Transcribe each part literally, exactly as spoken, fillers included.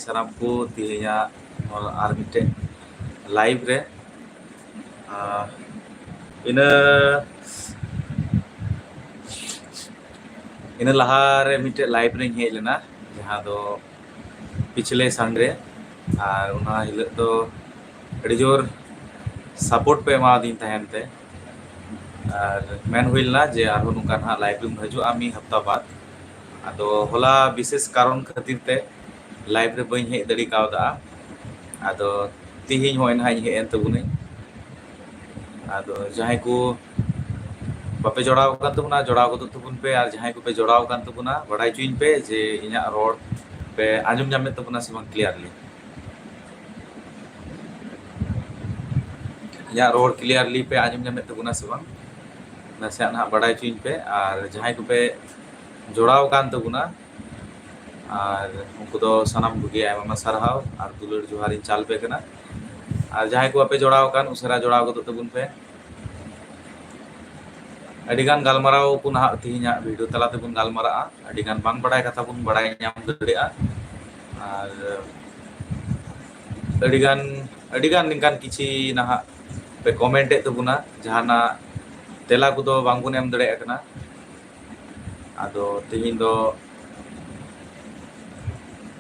ᱥᱟᱱᱟᱢ ᱠᱚ ᱛᱮᱦᱮᱧᱟᱜ ᱟᱨ ᱢᱤᱫᱴᱮᱱ ᱞᱟᱭᱤᱵᱷ ᱨᱮ᱾ ᱟᱨ ᱤᱱᱟᱹ ᱤᱱᱟᱹ ᱞᱟᱦᱟᱨᱮ ᱢᱤᱫᱴᱮᱡ ᱞᱟᱭᱤᱵᱷ ᱨᱮᱧ ᱦᱮᱡ ᱞᱮᱱᱟ, ᱡᱟᱦᱟᱸ ᱫᱚ ᱯᱤᱪᱷᱞᱮ ᱥᱟᱱᱰᱮ, ᱟᱨ ᱚᱱᱟ ᱦᱤᱞᱳᱜ ᱫᱚ ᱟᱹᱰᱤ ᱡᱳᱨ ᱥᱟᱯᱳᱨᱴ ᱯᱮ ᱮᱢᱟᱣᱟᱫᱤᱧ ᱛᱟᱦᱮᱱ ᱛᱮ, ᱟᱨ ᱢᱮᱱ ᱦᱩᱭ ᱞᱮᱱᱟ ᱡᱮ ᱟᱨᱦᱚᱸ ᱱᱚᱝᱠᱟ ᱱᱟᱦᱟᱜ ᱞᱟᱭᱤᱵᱷ ᱨᱮᱢ ᱦᱤᱡᱩᱜᱼᱟ ᱢᱤᱫ ᱦᱟᱯᱛᱟ ᱵᱟᱫ᱾ ᱟᱫᱚ ᱦᱚᱞᱟ ᱵᱤᱥᱮᱥ ᱠᱟᱨᱚᱱ ᱠᱷᱟᱹᱛᱤᱨ ᱛᱮ ᱞᱟᱭᱤᱵᱷ ᱨᱮ ᱵᱟᱹᱧ ᱦᱮᱡ ᱫᱟᱲᱮ ᱠᱟᱣᱫᱟ᱾ ᱟᱫᱚ ᱛᱤᱦᱤᱧ ᱦᱚᱸᱜᱼᱚᱭ ᱱᱟᱦᱟᱜ ᱤᱧ ᱦᱮᱡ ᱮᱱ ᱛᱟᱵᱚᱱᱟᱹᱧ᱾ ᱟᱫᱚ ᱡᱟᱦᱟᱸᱭ ᱠᱚ ᱵᱟᱯᱮ ᱡᱚᱲᱟᱣ ᱟᱠᱟᱱ ᱛᱟᱵᱚᱱᱟ, ᱡᱚᱲᱟᱣ ᱜᱚᱫᱚᱜ ᱛᱟᱵᱚᱱ ᱯᱮ, ᱟᱨ ᱡᱟᱦᱟᱸᱭ ᱠᱚᱯᱮ ᱡᱚᱲᱟᱣ ᱟᱠᱟᱱ ᱛᱟᱵᱚᱱᱟ, ᱵᱟᱲᱟᱭ ᱦᱚᱪᱚᱧ ᱯᱮ ᱡᱮ ᱤᱧᱟᱹᱜ ᱨᱚᱲ ᱯᱮ ᱟᱸᱡᱚᱢ ᱧᱟᱢᱮᱫ ᱛᱟᱵᱚᱱᱟ ᱥᱮ ᱵᱟᱝ ᱠᱞᱤᱭᱟᱨᱞᱤ᱾ ᱤᱧᱟᱹᱜ ᱨᱚᱲ ᱠᱞᱤᱭᱟᱨᱞᱤ ᱯᱮ ᱟᱸᱡᱚᱢ ᱧᱟᱢᱮᱫ ᱛᱟᱵᱚᱱᱟ ᱥᱮ ᱵᱟᱝ, ᱱᱟᱥᱮᱭᱟᱜ ᱱᱟᱦᱟᱜ ᱵᱟᱲᱟᱭ ᱦᱚᱪᱚᱧ ᱯᱮ᱾ ᱟᱨ ᱡᱟᱦᱟᱸᱭ ᱠᱚᱯᱮ ᱡᱚᱲᱟᱣ ᱟᱠᱟᱱ ᱛᱟᱵᱚᱱᱟ, ᱟᱨ ᱩᱱᱠᱩ ᱫᱚ ᱥᱟᱱᱟᱢ ᱠᱚᱜᱮ ᱟᱭᱢᱟ ᱟᱭᱢᱟ ᱥᱟᱨᱦᱟᱣ ᱟᱨ ᱫᱩᱞᱟᱹᱲ ᱡᱚᱦᱟᱨᱤᱧ ᱪᱟᱞ ᱟᱯᱮ ᱠᱟᱱᱟ᱾ ᱟᱨ ᱡᱟᱦᱟᱸᱭ ᱠᱚ ᱵᱟᱯᱮ ᱡᱚᱲᱟᱣ ᱟᱠᱟᱱ, ᱩᱥᱟᱹᱨᱟ ᱡᱚᱲᱟᱣ ᱜᱚᱫᱚᱜ ᱛᱟᱵᱚᱱ ᱯᱮ᱾ ᱟᱹᱰᱤᱜᱟᱱ ᱜᱟᱞᱢᱟᱨᱟᱣ ᱠᱚ ᱱᱟᱦᱟᱜ ᱛᱮᱦᱮᱧᱟᱜ ᱵᱷᱤᱰᱤᱭᱳ ᱛᱟᱞᱟ ᱛᱮᱵᱚᱱ ᱜᱟᱞᱢᱟᱨᱟᱜᱼᱟ, ᱟᱹᱰᱤᱜᱟᱱ ᱵᱟᱝ ᱵᱟᱲᱟᱭ ᱠᱟᱛᱷᱟ ᱵᱚᱱ ᱵᱟᱲᱟᱭ ᱧᱟᱢ ᱫᱟᱲᱮᱭᱟᱜᱼᱟ, ᱟᱨ ᱟᱹᱰᱤᱜᱟᱱ ᱟᱹᱰᱤᱜᱟᱱ ᱱᱤᱝᱠᱟᱱ ᱠᱤᱪᱷᱤ ᱱᱟᱦᱟᱜ ᱯᱮ ᱠᱚᱢᱮᱱᱴ ᱮᱫ ᱛᱟᱵᱚᱱᱟ, ᱡᱟᱦᱟᱱᱟᱜ ᱛᱮᱞᱟ ᱠᱚᱫᱚ ᱵᱟᱝᱵᱚᱱ ᱮᱢ ᱫᱟᱲᱮᱭᱟᱜ ᱠᱟᱱᱟ᱾ ᱟᱫᱚ ᱛᱮᱦᱮᱧ ᱫᱚ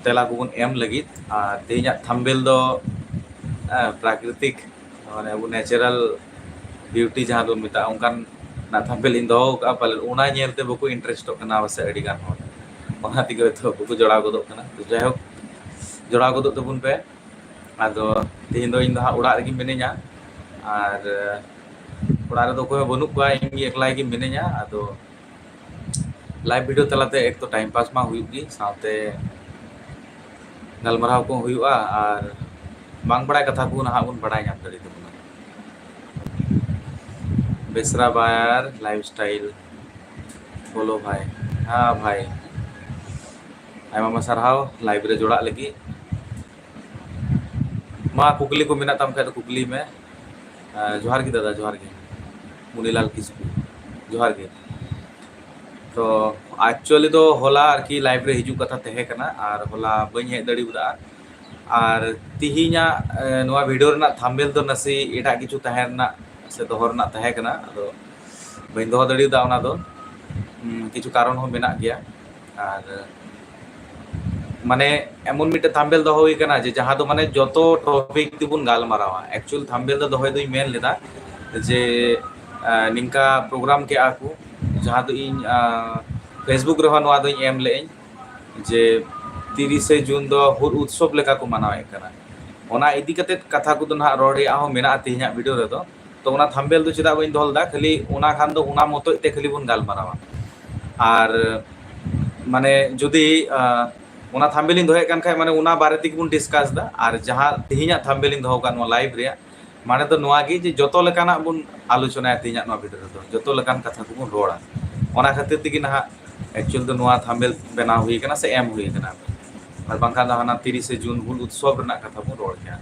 ᱛᱮᱞᱟ ᱠᱚᱵᱚᱱ ᱮᱢ ᱞᱟᱹᱜᱤᱫ, ᱟᱨ ᱛᱮᱦᱮᱧᱟᱜ ᱛᱷᱟᱢᱵᱮᱞ ᱫᱚ ᱯᱨᱟᱠᱨᱤᱛᱤᱠ, ᱢᱟᱱᱮ ᱟᱵᱚ ᱱᱮᱪᱟᱨᱟᱞ ᱵᱤᱭᱩᱴᱤ ᱡᱟᱦᱟᱸ ᱵᱚᱱ ᱢᱮᱛᱟᱜᱼᱟ, ᱚᱱᱠᱟᱱ ᱱᱟᱜ ᱛᱷᱟᱢᱵᱮᱞ ᱤᱧ ᱫᱚᱦᱚ ᱟᱠᱟᱫᱼᱟ᱾ ᱯᱟᱞᱮᱱ ᱚᱱᱟ ᱧᱮᱞ ᱛᱮ ᱵᱟᱠᱚ ᱤᱱᱴᱟᱨᱮᱥᱴᱚᱜ ᱠᱟᱱᱟ ᱯᱟᱥᱮᱡ ᱟᱹᱰᱤ ᱜᱟᱱ ᱦᱚᱲ, ᱚᱱᱟ ᱛᱮᱜᱮ ᱦᱚᱭᱛᱳ ᱵᱟᱠᱚ ᱡᱚᱲᱟᱣ ᱜᱚᱫᱚᱜ ᱠᱟᱱᱟ᱾ ᱛᱚ ᱡᱟᱭᱦᱳᱠ, ᱡᱚᱲᱟᱣ ᱜᱚᱫᱚᱜ ᱛᱟᱵᱚᱱ ᱯᱮ᱾ ᱟᱫᱚ ᱛᱮᱦᱮᱧ ᱫᱚ ᱤᱧ ᱫᱚ ᱦᱟᱸᱜ ᱚᱲᱟᱜ ᱨᱮᱜᱮ ᱢᱤᱱᱟᱹᱧᱟ, ᱟᱨ ᱚᱲᱟᱜ ᱨᱮᱫᱚ ᱚᱠᱚᱭ ᱦᱚᱸ ᱵᱟᱹᱱᱩᱜ ᱠᱚᱣᱟ, ᱤᱧ ᱜᱮ ᱮᱠᱞᱟ ᱜᱮ ᱢᱤᱱᱟᱹᱧᱟ᱾ ᱟᱫᱚ ᱞᱟᱭᱤᱵᱷ ᱵᱷᱤᱰᱤᱭᱳ ᱛᱟᱞᱟᱛᱮ ᱮᱠ ᱛᱚ ᱴᱟᱭᱤᱢ ᱯᱟᱥ ᱢᱟ ᱦᱩᱭᱩᱜ ᱜᱮ, ᱥᱟᱶᱛᱮ ᱜᱟᱞᱢᱟᱨᱟᱣ ᱠᱚ ᱦᱩᱭᱩᱜᱼᱟ, ᱟᱨ ᱵᱟᱝ ᱵᱟᱲᱟᱭ ᱠᱟᱛᱷᱟ ᱠᱚ ᱱᱟᱦᱟᱜ ᱵᱚᱱ ᱵᱟᱲᱟᱭ ᱧᱟᱢ ᱫᱟᱲᱮ ᱛᱟᱵᱚᱱᱟ᱾ ᱵᱮᱥᱨᱟ ᱵᱟᱭᱟᱨ ᱞᱟᱭᱤᱯᱷ ᱥᱴᱟᱭᱤᱞ ᱵᱚᱞᱚ ᱵᱷᱟᱭ᱾ ᱦᱮᱸ ᱵᱷᱟᱭ, ᱟᱭᱢᱟ ᱟᱭᱢᱟ ᱥᱟᱨᱦᱟᱣ ᱞᱟᱭᱤᱵᱷ ᱨᱮ ᱡᱚᱲᱟᱜ ᱞᱟᱹᱜᱤᱫ᱾ ᱢᱟ ᱠᱩᱠᱞᱤ ᱠᱚ ᱢᱮᱱᱟᱜ ᱛᱟᱢ ᱠᱷᱟᱡ ᱫᱚ ᱠᱩᱠᱞᱤ ᱢᱮ᱾ ᱟᱨ ᱡᱚᱦᱟᱨ ᱜᱮ ᱫᱟᱫᱟ, ᱡᱚᱦᱟᱨ ᱜᱮ ᱢᱩᱱᱤᱞᱟᱞ ᱠᱤᱥᱠᱩ, ᱡᱚᱦᱟᱨ ᱜᱮ᱾ ᱛᱚ actually ᱫᱚ ᱦᱚᱞᱟ ᱟᱨᱠᱤ live ᱨᱮ ᱦᱤᱡᱩᱜ ᱠᱟᱛᱷᱟ ᱛᱟᱦᱮᱸ ᱠᱟᱱᱟ, ᱟᱨ ᱦᱚᱞᱟ ᱵᱟᱹᱧ ᱦᱮᱡ ᱫᱟᱲᱮ ᱠᱟᱫᱟ᱾ ᱟᱨ ᱛᱤᱦᱤᱧᱟᱜ ᱮ, ᱱᱚᱣᱟ video ᱨᱮᱱᱟᱜ thumbnail ᱫᱚ ᱱᱟᱥᱮ ᱮᱴᱟᱜ ᱠᱤᱪᱷᱩ ᱛᱟᱦᱮᱸ ᱨᱮᱱᱟᱜ ᱥᱮ ᱫᱚᱦᱚ ᱨᱮᱱᱟᱜ ᱛᱟᱦᱮᱸ ᱠᱟᱱᱟ, ᱟᱫᱚ ᱵᱟᱹᱧ ᱫᱚᱦᱚ ᱫᱟᱲᱮᱭᱟᱫᱟ ᱚᱱᱟ ᱫᱚ᱾ ᱦᱩᱸ, ᱠᱤᱪᱷᱩ ᱠᱟᱨᱚᱱ ᱦᱚᱸ ᱢᱮᱱᱟᱜ ᱜᱮᱭᱟ᱾ ᱟᱨ ᱢᱟᱱᱮ ᱮᱢᱚᱱ ᱢᱤᱫᱴᱮᱱ thumbnail ᱫᱚᱦᱚ ᱦᱩᱭ ᱠᱟᱱᱟ ᱡᱮ ᱡᱟᱦᱟᱸ ᱫᱚ ᱢᱟᱱᱮ ᱡᱚᱛᱚ topic ᱛᱮᱵᱚᱱ ᱜᱟᱞᱢᱟᱨᱟᱣᱟ᱾ Actual thumbnail ᱫᱚ ᱫᱚᱦᱚᱭ ᱫᱚᱧ ᱢᱮᱱ ᱞᱮᱫᱟ ᱡᱮ ᱮ, ᱱᱤᱝᱠᱟ program ᱠᱮᱜᱼᱟ ᱠᱚ, ᱡᱟᱦᱟᱸ ᱫᱚ ᱤᱧ ᱮ, Facebook ᱨᱮᱦᱚᱸ ᱱᱚᱣᱟ ᱫᱚᱧ ᱮᱢ ᱞᱮᱫᱟᱹᱧ ᱡᱮ ᱛᱤᱨᱤᱥᱮ ᱡᱩᱱ ᱫᱚ ᱦᱩᱞ ᱩᱛᱥᱚᱵ ᱞᱮᱠᱟ ᱠᱚ ᱢᱟᱱᱟᱣᱮᱫ ᱠᱟᱱᱟ᱾ ᱚᱱᱟ ᱤᱫᱤ ᱠᱟᱛᱮ ᱠᱟᱛᱷᱟ ᱠᱚᱫᱚ ᱱᱟᱦᱟᱜ ᱨᱚᱲ ᱨᱮᱭᱟᱜ ᱦᱚᱸ ᱢᱮᱱᱟᱜᱼᱟ ᱛᱮᱦᱮᱧᱟᱜ video ᱨᱮᱫᱚ᱾ ᱛᱚ ᱚᱱᱟ thumbnail ᱫᱚ ᱪᱮᱫᱟᱜ ᱵᱟᱹᱧ ᱫᱚᱦᱚ ᱞᱮᱫᱟ, ᱠᱷᱟᱹᱞᱤ ᱚᱱᱟ ᱠᱷᱟᱱ ᱫᱚ ᱚᱱᱟ ᱢᱚᱛᱚᱡ ᱛᱮ ᱠᱷᱟᱹᱞᱤ ᱵᱚᱱ ᱜᱟᱞᱢᱟᱨᱟᱣᱟ᱾ ᱟᱨ ᱢᱟᱱᱮ ᱡᱩᱫᱤ ᱟ, ᱚᱱᱟ thumbnail ᱤᱧ ᱫᱚᱦᱚᱭᱮᱫ ᱠᱟᱱ ᱠᱷᱟᱡ, ᱢᱟᱱᱮ ᱚᱱᱟ ᱵᱟᱨᱮ ᱛᱮᱜᱮ ᱵᱚᱱ discuss ᱮᱫᱟ᱾ ᱟᱨ ᱡᱟᱦᱟᱸ ᱛᱮᱦᱮᱧᱟᱜ thumbnail ᱤᱧ ᱫᱚᱦᱚ ᱠᱟᱜ ᱱᱚᱣᱟ live ᱨᱮᱭᱟᱜ, ᱢᱟᱱᱮ ᱫᱚ ᱱᱚᱣᱟ ᱜᱮ ᱡᱮ ᱡᱚᱛᱚ ᱞᱮᱠᱟᱱᱟᱜ ᱵᱚᱱ ᱟᱞᱳᱪᱚᱱᱟᱭᱟ ᱛᱮᱦᱮᱧᱟᱜ ᱱᱚᱣᱟ video ᱨᱮᱫᱚ, ᱡᱚᱛᱚ ᱞᱮᱠᱟᱱ ᱠᱟᱛᱷᱟ ᱠᱚᱵᱚᱱ ᱨᱚᱲᱟ᱾ ᱚᱱᱟ ᱠᱷᱟᱹᱛᱤᱨ ᱛᱮᱜᱮ ᱱᱟᱦᱟᱜ actual ᱫᱚ ᱱᱚᱣᱟ thumbnail ᱵᱮᱱᱟᱣ ᱦᱩᱭ ᱠᱟᱱᱟ ᱥᱮ ᱮᱢ ᱦᱩᱭ ᱠᱟᱱᱟ, ᱟᱨ ᱵᱟᱝᱠᱷᱟᱱ ᱫᱚ ᱦᱟᱱᱟ ᱛᱤᱨᱤᱥᱮ ᱡᱩᱱ ᱦᱩᱞ ᱩᱛᱥᱚᱵ ᱨᱮᱱᱟᱜ ᱠᱟᱛᱷᱟ ᱵᱚᱱ ᱨᱚᱲ ᱠᱮᱭᱟ᱾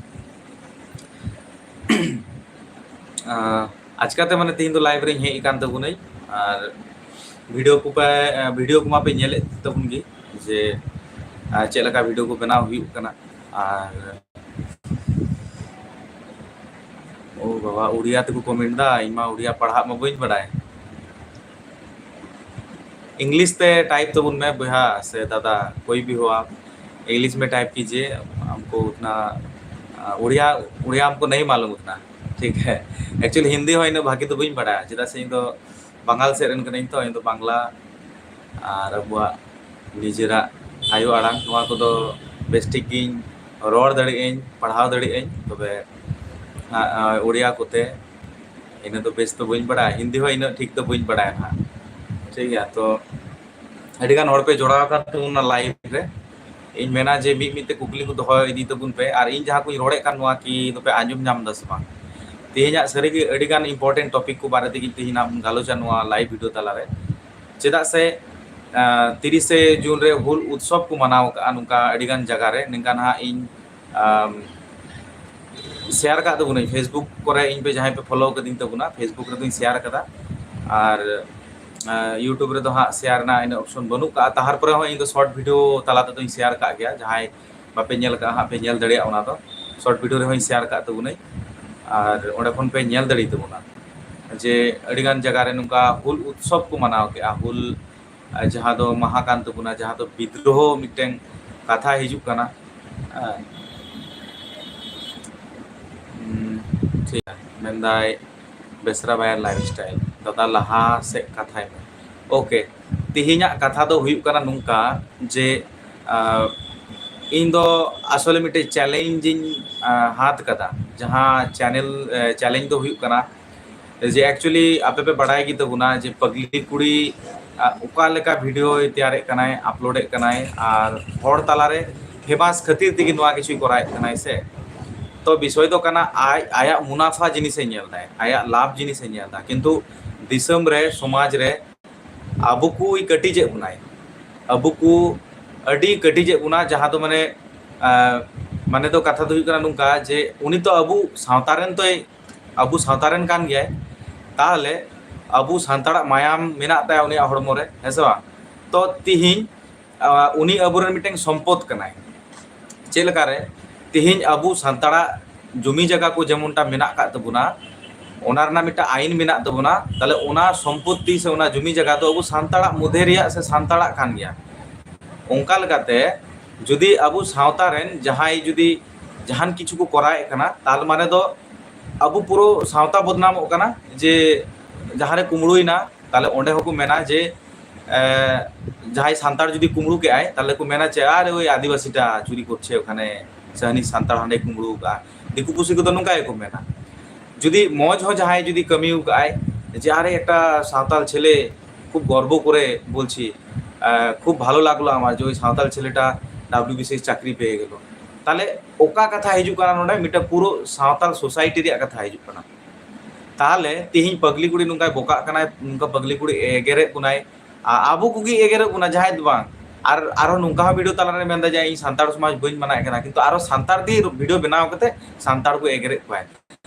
ᱟᱸ, ᱟᱪᱠᱟᱛᱮ ᱢᱟᱱᱮ ᱛᱮᱦᱮᱧ ᱫᱚ live ᱨᱮᱧ ᱦᱮᱡ ᱟᱠᱟᱱ ᱛᱟᱵᱚᱱᱟᱹᱧ, ᱟᱨ video ᱠᱚᱯᱮ, video ᱠᱚᱢᱟ ᱯᱮ ᱧᱮᱞᱮᱫ ᱛᱟᱵᱚᱱ ᱜᱮ ᱡᱮ ᱟᱨ ᱪᱮᱫ ᱞᱮᱠᱟ video ᱠᱚ ᱵᱮᱱᱟᱣ ᱦᱩᱭᱩᱜ ᱠᱟᱱᱟ᱾ ᱟᱨ ᱳ ᱵᱟᱵᱟ, ᱩᱲᱤᱭᱟ ᱛᱮᱠᱚ comment ᱫᱟ, ᱤᱧ ᱢᱟ ᱩᱲᱤᱭᱟ ᱯᱟᱲᱦᱟᱜ ᱢᱟ ᱵᱟᱹᱧ ᱵᱟᱲᱟᱭ᱾ English ᱛᱮ type ᱛᱟᱵᱚᱱ ᱢᱮ ᱵᱚᱭᱦᱟ ᱥᱮ ᱫᱟᱫᱟ, कोई भी हो आप, English में type कीजिए, हमको उतना, आ, उड़िया, उड़िया हमको नहीं मालूम उतना, ठीक है। Actually ᱦᱤᱱᱫᱤ ᱦᱚᱸ ᱤᱱᱟᱹᱜ ᱵᱷᱟᱜᱮ ᱫᱚ ᱵᱟᱹᱧ ᱵᱟᱲᱟᱭᱟ, ᱪᱮᱫᱟᱜ ᱥᱮ ᱤᱧ ᱫᱚ ᱵᱟᱝᱜᱟᱞ ᱥᱮᱫ ᱨᱮᱱ ᱠᱟᱹᱱᱟᱹᱧ ᱛᱚ, ᱤᱧ ᱫᱚ ᱵᱟᱝᱞᱟ ᱟᱨ ᱟᱵᱚᱣᱟᱜ ᱱᱤᱡᱮᱨᱟᱜ ᱟᱭᱳ ᱟᱲᱟᱝ, ᱱᱚᱣᱟ ᱠᱚᱫᱚ ᱵᱮᱥ ᱴᱷᱤᱠ ᱜᱤᱧ ᱨᱚᱲ ᱫᱟᱲᱮᱭᱟᱜ ᱟᱹᱧ, ᱯᱟᱲᱦᱟᱣ ᱫᱟᱲᱮᱭᱟᱜ ᱟᱹᱧ, ᱛᱚᱵᱮ ᱟ, ᱟ, ᱩᱲᱤᱭᱟ ᱠᱚᱛᱮ ᱤᱱᱟᱹ ᱫᱚ ᱵᱮᱥ ᱫᱚ ᱵᱟᱹᱧ ᱵᱟᱲᱟᱭᱟ, ᱦᱤᱱᱫᱤ ᱦᱚᱸ ᱤᱱᱟᱹᱜ ᱴᱷᱤᱠ ᱫᱚ ᱵᱟᱹᱧ ᱵᱟᱲᱟᱭᱟ ᱱᱟᱦᱟᱜ, ᱴᱷᱤᱠ ᱜᱮᱭᱟ᱾ ᱛᱚ ᱟᱹᱰᱤᱜᱟᱱ ᱦᱚᱲ ᱯᱮ ᱡᱚᱲᱟᱣ ᱟᱠᱟᱱ ᱛᱟᱵᱚᱱᱟ live ᱨᱮ, ᱤᱧ ᱢᱮᱱᱟ ᱡᱮ ᱢᱤᱫ ᱢᱤᱫ ᱛᱮ ᱠᱩᱠᱞᱤ ᱠᱚ ᱫᱚᱦᱚ ᱤᱫᱤ ᱛᱟᱵᱚᱱ ᱯᱮ, ᱟᱨ ᱤᱧ ᱡᱟᱦᱟᱸ ᱠᱚᱧ ᱨᱚᱲᱮᱫ ᱠᱟᱱ ᱱᱚᱣᱟ ᱠᱤ ᱫᱚᱯᱮ ᱟᱸᱡᱚᱢ ᱧᱟᱢ ᱮᱫᱟ ᱥᱮ ᱵᱟᱝ? ᱛᱮᱦᱮᱧᱟᱜ ᱥᱟᱹᱨᱤᱜᱮ ᱟᱹᱰᱤᱜᱟᱱ important topic ᱠᱚ ᱵᱟᱨᱮ ᱛᱮᱜᱮ ᱛᱮᱦᱮᱧ ᱦᱟᱸᱜ ᱵᱚᱱ ᱜᱟᱞᱚᱪᱟ ᱱᱚᱣᱟ live video ᱛᱟᱞᱟᱨᱮ, ᱪᱮᱫᱟᱜ ᱥᱮ ᱟᱸ, ᱛᱤᱨᱤᱥᱮ ᱡᱩᱱ ᱨᱮ ᱦᱩᱞ ᱩᱛᱥᱚᱵ ᱠᱚ ᱢᱟᱱᱟᱣ ᱟᱠᱟᱫᱼᱟ ᱱᱚᱝᱠᱟ ᱟᱹᱰᱤᱜᱟᱱ ᱡᱟᱭᱜᱟ ᱨᱮ, ᱱᱤᱝᱠᱟ ᱱᱟᱦᱟᱜ ᱤᱧ ᱟᱢ, share ᱟᱠᱟᱫ ᱛᱟᱵᱚᱱᱟᱹᱧ Facebook ᱠᱚᱨᱮ, ᱤᱧ ᱯᱮ ᱡᱟᱦᱟᱸᱭ ᱯᱮ follow ᱠᱟᱹᱫᱤᱧ ᱛᱟᱵᱚᱱᱟ, Facebook ᱨᱮᱫᱚᱧ share ᱟᱠᱟᱫᱟ᱾ ᱟᱨ YouTube ᱨᱮᱫᱚ ᱦᱟᱸᱜ ᱥᱮᱭᱟᱨ ᱨᱮᱱᱟᱜ ᱤᱱᱟᱹ ᱚᱯᱥᱚᱱ ᱵᱟᱹᱱᱩᱜ ᱠᱟᱜᱼᱟ᱾ ᱛᱟᱦᱟᱨ ᱯᱚᱨᱮ ᱦᱚᱸ ᱤᱧ ᱫᱚ ᱥᱚᱨᱴ ᱵᱷᱤᱰᱤᱭᱳ ᱛᱟᱞᱟ ᱛᱮᱫᱚᱧ ᱥᱮᱭᱟᱨ ᱠᱟᱜ ᱜᱮᱭᱟ᱾ ᱡᱟᱦᱟᱸᱭ ᱵᱟᱯᱮ ᱧᱮᱞ ᱠᱟᱜᱼᱟ ᱦᱟᱸᱜ ᱯᱮ ᱧᱮᱞ ᱫᱟᱲᱮᱭᱟᱜᱼᱟ, ᱚᱱᱟ ᱫᱚ ᱥᱚᱨᱴ ᱵᱷᱤᱰᱤᱭᱳ ᱨᱮᱦᱚᱸᱧ ᱥᱮᱭᱟᱨ ᱠᱟᱜ ᱛᱟᱵᱚᱱᱟᱹᱧ᱾ ᱟᱨ ᱚᱸᱰᱮ ᱠᱷᱚᱱ ᱯᱮ ᱧᱮᱞ ᱫᱟᱲᱮᱭᱟᱜ ᱛᱟᱵᱚᱱᱟ ᱡᱮ ᱟᱹᱰᱤᱜᱟᱱ ᱡᱟᱭᱜᱟ ᱨᱮ ᱱᱚᱝᱠᱟ ᱦᱩᱞ ᱩᱛᱥᱚᱵ ᱠᱚ ᱢᱟᱱᱟᱣ ᱠᱮᱜᱼᱟ᱾ ᱦᱩᱞ, ᱟᱨ ᱡᱟᱦᱟᱸ ᱫᱚ ᱢᱟᱦᱟ ᱠᱟᱱ ᱛᱟᱵᱚᱱᱟ, ᱡᱟᱦᱟᱸ ᱫᱚ ᱵᱤᱫᱽᱨᱳᱦᱚ ᱢᱤᱫᱴᱮᱱ ᱠᱟᱛᱷᱟ ᱦᱤᱡᱩᱜ ᱠᱟᱱᱟ᱾ ᱦᱮᱸ᱾ ᱦᱩᱸ, ᱴᱷᱤᱠ ᱜᱮᱭᱟ᱾ ᱢᱮᱱᱫᱟᱭ ᱵᱮᱥᱨᱟ ᱵᱟᱭᱟᱨ ᱞᱟᱭᱤᱯᱷ ᱥᱴᱟᱭᱤᱞ, ᱫᱟᱫᱟ ᱞᱟᱦᱟ ᱥᱮᱫ ᱠᱟᱛᱷᱟᱭ ᱢᱮ᱾ ᱳᱠᱮ, ᱛᱮᱦᱮᱧᱟᱜ ᱠᱟᱛᱷᱟ ᱫᱚ ᱦᱩᱭᱩᱜ ᱠᱟᱱᱟ ᱱᱚᱝᱠᱟ ᱡᱮ, ᱟᱸ, ᱤᱧ ᱫᱚ ᱟᱥᱚᱞᱮ ᱢᱤᱫᱴᱮᱡ ᱪᱮᱞᱮᱧᱡᱽ ᱤᱧ, ᱟᱸ, ᱦᱟᱛ ᱠᱟᱫᱟ, ᱡᱟᱦᱟᱸ ᱪᱮᱱᱮᱞ, ᱮ, ᱪᱮᱞᱮᱧᱡᱽ ᱫᱚ ᱦᱩᱭᱩᱜ ᱠᱟᱱᱟ ᱡᱮ actually ᱟᱯᱮ ᱯᱮ ᱵᱟᱲᱟᱭ ᱜᱮ ᱛᱟᱵᱚᱱᱟ ᱡᱮ ᱯᱟᱜᱽᱞᱤ ᱠᱩᱲᱤ, ᱟ, ᱚᱠᱟ ᱞᱮᱠᱟ ᱵᱷᱤᱰᱤᱭᱳᱭ ᱛᱮᱭᱟᱨᱮᱫ ᱠᱟᱱᱟᱭ, ᱟᱯᱞᱳᱰᱮᱫ ᱠᱟᱱᱟᱭ ᱟᱨ ᱦᱚᱲ ᱛᱟᱞᱟᱨᱮ ᱯᱷᱮᱢᱟᱥ ᱠᱷᱟᱹᱛᱤᱨ ᱛᱮᱜᱮ ᱱᱚᱣᱟ ᱠᱤᱪᱷᱩᱭ ᱠᱚᱨᱟᱣᱮᱫ ᱠᱟᱱᱟᱭ ᱥᱮ᱾ ᱛᱚ ᱵᱤᱥᱚᱭ ᱫᱚ ᱠᱟᱱᱟ ᱟᱡ ᱟᱭᱟᱜ ᱢᱩᱱᱟᱯᱷᱟ ᱡᱤᱱᱤᱥᱮ ᱧᱮᱞ ᱫᱟᱭ, ᱟᱭᱟᱜ ᱞᱟᱵᱷ ᱡᱤᱱᱤᱥᱮ ᱧᱮᱞ ᱫᱟ, ᱠᱤᱱᱛᱩ ᱫᱤᱥᱚᱢ ᱨᱮ, ᱥᱚᱢᱟᱡᱽ ᱨᱮ ᱟᱵᱚ ᱠᱚᱭ ᱠᱟᱹᱴᱤᱡᱮᱫ ᱵᱚᱱᱟᱭ, ᱟᱵᱚ ᱠᱚ ᱟᱹᱰᱤ ᱠᱟᱹᱴᱤᱡᱮᱫ ᱵᱚᱱᱟ, ᱡᱟᱦᱟᱸ ᱫᱚ ᱢᱟᱱᱮ, ᱟᱸ, ᱢᱟᱱᱮ ᱫᱚ ᱠᱟᱛᱷᱟ ᱫᱚ ᱦᱩᱭᱩᱜ ᱠᱟᱱᱟ ᱱᱚᱝᱠᱟ ᱡᱮ ᱩᱱᱤ ᱛᱚ ᱟᱵᱚ ᱥᱟᱶᱛᱟ ᱨᱮᱱ ᱛᱚᱭ, ᱟᱵᱚ ᱥᱟᱶᱛᱟ ᱨᱮᱱ ᱠᱟᱱ ᱜᱮᱭᱟᱭ, ᱛᱟᱦᱚᱞᱮ ᱟᱵᱚ ᱥᱟᱱᱛᱟᱲᱟᱜ ᱢᱟᱭᱟᱢ ᱢᱮᱱᱟᱜ ᱛᱟᱭᱟ ᱩᱱᱤᱭᱟᱜ ᱦᱚᱲᱢᱚ ᱨᱮ, ᱦᱮᱸ ᱥᱮ ᱵᱟᱝ? ᱛᱚ ᱛᱤᱦᱤᱧ, ᱟᱸ, ᱩᱱᱤ ᱟᱵᱚᱨᱮᱱ ᱢᱤᱫᱴᱮᱱ ᱥᱚᱢᱯᱚᱫ ᱠᱟᱱᱟᱭ᱾ ᱪᱮᱫ ᱞᱮᱠᱟᱨᱮ ᱛᱤᱦᱤᱧ ᱟᱵᱚ ᱥᱟᱱᱛᱟᱲᱟᱜ ᱡᱚᱢᱤ ᱡᱟᱭᱜᱟ ᱠᱚ ᱡᱮᱢᱚᱱᱴᱟ ᱢᱮᱱᱟᱜ ᱟᱠᱟᱫ ᱛᱟᱵᱚᱱᱟ, ᱚᱱᱟ ᱨᱮᱱᱟᱜ ᱢᱤᱫᱴᱟᱝ ᱟᱭᱤᱱ ᱢᱮᱱᱟᱜ ᱛᱟᱵᱚᱱᱟ, ᱛᱟᱦᱞᱮ ᱚᱱᱟ ᱥᱚᱢᱯᱚᱛᱛᱤ ᱥᱮ ᱚᱱᱟ ᱡᱚᱢᱤ ᱡᱟᱭᱜᱟ ᱫᱚ ᱟᱵᱚ ᱥᱟᱱᱛᱟᱲᱟᱜ ᱢᱚᱫᱽᱫᱷᱮ ᱨᱮᱭᱟᱜ ᱥᱮ ᱥᱟᱱᱛᱟᱲᱟᱜ ᱠᱟᱱ ᱜᱮᱭᱟ᱾ ᱚᱱᱠᱟ ᱞᱮᱠᱟᱛᱮ ᱡᱩᱫᱤ ᱟᱵᱚ ᱥᱟᱶᱛᱟ ᱨᱮᱱ ᱡᱟᱦᱟᱸᱭ ᱡᱩᱫᱤ ᱡᱟᱦᱟᱱ ᱠᱤᱪᱷᱩ ᱠᱚ ᱠᱚᱨᱟᱣᱮᱫ ᱠᱟᱱᱟ, ᱛᱟᱨ ᱢᱟᱱᱮ ᱫᱚ ᱟᱵᱚ ᱯᱩᱨᱟᱹ ᱥᱟᱶᱛᱟ ᱵᱚᱫᱱᱟᱢᱚᱜ ᱠᱟᱱᱟ᱾ ᱡᱮ ᱡᱟᱦᱟᱸᱨᱮ ᱠᱩᱢᱵᱽᱲᱩᱭᱮᱱᱟ, ᱛᱟᱦᱞᱮ ᱚᱸᱰᱮ ᱦᱚᱸᱠᱚ ᱢᱮᱱᱟ ᱡᱮ, ᱮ, ᱡᱟᱦᱟᱸᱭ ᱥᱟᱱᱛᱟᱲ ᱡᱩᱫᱤ ᱠᱩᱢᱵᱽᱲᱩ ᱠᱮᱜᱼᱟᱭ, ᱛᱟᱦᱞᱮ ᱠᱚ ᱢᱮᱱᱟ ᱪᱮ, "ᱟᱨᱮ ᱳᱭ ᱟᱹᱫᱤᱵᱟᱹᱥᱤᱴᱟ ᱪᱩᱨᱤ ᱠᱚᱨᱪᱷᱮ ᱳᱠᱷᱟᱱᱮ, ᱥᱮ ᱦᱟᱹᱱᱤ ᱥᱟᱱᱛᱟᱲ ᱦᱟᱸᱰᱮ ᱠᱩᱢᱵᱽᱲᱩ ᱠᱟᱜᱼᱟ", ᱫᱤᱠᱩ ᱯᱩᱥᱤ ᱠᱚᱫᱚ ᱱᱚᱝᱠᱟ ᱜᱮᱠᱚ ᱢᱮᱱᱟ᱾ ᱡᱩᱫᱤ ᱢᱚᱡᱽ ᱦᱚᱸ ᱡᱟᱦᱟᱸᱭ ᱡᱩᱫᱤ ᱠᱟᱹᱢᱤ ᱠᱟᱜᱼᱟᱭ, ᱡᱮ, "ᱟᱨᱮ ᱮᱠᱴᱟ ᱥᱟᱶᱛᱟᱞ ᱪᱷᱮᱞᱮ খুব গর্ব করে বলছি, আহ, খুব ভালো লাগলো আমার যে ওই সাঁওতাল ছেলেটা ডাব্লিউবিসিএস চাকরি পেয়ে গেল", ᱛᱟᱦᱞᱮ ᱚᱠᱟ ᱠᱟᱛᱷᱟ ᱦᱤᱡᱩᱜ ᱠᱟᱱᱟ ᱱᱚᱰᱮ? ᱢᱤᱫᱴᱟᱝ ᱯᱩᱨᱟᱹ ᱥᱟᱶᱛᱟᱞ ᱥᱳᱥᱟᱭᱴᱤ ᱨᱮᱭᱟᱜ ᱠᱟᱛᱷᱟ ᱦᱤᱡᱩᱜ ᱠᱟᱱᱟ᱾ ᱛᱟᱦᱞᱮ ᱛᱮᱦᱤᱧ ᱯᱟᱜᱽᱞᱤ ᱠᱩᱲᱤ ᱱᱚᱝᱠᱟᱭ ᱵᱚᱠᱟᱜ ᱠᱟᱱᱟᱭ, ᱱᱚᱝᱠᱟ ᱯᱟᱜᱽᱞᱤ ᱠᱩᱲᱤ ᱮᱜᱮᱨᱮᱫ ᱵᱚᱱᱟᱭ, ᱟ-, ᱟᱵᱚ ᱠᱚᱜᱮ ᱮᱜᱮᱨᱮᱫ ᱵᱚᱱᱟ, ᱡᱟᱦᱟᱸᱭ ᱫᱚ ᱵᱟᱝ᱾ ᱟᱨ ᱟᱨᱦᱚᱸ ᱱᱚᱝᱠᱟ ᱦᱚᱸ ᱵᱷᱤᱰᱤᱭᱳ ᱛᱟᱞᱟᱨᱮ ᱢᱮᱱᱫᱟ ᱡᱮ ᱤᱧ ᱥᱟᱱᱛᱟᱲ ᱥᱚᱢᱟᱡᱽ ᱵᱟᱹᱧ ᱢᱟᱱᱟᱣᱮᱫ ᱠᱟᱱᱟ, ᱠᱤᱱᱛᱩ ᱟᱨᱦᱚᱸ ᱥᱟᱱᱛᱟᱲ ᱛᱮ ᱵᱷᱤᱰᱤᱭᱳ ᱵᱮᱱᱟᱣ ᱠᱟᱛᱮ ᱥᱟᱱᱛᱟᱲ ᱠᱚ ᱮᱜᱮᱨᱮᱫ ᱠᱚᱣᱟᱭ᱾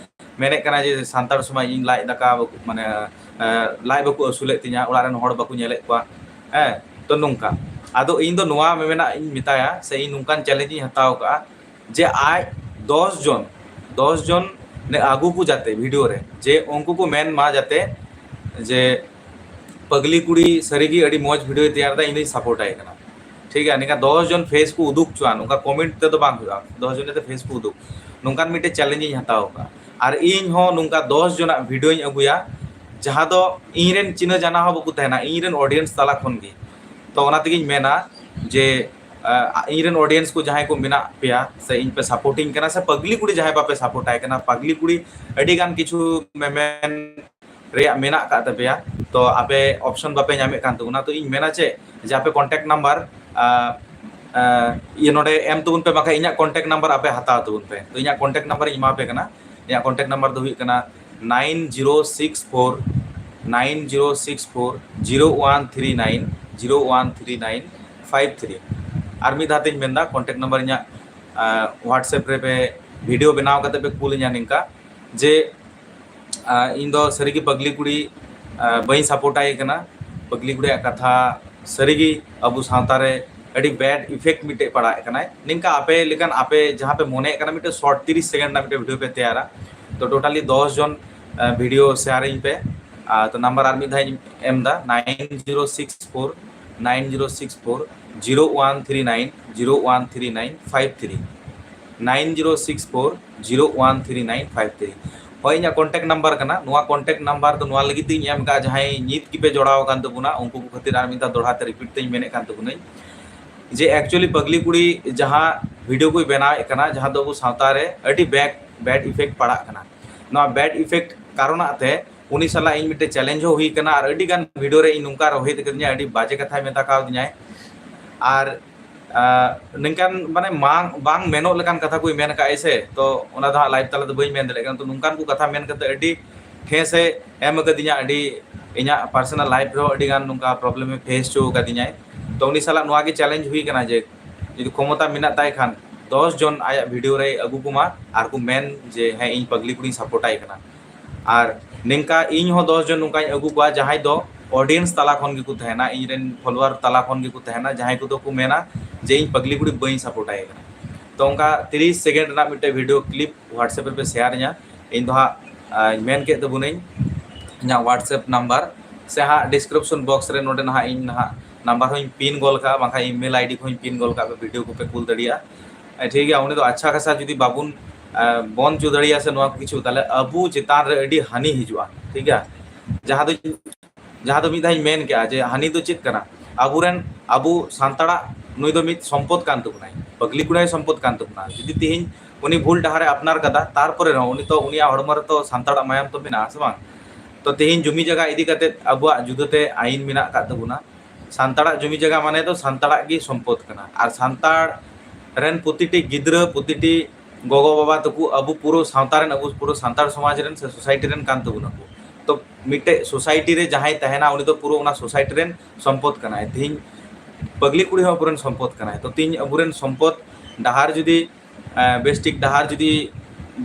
ᱢᱮᱱᱮᱫ ᱠᱟᱱᱟ ᱡᱮ ᱥᱟᱱᱛᱟᱲ ᱥᱚᱢᱟᱡᱽ ᱤᱧ ᱞᱟᱡ ᱫᱟᱠᱟ ᱵᱟᱠᱚ, ᱢᱟᱱᱮ, ᱮ, ᱞᱟᱡ ᱵᱟᱠᱚ ᱟᱹᱥᱩᱞᱮᱫ ᱛᱤᱧᱟ, ᱚᱲᱟᱜ ᱨᱮᱱ ᱦᱚᱲ ᱵᱟᱠᱚ ᱧᱮᱞᱮᱫ ᱠᱚᱣᱟ᱾ ᱦᱮᱸ, ᱛᱚ ᱱᱚᱝᱠᱟ᱾ ᱟᱫᱚ ᱤᱧ ᱫᱚ ᱱᱚᱣᱟ ᱢᱮᱢᱮᱱᱟᱜ ᱤᱧ ᱢᱮᱛᱟᱭᱟ, ᱥᱮ ᱤᱧ ᱱᱚᱝᱠᱟᱱ ᱪᱮᱞᱮᱧᱡᱽ ᱤᱧ ᱦᱟᱛᱟᱣ ᱠᱟᱜᱼᱟ ᱡᱮ ᱟᱡ ᱫᱚᱥ ᱡᱚᱱ, ᱫᱚᱥ ᱡᱚᱱ ᱱᱮ ᱟᱹᱜᱩ ᱠᱚ ᱡᱟᱛᱮ ᱵᱷᱤᱰᱤᱭᱳ ᱨᱮ, ᱡᱮ ᱩᱱᱠᱩ ᱠᱚ ᱢᱮᱱ ᱢᱟ ᱡᱟᱛᱮ ᱡᱮ ᱯᱟᱜᱽᱞᱤ ᱠᱩᱲᱤ ᱥᱟᱹᱨᱤᱜᱮ ᱟᱹᱰᱤ ᱢᱚᱡᱽ ᱵᱷᱤᱰᱤᱭᱳᱭ ᱛᱮᱭᱟᱨ ᱮᱫᱟ, ᱤᱧ ᱫᱚᱧ ᱥᱟᱯᱳᱨᱴ ᱟᱭ ᱠᱟᱱᱟ᱾ ᱴᱷᱤᱠ ᱜᱮᱭᱟ, ᱱᱤᱝᱠᱟ ᱫᱚᱥ ᱡᱚᱱ ᱯᱷᱮᱥ ᱠᱚ ᱩᱫᱩᱜ ᱦᱚᱪᱚᱣᱟᱱ, ᱚᱱᱠᱟ ᱠᱚᱢᱮᱱᱴ ᱛᱮᱫᱚ ᱵᱟᱝ ᱦᱩᱭᱩᱜᱼᱟ, ᱫᱚᱥ ᱡᱚᱱ ᱡᱟᱛᱮ ᱯᱷᱮᱥ ᱠᱚ ᱩᱫᱩᱜ, ᱱᱚᱝᱠᱟᱱ ᱢᱤᱫᱴᱮᱡ ᱪᱮᱞᱮᱧᱡᱽ ᱤᱧ ᱦᱟᱛᱟᱣ ᱟᱠᱟᱫᱼᱟ᱾ ᱟᱨ ᱤᱧ ᱦᱚᱸ ᱱᱚᱝᱠᱟ ᱫᱚᱥ ᱡᱚᱱᱟᱜ ᱵᱷᱤᱰᱤᱭᱳᱧ ᱟᱹᱜᱩᱭᱟ, ᱡᱟᱦᱟᱸ ᱫᱚ ᱤᱧ ᱨᱮᱱ ᱪᱤᱱᱦᱟᱹ ᱡᱟᱱᱟ ᱦᱚᱸ ᱵᱟᱠᱚ ᱛᱟᱦᱮᱱᱟ, ᱤᱧ ᱨᱮᱱ ᱚᱰᱤᱭᱮᱱᱥ ᱛᱟᱞᱟ ᱠᱷᱚᱱ ᱜᱮ᱾ ᱛᱚ ᱚᱱᱟ ᱛᱮᱜᱮᱧ ᱢᱮᱱᱟ ᱡᱮ, ᱟᱸ, ᱤᱧ ᱨᱮᱱ ᱚᱰᱤᱭᱮᱱᱥ ᱠᱚ ᱡᱟᱦᱟᱸᱭ ᱠᱚ ᱢᱮᱱᱟᱜ ᱯᱮᱭᱟ, ᱥᱮ ᱤᱧ ᱯᱮ ᱥᱟᱯᱳᱨᱴᱤᱧ ᱠᱟᱱᱟ, ᱥᱮ ᱯᱟᱜᱽᱞᱤ ᱠᱩᱲᱤ ᱡᱟᱦᱟᱸᱭ ᱵᱟᱯᱮ ᱥᱟᱯᱳᱨᱴ ᱟᱭ ᱠᱟᱱᱟ, ᱯᱟᱜᱽᱞᱤ ᱠᱩᱲᱤ ᱟᱹᱰᱤ ᱜᱟᱱ ᱠᱤᱪᱷᱩ ᱢᱮᱢᱮᱱ ᱨᱮᱭᱟᱜ ᱢᱮᱱᱟᱜ ᱟᱠᱟᱫ ᱛᱟᱯᱮᱭᱟ, ᱛᱚ ᱟᱯᱮ ᱚᱯᱥᱚᱱ ᱵᱟᱯᱮ ᱧᱟᱢᱮᱫ ᱠᱟᱱ ᱛᱟᱵᱚᱱᱟ᱾ ᱛᱚ ᱤᱧ ᱢᱮᱱᱟ ᱪᱮᱫ, ᱡᱮ ᱟᱯᱮ ᱠᱚᱱᱴᱟᱠᱴ ᱱᱟᱢᱵᱟᱨ, ᱟᱸ, ᱟᱸ, ᱤᱭᱟᱹ ᱱᱚᱰᱮ ᱮᱢ ᱛᱟᱵᱚᱱ ᱯᱮ, ᱵᱟᱠᱷᱟᱡ ᱤᱧᱟᱹᱜ ᱠᱚᱱᱴᱟᱠᱴ ᱱᱟᱢᱵᱟᱨ ᱟᱯᱮ ᱦᱟᱛᱟᱣ ᱛᱟᱵᱚᱱ ᱯᱮ᱾ ᱛᱚ ᱤᱧᱟᱹᱜ ᱠᱚᱱᱴᱟᱠᱴ ᱱᱟᱢᱵᱟᱨ ᱤᱧ ᱮᱢᱟ ᱯᱮ ᱠᱟᱱᱟ᱾ ᱤᱧᱟᱹᱜ ᱠᱚᱱᱴᱟᱠᱴ ᱱᱟᱢᱵᱟᱨ ᱫᱚ ᱦᱩᱭᱩᱜ ᱠᱟᱱᱟ nine zero six four nine zero six four zero one three nine, zero one three nine five three᱾ ᱟᱨ ᱢᱤᱫ ᱫᱷᱟᱣ ᱛᱮᱧ ᱢᱮᱱᱫᱟ, ᱠᱚᱱᱴᱟᱠᱴ ᱱᱟᱢᱵᱟᱨ ᱤᱧᱟᱹᱜ, ᱟᱸ, WhatsApp ᱨᱮ ᱯᱮ ᱵᱷᱤᱰᱤᱭᱳ ᱵᱮᱱᱟᱣ ᱠᱟᱛᱮ ᱯᱮ ᱠᱩᱞ ᱤᱧᱟ ᱱᱤᱝᱠᱟ ᱡᱮ, ᱟᱸ, ᱤᱧ ᱫᱚ ᱥᱟᱹᱨᱤᱜᱮ ᱯᱟᱜᱽᱞᱤ ᱠᱩᱲᱤ, ᱟᱸ, ᱵᱟᱹᱧ ᱥᱟᱯᱳᱨᱴ ᱟᱭ ᱠᱟᱱᱟ᱾ ᱯᱟᱜᱽᱞᱤ ᱠᱩᱲᱤᱭᱟᱜ ᱠᱟᱛᱷᱟ ᱥᱟᱹᱨᱤᱜᱮ ᱟᱵᱚ ᱥᱟᱶᱛᱟ ᱨᱮ ᱟᱹᱰᱤ ᱵᱮᱰ ᱤᱯᱷᱮᱠᱴ ᱢᱤᱫᱴᱮᱡ ᱯᱟᱲᱟᱜ ᱠᱟᱱᱟᱭ᱾ ᱱᱤᱝᱠᱟ ᱟᱯᱮ ᱞᱮᱠᱟᱱ, ᱟᱯᱮ ᱡᱟᱦᱟᱸ ᱯᱮ ᱢᱚᱱᱮᱭᱮᱫ ᱠᱟᱱᱟ ᱢᱤᱫᱴᱮᱡ ᱥᱚᱨᱴ ᱛᱤᱨᱤᱥ ᱥᱮᱠᱮᱱᱰ ᱨᱮᱱᱟᱜ ᱢᱤᱫᱴᱮᱡ ᱵᱷᱤᱰᱤᱭᱳ ᱯᱮ ᱛᱮᱭᱟᱨᱟ, ᱛᱚ ᱴᱳᱴᱟᱞᱤ ᱫᱚᱥ ᱡᱚᱱ, ᱟᱸ, ᱵᱷᱤᱰᱤᱭᱳ ᱥᱮᱭᱟᱨᱤᱧ ᱯᱮ᱾ ᱟᱨ ᱛᱚ ᱱᱟᱢᱵᱟᱨ ᱟᱨ ᱢᱤᱫ ᱫᱷᱟᱣ ᱤᱧ ᱮᱢ ᱮᱫᱟ, nine zero six four nine zero six four zero one three nine, zero one three nine five three, nine zero six four zero one three nine five three᱾ ᱦᱳᱭ, ᱤᱧᱟᱹᱜ ᱠᱚᱱᱴᱟᱠᱴ ᱱᱟᱢᱵᱟᱨ ᱠᱟᱱᱟ᱾ ᱱᱚᱣᱟ contact number ᱫᱚ ᱱᱚᱣᱟ ᱞᱟᱹᱜᱤᱫ ᱛᱤᱧ ᱮᱢ ᱠᱟᱜᱼᱟ, ᱡᱟᱦᱟᱸᱭ ᱱᱤᱛ ᱜᱮᱯᱮ ᱡᱚᱲᱟᱣ ᱟᱠᱟᱱ ᱛᱟᱵᱚᱱᱟ, ᱩᱱᱠᱩ ᱠᱚ ᱠᱷᱟᱹᱛᱤᱨ ᱟᱨ ᱢᱤᱫ ᱫᱷᱟᱣ ᱫᱚᱦᱲᱟ ᱛᱮ ᱨᱤᱯᱤᱴ ᱛᱤᱧ ᱢᱮᱱᱮᱫ ᱠᱟᱱ ᱛᱟᱵᱚᱱᱟᱹᱧ ᱡᱮ actually ᱯᱟᱜᱽᱞᱤ ᱠᱩᱲᱤ ᱡᱟᱦᱟᱸ ᱵᱷᱤᱰᱤᱭᱳ ᱠᱚᱭ ᱵᱮᱱᱟᱣᱮᱫ ᱠᱟᱱᱟ, ᱡᱟᱦᱟᱸ ᱫᱚ ᱟᱵᱚ ᱥᱟᱶᱛᱟ ᱨᱮ ᱟᱹᱰᱤ ᱵᱮᱰ, ᱵᱮᱰ ᱤᱯᱷᱮᱠᱴ ᱯᱟᱲᱟᱜ ᱠᱟᱱᱟ, ᱱᱚᱣᱟ ᱵᱮᱰ ᱤᱯᱷᱮᱠᱴ ᱠᱟᱨᱚᱱᱟᱜ ᱛᱮ ᱩᱱᱤ ᱥᱟᱞᱟᱜ ᱤᱧ ᱢᱤᱫᱴᱮᱡ ᱪᱮᱞᱮᱧᱡᱽ ᱦᱚᱸ ᱦᱩᱭ ᱠᱟᱱᱟ᱾ ᱟᱨ ᱟᱹᱰᱤ ᱜᱟᱱ ᱵᱷᱤᱰᱤᱭᱳ ᱨᱮ ᱤᱧ ᱱᱚᱝᱠᱟ ᱨᱳᱦᱤᱛ ᱟᱠᱟᱫᱤᱧᱟ, ᱟᱹᱰᱤ ᱵᱟᱡᱮ ᱠᱟᱛᱷᱟᱭ ᱢᱮᱛᱟ ᱠᱟᱣᱫᱤᱧᱟᱭ᱾ ᱟᱨ, ᱟᱸ, ᱱᱤᱝᱠᱟᱱ, ᱢᱟᱱᱮ, ᱵᱟᱝ, ᱵᱟᱝ ᱢᱮᱱᱚᱜ ᱞᱮᱠᱟᱱ ᱠᱟᱛᱷᱟ ᱠᱚᱭ ᱢᱮᱱ ᱠᱟᱜᱼᱟᱭ ᱥᱮ, ᱛᱚ ᱚᱱᱟ ᱫᱚ ᱦᱟᱸᱜ ᱞᱟᱭᱤᱵᱷ ᱛᱟᱞᱟ ᱫᱚ ᱵᱟᱹᱧ ᱢᱮᱱ ᱫᱟᱲᱮᱭᱟᱜ ᱠᱟᱱᱟ᱾ ᱛᱚ ᱱᱚᱝᱠᱟᱱ ᱠᱚ ᱠᱟᱛᱷᱟ ᱢᱮᱱ ᱠᱟᱛᱮ ᱟᱹᱰᱤ ᱴᱷᱮᱥ ᱮ ᱮᱢ ᱟᱠᱟᱫᱤᱧᱟ, ᱟᱹᱰᱤ, ᱤᱧᱟᱹᱜ ᱯᱟᱨᱥᱚᱱᱟᱞ ᱞᱟᱭᱤᱯᱷ ᱨᱮᱦᱚᱸ ᱟᱹᱰᱤ ᱜᱟᱱ ᱱᱚᱝᱠᱟ ᱯᱨᱚᱵᱞᱮᱢ ᱮ ᱯᱷᱮᱥ ᱦᱚᱪᱚ ᱟᱠᱟᱫᱤᱧᱟᱭ᱾ ᱛᱚ ᱩᱱᱤ ᱥᱟᱞᱟᱜ ᱱᱚᱣᱟ ᱜᱮ ᱪᱮᱞᱮᱧᱡᱽ ᱦᱩᱭ ᱠᱟᱱᱟ ᱡᱮ ᱡᱩᱫᱤ ᱠᱷᱚᱢᱚᱛᱟ ᱢᱮᱱᱟᱜ ᱛᱟᱭ ᱠᱷᱟᱱ, ᱫᱚᱥ ᱡᱚᱱ ᱟᱭᱟᱜ ᱵᱷᱤᱰᱤᱭᱳ ᱨᱮᱭ ᱟᱹᱜᱩ ᱠᱚᱢᱟ ᱟᱨ ᱠᱚ ᱢᱮᱱ ᱡᱮ ᱦᱮᱸ, ᱤᱧ ᱯᱟᱜᱽᱞᱤ ᱠᱩᱲᱤᱧ ᱥᱟᱯᱳᱨᱴ ᱟᱭ ᱠᱟᱱᱟ᱾ ᱟᱨ ᱱᱤᱝᱠᱟ ᱤᱧ ᱦᱚᱸ ᱫᱚᱥ ᱡᱚᱱ ᱱᱚᱝᱠᱟᱧ ᱟᱹᱜᱩ ᱠᱚᱣᱟ ᱡᱟᱦᱟᱸᱭ ᱫᱚ ᱚᱰᱤᱭᱮᱱᱥ ᱛᱟᱞᱟ ᱠᱷᱚᱱ ᱜᱮᱠᱚ ᱛᱟᱦᱮᱱᱟ, ᱤᱧ ᱨᱮᱱ ᱯᱷᱚᱞᱳᱣᱟᱨ ᱛᱟᱞᱟ ᱠᱷᱚᱱ ᱜᱮᱠᱚ ᱛᱟᱦᱮᱱᱟ, ᱡᱟᱦᱟᱸᱭ ᱠᱚᱫᱚ ᱠᱚ ᱢᱮᱱᱟ ᱡᱮ ᱤᱧ ᱯᱟᱜᱽᱞᱤ ᱠᱩᱲᱤ ᱵᱟᱹᱧ ᱥᱟᱯᱳᱨᱴ ᱟᱭ ᱠᱟᱱᱟ᱾ ᱛᱚ ᱚᱱᱠᱟ ᱛᱤᱨᱤᱥ ᱥᱮᱠᱮᱱᱰ ᱨᱮᱱᱟᱜ ᱢᱤᱫᱴᱮᱱ ᱵᱷᱤᱰᱤᱭᱳ ᱠᱞᱤᱯ WhatsApp ᱨᱮᱯᱮ ᱥᱮᱭᱟᱨ ᱤᱧᱟ᱾ ᱤᱧ ᱫᱚ ᱦᱟᱸᱜ ᱟᱸ, ᱢᱮᱱ ᱠᱮᱫ ᱛᱟᱵᱚᱱᱟᱹᱧ ᱤᱧᱟᱹᱜ WhatsApp ᱱᱟᱢᱵᱟᱨ ᱥᱮ ᱦᱟᱸᱜ ᱰᱤᱥᱠᱨᱤᱯᱥᱚᱱ ᱵᱚᱠᱥ ᱨᱮ ᱱᱚᱰᱮ ᱱᱟᱦᱟᱜ ᱤᱧ ᱱᱟᱦᱟᱜ ᱱᱟᱢᱵᱟᱨ ᱦᱚᱸᱧ ᱯᱤᱱ ᱜᱚᱞ ᱠᱟᱜᱼᱟ, ᱵᱟᱝᱠᱷᱟᱱ ᱤᱢᱮᱞ ᱟᱭᱰᱤ ᱠᱚᱦᱚᱸᱧ ᱯᱤᱱ ᱜᱚᱞ ᱠᱟᱜᱼᱟ, ᱵᱷᱤᱰᱤᱭᱳ ᱠᱚᱯᱮ ᱠᱩᱞ ᱫᱟᱲᱮᱭᱟᱜᱼᱟ᱾ ᱮ, ᱴᱷᱤᱠ ᱜᱮᱭᱟ, ᱩᱱᱤ ᱫᱚ ᱟᱪᱪᱷᱟ ᱠᱷᱟᱥᱟ ᱡᱩᱫᱤ ᱵᱟᱵᱚᱱ ᱮ, ᱵᱚᱱᱫ ᱦᱚᱪᱚ ᱫᱟᱲᱮᱭᱟᱜᱼᱟ ᱥᱮ ᱱᱚᱣᱟ ᱠᱚ ᱠᱤᱪᱷᱩ, ᱛᱟᱦᱞᱮ ᱟᱵᱚ ᱪᱮᱛᱟᱱ ᱨᱮ ᱟᱹᱰᱤ ᱦᱟᱹᱱᱤ ᱦᱤᱡᱩᱜᱼᱟ᱾ ᱴᱷᱤᱠ ᱜᱮᱭᱟ, ᱡᱟᱦᱟᱸ ᱫᱚ ᱡᱟᱦᱟᱸ ᱫᱚ ᱢᱤᱫ ᱫᱷᱟᱣ ᱤᱧ ᱢᱮᱱ ᱠᱮᱜᱼᱟ ᱡᱮ ᱦᱟᱹᱱᱤ ᱫᱚ ᱪᱮᱫ ᱠᱟᱱᱟ? ᱟᱵᱚᱨᱮᱱ, ᱟᱵᱚ ᱥᱟᱱᱛᱟᱲᱟᱜ ᱱᱩᱭ ᱫᱚ ᱢᱤᱫ ᱥᱚᱢᱯᱚᱫ ᱠᱟᱱ ᱛᱟᱵᱚᱱᱟᱭ, ᱯᱟᱜᱽᱞᱤ ᱠᱩᱲᱟᱭ ᱥᱚᱢᱯᱚᱫ ᱠᱟᱱ ᱛᱟᱵᱚᱱᱟ᱾ ᱡᱩᱫᱤ ᱛᱮᱦᱮᱧ ᱩᱱᱤ ᱵᱷᱩᱞ ᱰᱟᱦᱟᱨᱮ ᱟᱯᱱᱟᱨ ᱠᱟᱫᱟ, ᱛᱟᱨᱯᱚᱨᱮ ᱨᱮᱦᱚᱸ ᱩᱱᱤ ᱛᱚ, ᱩᱱᱤᱭᱟᱜ ᱦᱚᱲᱢᱚ ᱨᱮᱛᱚ ᱥᱟᱱᱛᱟᱲᱟᱜ ᱢᱟᱭᱟᱢ ᱛᱚ ᱢᱮᱱᱟᱜᱼᱟ, ᱥᱮ ᱵᱟᱝ? ᱛᱚ ᱛᱮᱦᱮᱧ ᱡᱩᱢᱤ ᱡᱟᱭᱜᱟ ᱤᱫᱤ ᱠᱟᱛᱮ ᱟᱵᱚᱣᱟᱜ ᱡᱩᱫᱟᱹᱛᱮ ᱟᱹᱭᱤᱱ ᱢᱮᱱᱟᱜ ᱟᱠᱟᱫ ᱛᱟᱵᱚᱱᱟ᱾ ᱥᱟᱱᱛᱟᱲᱟᱜ ᱡᱩᱢᱤ ᱡᱟᱭᱜᱟ ᱢᱟᱱᱮ ᱫᱚ ᱥᱟᱱᱛᱟᱲᱟᱜ ᱜᱮ ᱥᱚᱢᱯᱚᱫ ᱠᱟᱱᱟ, ᱟᱨ ᱥᱟᱱᱛᱟᱲ ᱨᱮᱱ ᱯᱨᱚᱛᱤᱴᱤ ᱜᱤᱫᱽᱨᱟᱹ, ᱯᱨᱚᱛᱤᱴᱤ ᱜᱚᱜᱚ ᱵᱟᱵᱟ ᱛᱟᱠᱚ ᱟᱵᱚ ᱯᱩᱨᱟᱹ ᱥᱟᱶᱛᱟ ᱨᱮᱱ, ᱟᱵᱚ ᱯᱩᱨᱟᱹ ᱥᱟᱱᱛᱟᱲ ᱥᱚᱢᱟᱡᱽ ᱨᱮᱱ ᱥᱮ ᱥᱳᱥᱟᱭᱴᱤ ᱨᱮᱱ ᱠᱟᱱ ᱛᱟᱵᱚᱱᱟ ᱠᱚ᱾ ᱛᱚ ᱢᱤᱫᱴᱮᱡ ᱥᱳᱥᱟᱭᱴᱤ ᱨᱮ ᱡᱟᱦᱟᱸᱭ ᱛᱟᱦᱮᱱᱟ, ᱩᱱᱤ ᱫᱚ ᱯᱩᱨᱟᱹ ᱚᱱᱟ ᱥᱳᱥᱟᱭᱴᱤ ᱨᱮᱱ ᱥᱚᱢᱯᱚᱫ ᱠᱟᱱᱟᱭ᱾ ᱛᱮᱦᱮᱧ ᱯᱟᱜᱽᱞᱤ ᱠᱩᱲᱤ ᱦᱚᱸ ᱟᱵᱚᱨᱮᱱ ᱥᱚᱢᱯᱚᱫ ᱠᱟᱱᱟᱭ᱾ ᱛᱚ ᱛᱮᱦᱮᱧ ᱟᱵᱚᱨᱮᱱ ᱥᱚᱢᱯᱚᱫ ᱰᱟᱦᱟᱨ ᱡᱩᱫᱤ, ᱮ, ᱵᱮᱥᱴᱷᱤᱠ ᱰᱟᱦᱟᱨ ᱡᱩᱫᱤ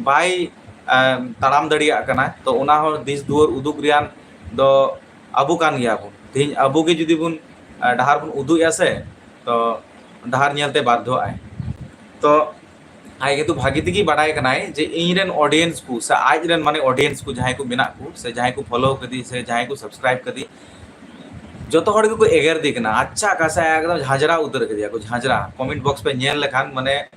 ᱵᱟᱭ, ᱮ, ᱛᱟᱲᱟᱢ ᱫᱟᱲᱮᱭᱟᱜ ᱠᱟᱱᱟ, ᱛᱚ ᱚᱱᱟ ᱦᱚᱸ ᱫᱤᱥ ᱫᱩᱣᱟᱹᱨ ᱩᱫᱩᱜ ᱨᱮᱭᱟᱜ ᱫᱚ ᱟᱵᱚ ᱠᱟᱱ ᱜᱮᱭᱟ ᱵᱚᱱ᱾ ᱛᱮᱦᱮᱧ ᱟᱵᱚ ᱜᱮ ᱡᱩᱫᱤ ᱵᱚᱱ, ᱮ, ᱰᱟᱦᱟᱨ ᱵᱚᱱ ᱩᱫᱩᱜ ᱮᱭᱟ ᱥᱮ, ᱛᱚ ᱰᱟᱦᱟᱨ ᱧᱮᱞᱛᱮ ᱵᱟᱫᱽᱫᱷᱚᱜ ᱟᱭ᱾ ᱛᱚ ᱟᱡ ᱜᱮᱛᱚ ᱵᱷᱟᱜᱮ ᱛᱮᱜᱮ ᱵᱟᱰᱟᱭ ᱠᱟᱱᱟᱭ ᱡᱮ ᱤᱧ ᱨᱮᱱ ᱚᱰᱤᱭᱮᱱᱥ ᱠᱚ ᱥᱮ ᱟᱡ ᱨᱮᱱ, ᱢᱟᱱᱮ, ᱚᱰᱤᱭᱮᱱᱥ ᱠᱚ ᱡᱟᱦᱟᱸᱭ ᱠᱚ ᱢᱮᱱᱟᱜ ᱠᱚ ᱥᱮ ᱡᱟᱦᱟᱸᱭ ᱠᱚ ᱯᱷᱚᱞᱳ ᱠᱟᱫᱮ ᱥᱮ ᱡᱟᱦᱟᱸᱭ ᱠᱚ ᱥᱟᱵᱥᱠᱨᱟᱭᱤᱵ ᱠᱟᱫᱮ, ᱡᱚᱛᱚ ᱦᱚᱲ ᱜᱮᱠᱚ ᱮᱜᱮᱨ ᱫᱮ ᱠᱟᱱᱟ᱾ ᱟᱪᱪᱷᱟ ᱠᱟᱥᱟ ᱮᱠᱫᱚᱢ ᱡᱷᱟᱸᱡᱽᱨᱟ ᱩᱛᱟᱹᱨ ᱠᱮᱫᱮᱭᱟ ᱠᱚ, ᱡᱷᱟᱸᱡᱽᱨᱟ᱾ ᱠᱚᱢᱮᱱᱴ ᱵᱚᱠᱥ ᱯᱮ ᱧᱮᱞ ᱞᱮᱠᱷᱟᱱ, ᱢᱟᱱᱮ,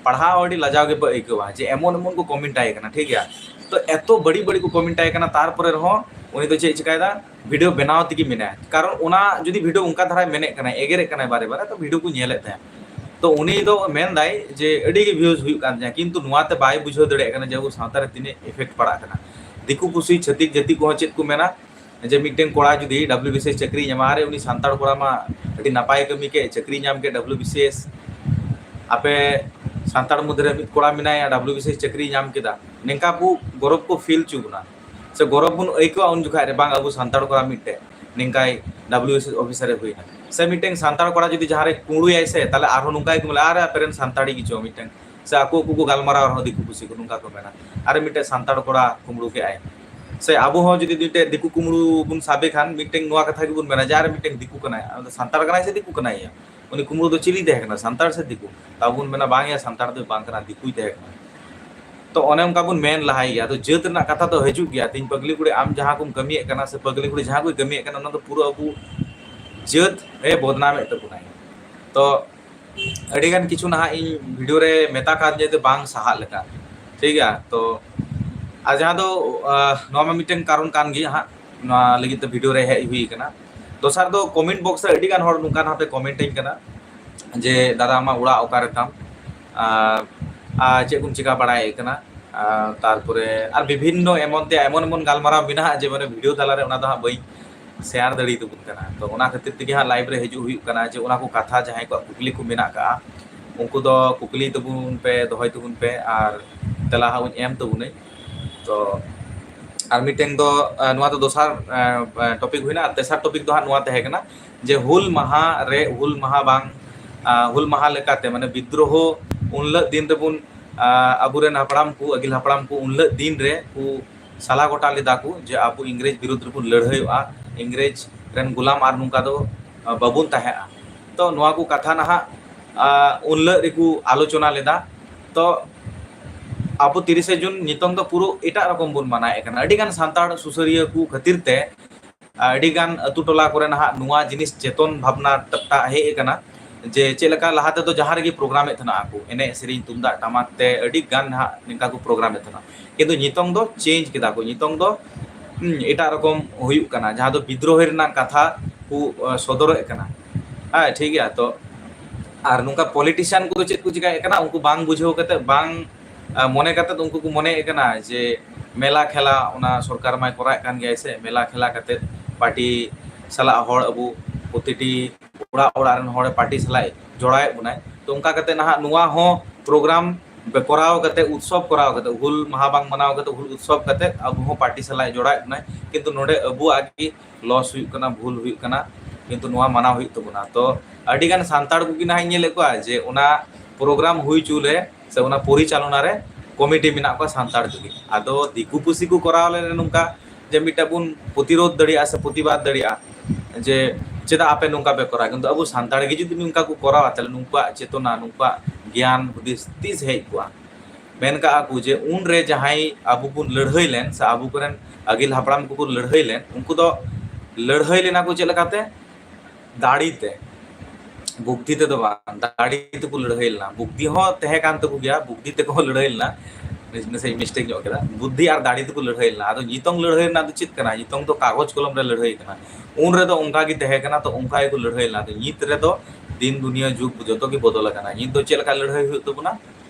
ᱯᱟᱲᱦᱟᱣ ᱟᱹᱰᱤ ᱞᱟᱡᱟᱣ ᱜᱮᱯᱮ ᱟᱹᱭᱠᱟᱹᱣᱟ ᱡᱮ ᱮᱢᱚᱱ ᱮᱢᱚᱱ ᱠᱚ ᱠᱚᱢᱮᱱᱴ ᱟᱭ ᱠᱟᱱᱟ, ᱴᱷᱤᱠ ᱜᱮᱭᱟ᱾ ᱛᱚ ᱮᱛᱚ ᱵᱟᱹᱲᱤᱡ ᱵᱟᱹᱲᱤᱡ ᱠᱚ ᱠᱚᱢᱮᱱᱴ ᱟᱭ ᱠᱟᱱᱟ, ᱛᱟᱨᱯᱚᱨᱮ ᱨᱮᱦᱚᱸ ᱩᱱᱤ ᱫᱚ ᱪᱮᱫ ᱮ ᱪᱤᱠᱟᱭᱮᱫᱟ? ᱵᱷᱤᱰᱤᱭᱳ ᱵᱮᱱᱟᱣ ᱛᱮᱜᱮ ᱢᱮᱱᱟᱭᱟ᱾ ᱠᱟᱨᱚᱱ ᱚᱱᱟ ᱡᱩᱫᱤ ᱵᱷᱤᱰᱤᱭᱳ ᱚᱱᱠᱟ ᱫᱷᱟᱨᱟᱭ ᱢᱮᱱᱮᱫ ᱠᱟᱱᱟᱭ, ᱮᱜᱮᱨᱮᱫ ᱠᱟᱱᱟᱭ ᱵᱟᱨᱮ ᱵᱟᱨᱮ, ᱛᱚ ᱵᱷᱤᱰᱤᱭᱳ ᱠᱚ ᱧᱮᱞᱮᱫ ᱛᱟᱭᱟ᱾ ᱛᱚ ᱩᱱᱤ ᱫᱚ ᱢᱮᱱᱫᱟᱭ ᱡᱮ ᱟᱹᱰᱤ ᱜᱮ ᱵᱷᱤᱭᱩᱡᱽ ᱦᱩᱭᱩᱜ ᱠᱟᱱ ᱛᱤᱧᱟ, ᱠᱤᱱᱛᱩ ᱱᱚᱣᱟᱛᱮ ᱵᱟᱭ ᱵᱩᱡᱷᱟᱹᱣ ᱫᱟᱲᱮᱭᱟᱜ ᱠᱟᱱᱟ ᱡᱮ ᱟᱵᱚ ᱥᱟᱶᱛᱟ ᱨᱮ ᱛᱤᱱᱟᱹᱜ ᱤᱯᱷᱮᱠᱴ ᱯᱟᱲᱟᱜ ᱠᱟᱱᱟ᱾ ᱫᱤᱠᱩ ᱯᱩᱥᱤ ᱪᱷᱟᱹᱛᱤᱠ ᱡᱟᱹᱛᱤ ᱠᱚᱦᱚᱸ ᱪᱮᱫ ᱠᱚ ᱢᱮᱱᱟ, ᱡᱮ ᱢᱤᱫᱴᱮᱱ ᱠᱚᱲᱟ ᱡᱩᱫᱤ WBCS ᱪᱟᱹᱠᱨᱤ ᱧᱟᱢᱟ, ᱟᱨᱮ ᱩᱱᱤ ᱥᱟᱱᱛᱟᱲ ᱠᱚᱲᱟ ᱢᱟ ᱟᱹᱰᱤ ᱱᱟᱯᱟᱭ ᱠᱟᱹᱢᱤ ᱠᱮᱫ, ᱪᱟᱹᱠᱨᱤ ᱧᱟᱢ ᱠᱮᱫ WBCS, ᱟᱯᱮ ᱥᱟᱱᱛᱟᱲ ᱢᱚᱫᱽᱫᱷᱮ ᱨᱮ ᱢᱤᱫ ᱠᱚᱲᱟ ᱢᱮᱱᱟᱭᱟ WBCS ᱪᱟᱹᱠᱨᱤ ᱧᱟᱢ ᱠᱮᱫᱟ, ᱱᱤᱝᱠᱟ ᱠᱚ ᱜᱚᱨᱚᱵᱽ ᱠᱚ ᱯᱷᱤᱞ ᱦᱚᱪᱚ ᱵᱚᱱᱟ ᱥᱮ ᱜᱚᱨᱚᱵᱽ ᱵᱚᱱ ᱟᱹᱭᱠᱟᱹᱣᱟ ᱩᱱ ᱡᱚᱠᱷᱟᱡ ᱨᱮ, ᱵᱟᱝ ᱟᱵᱚ ᱥᱟᱱᱛᱟᱲ ᱠᱚᱲᱟ ᱢᱤᱫᱴᱮᱡ ᱱᱤᱝᱠᱟᱭ ᱰᱟᱵᱞᱤᱭᱩ ᱮᱥ ᱚᱯᱷᱤᱥᱟᱨ ᱮ ᱦᱩᱭᱱᱟ᱾ ᱥᱮ ᱢᱤᱫᱴᱮᱱ ᱥᱟᱱᱛᱟᱲ ᱠᱚᱲᱟ ᱡᱩᱫᱤ ᱡᱟᱦᱟᱸ ᱨᱮ ᱠᱩᱢᱲᱩᱭᱟᱭ ᱥᱮ, ᱛᱟᱦᱚᱞᱮ ᱟᱨᱦᱚᱸ ᱱᱚᱝᱠᱟ ᱜᱮᱠᱚ ᱢᱮᱱᱟ, "ᱟᱨᱮ ᱟᱯᱮ ᱨᱮᱱ ᱥᱟᱱᱛᱟᱲᱤ ᱜᱮᱪᱚ ᱢᱤᱫᱴᱮᱱ", ᱥᱮ ᱟᱠᱚ ᱟᱠᱚ ᱠᱚ ᱜᱟᱞᱢᱟᱨᱟᱣ ᱨᱮᱦᱚᱸ ᱫᱤᱠᱩ ᱯᱩᱥᱤ ᱠᱚ ᱱᱚᱝᱠᱟ ᱠᱚ ᱢᱮᱱᱟ, "ᱟᱨᱮ ᱢᱤᱫᱴᱮᱱ ᱥᱟᱱᱛᱟᱲ ᱠᱚᱲᱟ ᱠᱩᱢᱲᱩ ᱠᱮᱜᱼᱟᱭ", ᱥᱮ ᱟᱵᱚ ᱦᱚᱸ ᱡᱩᱫᱤ ᱢᱤᱫᱴᱮᱱ ᱫᱤᱠᱩ ᱠᱩᱢᱲᱩ ᱵᱚᱱ ᱥᱟᱵᱮ ᱠᱷᱟᱱ, ᱢᱤᱫᱴᱮᱱ ᱱᱚᱣᱟ ᱠᱟᱛᱷᱟ ᱜᱮᱵᱚᱱ ᱢᱮᱱᱟ ᱡᱮ, "ᱟᱨᱮ ᱢᱤᱫᱴᱮᱱ ᱫᱤᱠᱩ ᱠᱟᱱᱟᱭ, ᱟᱫᱚ ᱥᱟᱱᱛᱟᱲ ᱠᱟᱱᱟᱭ ᱥᱮ ᱫᱤᱠᱩ ᱠᱟᱱᱟᱭ ᱭᱟ? ᱩᱱᱤ ᱠᱩᱢᱲᱩ ᱫᱚ ᱪᱤᱞᱤ ᱛᱟᱦᱮᱸ ᱠᱟᱱᱟ, ᱥᱟᱱᱛᱟᱲ ᱥᱮ ᱫᱤᱠᱩ?" ᱟᱵᱚ ᱵᱚᱱ ᱢᱮᱱᱟ, "ᱵᱟᱝ ᱭᱟ, ᱥᱟᱱᱛᱟᱲ ᱫᱚ ᱵᱟᱝ ᱠᱟᱱᱟ, ᱫᱤᱠᱩᱭ ᱛᱟᱦᱮᱸ ᱠᱟᱱᱟ᱾" ᱛᱚ ᱚᱱᱮ ᱚᱱᱠᱟ ᱵᱚᱱ ᱢᱮᱱ ᱞᱟᱦᱟᱭ ᱜᱮᱭᱟ᱾ ᱟᱫᱚ ᱡᱟᱹᱛ ᱨᱮᱱᱟᱜ ᱠᱟᱛᱷᱟ ᱫᱚ ᱦᱤᱡᱩᱜ ᱜᱮᱭᱟ᱾ ᱛᱮᱦᱮᱧ ᱯᱟᱹᱜᱽᱞᱤ ᱠᱩᱲᱤ ᱟᱢ ᱡᱟᱦᱟᱸ ᱠᱚᱢ ᱠᱟᱹᱢᱤᱭᱮᱫ ᱠᱟᱱᱟ ᱥᱮ ᱯᱟᱹᱜᱽᱞᱤ ᱠᱩᱲᱤ ᱡᱟᱦᱟᱸ ᱠᱚᱭ ᱠᱟᱹᱢᱤᱭᱮᱫ ᱠᱟᱱᱟ, ᱚᱱᱟ ᱫᱚ ᱯᱩᱨᱟᱹ ᱟᱵᱚ ᱡᱟᱹᱛ ᱮ ᱵᱚᱫᱱᱟᱢᱮᱫ ᱛᱟᱵᱚᱱᱟᱭ᱾ ᱛᱚ ᱟᱹᱰᱤᱜᱟᱱ ᱠᱤᱪᱷᱩ ᱱᱟᱦᱟᱜ ᱤᱧ ᱵᱷᱤᱰᱤᱭᱳ ᱨᱮ ᱢᱮᱛᱟ ᱠᱟᱫ ᱡᱮ ᱵᱟᱝ ᱥᱟᱦᱟᱜ ᱞᱮᱠᱟ, ᱴᱷᱤᱠ ᱜᱮᱭᱟ᱾ ᱛᱚ ᱟᱨ ᱡᱟᱦᱟᱸ ᱫᱚ, ᱟᱦ, ᱱᱚᱣᱟ ᱢᱟ ᱢᱤᱫᱴᱮᱱ ᱠᱟᱨᱚᱱ ᱠᱟᱱ ᱜᱮᱭᱟ ᱦᱟᱸᱜ, ᱱᱚᱣᱟ ᱞᱟᱹᱜᱤᱫ ᱛᱮ ᱵᱷᱤᱰᱤᱭᱳ ᱨᱮ ᱦᱮᱡ ᱦᱩᱭ ᱠᱟᱱᱟ᱾ ᱫᱚᱥᱟᱨ ᱫᱚ ᱠᱚᱢᱮᱱᱴ ᱵᱚᱠᱥ ᱨᱮ ᱟᱹᱰᱤᱜᱟᱱ ᱦᱚᱲ ᱱᱚᱝᱠᱟ ᱱᱟᱦᱟᱜ ᱯᱮ ᱠᱚᱢᱮᱱᱴ ᱟᱹᱧ ᱠᱟᱱᱟ ᱡᱮ, "ᱫᱟᱫᱟ, ᱟᱢᱟᱜ ᱚᱲᱟᱜ ᱚᱠᱟ ᱨᱮᱛᱟᱢ? ᱟᱨ, ᱟᱨ ᱪᱮᱫ ᱠᱚᱢ ᱪᱤᱠᱟ ᱵᱟᱲᱟᱭᱮᱫ ᱠᱟᱱᱟ?" ᱟᱨ ᱛᱟᱨᱯᱚᱨᱮ ᱟᱨ ᱵᱤᱵᱷᱤᱱᱱᱚ ᱮᱢᱚᱱ ᱛᱮ ᱮᱢᱚᱱ ᱮᱢᱚᱱ ᱜᱟᱞᱢᱟᱨᱟᱣ ᱢᱮᱱᱟᱜᱼᱟ ᱡᱮ ᱢᱟᱱᱮ ᱵᱷᱤᱰᱤᱭᱳ ᱛᱟᱞᱟᱨᱮ ᱚᱱᱟ ᱫᱚ ᱦᱟᱸᱜ ᱵᱟᱹᱧ ᱥᱮᱭᱟᱨ ᱫᱟᱲᱮ ᱛᱟᱵᱚᱱ ᱠᱟᱱᱟ᱾ ᱛᱚ ᱚᱱᱟ ᱠᱷᱟᱹᱛᱤᱨ ᱛᱮᱜᱮ ᱦᱟᱸᱜ ᱞᱟᱭᱤᱵᱷ ᱨᱮ ᱦᱤᱡᱩᱜ ᱦᱩᱭᱩᱜ ᱠᱟᱱᱟ ᱡᱮ ᱚᱱᱟ ᱠᱚ ᱠᱟᱛᱷᱟ ᱡᱟᱦᱟᱸᱭ ᱠᱚᱣᱟᱜ ᱠᱩᱠᱞᱤ ᱠᱚ ᱢᱮᱱᱟᱜ ᱠᱟᱜᱼᱟ, ᱩᱱᱠᱩ ᱫᱚ ᱠᱩᱠᱞᱤ ᱛᱟᱵᱚᱱ ᱯᱮ, ᱫᱚᱦᱚᱭ ᱛᱟᱵᱚᱱ ᱯᱮ ᱟᱨ ᱛᱮᱞᱟ ᱦᱟᱸᱜ ᱵᱚᱱ ᱮᱢ ᱛᱟᱵᱚᱱᱟᱹᱧ᱾ ᱛᱚ ᱟᱨ ᱢᱤᱫᱴᱮᱱ ᱫᱚ, ᱟᱸ, ᱱᱚᱣᱟ ᱫᱚ ᱫᱚᱥᱟᱨ, ᱟᱸ, ᱟᱸ, ᱴᱚᱯᱤᱠ ᱦᱩᱭᱱᱟ᱾ ᱟᱨ ᱛᱮᱥᱟᱨ ᱴᱚᱯᱤᱠ ᱫᱚ ᱦᱟᱸᱜ ᱱᱚᱣᱟ ᱛᱟᱦᱮᱸ ᱠᱟᱱᱟ ᱡᱮ ᱦᱩᱞ ᱢᱟᱦᱟ ᱨᱮ, ᱦᱩᱞ ᱢᱟᱦᱟ ᱵᱟᱝ, ᱟᱸ, ᱦᱩᱞ ᱢᱟᱦᱟ ᱞᱮᱠᱟᱛᱮ ᱢᱟᱱᱮ ᱵᱤᱫᱽᱫᱨᱳᱦᱚ ᱩᱱ ᱦᱤᱞᱳᱜ ᱫᱤᱱ ᱨᱮᱵᱚᱱ, ᱟᱸ, ᱟᱵᱚᱨᱮᱱ ᱦᱟᱯᱲᱟᱢ ᱠᱚ, ᱟᱹᱜᱤᱞ ᱦᱟᱯᱲᱟᱢ ᱠᱚ ᱩᱱ ᱦᱤᱞᱳᱜ ᱫᱤᱱ ᱨᱮ ᱠᱚ ᱥᱟᱞᱟ ᱜᱚᱴᱟ ᱞᱮᱫᱟ ᱠᱚ ᱡᱮ ᱟᱵᱚ ᱤᱝᱨᱮᱡᱽ ᱵᱤᱨᱩᱫᱽ ᱨᱮᱵᱚᱱ ᱞᱟᱹᱲᱦᱟᱹᱭᱚᱜᱼᱟ, ᱤᱝᱨᱮᱡᱽ ᱨᱮᱱ ᱜᱩᱞᱟᱢ ᱟᱨ ᱱᱚᱝᱠᱟ ᱫᱚ, ᱟᱸ, ᱵᱟᱵᱚᱱ ᱛᱟᱦᱮᱸᱜᱼᱟ᱾ ᱛᱚ ᱱᱚᱣᱟ ᱠᱚ ᱠᱟᱛᱷᱟ ᱱᱟᱦᱟᱜ, ᱟᱸ, ᱩᱱ ᱦᱤᱞᱳᱜ ᱨᱮᱠᱚ ᱟᱞᱳᱪᱚᱱᱟ ᱞᱮᱫᱟ᱾ ᱛᱚ ᱟᱵᱚ ᱛᱤᱨᱤᱥᱮ ᱡᱩᱱ ᱱᱤᱛᱚᱝ ᱫᱚ ᱯᱩᱨᱟᱹ ᱮᱴᱟᱜ ᱨᱚᱠᱚᱢ ᱵᱚᱱ ᱢᱟᱱᱟᱣᱮᱫ ᱠᱟᱱᱟ᱾ ᱟᱹᱰᱤᱜᱟᱱ ᱥᱟᱱᱛᱟᱲ ᱥᱩᱥᱟᱹᱨᱤᱭᱟᱹ ᱠᱚ ᱠᱷᱟᱹᱛᱤᱨ ᱛᱮ ᱟᱹᱰᱤᱜᱟᱱ ᱟᱹᱛᱩ ᱴᱚᱞᱟ ᱠᱚᱨᱮ ᱱᱟᱦᱟᱜ ᱱᱚᱣᱟ ᱡᱤᱱᱤᱥ ᱪᱮᱛᱚᱱ ᱵᱷᱟᱵᱽᱱᱟ ᱴᱟᱜ ᱦᱮᱡ ᱟᱠᱟᱱᱟ ᱡᱮ ᱪᱮᱫ ᱞᱮᱠᱟ ᱞᱟᱦᱟ ᱛᱮᱫᱚ ᱡᱟᱦᱟᱸ ᱨᱮᱜᱮ ᱯᱨᱳᱜᱨᱟᱢᱮᱫ ᱛᱟᱦᱮᱱᱟ ᱠᱚ, ᱮᱱᱮᱡ ᱥᱮᱨᱮᱧ ᱛᱩᱢᱫᱟᱜ ᱴᱟᱢᱟᱠ ᱛᱮ ᱟᱹᱰᱤ ᱜᱟᱱ ᱱᱟᱦᱟᱜ ᱱᱤᱝᱠᱟ ᱠᱚ ᱯᱨᱳᱜᱨᱟᱢᱮᱫ ᱛᱟᱦᱮᱱᱟ, ᱠᱤᱱᱛᱩ ᱱᱤᱛᱚᱝ ᱫᱚ ᱪᱮᱧᱡᱽ ᱠᱮᱫᱟ ᱠᱚ᱾ ᱱᱤᱛᱚᱝ ᱫᱚ, ᱦᱩᱸ, ᱮᱴᱟᱜ ᱨᱚᱠᱚᱢ ᱦᱩᱭᱩᱜ ᱠᱟᱱᱟ, ᱡᱟᱦᱟᱸ ᱫᱚ ᱵᱤᱫᱽᱨᱳᱦᱤ ᱨᱮᱱᱟᱜ ᱠᱟᱛᱷᱟ ᱠᱚ, ᱟᱸ, ᱥᱚᱫᱚᱨᱮᱫ ᱠᱟᱱᱟ᱾ ᱦᱮᱸ, ᱴᱷᱤᱠ ᱜᱮᱭᱟ᱾ ᱛᱚ ᱟᱨ ᱱᱚᱝᱠᱟ ᱯᱚᱞᱤᱴᱤᱥᱤᱭᱟᱱ ᱠᱚᱫᱚ ᱪᱮᱫ ᱠᱚ ᱪᱤᱠᱟᱭᱮᱫ ᱠᱟᱱᱟ, ᱩᱱᱠᱩ ᱵᱟᱝ ᱵᱩᱡᱷᱟᱹᱣ ᱠᱟᱛᱮ, ᱵᱟᱝ, ᱟᱸ, ᱢᱚᱱᱮ ᱠᱟᱛᱮ ᱩᱱᱠᱩ ᱠᱚ ᱢᱚᱱᱮᱭᱮᱫ ᱠᱟᱱᱟ ᱡᱮ ᱢᱮᱞᱟ ᱠᱷᱮᱞᱟ ᱚᱱᱟ ᱥᱚᱨᱠᱟᱨ ᱢᱟᱭ ᱠᱚᱨᱟᱣᱮᱫ ᱠᱟᱱ ᱜᱮᱭᱟᱭ ᱥᱮ, ᱢᱮᱞᱟ ᱠᱷᱮᱞᱟ ᱠᱟᱛᱮ ᱯᱟᱨᱴᱤ ᱥᱟᱞᱟᱜ ᱦᱚᱲ ᱟᱵᱚ ᱯᱨᱚᱛᱤᱴᱤ ᱚᱲᱟᱜ ᱚᱲᱟᱜ ᱨᱮᱱ ᱦᱚᱲ ᱯᱟᱨᱴᱤ ᱥᱟᱞᱟᱜ ᱡᱚᱲᱟᱣᱮᱫ ᱵᱚᱱᱟᱭ᱾ ᱛᱚ ᱚᱱᱠᱟ ᱠᱟᱛᱮ ᱱᱟᱦᱟᱜ ᱱᱚᱣᱟ ᱦᱚᱸ ᱯᱨᱳᱜᱨᱟᱢ ᱠᱚᱨᱟᱣ ᱠᱟᱛᱮ, ᱩᱛᱥᱚᱵ ᱠᱚᱨᱟᱣ ᱠᱟᱛᱮ, ᱦᱩᱞ ᱢᱟᱦᱟ ᱵᱟᱝ ᱢᱟᱱᱟᱣ ᱠᱟᱛᱮ ᱦᱩᱞ ᱩᱛᱥᱚᱵ ᱠᱟᱛᱮ ᱟᱵᱚ ᱦᱚᱸ ᱯᱟᱨᱴᱤ ᱥᱟᱞᱟᱜ ᱡᱚᱲᱟᱣᱮᱫ ᱵᱚᱱᱟᱭ, ᱠᱤᱱᱛᱩ ᱱᱚᱰᱮ ᱟᱵᱚᱣᱟᱜ ᱜᱮ ᱞᱚᱥ ᱦᱩᱭᱩᱜ ᱠᱟᱱᱟ, ᱵᱷᱩᱞ ᱦᱩᱭᱩᱜ ᱠᱟᱱᱟ, ᱠᱤᱱᱛᱩ ᱱᱚᱣᱟ ᱢᱟᱱᱟᱣ ᱦᱩᱭᱩᱜ ᱛᱟᱵᱚᱱᱟ᱾ ᱛᱚ ᱟᱹᱰᱤᱜᱟᱱ ᱥᱟᱱᱛᱟᱲ ᱠᱚᱜᱮ ᱱᱟᱦᱟᱜ ᱤᱧ ᱧᱮᱞᱮᱫ ᱠᱚᱣᱟ ᱡᱮ ᱚᱱᱟ ᱯᱨᱳᱜᱨᱟᱢ ᱦᱩᱭ ᱦᱚᱪᱚ ᱨᱮ ᱥᱮ ᱚᱱᱟ ᱯᱚᱨᱤᱪᱟᱞᱚᱱᱟ ᱨᱮ ᱠᱚᱢᱤᱴᱤ ᱢᱮᱱᱟᱜ ᱠᱚᱣᱟ ᱥᱟᱱᱛᱟᱲ ᱠᱚᱜᱮ᱾ ᱟᱫᱚ ᱫᱤᱠᱩ ᱯᱩᱥᱤ ᱠᱚ ᱠᱚᱨᱟᱣ ᱞᱮᱱᱟ ᱱᱚᱝᱠᱟ, ᱡᱮ ᱢᱤᱫᱴᱟᱝ ᱵᱚᱱ ᱯᱨᱚᱛᱤᱨᱳᱫᱷ ᱫᱟᱲᱮᱭᱟᱜᱼᱟ ᱥᱮ ᱯᱨᱚᱛᱤᱵᱟᱫ ᱫᱟᱲᱮᱭᱟᱜᱼᱟ ᱡᱮ ᱪᱮᱫᱟᱜ ᱟᱯᱮ ᱱᱚᱝᱠᱟ ᱯᱮ ᱠᱚᱨᱟᱣᱟ, ᱠᱤᱱᱛᱩ ᱟᱵᱚ ᱥᱟᱱᱛᱟᱲ ᱜᱮ ᱡᱩᱫᱤ ᱱᱚᱝᱠᱟ ᱠᱚ ᱠᱚᱨᱟᱣᱟ, ᱛᱟᱦᱞᱮ ᱱᱩᱠᱩᱣᱟᱜ ᱪᱮᱛᱚᱱᱟ, ᱱᱩᱠᱩᱣᱟᱜ ᱜᱮᱭᱟᱱ ᱦᱩᱫᱤᱥ ᱛᱤᱥ ᱦᱮᱡ ᱠᱚᱜᱼᱟ? ᱢᱮᱱ ᱠᱟᱜᱼᱟ ᱠᱚ ᱡᱮ ᱩᱱᱨᱮ ᱡᱟᱦᱟᱸᱭ ᱟᱵᱚ ᱵᱚᱱ ᱞᱟᱹᱲᱦᱟᱹᱭ ᱞᱮᱱ ᱥᱮ ᱟᱵᱚ ᱠᱚᱨᱮᱱ ᱟᱹᱜᱤᱞ ᱦᱟᱯᱲᱟᱢ ᱠᱚᱠᱚ ᱞᱟᱹᱲᱦᱟᱹᱭ ᱞᱮᱱ, ᱩᱱᱠᱩ ᱫᱚ ᱞᱟᱹᱲᱦᱟᱹᱭ ᱞᱮᱱᱟ ᱠᱚ ᱪᱮᱫ ᱞᱮᱠᱟᱛᱮ? ᱫᱟᱲᱮ ᱛᱮ, ᱵᱩᱫᱽᱫᱷᱤ ᱛᱮᱫᱚ ᱵᱟᱝ, ᱫᱟᱲᱮ ᱛᱮᱠᱚ ᱞᱟᱹᱲᱦᱟᱹᱭ ᱞᱮᱱᱟ᱾ ᱵᱩᱫᱽᱫᱷᱤ ᱦᱚᱸ ᱛᱟᱦᱮᱸ ᱠᱟᱱ ᱛᱟᱠᱚ ᱜᱮᱭᱟ, ᱵᱩᱫᱽᱫᱷᱤ ᱛᱮᱠᱚ ᱦᱚᱸ ᱞᱟᱹᱲᱦᱟᱹᱭ ᱞᱮᱱᱟ, ᱱᱟᱥᱮ ᱢᱤᱥᱴᱮᱠ ᱧᱚᱜ ᱠᱮᱫᱟ, ᱵᱩᱫᱽᱫᱷᱤ ᱟᱨ ᱫᱟᱲᱮ ᱛᱮᱠᱚ ᱞᱟᱹᱲᱦᱟᱹᱭ ᱞᱮᱱᱟ᱾ ᱟᱫᱚ ᱱᱤᱛᱚᱝ ᱞᱟᱹᱲᱦᱟᱹᱭ ᱨᱮᱱᱟᱜ ᱫᱚ ᱪᱮᱫ ᱠᱟᱱᱟ? ᱱᱤᱛᱚᱝ ᱫᱚ ᱠᱟᱜᱚᱡᱽ ᱠᱚᱞᱚᱢ ᱨᱮ ᱞᱟᱹᱲᱦᱟᱹᱭ ᱠᱟᱱᱟ᱾ ᱩᱱ ᱨᱮᱫᱚ ᱚᱱᱠᱟ ᱜᱮ ᱛᱟᱦᱮᱸ ᱠᱟᱱᱟ, ᱛᱚ ᱚᱱᱠᱟ ᱜᱮᱠᱚ ᱞᱟᱹᱲᱦᱟᱹᱭ ᱞᱮᱱᱟ᱾ ᱟᱫᱚ ᱱᱤᱛ ᱨᱮᱫᱚ ᱫᱤᱱ ᱫᱩᱱᱤᱭᱟᱹ ᱡᱩᱜᱽ ᱡᱚᱛᱚ ᱜᱮ ᱵᱚᱫᱚᱞ ᱟᱠᱟᱱᱟ᱾ ᱱᱤᱛ ᱫᱚ ᱪᱮᱫ ᱞᱮᱠᱟ ᱞᱟᱹᱲᱦᱟᱹᱭ ᱦᱩᱭᱩᱜ ᱛᱟᱵᱚᱱᱟ?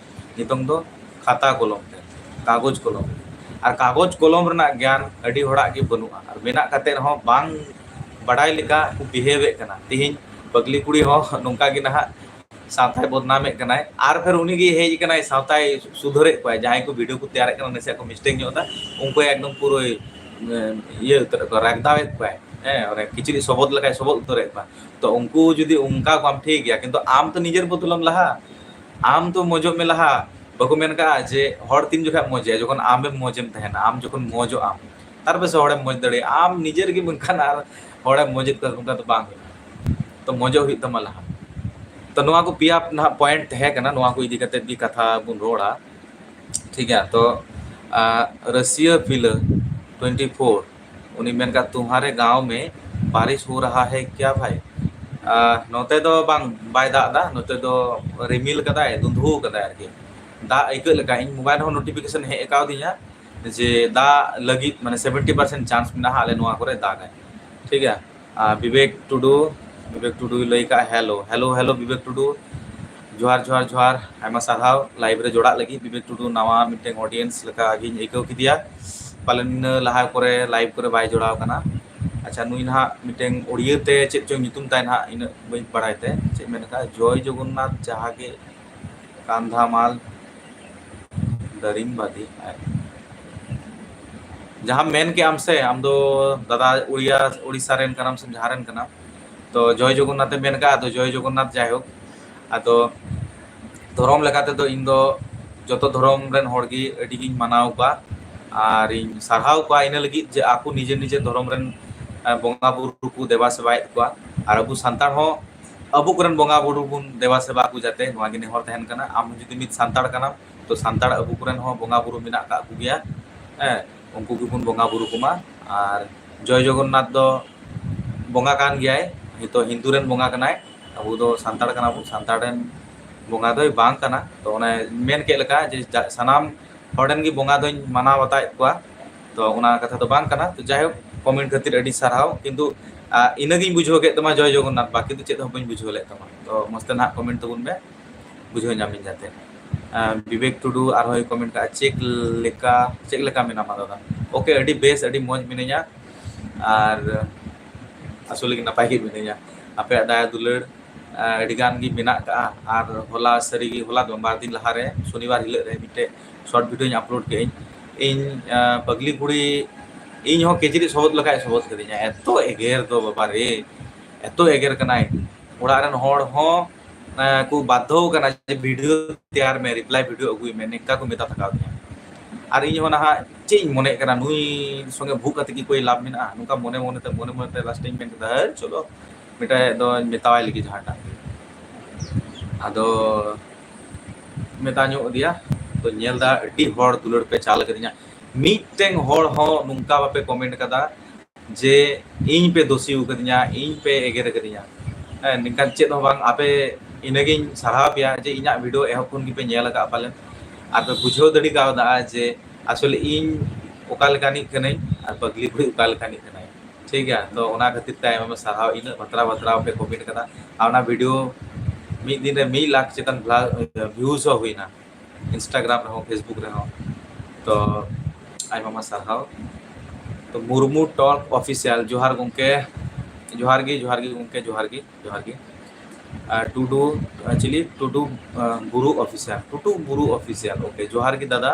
ᱱᱤᱛᱚᱝ ᱫᱚ ᱠᱷᱟᱛᱟ ᱠᱚᱞᱚᱢ ᱛᱮ, ᱠᱟᱜᱚᱡᱽ ᱠᱚᱞᱚᱢ ᱛᱮ᱾ ᱟᱨ ᱠᱟᱜᱚᱡᱽ ᱠᱚᱞᱚᱢ ᱨᱮᱱᱟᱜ ᱜᱮᱭᱟᱱ ᱟᱹᱰᱤ ᱦᱚᱲᱟᱜ ᱜᱮ ᱵᱟᱹᱱᱩᱜᱼᱟ, ᱟᱨ ᱢᱮᱱᱟᱜ ᱠᱟᱛᱮ ᱨᱮᱦᱚᱸ ᱵᱟᱝ ᱵᱟᱰᱟᱭ ᱞᱮᱠᱟ ᱠᱚ ᱵᱤᱦᱮᱵᱷ ᱮᱫ ᱠᱟᱱᱟ᱾ ᱛᱤᱦᱤᱧ ᱯᱟᱜᱽᱞᱤ ᱠᱩᱲᱤ ᱦᱚᱸ ᱱᱚᱝᱠᱟ ᱜᱮ ᱱᱟᱦᱟᱜ ᱥᱟᱶᱛᱟᱭ ᱵᱚᱫᱱᱟᱢᱮᱫ ᱠᱟᱱᱟᱭ, ᱟᱨ ᱯᱷᱮᱨ ᱩᱱᱤ ᱜᱮ ᱦᱮᱡ ᱟᱠᱟᱱᱟᱭ ᱥᱟᱶᱛᱟᱭ ᱥᱩᱫᱷᱟᱹᱨᱮᱫ ᱠᱚᱣᱟᱭ᱾ ᱡᱟᱦᱟᱸᱭ ᱠᱚ ᱵᱷᱤᱰᱤᱭᱳ ᱠᱚ ᱛᱮᱭᱟᱨᱮᱫ ᱠᱟᱱᱟ, ᱱᱟᱥᱮᱭᱟᱜ ᱠᱚ ᱢᱤᱥᱴᱮᱠ ᱧᱚᱜ ᱮᱫᱟ, ᱩᱱᱠᱩ ᱮᱠᱫᱚᱢ ᱯᱩᱨᱟᱹᱭ ᱤᱭᱟᱹ ᱩᱛᱟᱹᱨᱮᱫ ᱠᱚᱣᱟ, ᱨᱟᱜᱫᱟᱣᱮᱫ ᱠᱚᱣᱟᱭ᱾ ᱦᱮᱸ, ᱚᱱᱮ ᱠᱤᱪᱨᱤᱡ ᱥᱚᱵᱚᱫ ᱞᱮᱠᱟᱭ ᱥᱚᱵᱚᱫ ᱩᱛᱟᱹᱨᱮᱫ ᱠᱚᱣᱟ᱾ ᱛᱚ ᱩᱱᱠᱩ ᱡᱩᱫᱤ ᱚᱱᱠᱟ ᱠᱚᱣᱟᱢ, ᱴᱷᱤᱠ ᱜᱮᱭᱟ, ᱠᱤᱱᱛᱩ ᱟᱢ ᱛᱚ ᱱᱤᱡᱮᱨ ᱵᱚᱫᱚᱞᱮᱢ ᱞᱟᱦᱟ, ᱟᱢ ᱛᱚ ᱢᱚᱡᱚᱜ ᱢᱮ ᱞᱟᱦᱟ᱾ ᱵᱟᱠᱚ ᱢᱮᱱ ᱠᱟᱜᱼᱟ ᱡᱮ ᱦᱚᱲ ᱛᱤᱱ ᱡᱚᱠᱷᱚᱱ ᱢᱚᱡᱮᱭᱟ? ᱡᱚᱠᱷᱚᱱ ᱟᱢᱮᱢ ᱢᱚᱡᱮᱢ ᱛᱟᱦᱮᱱᱟ, ᱟᱢ ᱡᱚᱠᱷᱚᱱ ᱢᱚᱡᱚᱜ ᱟᱢ, ᱛᱟᱨ ᱯᱚᱨᱮ ᱥᱮ ᱦᱚᱲᱮᱢ ᱢᱚᱡᱽ ᱫᱟᱲᱮᱭᱟᱜᱼᱟ᱾ ᱟᱢ ᱱᱤᱡᱮ ᱨᱮᱜᱮ ᱵᱟᱝᱠᱷᱟᱱ ᱟᱨ ᱦᱚᱲᱮᱢ ᱢᱚᱡᱮᱫ ᱠᱚᱣᱟ, ᱚᱱᱠᱟ ᱫᱚ ᱵᱟᱝ ᱦᱩᱭᱩᱜᱼᱟ᱾ ᱛᱚ ᱢᱚᱡᱚᱜ ᱦᱩᱭᱩᱜ ᱛᱟᱢᱟ ᱞᱟᱦᱟ᱾ ᱛᱚ ᱱᱚᱣᱟ ᱠᱚ ᱯᱮᱭᱟ ᱱᱟᱦᱟᱜ ᱯᱚᱭᱮᱱᱴ ᱛᱟᱦᱮᱸ ᱠᱟᱱᱟ, ᱱᱚᱣᱟ ᱠᱚ ᱤᱫᱤ ᱠᱟᱛᱮᱫ ᱜᱮ ᱠᱟᱛᱷᱟ ᱵᱚᱱ ᱨᱚᱲᱟ᱾ ᱴᱷᱤᱠ ᱜᱮᱭᱟ, ᱛᱚ ᱟᱨ ᱨᱟᱹᱥᱤᱭᱟᱹ ᱯᱤᱞᱟᱹ ᱴᱩᱭᱮᱱᱴᱤ ᱯᱷᱳᱨ, ᱩᱱᱤ ᱢᱮᱱ ᱠᱟᱜ, ᱛᱩᱢᱦᱟᱨᱮ ᱜᱟᱶ ᱢᱮ ᱵᱟᱨᱤᱥ ᱦᱳ ᱨᱟᱦᱟ ᱦᱮ ᱠᱭᱟ ᱵᱷᱟᱭ? ᱟᱨ ᱱᱚᱛᱮ ᱫᱚ ᱵᱟᱝ, ᱵᱟᱭ ᱫᱟᱜ ᱮᱫᱟ, ᱱᱚᱛᱮ ᱫᱚ ᱨᱤᱢᱤᱞ ᱠᱟᱫᱟᱭ, ᱫᱩᱸᱫᱷᱩ ᱠᱟᱫᱟᱭ ᱟᱨᱠᱤ᱾ ᱫᱟᱜ ᱟᱹᱭᱠᱟᱹᱜ ᱞᱮᱠᱟ, ᱤᱧ ᱢᱳᱵᱟᱭᱤᱞ ᱨᱮᱦᱚᱸ ᱱᱳᱴᱤᱯᱷᱤᱠᱮᱥᱚᱱ ᱦᱮᱡ ᱟᱠᱟᱣᱫᱤᱧᱟ ᱡᱮ ᱫᱟᱜ ᱞᱟᱹᱜᱤᱫ, ᱢᱟᱱᱮ ᱥᱮᱵᱷᱮᱱᱴᱤ ᱯᱟᱨᱥᱮᱱᱴ ᱪᱟᱱᱥ ᱢᱮᱱᱟᱜᱼᱟ ᱟᱞᱮ ᱱᱚᱣᱟ ᱠᱚᱨᱮ ᱫᱟᱜᱟᱭ᱾ ᱴᱷᱤᱠ ᱜᱮᱭᱟ, ᱟᱨ ᱵᱤᱵᱮᱠ ᱴᱩᱰᱩ, ᱵᱤᱵᱮᱠ ᱴᱩᱰᱩᱭ ᱞᱟᱹᱭ ᱠᱟᱜᱼᱟ, ᱦᱮᱞᱳ ᱦᱮᱞᱳ ᱦᱮᱞᱳ ᱵᱤᱵᱮᱠ ᱴᱩᱰᱩ, ᱡᱚᱦᱟᱨ ᱡᱚᱦᱟᱨ ᱡᱚᱦᱟᱨ, ᱟᱭᱢᱟ ᱥᱟᱨᱦᱟᱣ ᱞᱟᱭᱤᱵᱷ ᱨᱮ ᱡᱚᱲᱟᱜ ᱞᱟᱹᱜᱤᱫ᱾ ᱵᱤᱵᱮᱠ ᱴᱩᱰᱩ ᱱᱟᱣᱟ ᱢᱤᱫᱴᱮᱱ ᱚᱰᱤᱭᱮᱱᱥ ᱞᱮᱠᱟ ᱜᱤᱧ ᱟᱹᱭᱠᱟᱹᱣ ᱠᱮᱫᱮᱭᱟ, ᱯᱟᱞᱮᱱ ᱤᱱᱟᱹ ᱞᱟᱦᱟ ᱠᱚᱨᱮ ᱞᱟᱭᱤᱵᱷ ᱠᱚᱨᱮ ᱵᱟᱭ ᱡᱚᱲᱟᱣ ᱠᱟᱱᱟ᱾ ᱟᱪᱪᱷᱟ, ᱱᱩᱭ ᱱᱟᱦᱟᱜ ᱢᱤᱫᱴᱮᱱ ᱩᱲᱤᱭᱟᱹ ᱛᱮ ᱪᱮᱫ ᱪᱚᱝ ᱧᱩᱛᱩᱢ ᱛᱟᱭ ᱱᱟᱦᱟᱜ, ᱤᱱᱟᱹᱜ ᱵᱟᱹᱧ ᱵᱟᱲᱟᱭ ᱛᱮ, ᱪᱮᱫ ᱢᱮᱱ ᱠᱟᱜᱼᱟ, ᱡᱚᱭ ᱡᱚᱜᱚᱱᱱᱟᱛᱷ ᱡᱟᱦᱟᱸ ᱜᱮ ᱠᱟᱱᱫᱷᱟᱢᱟᱞ ᱫᱟᱨᱤᱢᱵᱟᱫᱤ ᱟᱭ᱾ ᱡᱟᱦᱟᱸᱢ ᱢᱮᱱ ᱠᱮᱜ ᱟᱢ ᱥᱮ, ᱟᱢ ᱫᱚ ᱫᱟᱫᱟ ᱩᱲᱤᱭᱟ, ᱩᱲᱤᱥᱥᱟ ᱨᱮᱱ ᱠᱟᱱᱟᱢ ᱥᱮ ᱡᱟᱦᱟᱸ ᱨᱮᱱ ᱠᱟᱱᱟᱢ? ᱛᱚ ᱡᱚᱭ ᱡᱚᱜᱚᱱᱱᱟᱛᱷ ᱮᱢ ᱢᱮᱱ ᱠᱟᱜᱼᱟ, ᱛᱚ ᱡᱚᱭ ᱡᱚᱜᱚᱱᱱᱟᱛᱷ᱾ ᱡᱟᱭᱦᱳᱠ, ᱟᱫᱚ ᱫᱷᱚᱨᱚᱢ ᱞᱮᱠᱟ ᱛᱮᱫᱚ ᱤᱧ ᱫᱚ ᱡᱚᱛᱚ ᱫᱷᱚᱨᱚᱢ ᱨᱮᱱ ᱦᱚᱲ ᱜᱮ ᱟᱹᱰᱤ ᱜᱤᱧ ᱢᱟᱱᱟᱣ ᱠᱚᱣᱟ ᱟᱨ ᱤᱧ ᱥᱟᱨᱦᱟᱣ ᱠᱚᱣᱟ ᱤᱱᱟᱹ ᱞᱟᱹᱜᱤᱫ ᱡᱮ ᱟᱠᱚ ᱱᱤᱡᱮ ᱱᱤᱡᱮ ᱫᱷᱚᱨᱚᱢ ᱨᱮᱱ, ᱮ, ᱵᱚᱸᱜᱟ ᱵᱩᱨᱩ ᱠᱚ ᱫᱮᱵᱟ ᱥᱮᱵᱟᱭᱮᱫ ᱠᱚᱣᱟ ᱟᱨ ᱟᱵᱚ ᱥᱟᱱᱛᱟᱲ ᱦᱚᱸ ᱟᱵᱚ ᱠᱚᱨᱮᱱ ᱵᱚᱸᱜᱟ ᱵᱩᱨᱩ ᱵᱚᱱ ᱫᱮᱵᱟ ᱥᱮᱵᱟ ᱠᱚ, ᱡᱟᱛᱮ ᱱᱚᱣᱟ ᱜᱮ ᱱᱮᱦᱚᱨ ᱛᱟᱦᱮᱱ ᱠᱟᱱᱟ᱾ ᱟᱢ ᱦᱚᱸ ᱡᱩᱫᱤ ᱢᱤᱫ ᱥᱟᱱᱛᱟᱲ ᱠᱟᱱᱟᱢ, ᱛᱚ ᱥᱟᱱᱛᱟᱲ ᱟᱵᱚ ᱠᱚᱨᱮᱱ ᱦᱚᱸ ᱵᱚᱸᱜᱟ ᱵᱩᱨᱩ ᱢᱮᱱᱟᱜ ᱟᱠᱟᱫ ᱠᱚᱜᱮᱭᱟ᱾ ᱦᱮᱸ, ᱩᱱᱠᱩ ᱜᱮᱵᱚᱱ ᱵᱚᱸᱜᱟ ᱵᱩᱨᱩ ᱠᱚᱢᱟ᱾ ᱟᱨ ᱡᱚᱭ ᱡᱚᱜᱚᱱᱱᱟᱛᱷ ᱫᱚ ᱵᱚᱸᱜᱟ ᱠᱟᱱ ᱜᱮᱭᱟᱭ, ᱱᱤᱛᱚᱜ ᱦᱤᱱᱫᱩ ᱨᱮᱱ ᱵᱚᱸᱜᱟ ᱠᱟᱱᱟᱭ, ᱟᱵᱚ ᱫᱚ ᱥᱟᱱᱛᱟᱲ ᱠᱟᱱᱟ ᱵᱚᱱ, ᱥᱟᱱᱛᱟᱲ ᱨᱮᱱ ᱵᱚᱸᱜᱟ ᱫᱚᱭ ᱵᱟᱝ ᱠᱟᱱᱟ᱾ ᱛᱚ ᱚᱱᱮ ᱢᱮᱱ ᱠᱮᱫ ᱞᱮᱠᱟ ᱡᱮ ᱡᱟ-, ᱥᱟᱱᱟᱢ ᱦᱚᱲ ᱨᱮᱱ ᱜᱮ ᱵᱚᱸᱜᱟ ᱫᱚᱧ ᱢᱟᱱᱟᱣ ᱵᱟᱛᱟᱣᱮᱫ ᱠᱚᱣᱟ, ᱛᱚ ᱚᱱᱟ ᱠᱟᱛᱷᱟ ᱫᱚ ᱵᱟᱝ ᱠᱟᱱᱟ᱾ ᱛᱚ ᱡᱟᱭᱦᱳᱠ, ᱠᱚᱢᱮᱱᱴ ᱠᱷᱟᱹᱛᱤᱨ ᱟᱹᱰᱤ ᱥᱟᱨᱦᱟᱣ, ᱠᱤᱱᱛᱩ, ᱟ, ᱤᱱᱟᱹᱜᱤᱧ ᱵᱩᱡᱷᱟᱹᱣ ᱠᱮᱫ ᱛᱟᱢᱟ ᱡᱚᱭ ᱡᱚᱜᱚᱱᱱᱟᱛᱷ, ᱵᱟᱠᱤ ᱫᱚ ᱪᱮᱫ ᱦᱚᱸ ᱵᱟᱹᱧ ᱵᱩᱡᱷᱟᱹᱣ ᱞᱮᱫ ᱛᱟᱢᱟ᱾ ᱛᱚ ᱢᱚᱡᱽ ᱛᱮ ᱱᱟᱦᱟᱜ ᱠᱚᱢᱮᱱᱴ ᱛᱟᱵᱚᱱ ᱢᱮ, ᱵᱩᱡᱷᱟᱹᱣ ᱧᱟᱢᱤᱧ ᱡᱟᱛᱮ᱾ ᱟ, ᱵᱤᱵᱮᱠ ᱴᱩᱰᱩ ᱟᱨᱦᱚᱸᱭ ᱠᱚᱢᱮᱱᱴ ᱠᱟᱜᱼᱟ, "ᱪᱮᱫ ᱞᱮᱠᱟ, ᱪᱮᱫ ᱞᱮᱠᱟ ᱢᱮᱱᱟᱢᱟ ᱫᱟᱫᱟ?" ᱳᱠᱮ, ᱟᱹᱰᱤ ᱵᱮᱥ, ᱟᱹᱰᱤ ᱢᱚᱡᱽ ᱢᱤᱱᱟᱹᱧᱟ ᱟᱨ ᱟᱥᱚᱞᱮ ᱜᱮ ᱱᱟᱯᱟᱭ ᱜᱮ ᱢᱤᱱᱟᱹᱧᱟ᱾ ᱟᱯᱮᱭᱟᱜ ᱫᱟᱭᱟ ᱫᱩᱞᱟᱹᱲ, ᱟ, ᱟᱹᱰᱤ ᱜᱟᱱ ᱜᱮ ᱢᱮᱱᱟᱜ ᱠᱟᱜᱼᱟ᱾ ᱟᱨ ᱦᱚᱞᱟ ᱥᱟᱹᱨᱤ ᱜᱮ, ᱦᱚᱞᱟ ᱫᱚ ᱵᱟᱨ ᱫᱤᱱ ᱞᱟᱦᱟᱨᱮ ᱥᱚᱱᱤᱵᱟᱨ ᱦᱤᱞᱳᱜ ᱨᱮ ᱢᱤᱫᱴᱮᱡ ᱥᱚᱨᱴ ᱵᱷᱤᱰᱤᱭᱳᱧ ᱟᱯᱞᱳᱰ ᱠᱮᱜᱼᱟᱹᱧ᱾ ᱤᱧ, ᱟ, ᱯᱟᱜᱽᱞᱤ ᱠᱩᱲᱤ, ᱤᱧ ᱦᱚᱸ ᱠᱤᱪᱨᱤᱡ ᱥᱚᱵᱚᱫ ᱞᱮᱠᱟᱭ ᱥᱚᱵᱚᱫ ᱠᱟᱫᱤᱧᱟ᱾ ᱮᱛᱚ ᱮᱜᱮᱨ ᱫᱚ ᱵᱟᱵᱟ ᱨᱮ, ᱮᱛᱚ ᱮᱜᱮᱨ ᱠᱟᱱᱟᱭ᱾ ᱚᱲᱟᱜ ᱨᱮᱱ ᱦᱚᱲ ᱦᱚᱸ, ᱮ, ᱠᱚ ᱵᱟᱫᱽᱫᱷᱚ ᱠᱟᱱᱟ ᱡᱮ ᱵᱷᱤᱰᱤᱭᱳ ᱛᱮᱭᱟᱨ ᱢᱮ, ᱨᱤᱯᱞᱟᱭ ᱵᱷᱤᱰᱤᱭᱳ ᱟᱹᱜᱩᱭ ᱢᱮ, ᱱᱤᱝᱠᱟ ᱠᱚ ᱢᱮᱛᱟ ᱛᱷᱟᱠᱟᱣ ᱫᱤᱧᱟ᱾ ᱟᱨ ᱤᱧ ᱦᱚᱸ ᱱᱟᱦᱟᱜ ᱪᱮᱫ ᱤᱧ ᱢᱚᱱᱮᱭᱮᱫ ᱠᱟᱱᱟ, ᱱᱩᱭ ᱥᱚᱸᱜᱮ ᱵᱷᱩᱜ ᱠᱟᱛᱮ ᱠᱤ ᱠᱳᱭ ᱞᱟᱵᱷ ᱢᱮᱱᱟᱜᱼᱟ? ᱱᱚᱝᱠᱟ ᱢᱚᱱᱮ ᱢᱚᱱᱮᱛᱮ, ᱢᱚᱱᱮ ᱢᱚᱱᱮᱛᱮ ᱞᱟᱥᱴ ᱤᱧ ᱢᱮᱱ ᱠᱮᱫᱟ, "ᱦᱟᱹᱨ, ᱪᱚᱞᱚ, ᱢᱤᱫᱴᱮᱡ ᱫᱚᱧ ᱢᱮᱛᱟᱣᱟᱭ ᱞᱮᱜᱮ ᱡᱟᱦᱟᱸᱴᱟᱜ ᱜᱮ᱾" ᱟᱫᱚ ᱢᱮᱛᱟ ᱧᱚᱜ ᱟᱫᱮᱭᱟ, ᱛᱚ ᱧᱮᱞ ᱫᱟ ᱟᱹᱰᱤ ᱦᱚᱲ ᱫᱩᱞᱟᱹᱲ ᱯᱮ ᱪᱟᱞ ᱠᱟᱫᱤᱧᱟ᱾ ᱢᱤᱫᱴᱮᱱ ᱦᱚᱲ ᱦᱚᱸ ᱱᱚᱝᱠᱟ ᱵᱟᱯᱮ ᱠᱚᱢᱮᱱᱴ ᱠᱟᱫᱟ ᱡᱮ ᱤᱧ ᱯᱮ ᱫᱳᱥᱤ ᱟᱠᱟᱫᱤᱧᱟ, ᱤᱧ ᱯᱮ ᱮᱜᱮᱨ ᱟᱠᱟᱫᱤᱧᱟ᱾ ᱦᱮᱸ, ᱱᱤᱝᱠᱟᱱ ᱪᱮᱫ ᱦᱚᱸ ᱵᱟᱝ᱾ ᱟᱯᱮ ᱤᱱᱟᱹᱜᱤᱧ ᱥᱟᱨᱦᱟᱣ ᱯᱮᱭᱟ ᱡᱮ ᱤᱧᱟᱹᱜ ᱵᱷᱤᱰᱤᱭᱳ ᱮᱦᱚᱵ ᱠᱷᱚᱱ ᱜᱮᱯᱮ ᱧᱮᱞ ᱟᱠᱟᱫᱼᱟ ᱯᱟᱞᱮᱱ, ᱟᱨ ᱯᱮ ᱵᱩᱡᱷᱟᱹᱣ ᱫᱟᱲᱮ ᱠᱟᱣᱫᱟ ᱡᱮ ᱟᱥᱚᱞᱮ ᱤᱧ ᱚᱠᱟ ᱞᱮᱠᱟᱱᱤᱡ ᱠᱟᱹᱱᱟᱹᱧ ᱟᱨ ᱯᱟᱜᱽᱞᱤ ᱵᱩᱲᱦᱤ ᱚᱠᱟ ᱞᱮᱠᱟᱱᱤᱡ ᱠᱟᱱᱟᱭ᱾ ᱴᱷᱤᱠ ᱜᱮᱭᱟ, ᱛᱚ ᱚᱱᱟ ᱠᱷᱟᱹᱛᱤᱨ ᱛᱮ ᱟᱭᱢᱟ ᱟᱭᱢᱟ ᱥᱟᱨᱦᱟᱣ, ᱤᱱᱟᱹᱜ ᱵᱟᱛᱨᱟᱣ ᱵᱟᱛᱨᱟᱣ ᱯᱮ ᱠᱚᱢᱮᱱᱴ ᱠᱟᱫᱟ᱾ ᱟᱨ ᱚᱱᱟ ᱵᱷᱤᱰᱤᱭᱳ ᱢᱤᱫ ᱫᱤᱱ ᱨᱮ ᱢᱤᱫ ᱞᱟᱠᱷ ᱪᱮᱛᱟᱱ ᱵᱷᱤᱭᱩᱡᱽ ᱦᱚᱸ ᱦᱩᱭᱱᱟ, ᱤᱱᱥᱴᱟᱜᱨᱟᱢ ᱨᱮᱦᱚᱸ, ᱯᱷᱮᱥᱵᱩᱠ ᱨᱮᱦᱚᱸ᱾ ᱛᱚ ᱟᱭᱢᱟ ᱟᱭᱢᱟ ᱥᱟᱨᱦᱟᱣ᱾ ᱛᱚ ᱢᱩᱨᱢᱩ ᱴᱚᱞᱠ ᱚᱯᱷᱤᱥᱤᱭᱟᱞ, ᱡᱚᱦᱟᱨ ᱜᱚᱢᱠᱮ, ᱡᱚᱦᱟᱨ ᱜᱮ, ᱡᱚᱦᱟᱨ ᱜᱮ ᱜᱚᱢᱠᱮ, ᱡᱚᱦᱟᱨ ᱜᱮ, ᱡᱚᱦᱟᱨ ᱜᱮ᱾ ᱟᱨ ᱴᱩᱰᱩ, ᱪᱤᱞᱤ ᱴᱩᱰᱩ, ᱟᱨ, ᱵᱩᱨᱩ ᱚᱯᱷᱤᱥᱤᱭᱟᱞ, ᱴᱩᱰᱩ ᱵᱩᱨᱩ ᱚᱯᱷᱤᱥᱤᱭᱟᱞ᱾ ᱳᱠᱮ, ᱡᱚᱦᱟᱨ ᱜᱮ ᱫᱟᱫᱟ,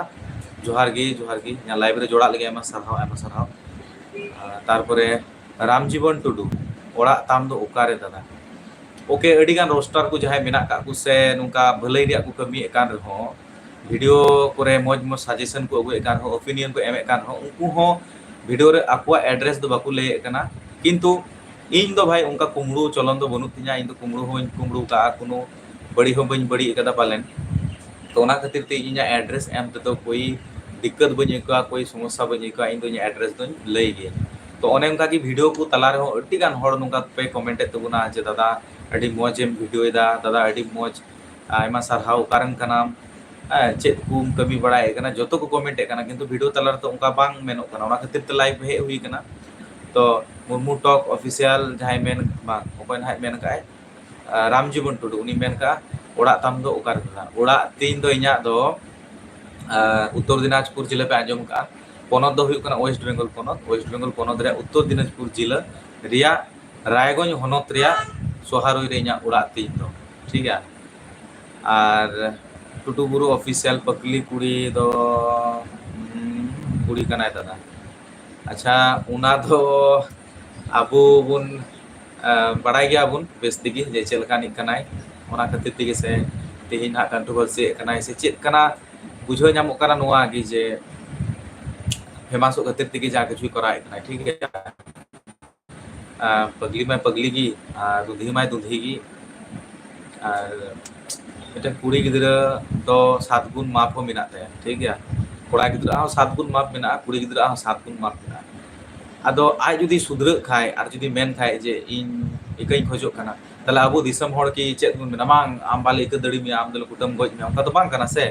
ᱡᱚᱦᱟᱨ ᱜᱮ, ᱡᱚᱦᱟᱨ ᱜᱮ᱾ ᱤᱧᱟᱹᱜ ᱞᱟᱭᱤᱵᱷ ᱨᱮ ᱡᱚᱲᱟᱜ ᱞᱟᱹᱜᱤᱫ ᱟᱭᱢᱟ ᱥᱟᱨᱦᱟᱣ, ᱟᱭᱢᱟ ᱥᱟᱨᱦᱟᱣ᱾ ᱟᱨ ᱛᱟᱨᱯᱚᱨᱮ ᱨᱟᱢᱡᱤᱵᱚᱱ ᱴᱩᱰᱩ, ᱚᱲᱟᱜ ᱛᱟᱢ ᱫᱚ ᱚᱠᱟᱨᱮ ᱫᱟᱫᱟ? ᱳᱠᱮ, ᱟᱹᱰᱤᱜᱟᱱ ᱨᱳᱥᱴᱟᱨ ᱠᱚ ᱡᱟᱦᱟᱸᱭ ᱢᱮᱱᱟᱜ ᱠᱟᱜ ᱠᱚ ᱥᱮ ᱱᱚᱝᱠᱟ ᱵᱷᱟᱹᱞᱟᱹᱭ ᱨᱮᱭᱟᱜ ᱠᱚ ᱠᱟᱹᱢᱤᱭᱮᱫ ᱠᱟᱱ ᱨᱮᱦᱚᱸ, ᱵᱷᱤᱰᱤᱭᱳ ᱠᱚᱨᱮ ᱢᱚᱡᱽ ᱢᱚᱡᱽ ᱥᱟᱡᱮᱥᱚᱱ ᱠᱚ ᱟᱹᱜᱩᱭᱮᱫ ᱠᱟᱱ ᱨᱮᱦᱚᱸ, ᱳᱯᱤᱱᱤᱭᱚᱱ ᱠᱚ ᱮᱢᱮᱫ ᱠᱟᱱ ᱨᱮᱦᱚᱸ, ᱩᱱᱠᱩ ᱦᱚᱸ ᱵᱷᱤᱰᱤᱭᱳ ᱨᱮ ᱟᱠᱚᱣᱟᱜ ᱮᱰᱨᱮᱥ ᱫᱚ ᱵᱟᱠᱚ ᱞᱟᱹᱭᱮᱫ ᱠᱟᱱᱟ᱾ ᱠᱤᱱᱛᱩ ᱤᱧ ᱫᱚ ᱵᱷᱟᱭ ᱚᱱᱠᱟ ᱠᱩᱢᱵᱽᱲᱩ ᱪᱚᱞᱚᱱ ᱫᱚ ᱵᱟᱹᱱᱩᱜ ᱛᱤᱧᱟ᱾ ᱤᱧ ᱫᱚ ᱠᱩᱢᱵᱽᱲᱩ ᱦᱚᱸᱧ ᱠᱩᱢᱵᱽᱲᱩ ᱠᱟᱜᱼᱟ, ᱠᱳᱱᱳ ᱵᱟᱹᱲᱤᱡ ᱦᱚᱸ ᱵᱟᱹᱧ ᱵᱟᱹᱲᱤᱡ ᱠᱟᱫᱟ ᱯᱟᱞᱮᱱ᱾ ᱛᱚ ᱚᱱᱟ ᱠᱷᱟᱹᱛᱤᱨ ᱛᱮ ᱤᱧᱟᱹᱜ ᱮᱰᱨᱮᱥ ᱮᱢ ᱛᱮᱫᱚ ᱠᱳᱭ ᱫᱤᱠᱠᱟᱛ ᱵᱟᱹᱧ ᱟᱹᱭᱠᱟᱹᱣᱟ, ᱠᱳᱭ ᱥᱚᱢᱚᱥᱥᱟ ᱵᱟᱹᱧ ᱟᱹᱭᱠᱟᱹᱣᱟ᱾ ᱤᱧ ᱫᱚ ᱤᱧᱟᱹᱜ ᱮᱰᱨᱮᱥ ᱫᱚᱧ ᱞᱟᱹᱭ ᱜᱮᱭᱟ᱾ ᱛᱚ ᱚᱱᱮ ᱚᱱᱠᱟ ᱜᱮ ᱵᱷᱤᱰᱤᱭᱳ ᱠᱚ ᱛᱟᱞᱟ ᱨᱮᱦᱚᱸ ᱟᱹᱰᱤ ᱜᱟᱱ ᱦᱚᱲ ᱱᱚᱝᱠᱟ ᱯᱮ ᱠᱚᱢᱮᱱᱴ ᱮᱫ ᱛᱟᱵᱚᱱᱟ ᱡᱮ, "ᱫᱟᱫᱟ ᱟᱹᱰᱤ ᱢᱚᱡᱽ ᱮᱢ ᱵᱷᱤᱰᱤᱭᱳᱭᱮᱫᱟ, ᱫᱟᱫᱟ ᱟᱹᱰᱤ ᱢᱚᱡᱽ, ᱟᱭᱢᱟ ᱥᱟᱨᱦᱟᱣ, ᱚᱠᱟᱨᱮᱱ ᱠᱟᱱᱟᱢ, ᱦᱮᱸ, ᱪᱮᱫ ᱠᱚᱢ ᱠᱟᱹᱢᱤ ᱵᱟᱲᱟᱭᱮᱫ ᱠᱟᱱᱟ?" ᱡᱚᱛᱚ ᱠᱚ ᱠᱚᱢᱮᱱᱴ ᱮᱫ ᱠᱟᱱᱟ, ᱠᱤᱱᱛᱩ ᱵᱷᱤᱰᱤᱭᱳ ᱛᱟᱞᱟ ᱨᱮᱫᱚ ᱚᱱᱠᱟ ᱵᱟᱝ ᱢᱮᱱᱚᱜ ᱠᱟᱱᱟ᱾ ᱚᱱᱟ ᱠᱷᱟᱹᱛᱤᱨ ᱛᱮ ᱞᱟᱭᱤᱵᱷ ᱦᱮᱡ ᱦᱩᱭ ᱠᱟᱱᱟ᱾ ᱛᱚ ᱢᱩᱨᱢᱩ ᱴᱚᱠ ᱚᱯᱷᱤᱥᱤᱭᱟᱞ ᱡᱟᱦᱟᱸᱭ ᱢᱮᱱ, ᱵᱟᱝ, ᱚᱠᱚᱭ ᱱᱟᱦᱟᱜ ᱢᱮᱱ ᱠᱟᱜᱼᱟᱭ? ᱟᱨ ᱨᱟᱢᱡᱤᱵᱚᱱ ᱴᱩᱰᱩ, ᱩᱱᱤ ᱢᱮᱱ ᱠᱟᱜᱼᱟ, "ᱚᱲᱟᱜ ᱛᱟᱢ ᱫᱚ ᱚᱠᱟ ᱨᱮ ᱫᱟᱫᱟ?" ᱚᱲᱟᱜ ᱛᱤᱧ ᱫᱚ ᱤᱧᱟᱹᱜ ᱫᱚ, ᱟᱨ ᱩᱛᱛᱚᱨ ᱫᱤᱱᱟᱡᱽᱯᱩᱨ ᱡᱮᱞᱟ ᱯᱮ ᱟᱸᱡᱚᱢ ᱠᱟᱜᱼᱟ, ᱯᱚᱱᱚᱛ ᱫᱚ ᱦᱩᱭᱩᱜ ᱠᱟᱱᱟ ᱳᱭᱮᱥᱴ ᱵᱮᱝᱜᱚᱞ ᱯᱚᱱᱚᱛ᱾ ᱳᱭᱮᱥᱴ ᱵᱮᱝᱜᱚᱞ ᱯᱚᱱᱚᱛ ᱨᱮᱭᱟᱜ ᱩᱛᱛᱚᱨ ᱫᱤᱱᱟᱡᱽᱯᱩᱨ ᱡᱮᱞᱟ ᱨᱮᱭᱟᱜ ᱨᱟᱭᱜᱚᱸᱡᱽ ᱦᱚᱱᱚᱛ ᱨᱮᱭᱟᱜ ᱥᱚᱦᱟᱨᱳᱭ ᱨᱮ ᱤᱧᱟᱹᱜ ᱚᱲᱟᱜ ᱛᱤᱧ ᱫᱚ, ᱴᱷᱤᱠ ᱜᱮᱭᱟ᱾ ᱟᱨ ᱴᱩᱰᱩ ᱵᱩᱨᱩ ᱚᱯᱷᱤᱥᱤᱭᱟᱞ ᱯᱟᱹᱠᱞᱤ ᱠᱩᱲᱤ ᱫᱚ, ᱦᱩᱸ, ᱠᱩᱲᱤ ᱠᱟᱱᱟᱭ ᱫᱟᱫᱟ᱾ ᱟᱪᱪᱷᱟ, ᱚᱱᱟ ᱫᱚ ᱟᱵᱚ ᱵᱚᱱ, ᱟᱸ, ᱵᱟᱲᱟᱭ ᱜᱮᱭᱟᱵᱚᱱ ᱵᱮᱥ ᱛᱮᱜᱮ ᱡᱮ ᱪᱮᱫ ᱞᱮᱠᱟᱱᱤᱡ ᱠᱟᱱᱟᱭ᱾ ᱚᱱᱟ ᱠᱷᱟᱹᱛᱤᱨ ᱛᱮᱜᱮ ᱥᱮ ᱛᱮᱦᱮᱧ ᱦᱟᱸᱜ ᱠᱚᱱᱴᱨᱳᱵᱷᱟᱨᱥᱤ ᱮᱫ ᱠᱟᱱᱟᱭ ᱥᱮ ᱪᱮᱫ ᱠᱟᱱᱟ, ᱵᱩᱡᱷᱟᱹᱣ ᱧᱟᱢᱚᱜ ᱠᱟᱱᱟ ᱱᱚᱣᱟ ᱜᱮ ᱡᱮ ᱯᱷᱮᱢᱟᱥᱚᱜ ᱠᱷᱟᱹᱛᱤᱨ ᱛᱮᱜᱮ ᱡᱟ ᱠᱤᱪᱷᱩᱭ ᱠᱚᱨᱟᱣᱮᱫ ᱠᱟᱱᱟᱭ, ᱴᱷᱤᱠ ᱜᱮᱭᱟ᱾ ᱟᱨ ᱯᱟᱹᱜᱽᱞᱤ ᱢᱟᱭ ᱯᱟᱹᱜᱽᱞᱤ ᱜᱮ, ᱟᱨ ᱫᱩᱫᱷᱤ ᱢᱟᱭ ᱫᱩᱫᱷᱤ ᱜᱮ᱾ ᱟᱨ ᱢᱤᱫᱴᱮᱱ ᱠᱩᱲᱤ ᱜᱤᱫᱽᱨᱟᱹ ᱫᱚ ᱥᱟᱛ ᱜᱩᱱ ᱢᱟᱯ ᱦᱚᱸ ᱢᱮᱱᱟᱜ ᱛᱟᱭᱟ, ᱴᱷᱤᱠ ᱜᱮᱭᱟ᱾ ᱠᱚᱲᱟ ᱜᱤᱫᱽᱨᱟᱹ ᱦᱚᱸ ᱥᱟᱛ ᱜᱩᱱ ᱢᱟᱯ ᱢᱮᱱᱟᱜᱼᱟ, ᱠᱩᱲᱤ ᱜᱤᱫᱽᱨᱟᱹ ᱦᱚᱸ ᱥᱟᱛ ᱜᱩᱱ ᱢᱟᱯ ᱢᱮᱱᱟᱜᱼᱟ᱾ ᱟᱫᱚ ᱟᱡ ᱡᱩᱫᱤ ᱥᱩᱫᱷᱨᱟᱹᱜ ᱠᱷᱟᱡ ᱟᱨ ᱡᱩᱫᱤ ᱢᱮᱱ ᱠᱷᱟᱡ ᱡᱮ ᱤᱧ ᱤᱠᱟᱹᱧ ᱠᱷᱚᱡᱚᱜ ᱠᱟᱱᱟ, ᱛᱟᱦᱞᱮ ᱟᱵᱚ ᱫᱤᱥᱚᱢ ᱦᱚᱲ ᱠᱤ ᱪᱮᱫ ᱵᱚᱱ ᱢᱮᱱᱟ, "ᱵᱟᱝ, ᱟᱢ ᱵᱟᱞᱮ ᱤᱠᱟᱹ ᱫᱟᱲᱮ ᱢᱮᱭᱟ, ᱟᱢ ᱫᱚᱞᱮ ᱠᱩᱴᱟᱹᱢ ᱜᱚᱡ ᱢᱮᱭᱟ"? ᱚᱱᱠᱟ ᱫᱚ ᱵᱟᱝ ᱠᱟᱱᱟ ᱥᱮ᱾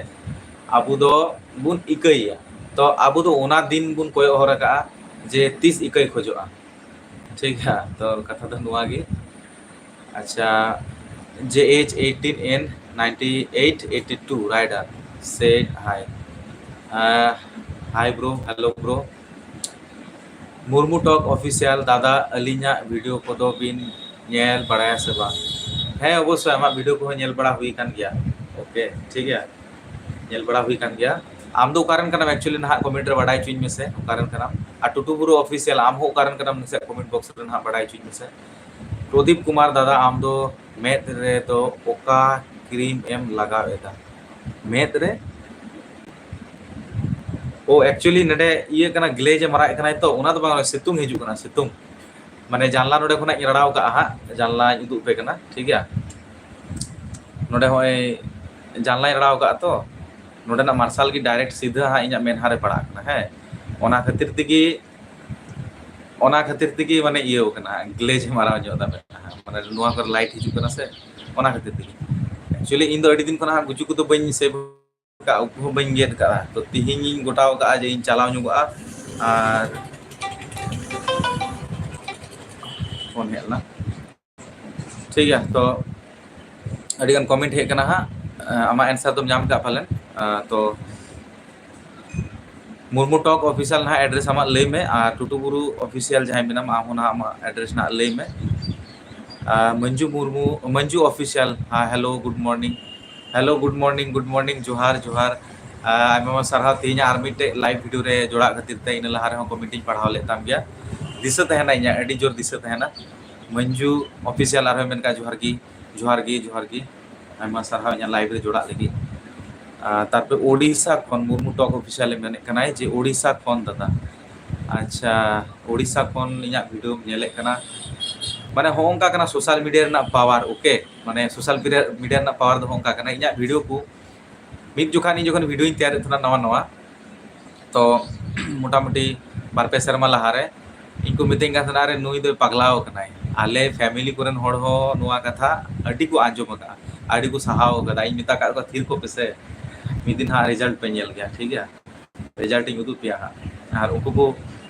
ᱟᱵᱚ ᱫᱚ ᱵᱚᱱ ᱤᱠᱟᱹᱭᱮᱭᱟ᱾ ᱛᱚ ᱟᱵᱚ ᱫᱚ ᱚᱱᱟ ᱫᱤᱱ ᱵᱚᱱ ᱠᱚᱭᱚᱜ ᱦᱚᱨ ᱟᱠᱟᱜᱼᱟ ᱡᱮ ᱛᱤᱥ ᱤᱠᱟᱹᱭ ᱠᱷᱚᱡᱚᱜᱼᱟ᱾ ᱴᱷᱤᱠ ᱜᱮᱭᱟ, ᱛᱚ ᱠᱟᱛᱷᱟ ᱫᱚ ᱱᱚᱣᱟ ᱜᱮ᱾ ᱟᱪᱪᱷᱟ, J H eighteen N ninety eight eighty two rider said hi. ᱦᱮᱸ, hi bro, hello bro. Murmu talk official ᱫᱟᱫᱟ, ᱟᱹᱞᱤᱧᱟᱜ ᱵᱷᱤᱰᱤᱭᱳ ᱠᱚᱫᱚ ᱵᱤᱱ ᱧᱮᱞ ᱵᱟᱲᱟᱭᱟ ᱥᱮ ᱵᱟᱝ? ᱦᱮᱸ, ᱚᱵᱚᱥᱥᱳᱭ ᱟᱢᱟᱜ ᱵᱷᱤᱰᱤᱭᱳ ᱠᱚᱦᱚᱸ ᱧᱮᱞ ᱵᱟᱲᱟ ᱦᱩᱭ ᱟᱠᱟᱱ ᱜᱮᱭᱟ᱾ ᱳᱠᱮ, ᱴᱷᱤᱠ ᱜᱮᱭᱟ, ᱧᱮᱞ ᱵᱟᱲᱟ ᱦᱩᱭ ᱟᱠᱟᱱ ᱜᱮᱭᱟ᱾ ᱟᱢ ᱫᱚ ᱚᱠᱟ ᱨᱮᱱ ᱠᱟᱱᱟᱢ actually? ᱱᱟᱦᱟᱜ ᱠᱚᱢᱮᱱᱴ ᱨᱮ ᱵᱟᱰᱟᱭ ᱦᱚᱪᱚᱧ ᱢᱮᱥᱮ, ᱚᱠᱟ ᱨᱮᱱ ᱠᱟᱱᱟᱢ? ᱟᱨ ᱴᱩᱴᱩ ᱵᱩᱨᱩ ᱚᱯᱷᱤᱥᱤᱭᱟᱞ, ᱟᱢ ᱦᱚᱸ ᱚᱠᱟ ᱨᱮᱱ ᱠᱟᱱᱟᱢ ᱱᱟᱥᱮ ᱠᱚᱢᱮᱱᱴ ᱵᱚᱠᱥ ᱨᱮ ᱱᱟᱦᱟᱜ ᱵᱟᱰᱟᱭ ᱦᱚᱪᱚᱧ ᱢᱮᱥᱮ᱾ ᱯᱨᱚᱫᱤᱯ ᱠᱩᱢᱟᱨ ᱫᱟᱫᱟ, ᱟᱢ ᱫᱚ ᱢᱮᱫ ᱨᱮ ᱫᱚ ᱚᱠᱟ ᱠᱨᱤᱢ ᱮᱢ ᱞᱟᱜᱟᱣ ᱮᱫᱟ? ᱢᱮᱫ ᱨᱮ? ᱳ, actually ᱱᱚᱰᱮ ᱤᱭᱟᱹ ᱠᱟᱱᱟ, ᱜᱞᱮᱡᱽ ᱮ ᱢᱟᱨᱟᱜ ᱠᱟᱱᱟᱭ ᱛᱚ, ᱚᱱᱟ ᱫᱚ ᱵᱟᱝ, ᱥᱤᱛᱩᱝ ᱦᱤᱡᱩᱜ ᱠᱟᱱᱟ, ᱥᱤᱛᱩᱝ᱾ ᱢᱟᱱᱮ ᱡᱟᱱᱞᱟ ᱱᱚᱰᱮ ᱠᱷᱚᱱᱟᱜ ᱤᱧ ᱨᱟᱲᱟᱣ ᱠᱟᱜᱼᱟ ᱦᱟᱸᱜ, ᱡᱟᱱᱞᱟᱧ ᱩᱫᱩᱜ ᱯᱮ ᱠᱟᱱᱟ, ᱴᱷᱤᱠ ᱜᱮᱭᱟ? ᱱᱚᱰᱮ ᱦᱚᱸᱜᱼᱚᱭ ᱡᱟᱱᱞᱟᱧ ᱨᱟᱲᱟᱣ ᱠᱟᱜᱼᱟ ᱛᱚ, ᱱᱚᱰᱮᱱᱟᱜ ᱢᱟᱨᱥᱟᱞ ᱜᱮ ᱰᱟᱭᱨᱮᱠᱴ ᱥᱤᱫᱷᱟᱹ ᱦᱟᱸᱜ ᱤᱧᱟᱹᱜ ᱢᱮᱫᱦᱟ ᱨᱮ ᱯᱟᱲᱟᱜ ᱠᱟᱱᱟ᱾ ᱦᱮᱸ, ᱚᱱᱟ ᱠᱷᱟᱹᱛᱤᱨ ᱛᱮᱜᱮ, ᱚᱱᱟ ᱠᱷᱟᱹᱛᱤᱨ ᱛᱮᱜᱮ ᱢᱟᱱᱮ ᱤᱭᱟᱹᱣ ᱠᱟᱱᱟ, ᱜᱞᱮᱡᱽ ᱢᱟᱨᱟᱣ ᱧᱚᱜ ᱫᱟ ᱢᱮᱫᱦᱟ, ᱢᱟᱱᱮ ᱱᱚᱣᱟ ᱠᱚᱨᱮ ᱞᱟᱭᱤᱴ ᱦᱤᱡᱩᱜ ᱠᱟᱱᱟ ᱥᱮ, ᱚᱱᱟ ᱠᱷᱟᱹᱛᱤᱨ ᱛᱮᱜᱮ᱾ Actually ᱤᱧ ᱫᱚ ᱟᱹᱰᱤ ᱫᱤᱱ ᱠᱷᱚᱱᱟᱜ ᱦᱟᱸᱜ ᱜᱩᱡᱩ ᱠᱚᱫᱚ ᱵᱟᱹᱧ ᱥᱮᱵᱷ ᱠᱟᱜᱼᱟ, ᱩᱵ ᱦᱚᱸ ᱵᱟᱹᱧ ᱜᱮᱫ ᱠᱟᱜᱼᱟ᱾ ᱛᱚ ᱛᱤᱦᱤᱧ ᱤᱧ ᱜᱚᱴᱟᱣ ᱠᱟᱜᱼᱟ ᱡᱮ ᱤᱧ ᱪᱟᱞᱟᱣ ᱧᱚᱜᱚᱜᱼᱟ᱾ ᱟᱨ ᱯᱷᱳᱱ ᱦᱮᱡ ᱞᱮᱱᱟ, ᱴᱷᱤᱠ ᱜᱮᱭᱟ᱾ ᱛᱚ ᱟᱹᱰᱤᱜᱟᱱ ᱠᱚᱢᱮᱱᱴ ᱦᱮᱡ ᱠᱟᱱᱟ ᱦᱟᱸᱜ, ᱟᱢᱟᱜ ᱮᱱᱥᱟᱨ ᱫᱚᱢ ᱧᱟᱢ ᱠᱟᱜᱼᱟ ᱯᱟᱞᱮᱱ᱾ ᱛᱚ ᱢᱩᱨᱢᱩ ᱴᱚᱠ ᱚᱯᱷᱤᱥᱤᱭᱟᱞ ᱱᱟᱦᱟᱜ ᱮᱰᱨᱮᱥ ᱟᱢᱟᱜ ᱞᱟᱹᱭ ᱢᱮ, ᱟᱨ ᱴᱩᱴᱩ ᱵᱩᱨᱩ ᱚᱯᱷᱤᱥᱤᱭᱟᱞ ᱡᱟᱦᱟᱸᱭ ᱢᱮᱱᱟᱢ, ᱟᱢ ᱦᱚᱸ ᱱᱟᱦᱟᱜ ᱟᱢᱟᱜ ᱮᱰᱨᱮᱥ ᱱᱟᱦᱟᱜ ᱞᱟᱹᱭ ᱢᱮ᱾ ᱟᱨ ᱢᱚᱧᱡᱩ ᱢᱩᱨᱢᱩ, ᱢᱚᱧᱡᱩ ᱚᱯᱷᱤᱥᱤᱭᱟᱞ, ᱦᱮᱸ, hello, good morning, hello, good morning, good morning, ᱡᱚᱦᱟᱨ, ᱡᱚᱦᱟᱨ᱾ ᱟᱨ ᱟᱭᱢᱟ ᱟᱭᱢᱟ ᱥᱟᱨᱦᱟᱣ ᱛᱮᱦᱮᱧᱟᱜ ᱟᱨ ᱢᱤᱫᱴᱮᱡ ᱞᱟᱭᱤᱵᱷ ᱵᱷᱤᱰᱤᱭᱳ ᱨᱮ ᱡᱚᱲᱟᱜ ᱠᱷᱟᱹᱛᱤᱨ ᱛᱮ᱾ ᱤᱱᱟᱹ ᱞᱟᱦᱟ ᱨᱮᱦᱚᱸ ᱠᱚᱢᱮᱱᱴ ᱤᱧ ᱯᱟᱲᱦᱟᱣ ᱞᱮᱫ ᱛᱟᱢ ᱜᱮᱭᱟ, ᱫᱤᱥᱟᱹ ᱛᱟᱦᱮᱱᱟ, ᱤᱧᱟᱹᱜ ᱟᱹᱰᱤ ᱡᱳᱨ ᱫᱤᱥᱟᱹ ᱛᱟᱦᱮᱱᱟ᱾ ᱢᱚᱧᱡᱩ ᱚᱯᱷᱤᱥᱤᱭᱟᱞ ᱟᱨᱦᱚᱸ ᱢᱮᱱ ᱠᱟᱜᱼᱟ, ᱡᱚᱦᱟᱨ ᱜᱮ, ᱡᱚᱦᱟᱨ ᱜᱮ, ᱡᱚᱦᱟᱨ ᱜᱮ᱾ ᱟᱭᱢᱟ ᱥᱟᱨᱦᱟᱣ ᱤᱧᱟᱹᱜ ᱞᱟᱭᱤᱵᱷ ᱨᱮ ᱡᱚᱲᱟᱜ ᱞᱟᱹᱜᱤᱫ᱾ ᱟᱨ ᱛᱟᱨᱯᱚᱨᱮ ᱳᱰᱤᱥᱟ ᱠᱷᱚᱱ ᱢᱩᱨᱢᱩ ᱴᱚᱠ ᱚᱯᱷᱤᱥᱤᱭᱟᱞᱮ ᱢᱮᱱᱮᱫ ᱠᱟᱱᱟᱭ ᱡᱮ ᱳᱰᱤᱥᱟ ᱠᱷᱚᱱ ᱫᱟᱫᱟ᱾ ᱟᱪᱪᱷᱟ, ᱳᱰᱤᱥᱟ ᱠᱷᱚᱱ ᱤᱧᱟᱹᱜ ᱵᱷᱤᱰᱤᱭᱳᱢ ᱧᱮᱞᱮᱫ ᱠᱟᱱᱟ᱾ ᱢᱟᱱᱮ ᱦᱚᱸᱜᱼᱚ ᱱᱚᱝᱠᱟ ᱠᱟᱱᱟ ᱥᱳᱥᱟᱞ ᱢᱤᱰᱤᱭᱟ ᱨᱮᱱᱟᱜ ᱯᱟᱣᱟᱨ, ᱳᱠᱮ? ᱢᱟᱱᱮ ᱥᱳᱥᱟᱞ ᱢᱤᱰᱤᱭᱟ ᱨᱮᱱᱟᱜ ᱯᱟᱣᱟᱨ ᱫᱚ ᱦᱚᱸᱜᱼᱚ ᱱᱚᱝᱠᱟ ᱠᱟᱱᱟ᱾ ᱤᱧᱟᱹᱜ ᱵᱷᱤᱰᱤᱭᱳ ᱠᱚ ᱢᱤᱫ ᱡᱚᱠᱷᱟᱱ ᱤᱧ ᱡᱚᱠᱷᱚᱱ ᱵᱷᱤᱰᱤᱭᱳᱧ ᱛᱮᱭᱟᱨᱮᱫ ᱛᱟᱦᱮᱱᱟ ᱱᱟᱣᱟ ᱱᱟᱣᱟ, ᱛᱚ ᱢᱚᱴᱟᱢᱩᱴᱤ ᱵᱟᱨ ᱯᱮ ᱥᱮᱨᱢᱟ ᱞᱟᱦᱟᱨᱮ ᱤᱧ ᱠᱚ ᱢᱤᱛᱟᱹᱧ ᱠᱟᱱ ᱛᱟᱦᱮᱱᱟ, "ᱟᱨᱮ ᱱᱩᱭ ᱫᱚᱭ ᱯᱟᱜᱽᱞᱟᱣ ᱟᱠᱟᱱᱟᱭ᱾" ᱟᱞᱮ ᱯᱷᱮᱢᱤᱞᱤ ᱠᱚᱨᱮᱱ ᱦᱚᱲ ᱦᱚᱸ ᱱᱚᱣᱟ ᱠᱟᱛᱷᱟ ᱟᱹᱰᱤ ᱠᱚ ᱟᱸᱡᱚᱢ ᱟᱠᱟᱫᱼᱟ, ᱟᱹᱰᱤ ᱠᱚ ᱥᱟᱦᱟᱣ ᱟᱠᱟᱫᱟ᱾ ᱤᱧ ᱢᱮᱛᱟ ᱠᱟᱜ ᱠᱚᱣᱟ, "ᱛᱷᱤᱨ ᱠᱚᱜ ᱯᱮᱥᱮ, ᱢᱤᱫ ᱫᱤᱱ ᱦᱟᱸᱜ ᱨᱮᱡᱟᱞᱴ ᱯᱮ ᱧᱮᱞ ᱜᱮᱭᱟ, ᱴᱷᱤᱠ ᱜᱮᱭᱟ? ᱨᱮᱡᱟᱞᱴ ᱤᱧ ᱩᱫᱩᱜ ᱯᱮᱭᱟ ᱦᱟᱸᱜ᱾" ᱟᱨ ᱩᱱᱠᱩ ᱠᱚ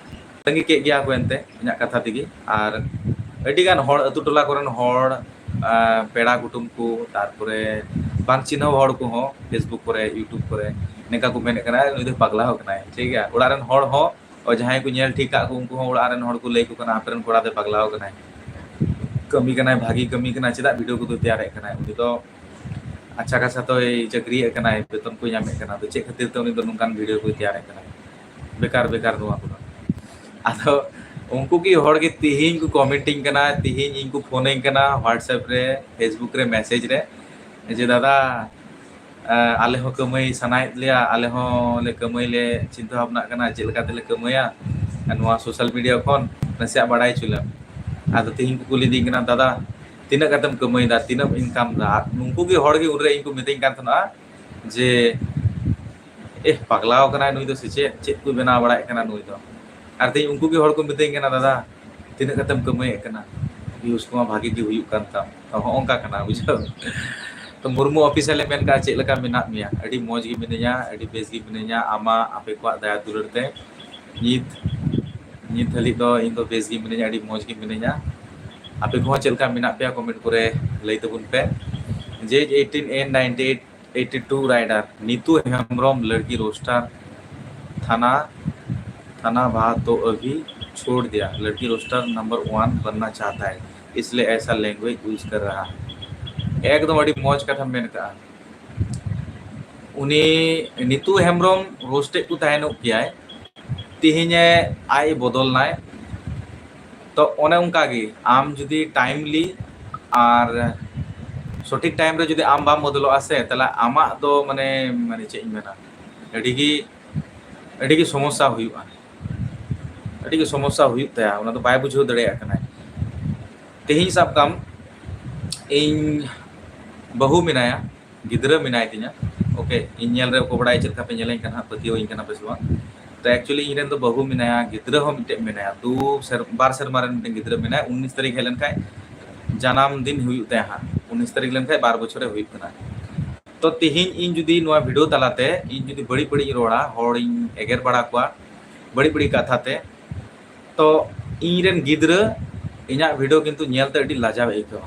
ᱛᱟᱺᱜᱤ ᱠᱮᱫ ᱜᱮᱭᱟ ᱠᱚ ᱮᱱᱛᱮ ᱤᱧᱟᱹᱜ ᱠᱟᱛᱷᱟ ᱛᱮᱜᱮ᱾ ᱟᱨ ᱟᱹᱰᱤᱜᱟᱱ ᱦᱚᱲ, ᱟᱹᱛᱩ ᱴᱚᱞᱟ ᱠᱚᱨᱮᱱ ᱦᱚᱲ, ᱟᱨ ᱯᱮᱲᱟ ᱠᱩᱴᱩᱢ ᱠᱚ, ᱛᱟᱨᱯᱚᱨᱮ ᱵᱟᱝ ᱪᱤᱱᱦᱟᱹᱣ ᱦᱚᱲ ᱠᱚᱦᱚᱸ Facebook ᱠᱚᱨᱮ, YouTube ᱠᱚᱨᱮ ᱱᱤᱝᱠᱟ ᱠᱚ ᱢᱮᱱᱮᱫ ᱠᱟᱱᱟ, "ᱱᱩᱭ ᱫᱚ ᱯᱟᱜᱽᱞᱟ ᱟᱠᱟᱱᱟᱭ", ᱴᱷᱤᱠ ᱜᱮᱭᱟ᱾ ᱚᱲᱟᱜ ᱨᱮᱱ ᱦᱚᱲ ᱦᱚᱸ, ᱚ, ᱡᱟᱦᱟᱸᱭ ᱠᱚ ᱧᱮᱞ ᱴᱷᱤᱠ ᱠᱟᱜ ᱠᱚ, ᱩᱱᱠᱩ ᱦᱚᱸ ᱚᱲᱟᱜ ᱨᱮᱱ ᱦᱚᱲ ᱠᱚ ᱞᱟᱹᱭ ᱟᱠᱚ ᱠᱟᱱᱟ, "ᱟᱯᱮ ᱨᱮᱱ ᱠᱚᱲᱟ ᱫᱚᱭ ᱯᱟᱜᱽᱞᱟ ᱟᱠᱟᱱᱟᱭ, ᱠᱟᱹᱢᱤ ᱠᱟᱱᱟᱭ, ᱵᱷᱟᱹᱜᱤ ᱠᱟᱹᱢᱤ ᱠᱟᱱᱟᱭ, ᱪᱮᱫᱟᱜ ᱵᱷᱤᱰᱤᱭᱳ ᱠᱚᱫᱚ ᱛᱮᱭᱟᱨᱮᱫ ᱠᱟᱱᱟᱭ? ᱩᱱᱤ ᱫᱚ ᱟᱪᱪᱷᱟ ᱠᱟᱛᱷᱟ ᱛᱚᱭ ᱪᱟᱹᱠᱨᱤᱭᱮᱫ ᱠᱟᱱᱟᱭ, ᱵᱮᱛᱚᱱ ᱠᱚᱭ ᱧᱟᱢᱮᱫ ᱠᱟᱱᱟ, ᱛᱚ ᱪᱮᱫ ᱠᱷᱟᱹᱛᱤᱨ ᱛᱮ ᱩᱱᱤ ᱫᱚ ᱱᱚᱝᱠᱟᱱ ᱵᱷᱤᱰᱤᱭᱳ ᱠᱚᱭ ᱛᱮᱭᱟᱨᱮᱫ ᱠᱟᱱᱟ? ᱵᱮᱠᱟᱨ ᱵᱮᱠᱟᱨ ᱱᱚᱣᱟ ᱠᱚᱫᱚ᱾ ᱟᱫᱚ ᱩᱱᱠᱩ ᱜᱮ ᱦᱚᱲ ᱜᱮ ᱛᱤᱦᱤᱧ ᱠᱚ ᱠᱚᱢᱮᱱᱴᱤᱧ ᱠᱟᱱᱟ, ᱛᱤᱦᱤᱧ ᱤᱧ ᱠᱚ ᱯᱷᱳᱱᱟᱹᱧ ᱠᱟᱱᱟ, WhatsApp ᱨᱮ, Facebook ᱨᱮ ᱢᱮᱥᱮᱡᱽ ᱨᱮ, ᱡᱮ ᱫᱟᱫᱟ, ᱟᱞᱮ ᱦᱚᱸ ᱠᱟᱹᱢᱟᱹᱭ ᱥᱟᱱᱟᱭᱮᱫ ᱞᱮᱭᱟ, ᱟᱞᱮ ᱦᱚᱸ ᱞᱮ ᱠᱟᱹᱢᱟᱹᱭ ᱞᱮ ᱪᱤᱱᱛᱟᱹ ᱵᱷᱟᱵᱽᱱᱟᱜ ᱠᱟᱱᱟ, ᱪᱮᱫ ᱞᱮᱠᱟ ᱛᱮᱞᱮ ᱠᱟᱹᱢᱟᱹᱭᱟ ᱱᱚᱣᱟ ᱥᱳᱥᱟᱞ ᱢᱤᱰᱤᱭᱟ ᱠᱷᱚᱱ, ᱱᱟᱥᱮᱭᱟᱜ ᱵᱟᱲᱟᱭ ᱦᱚᱪᱚ ᱞᱮᱢ᱾ ᱟᱫᱚ ᱛᱤᱦᱤᱧ ᱠᱚ ᱠᱩᱞᱤᱫᱤᱧ ᱠᱟᱱᱟ, ᱫᱟᱫᱟ, ᱛᱤᱱᱟᱹᱜ ᱠᱟᱛᱮᱢ ᱠᱟᱹᱢᱟᱹᱭᱮᱫᱟ, ᱛᱤᱱᱟᱹᱜ ᱤᱱᱠᱟᱢ ᱫᱟ? ᱟᱨ ᱱᱩᱠᱩ ᱜᱮ ᱦᱚᱲ ᱜᱮ ᱩᱱᱨᱮ ᱤᱧ ᱠᱚ ᱢᱤᱛᱟᱹᱧ ᱠᱟᱱ ᱛᱟᱦᱮᱱᱟ ᱡᱮ, ᱮᱦ, ᱯᱟᱜᱽᱞᱟᱣ ᱠᱟᱱᱟᱭ ᱱᱩᱭ ᱫᱚ ᱥᱮ ᱪᱮᱫ? ᱪᱮᱫ ᱠᱚᱭ ᱵᱮᱱᱟᱣ ᱵᱟᱲᱟᱭᱮᱫ ᱠᱟᱱᱟ ᱱᱩᱭ ᱫᱚ? ᱟᱨ ᱛᱮᱦᱮᱧ ᱩᱱᱠᱩ ᱜᱮ ᱦᱚᱲ ᱠᱚ ᱢᱤᱛᱟᱹᱧ ᱠᱟᱱᱟ, ᱫᱟᱫᱟ, ᱛᱤᱱᱟᱹᱜ ᱠᱟᱛᱮᱢ ᱠᱟᱹᱢᱟᱹᱭᱮᱫ ᱠᱟᱱᱟ? ᱵᱷᱤᱭᱩᱥ ᱠᱚᱢᱟ ᱵᱷᱟᱜᱤ ᱜᱮ ᱦᱩᱭᱩᱜ ᱠᱟᱱ ᱛᱟᱢ᱾ ᱛᱚ, ᱦᱚᱸᱜᱼᱚ ᱱᱚᱝᱠᱟ ᱠᱟᱱᱟ, ᱵᱩᱡᱷᱟᱹᱣ᱾ ᱛᱚ, ᱢᱩᱨᱢᱩ ᱚᱯᱷᱤᱥᱤᱭᱟᱞ ᱮ ᱢᱮᱱ ᱠᱟᱜᱼᱟ, ᱪᱮᱫ ᱞᱮᱠᱟ ᱢᱮᱱᱟᱜ ᱢᱮᱭᱟ? ᱟᱹᱰᱤ ᱢᱚᱡᱽ ᱜᱮ ᱢᱤᱱᱟᱹᱧᱟ, ᱟᱹᱰᱤ ᱵᱮᱥ ᱜᱮ ᱢᱤᱱᱟᱹᱧᱟ, ᱟᱢᱟᱜ ᱟᱯᱮ ᱠᱚᱣᱟᱜ ᱫᱟᱭᱟ ᱫᱩᱞᱟᱹᱲ ᱛᱮ ᱱᱤᱛ, ᱱᱤᱛ ᱦᱟᱹᱞᱤᱡ ᱫᱚ ᱤᱧ ᱫᱚ ᱵᱮᱥ ᱜᱮ ᱢᱤᱱᱟᱹᱧᱟ, ᱟᱹᱰᱤ ᱢᱚᱡᱽ ᱜᱮ ᱢᱤᱱᱟᱹᱧᱟ᱾ ᱟᱯᱮ ᱠᱚᱦᱚᱸ ᱪᱮᱫ ᱞᱮᱠᱟ ᱢᱮᱱᱟᱜ ᱯᱮᱭᱟ, ᱠᱚᱢᱮᱱᱴ ᱠᱚᱨᱮ ᱞᱟᱹᱭ ᱛᱟᱵᱚᱱ ᱯᱮ᱾ J eighteen N ninety eight eighty two rider, Neetu Hembrom लड़की रोस्टर, थाना, थाना भा तो अभी छोड़ दिया, लड़की रोस्टर नंबर वन बनना चाहता है, इसलिए ऐसा लैंग्वेज यूज कर रहा है। एकदम ᱟᱹᱰᱤ ᱢᱚᱡᱽ ᱠᱟᱛᱷᱟᱢ ᱢᱮᱱ ᱠᱟᱜᱼᱟ᱾ ᱩᱱᱤ ᱱᱤᱛᱩ ᱦᱮᱢᱵᱨᱚᱢ ᱨᱳᱥᱴᱮᱫ ᱠᱚ ᱛᱟᱦᱮᱱᱚᱜ ᱜᱮᱭᱟᱭ, ᱛᱮᱦᱮᱧᱮ ᱟᱡ ᱵᱚᱫᱚᱞ ᱱᱟᱭ᱾ ᱛᱚ ᱚᱱᱮ ᱚᱱᱠᱟ ᱜᱮ, ᱟᱢ ᱡᱩᱫᱤ ᱴᱟᱭᱤᱢᱞᱤ ᱟᱨ ᱥᱚᱴᱷᱤᱠ ᱴᱟᱭᱤᱢ ᱨᱮ ᱡᱩᱫᱤ ᱟᱢ ᱵᱟᱢ ᱵᱚᱫᱚᱞᱚᱜᱼᱟ ᱥᱮ, ᱛᱟᱦᱞᱮ ᱟᱢᱟᱜ ᱫᱚ ᱢᱟᱱᱮ, ᱢᱟᱱᱮ ᱪᱮᱫ ᱤᱧ ᱢᱮᱱᱟ, ᱟᱹᱰᱤ ᱜᱮ, ᱟᱹᱰᱤ ᱜᱮ ᱥᱚᱢᱚᱥᱥᱟ ᱦᱩᱭᱩᱜᱼᱟ, ᱟᱹᱰᱤ ᱜᱮ ᱥᱚᱢᱚᱥᱥᱟ ᱦᱩᱭᱩᱜ ᱛᱟᱭᱟ, ᱚᱱᱟ ᱫᱚ ᱵᱟᱭ ᱵᱩᱡᱷᱟᱹᱣ ᱫᱟᱲᱮᱭᱟᱜ ᱠᱟᱱᱟᱭ᱾ ᱛᱮᱦᱮᱧ ᱥᱟᱵ ᱠᱟᱢ, ᱤᱧ ᱵᱟᱹᱦᱩ ᱢᱮᱱᱟᱭᱟ, ᱜᱤᱫᱽᱨᱟᱹ ᱢᱮᱱᱟᱭ ᱛᱤᱧᱟ, ᱳᱠᱮ, ᱤᱧ ᱧᱮᱞ ᱨᱮ ᱚᱠᱚᱭ ᱵᱟᱲᱟᱭ ᱪᱮᱫ ᱞᱮᱠᱟ ᱯᱮ ᱧᱮᱞᱮᱧ ᱠᱟᱱᱟ, ᱯᱟᱹᱛᱭᱟᱹᱣᱟᱹᱧ ᱠᱟᱱᱟ ᱯᱮ ᱥᱮ ᱵᱟᱝ? ᱛᱚ actually ᱤᱧ ᱨᱮᱱ ᱫᱚ ᱵᱟᱹᱦᱩ ᱢᱮᱱᱟᱭᱟ, ᱜᱤᱫᱽᱨᱟᱹ ᱦᱚᱸ ᱢᱤᱫᱴᱮᱱ ᱢᱮᱱᱟᱭᱟ, ᱫᱩ ᱥᱮᱨ-, ᱵᱟᱨ ᱥᱮᱨᱢᱟ ᱨᱮᱱ ᱢᱤᱫᱴᱮᱱ ᱜᱤᱫᱽᱨᱟᱹ ᱢᱮᱱᱟᱭᱟ᱾ ᱩᱱᱤᱥ ᱛᱟᱹᱨᱤᱠᱷ ᱦᱮᱡ ᱞᱮᱱᱠᱷᱟᱡ ᱡᱟᱱᱟᱢ ᱫᱤᱱ ᱦᱩᱭᱩᱜ ᱛᱟᱭᱟ ᱦᱟᱸᱜ, ᱩᱱᱤᱥ ᱛᱟᱹᱨᱤᱠᱷ ᱞᱮᱱᱠᱷᱟᱡ ᱵᱟᱨ ᱵᱚᱪᱷᱚᱨᱮ ᱦᱩᱭᱩᱜ ᱠᱟᱱᱟ᱾ ᱛᱚ ᱛᱤᱦᱤᱧ ᱤᱧ ᱡᱩᱫᱤ ᱱᱚᱣᱟ ᱵᱷᱤᱰᱤᱭᱳ ᱛᱟᱞᱟᱛᱮ ᱤᱧ ᱡᱩᱫᱤ ᱵᱟᱹᱲᱤᱡ ᱵᱟᱹᱲᱤᱡ ᱤᱧ ᱨᱚᱲᱟ, ᱦᱚᱲᱤᱧ ᱮᱜᱮᱨ ᱵᱟᱲᱟ ᱠᱚᱣᱟ, ᱵᱟᱹᱲᱤᱡ ᱵᱟᱹᱲᱤᱡ ᱠᱟᱛᱷᱟ ᱛᱮ, ᱛᱚ ᱤᱧ ᱨᱮᱱ ᱜᱤᱫᱽᱨᱟᱹ ᱤᱧᱟᱹᱜ ᱵᱷᱤᱰᱤᱭᱳ ᱠᱤᱱᱛᱩ ᱧᱮᱞᱛᱮ ᱟᱹᱰᱤ ᱞᱟᱡᱟᱣ ᱮ ᱟᱹᱭᱠᱟᱹᱣᱟ᱾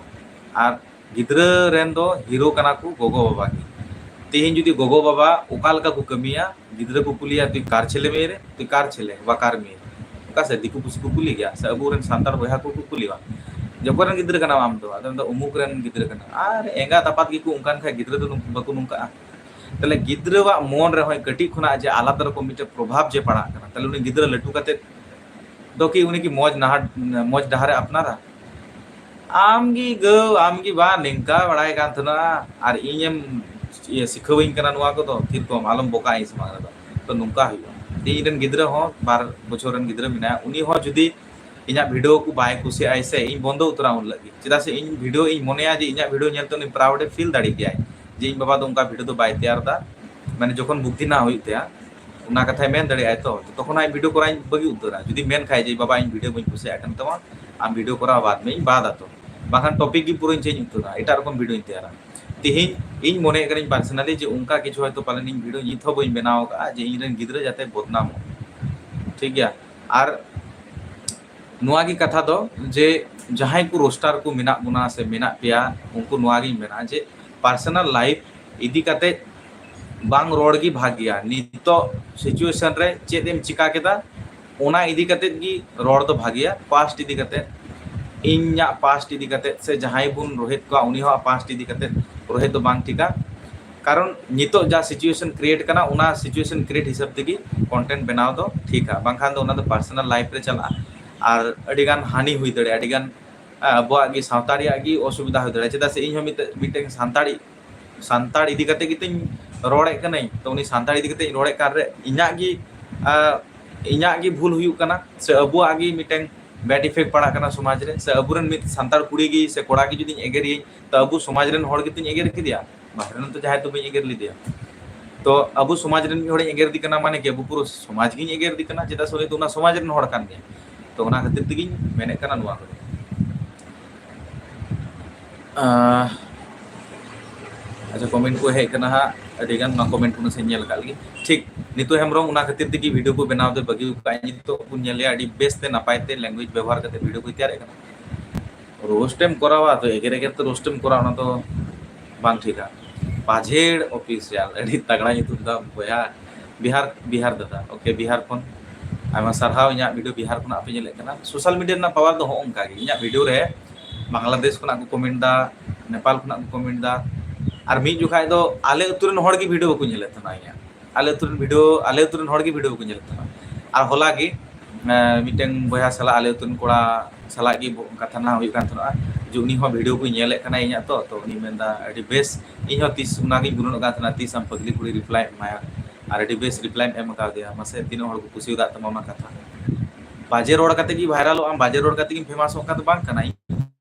ᱟᱨ ᱜᱤᱫᱽᱨᱟᱹ ᱨᱮᱱ ᱫᱚ ᱦᱤᱨᱳ ᱠᱟᱱᱟ ᱠᱚ ᱜᱚᱜᱚ ᱵᱟᱵᱟ ᱜᱮ᱾ ᱛᱮᱦᱮᱧ ᱡᱩᱫᱤ ᱜᱚᱜᱚ ᱵᱟᱵᱟ ᱚᱠᱟ ᱞᱮᱠᱟ ᱠᱚ ᱠᱟᱹᱢᱤᱭᱟ, ᱜᱤᱫᱽᱨᱟᱹ ᱠᱚ ᱠᱩᱞᱤᱭᱟ, "ᱛᱩᱭ ᱠᱟᱨ ᱪᱷᱮᱞᱮ ᱢᱮᱭᱮ ᱨᱮ, ᱛᱩᱭ ᱠᱟᱨ ᱪᱷᱮᱞᱮ ᱵᱟ ᱠᱟᱨ ᱢᱮᱭᱮ?" ᱚᱠᱟ ᱥᱮ ᱫᱤᱠᱩ ᱯᱩᱥᱤ ᱠᱚ ᱠᱩᱞᱤ ᱜᱮᱭᱟ, ᱥᱮ ᱟᱵᱚᱨᱮᱱ ᱥᱟᱱᱛᱟᱲ ᱵᱚᱭᱦᱟ ᱠᱚ ᱠᱚ ᱠᱩᱞᱤᱣᱟ? ᱡᱚᱠᱚ ᱨᱮᱱ ᱜᱤᱫᱽᱨᱟᱹ ᱠᱟᱱᱟᱢ ᱟᱢ ᱫᱚ, ᱟᱫᱚ ᱢᱮᱱᱫᱟ ᱩᱢᱩᱠ ᱨᱮᱱ ᱜᱤᱫᱽᱨᱟᱹ ᱠᱟᱱᱟ᱾ ᱟᱨ ᱮᱸᱜᱟᱛ ᱟᱯᱟᱛ ᱜᱮᱠᱚ ᱚᱱᱠᱟᱱ ᱠᱷᱟᱡ ᱜᱤᱫᱽᱨᱟᱹ ᱫᱚ ᱱᱩᱠᱩ ᱵᱟᱠᱚ ᱱᱚᱝᱠᱟᱜᱼᱟ᱾ ᱛᱟᱦᱞᱮ ᱜᱤᱫᱽᱨᱟᱹᱣᱟᱜ ᱢᱚᱱ ᱨᱮᱦᱚᱸ ᱠᱟᱹᱴᱤᱡ ᱠᱷᱚᱱᱟᱜ ᱡᱮ ᱟᱞᱟᱫᱟ ᱨᱚᱠᱚᱢ ᱢᱤᱫᱴᱮᱱ ᱯᱨᱚᱵᱷᱟᱵᱽ ᱡᱮ ᱯᱟᱲᱟᱜ ᱠᱟᱱᱟ, ᱛᱟᱦᱞᱮ ᱩᱱᱤ ᱜᱤᱫᱽᱨᱟᱹ ᱞᱟᱹᱴᱩ ᱠᱟᱛᱮ ᱫᱚ ᱠᱤ ᱩᱱᱤ ᱠᱤ ᱢᱚᱡᱽ ᱱᱟᱦᱟᱨ, ᱢᱚᱡᱽ ᱰᱟᱦᱟᱨᱮ ᱟᱯᱱᱟᱨᱟ? ᱟᱢ ᱜᱮ ᱜᱟᱹᱣ, ᱟᱢ ᱜᱮ ᱵᱟ ᱱᱤᱝᱠᱟ ᱵᱟᱲᱟᱭ ᱠᱟᱱ ᱛᱟᱦᱮᱱᱟ, ᱟᱨ ᱤᱧᱮᱢ ᱤᱭᱟᱹ ᱥᱤᱠᱷᱟᱹᱣᱟᱹᱧ ᱠᱟᱱᱟ ᱱᱚᱣᱟ ᱠᱚᱫᱚ, ᱛᱷᱤᱨ ᱠᱚᱢ, ᱟᱞᱚᱢ ᱵᱚᱠᱟ ᱤᱧ ᱥᱟᱢᱟᱝ ᱨᱮᱫᱚ᱾ ᱛᱚ ᱱᱚᱝᱠᱟ ᱦᱩᱭᱩᱜᱼᱟ᱾ ᱤᱧ ᱨᱮᱱ ᱜᱤᱫᱽᱨᱟᱹ ᱦᱚᱸ ᱵᱟᱨ ᱵᱚᱪᱷᱚᱨ ᱨᱮᱱ ᱜᱤᱫᱽᱨᱟᱹ ᱢᱮᱱᱟᱭᱟ, ᱩᱱᱤ ᱦᱚᱸ ᱡᱩᱫᱤ ᱤᱧᱟᱹᱜ ᱵᱷᱤᱰᱤᱭᱳ ᱠᱚ ᱵᱟᱭ ᱠᱩᱥᱤᱭᱟᱜᱼᱟᱭ ᱥᱮ ᱤᱧ ᱵᱚᱱᱫᱚ ᱩᱛᱟᱹᱨᱟ ᱩᱱ ᱦᱤᱞᱳᱜ ᱜᱮ, ᱪᱮᱫᱟᱜ ᱥᱮ ᱤᱧ ᱵᱷᱤᱰᱤᱭᱳ ᱤᱧ ᱢᱚᱱᱮᱭᱟ ᱡᱮ ᱤᱧᱟᱹᱜ ᱵᱷᱤᱰᱤᱭᱳ ᱧᱮᱞᱛᱮ ᱩᱱᱤ ᱯᱨᱟᱣᱩᱰ ᱮ ᱯᱷᱤᱞ ᱫᱟᱲᱮ ᱠᱮᱭᱟᱭ ᱡᱮ ᱤᱧ ᱵᱟᱵᱟ ᱫᱚ ᱚᱱᱠᱟ ᱵᱷᱤᱰᱤᱭᱳ ᱫᱚ ᱵᱟᱭ ᱛᱮᱭᱟᱨ ᱮᱫᱟ, ᱢᱟᱱᱮ ᱡᱚᱠᱷᱚᱱ ᱵᱩᱫᱽᱫᱷᱤ ᱱᱟ ᱦᱩᱭᱩᱜ ᱛᱟᱭᱟ ᱚᱱᱟ ᱠᱟᱛᱷᱟᱭ ᱢᱮᱱ ᱫᱟᱲᱮᱭᱟᱜᱼᱟᱭ᱾ ᱛᱚ ᱛᱚᱠᱷᱚᱱ ᱦᱟᱸᱜ ᱵᱷᱤᱰᱤᱭᱳ ᱠᱚᱨᱟᱣ ᱤᱧ ᱵᱟᱹᱜᱤ ᱩᱛᱟᱹᱨᱟ ᱡᱩᱫᱤ ᱢᱮᱱ ᱠᱷᱟᱭ ᱡᱮ ᱵᱟᱵᱟ ᱤᱧ ᱵᱷᱤᱰᱤᱭᱳ ᱵᱟᱹᱧ ᱠᱩᱥᱤᱭᱟᱜ ᱠᱟᱱ ᱛᱟᱢᱟ, ᱟᱢ ᱵᱷᱤᱰᱤᱭᱳ ᱠᱚᱨᱟᱣ ᱵᱟᱫ ᱢᱮ, ᱤᱧ ᱵᱟᱫ ᱟᱛᱚ, ᱵᱟᱝᱠᱷᱟᱱ ᱴᱚᱯᱤᱠ ᱜᱮ ᱯᱩᱨᱟᱹᱧ ᱪᱮᱧᱡᱽ ᱩᱛᱟᱹᱨᱟ, ᱮᱴᱟᱜ ᱨᱚᱠᱚᱢ ᱵᱷᱤᱰᱤᱭᱳᱧ ᱛᱮᱭᱟᱨᱟ᱾ ᱛᱤᱦᱤᱧ ᱤᱧ ᱢᱚᱱᱮᱭᱮᱫ ᱠᱟᱹᱱᱟᱹᱧ ᱯᱟᱨᱥᱚᱱᱟᱞᱤ ᱡᱮ ᱚᱱᱠᱟ ᱠᱤᱪᱷᱩ ᱦᱚᱭᱛᱳ ᱯᱟᱞᱮᱱ ᱤᱧ ᱵᱷᱤᱰᱤᱭᱳ ᱱᱤᱛ ᱦᱚᱸ ᱵᱟᱹᱧ ᱵᱮᱱᱟᱣ ᱟᱠᱟᱫᱼᱟ ᱡᱮ ᱤᱧ ᱨᱮᱱ ᱜᱤᱫᱽᱨᱟᱹ ᱡᱟᱛᱮ ᱵᱚᱫᱱᱟᱢᱚᱜ, ᱴᱷᱤᱠ ᱜᱮᱭᱟ᱾ ᱟᱨ ᱱᱚᱣᱟ ᱜᱮ ᱠᱟᱛᱷᱟ ᱫᱚ ᱡᱮ ᱡᱟᱦᱟᱸᱭ ᱠᱚ ᱨᱳᱥᱴᱟᱨ ᱠᱚ ᱢᱮᱱᱟᱜ ᱵᱚᱱᱟ ᱥᱮ ᱢᱮᱱᱟᱜ ᱯᱮᱭᱟ, ᱩᱱᱠᱩ ᱱᱚᱣᱟ ᱜᱤᱧ ᱢᱮᱱᱟ ᱡᱮ ᱯᱟᱨᱥᱚᱱᱟᱞ ᱞᱟᱭᱤᱯᱷ ᱤᱫᱤ ᱠᱟᱛᱮ ᱵᱟᱝ ᱨᱚᱲ ᱜᱮ ᱵᱷᱟᱜᱮᱭᱟ᱾ ᱱᱤᱛᱚᱜ ᱥᱤᱪᱩᱭᱮᱥᱚᱱ ᱨᱮ ᱪᱮᱫ ᱮᱢ ᱪᱤᱠᱟ ᱠᱮᱫᱟ, ᱚᱱᱟ ᱤᱫᱤ ᱠᱟᱛᱮ ᱜᱮ ᱨᱚᱲ ᱫᱚ ᱵᱷᱟᱜᱮᱭᱟ᱾ ᱯᱟᱥᱴ ᱤᱫᱤ ᱠᱟᱛᱮ, ᱤᱧᱟᱹᱜ ᱯᱟᱥᱴ ᱤᱫᱤ ᱠᱟᱛᱮ ᱥᱮ ᱡᱟᱦᱟᱸᱭ ᱵᱚᱱ ᱨᱳᱦᱮᱫ ᱠᱚᱣᱟ ᱩᱱᱤ ᱦᱚᱸ ᱯᱟᱥᱴ ᱤᱫᱤ ᱠᱟᱛᱮ ᱨᱳᱦᱮᱫ ᱫᱚ ᱵᱟᱝ ᱴᱷᱤᱠᱟ᱾ ᱠᱟᱨᱚᱱ ᱱᱤᱛᱚᱜ ᱡᱟ ᱥᱤᱪᱩᱭᱮᱥᱚᱱ ᱠᱨᱤᱭᱮᱴ ᱠᱟᱱᱟ, ᱚᱱᱟ ᱥᱤᱪᱩᱭᱮᱥᱚᱱ ᱠᱨᱤᱭᱮᱴ ᱦᱤᱥᱟᱹᱵ ᱛᱮᱜᱮ ᱠᱚᱱᱴᱮᱱᱴ ᱵᱮᱱᱟᱣ ᱫᱚ ᱴᱷᱤᱠᱟ, ᱵᱟᱝᱠᱷᱟᱱ ᱫᱚ ᱚᱱᱟ ᱫᱚ ᱯᱟᱨᱥᱚᱱᱟᱞ ᱞᱟᱭᱤᱯᱷ ᱨᱮ ᱪᱟᱞᱟᱜᱼᱟ ᱟᱨ ᱟᱹᱰᱤᱜᱟᱱ ᱦᱟᱹᱱᱤ ᱦᱩᱭ ᱫᱟᱲᱮᱭᱟᱜᱼᱟ, ᱟᱹᱰᱤᱜᱟᱱ ᱟᱵᱚᱣᱟᱜ ᱜᱮ ᱥᱟᱶᱛᱟ ᱨᱮᱭᱟᱜ ᱜᱮ ᱚᱥᱩᱵᱤᱫᱷᱟ ᱦᱩᱭ ᱫᱟᱲᱮᱭᱟᱜᱼᱟ᱾ ᱪᱮᱫᱟᱜ ᱥᱮ ᱤᱧ ᱦᱚᱸ ᱢᱤᱫᱴᱮᱱ, ᱢᱤᱫᱴᱮᱱ ᱥᱟᱱᱛᱟᱲᱤ, ᱥᱟᱱᱛᱟᱲ ᱤᱫᱤ ᱠᱟᱛᱮ ᱜᱮᱛᱚᱧ ᱨᱚᱲᱮᱫ ᱠᱟᱹᱱᱟᱹᱧ, ᱛᱚ ᱩᱱᱤ ᱥᱟᱱᱛᱟᱲ ᱤᱫᱤ ᱠᱟᱛᱮ ᱤᱧ ᱨᱚᱲᱮᱫ ᱠᱟᱱ ᱨᱮ ᱤᱧᱟᱹᱜ ᱜᱮ, ᱟᱸ, ᱤᱧᱟᱹᱜ ᱜᱮ ᱵᱷᱩᱞ ᱦᱩᱭᱩᱜ ᱠᱟᱱᱟ ᱥᱮ ᱟᱵᱚᱣᱟᱜ ᱜᱮ ᱢᱤᱫᱴᱮᱱ ᱵᱮᱰ ᱤᱯᱷᱮᱠᱴ ᱯᱟᱲᱟᱜ ᱠᱟᱱᱟ ᱥᱚᱢᱟᱡᱽ ᱨᱮ, ᱥᱮ ᱟᱵᱚᱨᱮᱱ ᱢᱤᱫ ᱥᱟᱱᱛᱟᱲ ᱠᱩᱲᱤ ᱜᱮ ᱥᱮ ᱠᱚᱲᱟ ᱜᱮ ᱡᱩᱫᱤᱧ ᱮᱜᱮᱨᱤᱭᱟᱹᱧ, ᱛᱚ ᱟᱵᱚ ᱥᱚᱢᱟᱡᱽ ᱨᱮᱱ ᱦᱚᱲ ᱜᱮᱛᱚᱧ ᱮᱜᱮᱨ ᱠᱮᱫᱮᱭᱟ, ᱵᱟᱦᱨᱮ ᱨᱮᱱ ᱛᱚ ᱡᱟᱦᱟᱸᱭ ᱛᱚ ᱵᱟᱹᱧ ᱮᱜᱮᱨ ᱞᱮᱫᱮᱭᱟ᱾ ᱛᱚ ᱟᱵᱚ ᱥᱚᱢᱟᱡᱽ ᱨᱮᱱ ᱢᱤᱫ ᱦᱚᱲᱤᱧ ᱮᱜᱮᱨ ᱫᱮ ᱠᱟᱱᱟ, ᱢᱟᱱᱮ ᱠᱤ ᱟᱵᱚ ᱯᱩᱨᱟᱹ ᱥᱚᱢᱟᱡᱽ ᱜᱤᱧ ᱮᱜᱮᱨ ᱫᱮ ᱠᱟᱱᱟ, ᱪᱮᱫᱟᱜ ᱥᱮ ᱩᱱᱤ ᱫᱚ ᱚᱱᱟ ᱥᱚᱢᱟᱡᱽ ᱨᱮᱱ ᱦᱚᱲ ᱠᱟᱱ ᱜᱮᱭᱟ᱾ ᱛᱚ ᱚᱱᱟ ᱠᱷᱟᱹᱛᱤᱨ ᱛᱮᱜᱤᱧ ᱢᱮᱱᱮᱫ ᱠᱟᱱᱟ ᱱᱚᱣᱟ ᱠᱚᱫᱚ᱾ ᱟᱸ, ᱟᱪᱪᱷᱟ, ᱠᱚᱢᱮᱱᱴ ᱠᱚ ᱦᱮᱡ ᱠᱟᱱᱟ ᱦᱟᱸᱜ, ᱟᱹᱰᱤ ᱜᱟᱱ ᱱᱚᱣᱟ ᱠᱚᱢᱮᱱᱴ ᱠᱚ ᱱᱟᱥᱮᱧ ᱧᱮᱞ ᱟᱠᱟᱫ ᱞᱮᱜᱮ᱾ ᱴᱷᱤᱠ, ᱱᱤᱛᱩ ᱦᱮᱢᱵᱨᱚᱢ ᱚᱱᱟ ᱠᱷᱟᱹᱛᱤᱨ ᱛᱮᱜᱮ ᱵᱷᱤᱰᱤᱭᱳ ᱠᱚ ᱵᱮᱱᱟᱣ ᱫᱚ ᱵᱟᱹᱜᱤ ᱟᱠᱟᱫ᱾ ᱱᱤᱛᱚᱜ ᱵᱚᱱ ᱧᱮᱞᱮᱭᱟ ᱟᱹᱰᱤ ᱵᱮᱥ ᱛᱮ ᱱᱟᱯᱟᱭ ᱛᱮ ᱞᱮᱝᱜᱩᱭᱮᱡᱽ ᱵᱮᱵᱚᱦᱟᱨ ᱠᱟᱛᱮ ᱵᱷᱤᱰᱤᱭᱳ ᱠᱚᱭ ᱛᱮᱭᱟᱨᱮᱫ ᱠᱟᱱᱟ᱾ ᱨᱳᱥᱴ ᱮᱢ ᱠᱚᱨᱟᱣᱟ ᱛᱚ ᱮᱜᱮᱨ ᱮᱜᱮᱨ ᱛᱮ ᱨᱳᱥᱴ ᱮᱢ ᱠᱚᱨᱟᱣᱟ, ᱚᱱᱟ ᱫᱚ ᱵᱟᱝ ᱴᱷᱤᱠᱟ᱾ ᱯᱟᱡᱷᱮᱲ ᱚᱯᱷᱤᱥᱤᱭᱟᱞ, ᱟᱹᱰᱤ ᱛᱟᱜᱲᱟ ᱧᱩᱛᱩᱢ ᱛᱟᱢ ᱵᱚᱭᱦᱟ᱾ ᱵᱤᱦᱟᱨ, ᱵᱤᱦᱟᱨ ᱫᱟᱫᱟ, ᱳᱠᱮ, ᱵᱤᱦᱟᱨ ᱠᱷᱚᱱ ᱟᱭᱢᱟ ᱥᱟᱨᱦᱟᱣ᱾ ᱤᱧᱟᱹᱜ ᱵᱷᱤᱰᱤᱭᱳ ᱵᱤᱦᱟᱨ ᱠᱷᱚᱱᱟᱜ ᱯᱮ ᱧᱮᱞᱮᱫ ᱠᱟᱱᱟ᱾ ᱥᱳᱥᱟᱞ ᱢᱤᱰᱤᱭᱟ ᱨᱮᱱᱟᱜ ᱯᱟᱣᱟᱨ ᱫᱚ ᱦᱚᱸᱜᱼᱚ ᱱᱚᱝᱠᱟ ᱜᱮ, ᱤᱧᱟᱹᱜ ᱵᱷᱤᱰᱤᱭᱳ ᱨᱮ ᱵᱟᱝᱞᱟᱫᱮᱥ ᱠᱷᱚᱱᱟᱜ ᱠᱚ ᱠᱚᱢᱮᱱᱴ ᱫᱟ, ᱱᱮᱯᱟᱞ ᱠᱷᱚᱱᱟᱜ ᱠᱚ ᱠᱚᱢᱮᱱᱴ ᱫᱟ᱾ ᱟᱨ ᱢᱤᱫ ᱡᱚᱠᱷᱟᱡ ᱫᱚ ᱟᱞᱮ ᱟᱹᱛᱩ ᱨᱮᱱ ᱦᱚᱲ ᱜᱮ ᱵᱷᱤᱰᱤᱭᱳ ᱵᱟᱠᱚ ᱧᱮᱞᱮᱫ ᱛᱟᱦᱮᱱᱟ ᱤᱧᱟᱹᱜ᱾ ᱟᱞᱮ ᱟᱹᱛᱩ ᱨᱮᱱ ᱵᱷᱤᱰᱤᱭᱳ, ᱟᱞᱮ ᱟᱹᱛᱩ ᱨᱮᱱ ᱦᱚᱲ ᱜᱮ ᱵᱷᱤᱰᱤᱭᱳ ᱵᱟᱠᱚ ᱧᱮᱞᱮᱫ ᱛᱟᱦᱮᱱᱟ᱾ ᱟᱨ ᱦᱚᱞᱟ ᱜᱮ, ᱮᱸ, ᱢᱤᱫᱴᱮᱱ ᱵᱚᱭᱦᱟ ᱥᱟᱞᱟᱜ, ᱟᱞᱮ ᱟᱹᱛᱩ ᱨᱮᱱ ᱠᱚᱲᱟ ᱥᱟᱞᱟᱜ ᱜᱮ ᱵᱚ-, ᱠᱟᱛᱷᱟ ᱱᱟ ᱦᱩᱭᱩᱜ ᱠᱟᱱ ᱛᱟᱦᱮᱱᱟ, ᱡᱮ ᱩᱱᱤ ᱦᱚᱸ ᱵᱷᱤᱰᱤᱭᱳ ᱠᱚᱭ ᱧᱮᱞᱮᱫ ᱠᱟᱱᱟ ᱤᱧᱟᱹᱜ ᱛᱚ, ᱛᱚ ᱩᱱᱤ ᱢᱮᱱᱫᱟ, "ᱟᱹᱰᱤ ᱵᱮᱥ, ᱤᱧ ᱦᱚᱸ ᱛᱤᱥ ᱚᱱᱟᱜᱤᱧ ᱜᱩᱱᱟᱹᱱᱚᱜ ᱠᱟᱱ ᱛᱟᱦᱮᱱᱟ, ᱛᱤᱥ ᱟᱢ ᱯᱟᱜᱽᱞᱤ ᱠᱩᱲᱤ ᱨᱤᱯᱞᱟᱭ ᱮᱢ ᱮᱢᱟᱭᱟ?" ᱟᱨ ᱟᱹᱰᱤ ᱵᱮᱥ ᱨᱤᱯᱞᱟᱭ ᱮᱢ ᱮᱢ ᱠᱟᱣᱫᱮᱭᱟ᱾ ᱢᱟᱥᱮ ᱛᱤᱱᱟᱹᱜ ᱦᱚᱲ ᱠᱚ ᱠᱩᱥᱤ ᱟᱠᱟᱫ ᱛᱟᱢᱟ ᱚᱱᱟ ᱠᱟᱛᱷᱟ᱾ ᱵᱟᱡᱮ ᱨᱚᱲ ᱠᱟᱛᱮ ᱜᱮ ᱵᱷᱟᱭᱨᱟᱞᱚᱜ ᱟᱢ, ᱵᱟᱡᱮ ᱨᱚᱲ ᱠᱟᱛᱮ ᱜᱮᱢ ᱯᱷᱮᱢᱟᱥᱚᱜ ᱠᱟᱱ ᱫᱚ ᱵᱟᱝ ᱠᱟᱱᱟ᱾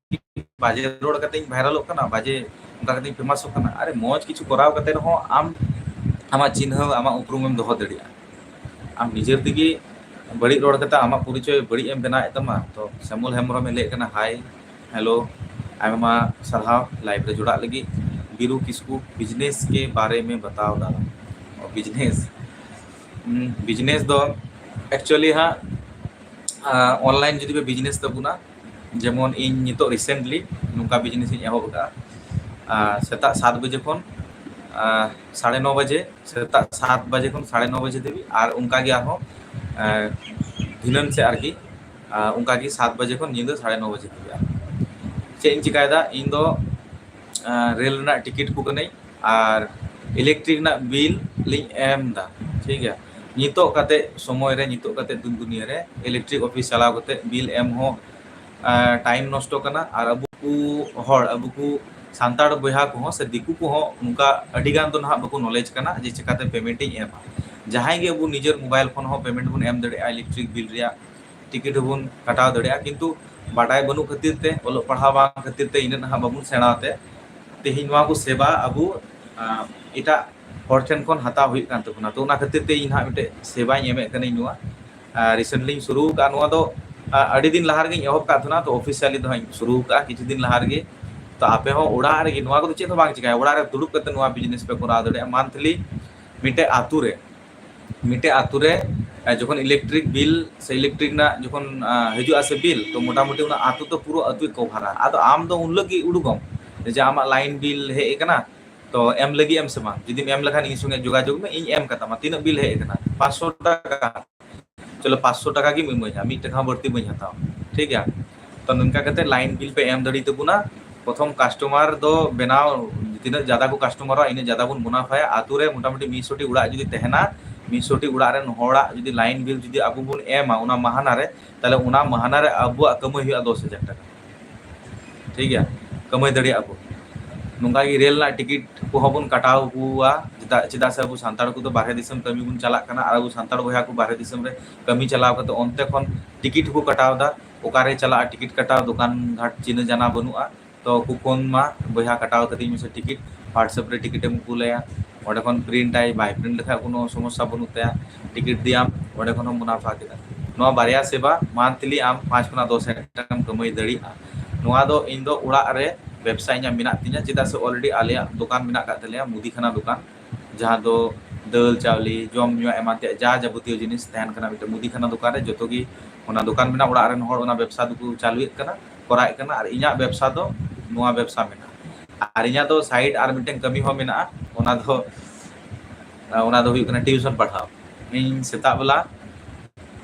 ᱵᱟᱡᱮ ᱨᱚᱲ ᱠᱟᱛᱮᱧ ᱵᱷᱟᱭᱨᱟᱞᱚᱜ ᱠᱟᱱᱟ, ᱵᱟᱡᱮ ᱚᱱᱠᱟ ᱠᱟᱛᱮᱧ ᱯᱷᱮᱢᱟᱥᱚᱜ ᱠᱟᱱᱟ᱾ ᱟᱨᱮ, ᱢᱚᱡᱽ ᱠᱤᱪᱷᱩ ᱠᱚᱨᱟᱣ ᱠᱟᱛᱮ ᱨᱮᱦᱚᱸ ᱟᱢ ᱟᱢᱟᱜ ᱪᱤᱱᱦᱟᱹ, ᱟᱢᱟᱜ ᱩᱯᱨᱩᱢ ᱮᱢ ᱫᱚᱦᱚ ᱫᱟᱲᱮᱭᱟᱜᱼᱟ᱾ ᱟᱢ ᱱᱤᱡᱮᱨ ᱛᱮᱜᱮ ᱵᱟᱹᱲᱤᱡ ᱨᱚᱲ ᱠᱟᱛᱮ ᱟᱢᱟᱜ ᱯᱚᱨᱤᱪᱚᱭ ᱵᱟᱹᱲᱤᱡ ᱮᱢ ᱵᱮᱱᱟᱣᱮᱫ ᱛᱟᱢᱟ᱾ ᱛᱚ ᱥᱮᱢᱚᱞ ᱦᱮᱢᱵᱨᱚᱢ ᱮ ᱞᱟᱹᱭᱮᱫ ᱠᱟᱱᱟ, ᱦᱟᱭ, ᱦᱮᱞᱳ, ᱟᱭᱢᱟ ᱥᱟᱨᱦᱟᱣ ᱞᱟᱭᱤᱵᱷ ᱨᱮ ᱡᱚᱲᱟᱜ ᱞᱟᱹᱜᱤᱫ᱾ ᱵᱤᱨᱩ ᱠᱤᱥᱠᱩ, ᱵᱤᱡᱽᱱᱮᱥ ᱠᱮ ᱵᱟᱨᱮ ᱢᱮ ᱵᱟᱛᱟᱣ ᱰᱟᱞᱟ᱾ ᱵᱤᱡᱽᱱᱮᱥ, ᱦᱩᱸ, ᱵᱤᱡᱽᱱᱮᱥ ᱫᱚ ᱮᱠᱪᱩᱭᱮᱞᱤ ᱦᱟᱸᱜ, ᱟᱸ, ᱚᱱᱞᱟᱭᱤᱱ ᱡᱩᱫᱤ ᱯᱮ ᱵᱤᱡᱽᱱᱮᱥ ᱛᱟᱵᱚᱱᱟ, ᱡᱮᱢᱚᱱ ᱤᱧ ᱱᱤᱛᱚᱜ ᱨᱤᱥᱮᱱᱴᱞᱤ ᱱᱚᱝᱠᱟ ᱵᱤᱡᱽᱱᱮᱥ ᱤᱧ ᱮᱦᱚᱵ ᱟᱠᱟᱫᱼᱟ᱾ ᱟᱸ, ᱥᱮᱛᱟᱜ ᱥᱟᱛ ᱵᱟᱡᱮ ᱠᱷᱚᱱ, ᱟᱸ, ᱥᱟᱲᱮ ᱱᱚ ᱵᱟᱡᱮ, ᱥᱮᱛᱟᱜ ᱥᱟᱛ ᱵᱟᱡᱮ ᱠᱷᱚᱱ ᱥᱟᱲᱮ ᱱᱚ ᱵᱟᱡᱮ ᱫᱷᱟᱹᱵᱤᱡ, ᱟᱨ ᱚᱱᱠᱟ ᱜᱮ ᱟᱨᱦᱚᱸ, ᱟᱸ, ᱫᱷᱤᱱᱟᱹᱱ ᱥᱮᱫ ᱟᱨᱠᱤ, ᱟᱸ, ᱚᱱᱠᱟ ᱜᱮ ᱥᱟᱛ ᱵᱟᱡᱮ ᱠᱷᱚᱱ ᱧᱤᱫᱟᱹ ᱥᱟᱲᱮ ᱱᱚ ᱵᱟᱡᱮ ᱫᱷᱟᱹᱵᱤᱡ᱾ ᱟᱨ ᱪᱮᱫ ᱤᱧ ᱪᱤᱠᱟᱭᱮᱫᱟ, ᱤᱧ ᱫᱚ, ᱟᱸ, ᱨᱮᱞ ᱨᱮᱱᱟᱜ ᱴᱤᱠᱤᱴ ᱠᱚ ᱠᱟᱹᱱᱟᱹᱧ, ᱟᱨ ᱤᱞᱮᱠᱴᱨᱤᱠ ᱨᱮᱱᱟᱜ ᱵᱤᱞ ᱞᱤᱧ ᱮᱢ ᱮᱫᱟ, ᱴᱷᱤᱠ ᱜᱮᱭᱟ᱾ ᱱᱤᱛᱚᱜ ᱠᱟᱛᱮ ᱥᱚᱢᱚᱭ ᱨᱮ, ᱱᱤᱛᱚᱜ ᱠᱟᱛᱮ ᱫᱩᱱ ᱫᱩᱱᱤᱭᱟᱹ ᱨᱮ ᱤᱞᱮᱠᱴᱨᱤᱠ ᱚᱯᱷᱤᱥ ᱪᱟᱞᱟᱣ ᱠᱟᱛᱮ ᱵᱤᱞ ᱮᱢ ᱦᱚᱸ, ᱟᱸ, ᱴᱟᱭᱤᱢ ᱱᱚᱥᱴᱚ ᱠᱟᱱᱟ᱾ ᱟᱨ ᱟᱵᱚ ᱠᱚ ᱦᱚᱲ, ᱟᱵᱚ ᱠᱚ ᱥᱟᱱᱛᱟᱲ ᱵᱚᱭᱦᱟ ᱠᱚᱦᱚᱸ ᱥᱮ ᱫᱤᱠᱩ ᱠᱚᱦᱚᱸ ᱱᱚᱝᱠᱟ ᱟᱹᱰᱤ ᱜᱟᱱ ᱫᱚ ᱱᱟᱦᱟᱜ ᱵᱟᱠᱚ ᱱᱚᱞᱮᱡᱽ ᱠᱟᱱᱟ ᱡᱮ ᱪᱤᱠᱟᱛᱮ ᱯᱮᱢᱮᱱᱴ ᱤᱧ ᱮᱢᱟ᱾ ᱡᱟᱦᱟᱸᱭ ᱜᱮ ᱟᱵᱚ ᱱᱤᱡᱮᱨ ᱢᱳᱵᱟᱭᱤᱞ ᱠᱷᱚᱱ ᱦᱚᱸ ᱯᱮᱢᱮᱱᱴ ᱵᱚᱱ ᱮᱢ ᱫᱟᱲᱮᱭᱟᱜᱼᱟ, ᱤᱞᱮᱠᱴᱨᱤᱠ ᱵᱤᱞ ᱨᱮᱭᱟᱜ ᱴᱤᱠᱤᱴ ᱦᱚᱸᱵᱚᱱ ᱠᱟᱴᱟᱣ ᱫᱟᱲᱮᱭᱟᱜᱼᱟ, ᱠᱤᱱᱛᱩ ᱵᱟᱰᱟᱭ ᱵᱟᱹᱱᱩᱜ ᱠᱷᱟᱹᱛᱤᱨ ᱛᱮ, ᱚᱞᱚᱜ ᱯᱟᱲᱦᱟᱣ ᱵᱟᱝ ᱠᱷᱟᱹᱛᱤᱨ ᱛᱮ ᱤᱱᱟᱹᱜ ᱱᱟᱦᱟᱜ ᱵᱟᱵᱚᱱ ᱥᱮᱬᱟ ᱛᱮ ᱛᱮᱦᱮᱧ ᱱᱚᱣᱟ ᱠᱚ ᱥᱮᱵᱟ ᱟᱵᱚ, ᱟᱸ, ᱮᱴᱟᱜ ᱦᱚᱲ ᱴᱷᱮᱱ ᱠᱷᱚᱱ ᱦᱟᱛᱟᱣ ᱦᱩᱭᱩᱜ ᱠᱟᱱ ᱛᱟᱵᱚᱱᱟ᱾ ᱛᱚ ᱚᱱᱟ ᱠᱷᱟᱹᱛᱤᱨ ᱛᱮ ᱤᱧ ᱦᱟᱸᱜ ᱢᱤᱫᱴᱮᱡ ᱥᱮᱵᱟᱧ ᱮᱢᱮᱫ ᱠᱟᱹᱱᱟᱹᱧ ᱱᱚᱣᱟ᱾ ᱟᱨ ᱨᱤᱥᱮᱱᱴᱞᱤᱧ ᱥᱩᱨᱩ ᱟᱠᱟᱫᱼᱟ ᱱᱚᱣᱟ ᱫᱚ, ᱟ, ᱟᱹᱰᱤ ᱫᱤᱱ ᱞᱟᱦᱟ ᱨᱮᱜᱮᱧ ᱮᱦᱚᱵ ᱟᱠᱟᱫ ᱛᱟᱦᱮᱱᱟ, ᱛᱚ ᱚᱯᱷᱤᱥᱤᱭᱟᱞᱤ ᱫᱚ ᱦᱟᱸᱜ ᱤᱧ ᱥᱩᱨᱩ ᱟᱠᱟᱫᱼᱟ ᱠᱤᱪᱷᱩ ᱫᱤᱱ ᱞᱟᱦᱟ ᱨᱮᱜᱮ᱾ ᱛᱚ ᱟᱯᱮ ᱦᱚᱸ ᱚᱲᱟᱜ ᱨᱮᱜᱮ, ᱱᱚᱣᱟ ᱠᱚᱫᱚ ᱪᱮᱫ ᱦᱚᱸ ᱵᱟᱝ ᱪᱤᱠᱟᱹᱭᱟ, ᱚᱲᱟᱜ ᱨᱮ ᱫᱩᱲᱩᱵ ᱠᱟᱛᱮ ᱱᱚᱣᱟ ᱵᱤᱡᱽᱱᱮᱥ ᱯᱮ ᱠᱚᱨᱟᱣ ᱫᱟᱲᱮᱭᱟᱜᱼᱟ᱾ ᱢᱟᱱᱛᱷᱞᱤ ᱢᱤᱫᱴᱮᱡ ᱟᱛᱳ ᱨᱮ, ᱢᱤᱫᱴᱮᱡ ᱟᱛᱳ ᱨᱮ, ᱮ, ᱡᱚᱠᱷᱚᱱ ᱤᱞᱮᱠᱴᱨᱤᱠ ᱵᱤᱞ ᱥᱮ ᱤᱞᱮᱠᱴᱨᱤᱠ ᱨᱮᱱᱟᱜ ᱡᱚᱠᱷᱚᱱ, ᱟ, ᱦᱤᱡᱩᱜᱼᱟ ᱥᱮ ᱵᱤᱞ, ᱛᱚ ᱢᱚᱴᱟᱢᱩᱴᱤ ᱚᱱᱟ ᱟᱛᱳ ᱫᱚ ᱯᱩᱨᱟᱹ ᱟᱛᱳᱭ ᱠᱚᱵᱷᱟᱨᱟ᱾ ᱟᱫᱚ ᱟᱢ ᱫᱚ ᱩᱱ ᱦᱤᱞᱳᱜ ᱜᱮ ᱩᱰᱩᱠᱚᱜ ᱡᱮ ᱟᱢᱟᱜ ᱞᱟᱭᱤᱱ ᱵᱤᱞ ᱦᱮᱡ ᱟᱠᱟᱱᱟ, ᱛᱚ ᱮᱢ ᱞᱟᱹᱜᱤᱫ ᱮᱢ ᱥᱮ ᱵᱟᱝ? ᱡᱩᱫᱤᱢ ᱮᱢ ᱞᱮᱠᱷᱟᱱ ᱤᱧ ᱥᱚᱸᱜᱮ ᱡᱳᱜᱟᱡᱳᱜᱽ ᱢᱮ, ᱤᱧ ᱮᱢ ᱠᱟᱛᱟᱢᱟ᱾ ᱛᱤᱱᱟᱹᱜ ᱵᱤᱞ ᱦᱮᱡ ᱟᱠᱟᱱᱟ? ᱯᱟᱸᱪᱥᱚ ᱴᱟᱠᱟ᱾ ᱪᱚᱞᱚ, ᱯᱟᱸᱪᱥᱚ ᱴᱟᱠᱟ ᱜᱮᱢ ᱤᱢᱟᱹᱧᱟ, ᱢᱤᱫ ᱴᱟᱠᱟ ᱦᱚᱸ ᱵᱟᱹᱲᱛᱤ ᱵᱟᱹᱧ ᱦᱟᱛᱟᱣᱟ, ᱴᱷᱤᱠ ᱜᱮᱭᱟ? ᱱᱚᱝᱠᱟ ᱠᱟᱛᱮ line bill ᱯᱮ ᱮᱢ ᱫᱟᱲᱮ ᱛᱟᱵᱚᱱᱟ᱾ ᱯᱨᱚᱛᱷᱚᱢ customer ᱫᱚ ᱵᱮᱱᱟᱣ, ᱛᱤᱱᱟᱹᱜ ᱡᱟᱫᱟ ᱠᱚ customerᱚᱜᱼᱟ, ᱤᱱᱟᱹᱜ ᱡᱟᱫᱟ ᱵᱚᱱ ᱢᱩᱱᱟᱯᱷᱟᱭᱟ᱾ ᱟᱛᱳ ᱨᱮ ᱢᱚᱴᱟᱢᱩᱴᱤ ᱢᱤᱫ ᱥᱚ ᱴᱤ ᱚᱲᱟᱜ ᱡᱩᱫᱤ ᱛᱟᱦᱮᱱᱟ, ᱢᱤᱫ ᱥᱚ ᱴᱤ ᱚᱲᱟᱜ ᱨᱮᱱ ᱦᱚᱲᱟᱜ ᱡᱩᱫᱤ line bill ᱡᱩᱫᱤ ᱟᱵᱚ ᱵᱚᱱ ᱮᱢᱟ ᱚᱱᱟ ᱢᱟᱦᱟᱱᱟ ᱨᱮ, ᱛᱟᱦᱚᱞᱮ ᱚᱱᱟ ᱢᱟᱦᱟᱱᱟ ᱨᱮ ᱟᱵᱚᱣᱟᱜ ᱠᱟᱹᱢᱟᱹᱭ ᱦᱩᱭᱩᱜᱼᱟ ᱫᱚᱥ ᱦᱟᱡᱟᱨ ᱴᱟᱠᱟ᱾ ᱴᱷᱤᱠ ᱜᱮᱭᱟ, ᱠᱟᱹᱢᱟᱹᱭ ᱫᱟᱲᱮᱭᱟᱜᱼᱟ ᱵᱚᱱ᱾ ᱱᱚᱝᱠᱟ ᱜᱮ ᱨᱮᱞ ᱨᱮᱱᱟᱜ ᱴᱤᱠᱤᱴ ᱠᱚᱦᱚᱸ ᱵᱚᱱ ᱠᱟᱴᱟᱣ ᱠᱚᱣᱟ, ᱪᱮᱫᱟᱜ, ᱪᱮᱫᱟᱜ ᱥᱮ ᱟᱵᱚ ᱥᱟᱱᱛᱟᱲ ᱠᱚᱫᱚ ᱵᱟᱨᱦᱮ ᱫᱤᱥᱚᱢ ᱠᱟᱹᱢᱤ ᱵᱚᱱ ᱪᱟᱞᱟᱜ ᱠᱟᱱᱟ, ᱟᱨ ᱟᱵᱚ ᱥᱟᱱᱛᱟᱲ ᱵᱚᱭᱦᱟ ᱠᱚ ᱵᱟᱨᱦᱮ ᱫᱤᱥᱚᱢ ᱨᱮ ᱠᱟᱹᱢᱤ ᱪᱟᱞᱟᱣ ᱠᱟᱛᱮ ᱚᱱᱛᱮ ᱠᱷᱚᱱ ᱴᱤᱠᱤᱴ ᱦᱚᱸᱠᱚ ᱠᱟᱴᱟᱣ ᱮᱫᱟ, ᱚᱠᱟᱨᱮ ᱪᱟᱞᱟᱜᱼᱟ ᱴᱤᱠᱤᱴ ᱠᱟᱴᱟᱣ, ᱫᱚᱠᱟᱱ ᱜᱷᱟᱴ ᱪᱤᱱᱦᱟᱹ ᱡᱟᱱᱟ ᱵᱟᱹᱱᱩᱜᱼᱟ᱾ ᱛᱚ ᱩᱱᱠᱩ ᱯᱷᱳᱱ ᱢᱟ, "ᱵᱚᱭᱦᱟ ᱠᱟᱴᱟᱣ ᱠᱟᱹᱛᱤᱧ ᱢᱮᱥᱮ ᱴᱤᱠᱤᱴ", WhatsApp ᱨᱮ ᱴᱤᱠᱤᱴ ᱮᱢ ᱠᱩᱞᱟᱭᱟ, ᱚᱸᱰᱮ ᱠᱷᱚᱱ ᱯᱨᱤᱱᱴ ᱟᱭ, ᱵᱟᱭ ᱯᱨᱤᱱᱴ ᱞᱮᱠᱷᱟᱡ ᱠᱳᱱᱳ ᱥᱚᱢᱚᱥᱥᱟ ᱵᱟᱹᱱᱩᱜ ᱛᱟᱭᱟ᱾ ᱴᱤᱠᱤᱴ ᱫᱤᱭᱟᱢ, ᱚᱸᱰᱮ ᱠᱷᱚᱱ ᱦᱚᱸ ᱢᱩᱱᱟᱯᱷᱟ ᱠᱮᱫᱟ᱾ ᱱᱚᱣᱟ ᱵᱟᱨᱭᱟ ᱥᱮᱵᱟ ᱢᱟᱱᱛᱷᱞᱤ ᱟᱢ ᱯᱟᱸᱪ ᱠᱷᱚᱱᱟᱜ ᱫᱚᱥ ᱦᱟᱡᱟᱨ ᱴᱟᱠᱟᱢ ᱠᱟᱹᱢᱟᱹᱭ ᱫᱟᱲᱮᱭᱟᱜᱼᱟ᱾ ᱱᱚᱣᱟ ᱫᱚ ᱤᱧ ᱫᱚ ᱚᱲᱟᱜ ᱨᱮ ᱵᱮᱵᱽᱥᱟ ᱤᱧᱟᱹᱜ ᱢᱮᱱᱟᱜ ᱛᱤᱧᱟ, ᱪᱮᱫᱟᱜ ᱥᱮ already ᱟᱞᱮᱭᱟᱜ ᱫᱚᱠᱟᱱ ᱢᱮᱱᱟᱜ ᱟᱠᱟᱫ ᱛᱟᱞᱮᱭᱟ, ᱢᱩᱫᱤ ᱠᱷᱟᱱᱟ ᱫᱚᱠᱟᱱ, ᱡᱟᱦᱟᱸ ᱫᱚ ᱫᱟᱹᱞ ᱪᱟᱣᱞᱮ, ᱡᱚᱢ ᱧᱩᱣᱟᱜ ᱮᱢᱟᱱ ᱛᱮᱭᱟᱜ ᱡᱟ ᱡᱟᱵᱚᱛᱤᱭᱚ ᱡᱤᱱᱤᱥ ᱛᱟᱦᱮᱱ ᱠᱟᱱᱟ ᱢᱤᱫᱴᱮᱱ ᱢᱩᱫᱤ ᱠᱷᱟᱱᱟ ᱫᱚᱠᱟᱱ ᱨᱮ, ᱡᱚᱛᱚ ᱜᱮ ᱚᱱᱟ ᱫᱚᱠᱟᱱ ᱢᱮᱱᱟᱜ ᱚᱲᱟᱜ ᱨᱮᱱ ᱦᱚᱲ ᱚᱱᱟ ᱵᱮᱵᱽᱥᱟ ᱫᱚᱠᱚ ᱪᱟᱹᱞᱩᱭᱮᱫ ᱠᱟᱱᱟ, ᱠᱚᱨᱟᱣᱮᱫ ᱠᱟᱱᱟ᱾ ᱟᱨ ᱤᱧᱟᱹᱜ ᱵᱮᱵᱽᱥᱟ ᱫᱚ ᱱᱚᱣᱟ ᱵᱮᱵᱽᱥᱟ ᱢᱮᱱᱟᱜᱼᱟ᱾ ᱟᱨ ᱤᱧᱟᱹᱜ ᱫᱚ side ᱟᱨ ᱢᱤᱫᱴᱮᱱ ᱠᱟᱹᱢᱤ ᱦᱚᱸ ᱢᱮᱱᱟᱜᱼᱟ, ᱚᱱᱟ ᱫᱚ, ᱚᱱᱟ ᱫᱚ ᱦᱩᱭᱩᱜ ᱠᱟᱱᱟ ᱴᱤᱭᱩᱥᱚᱱ ᱯᱟᱲᱦᱟᱣ᱾ ᱤᱧ ᱥᱮᱛᱟᱜ ᱵᱮᱞᱟ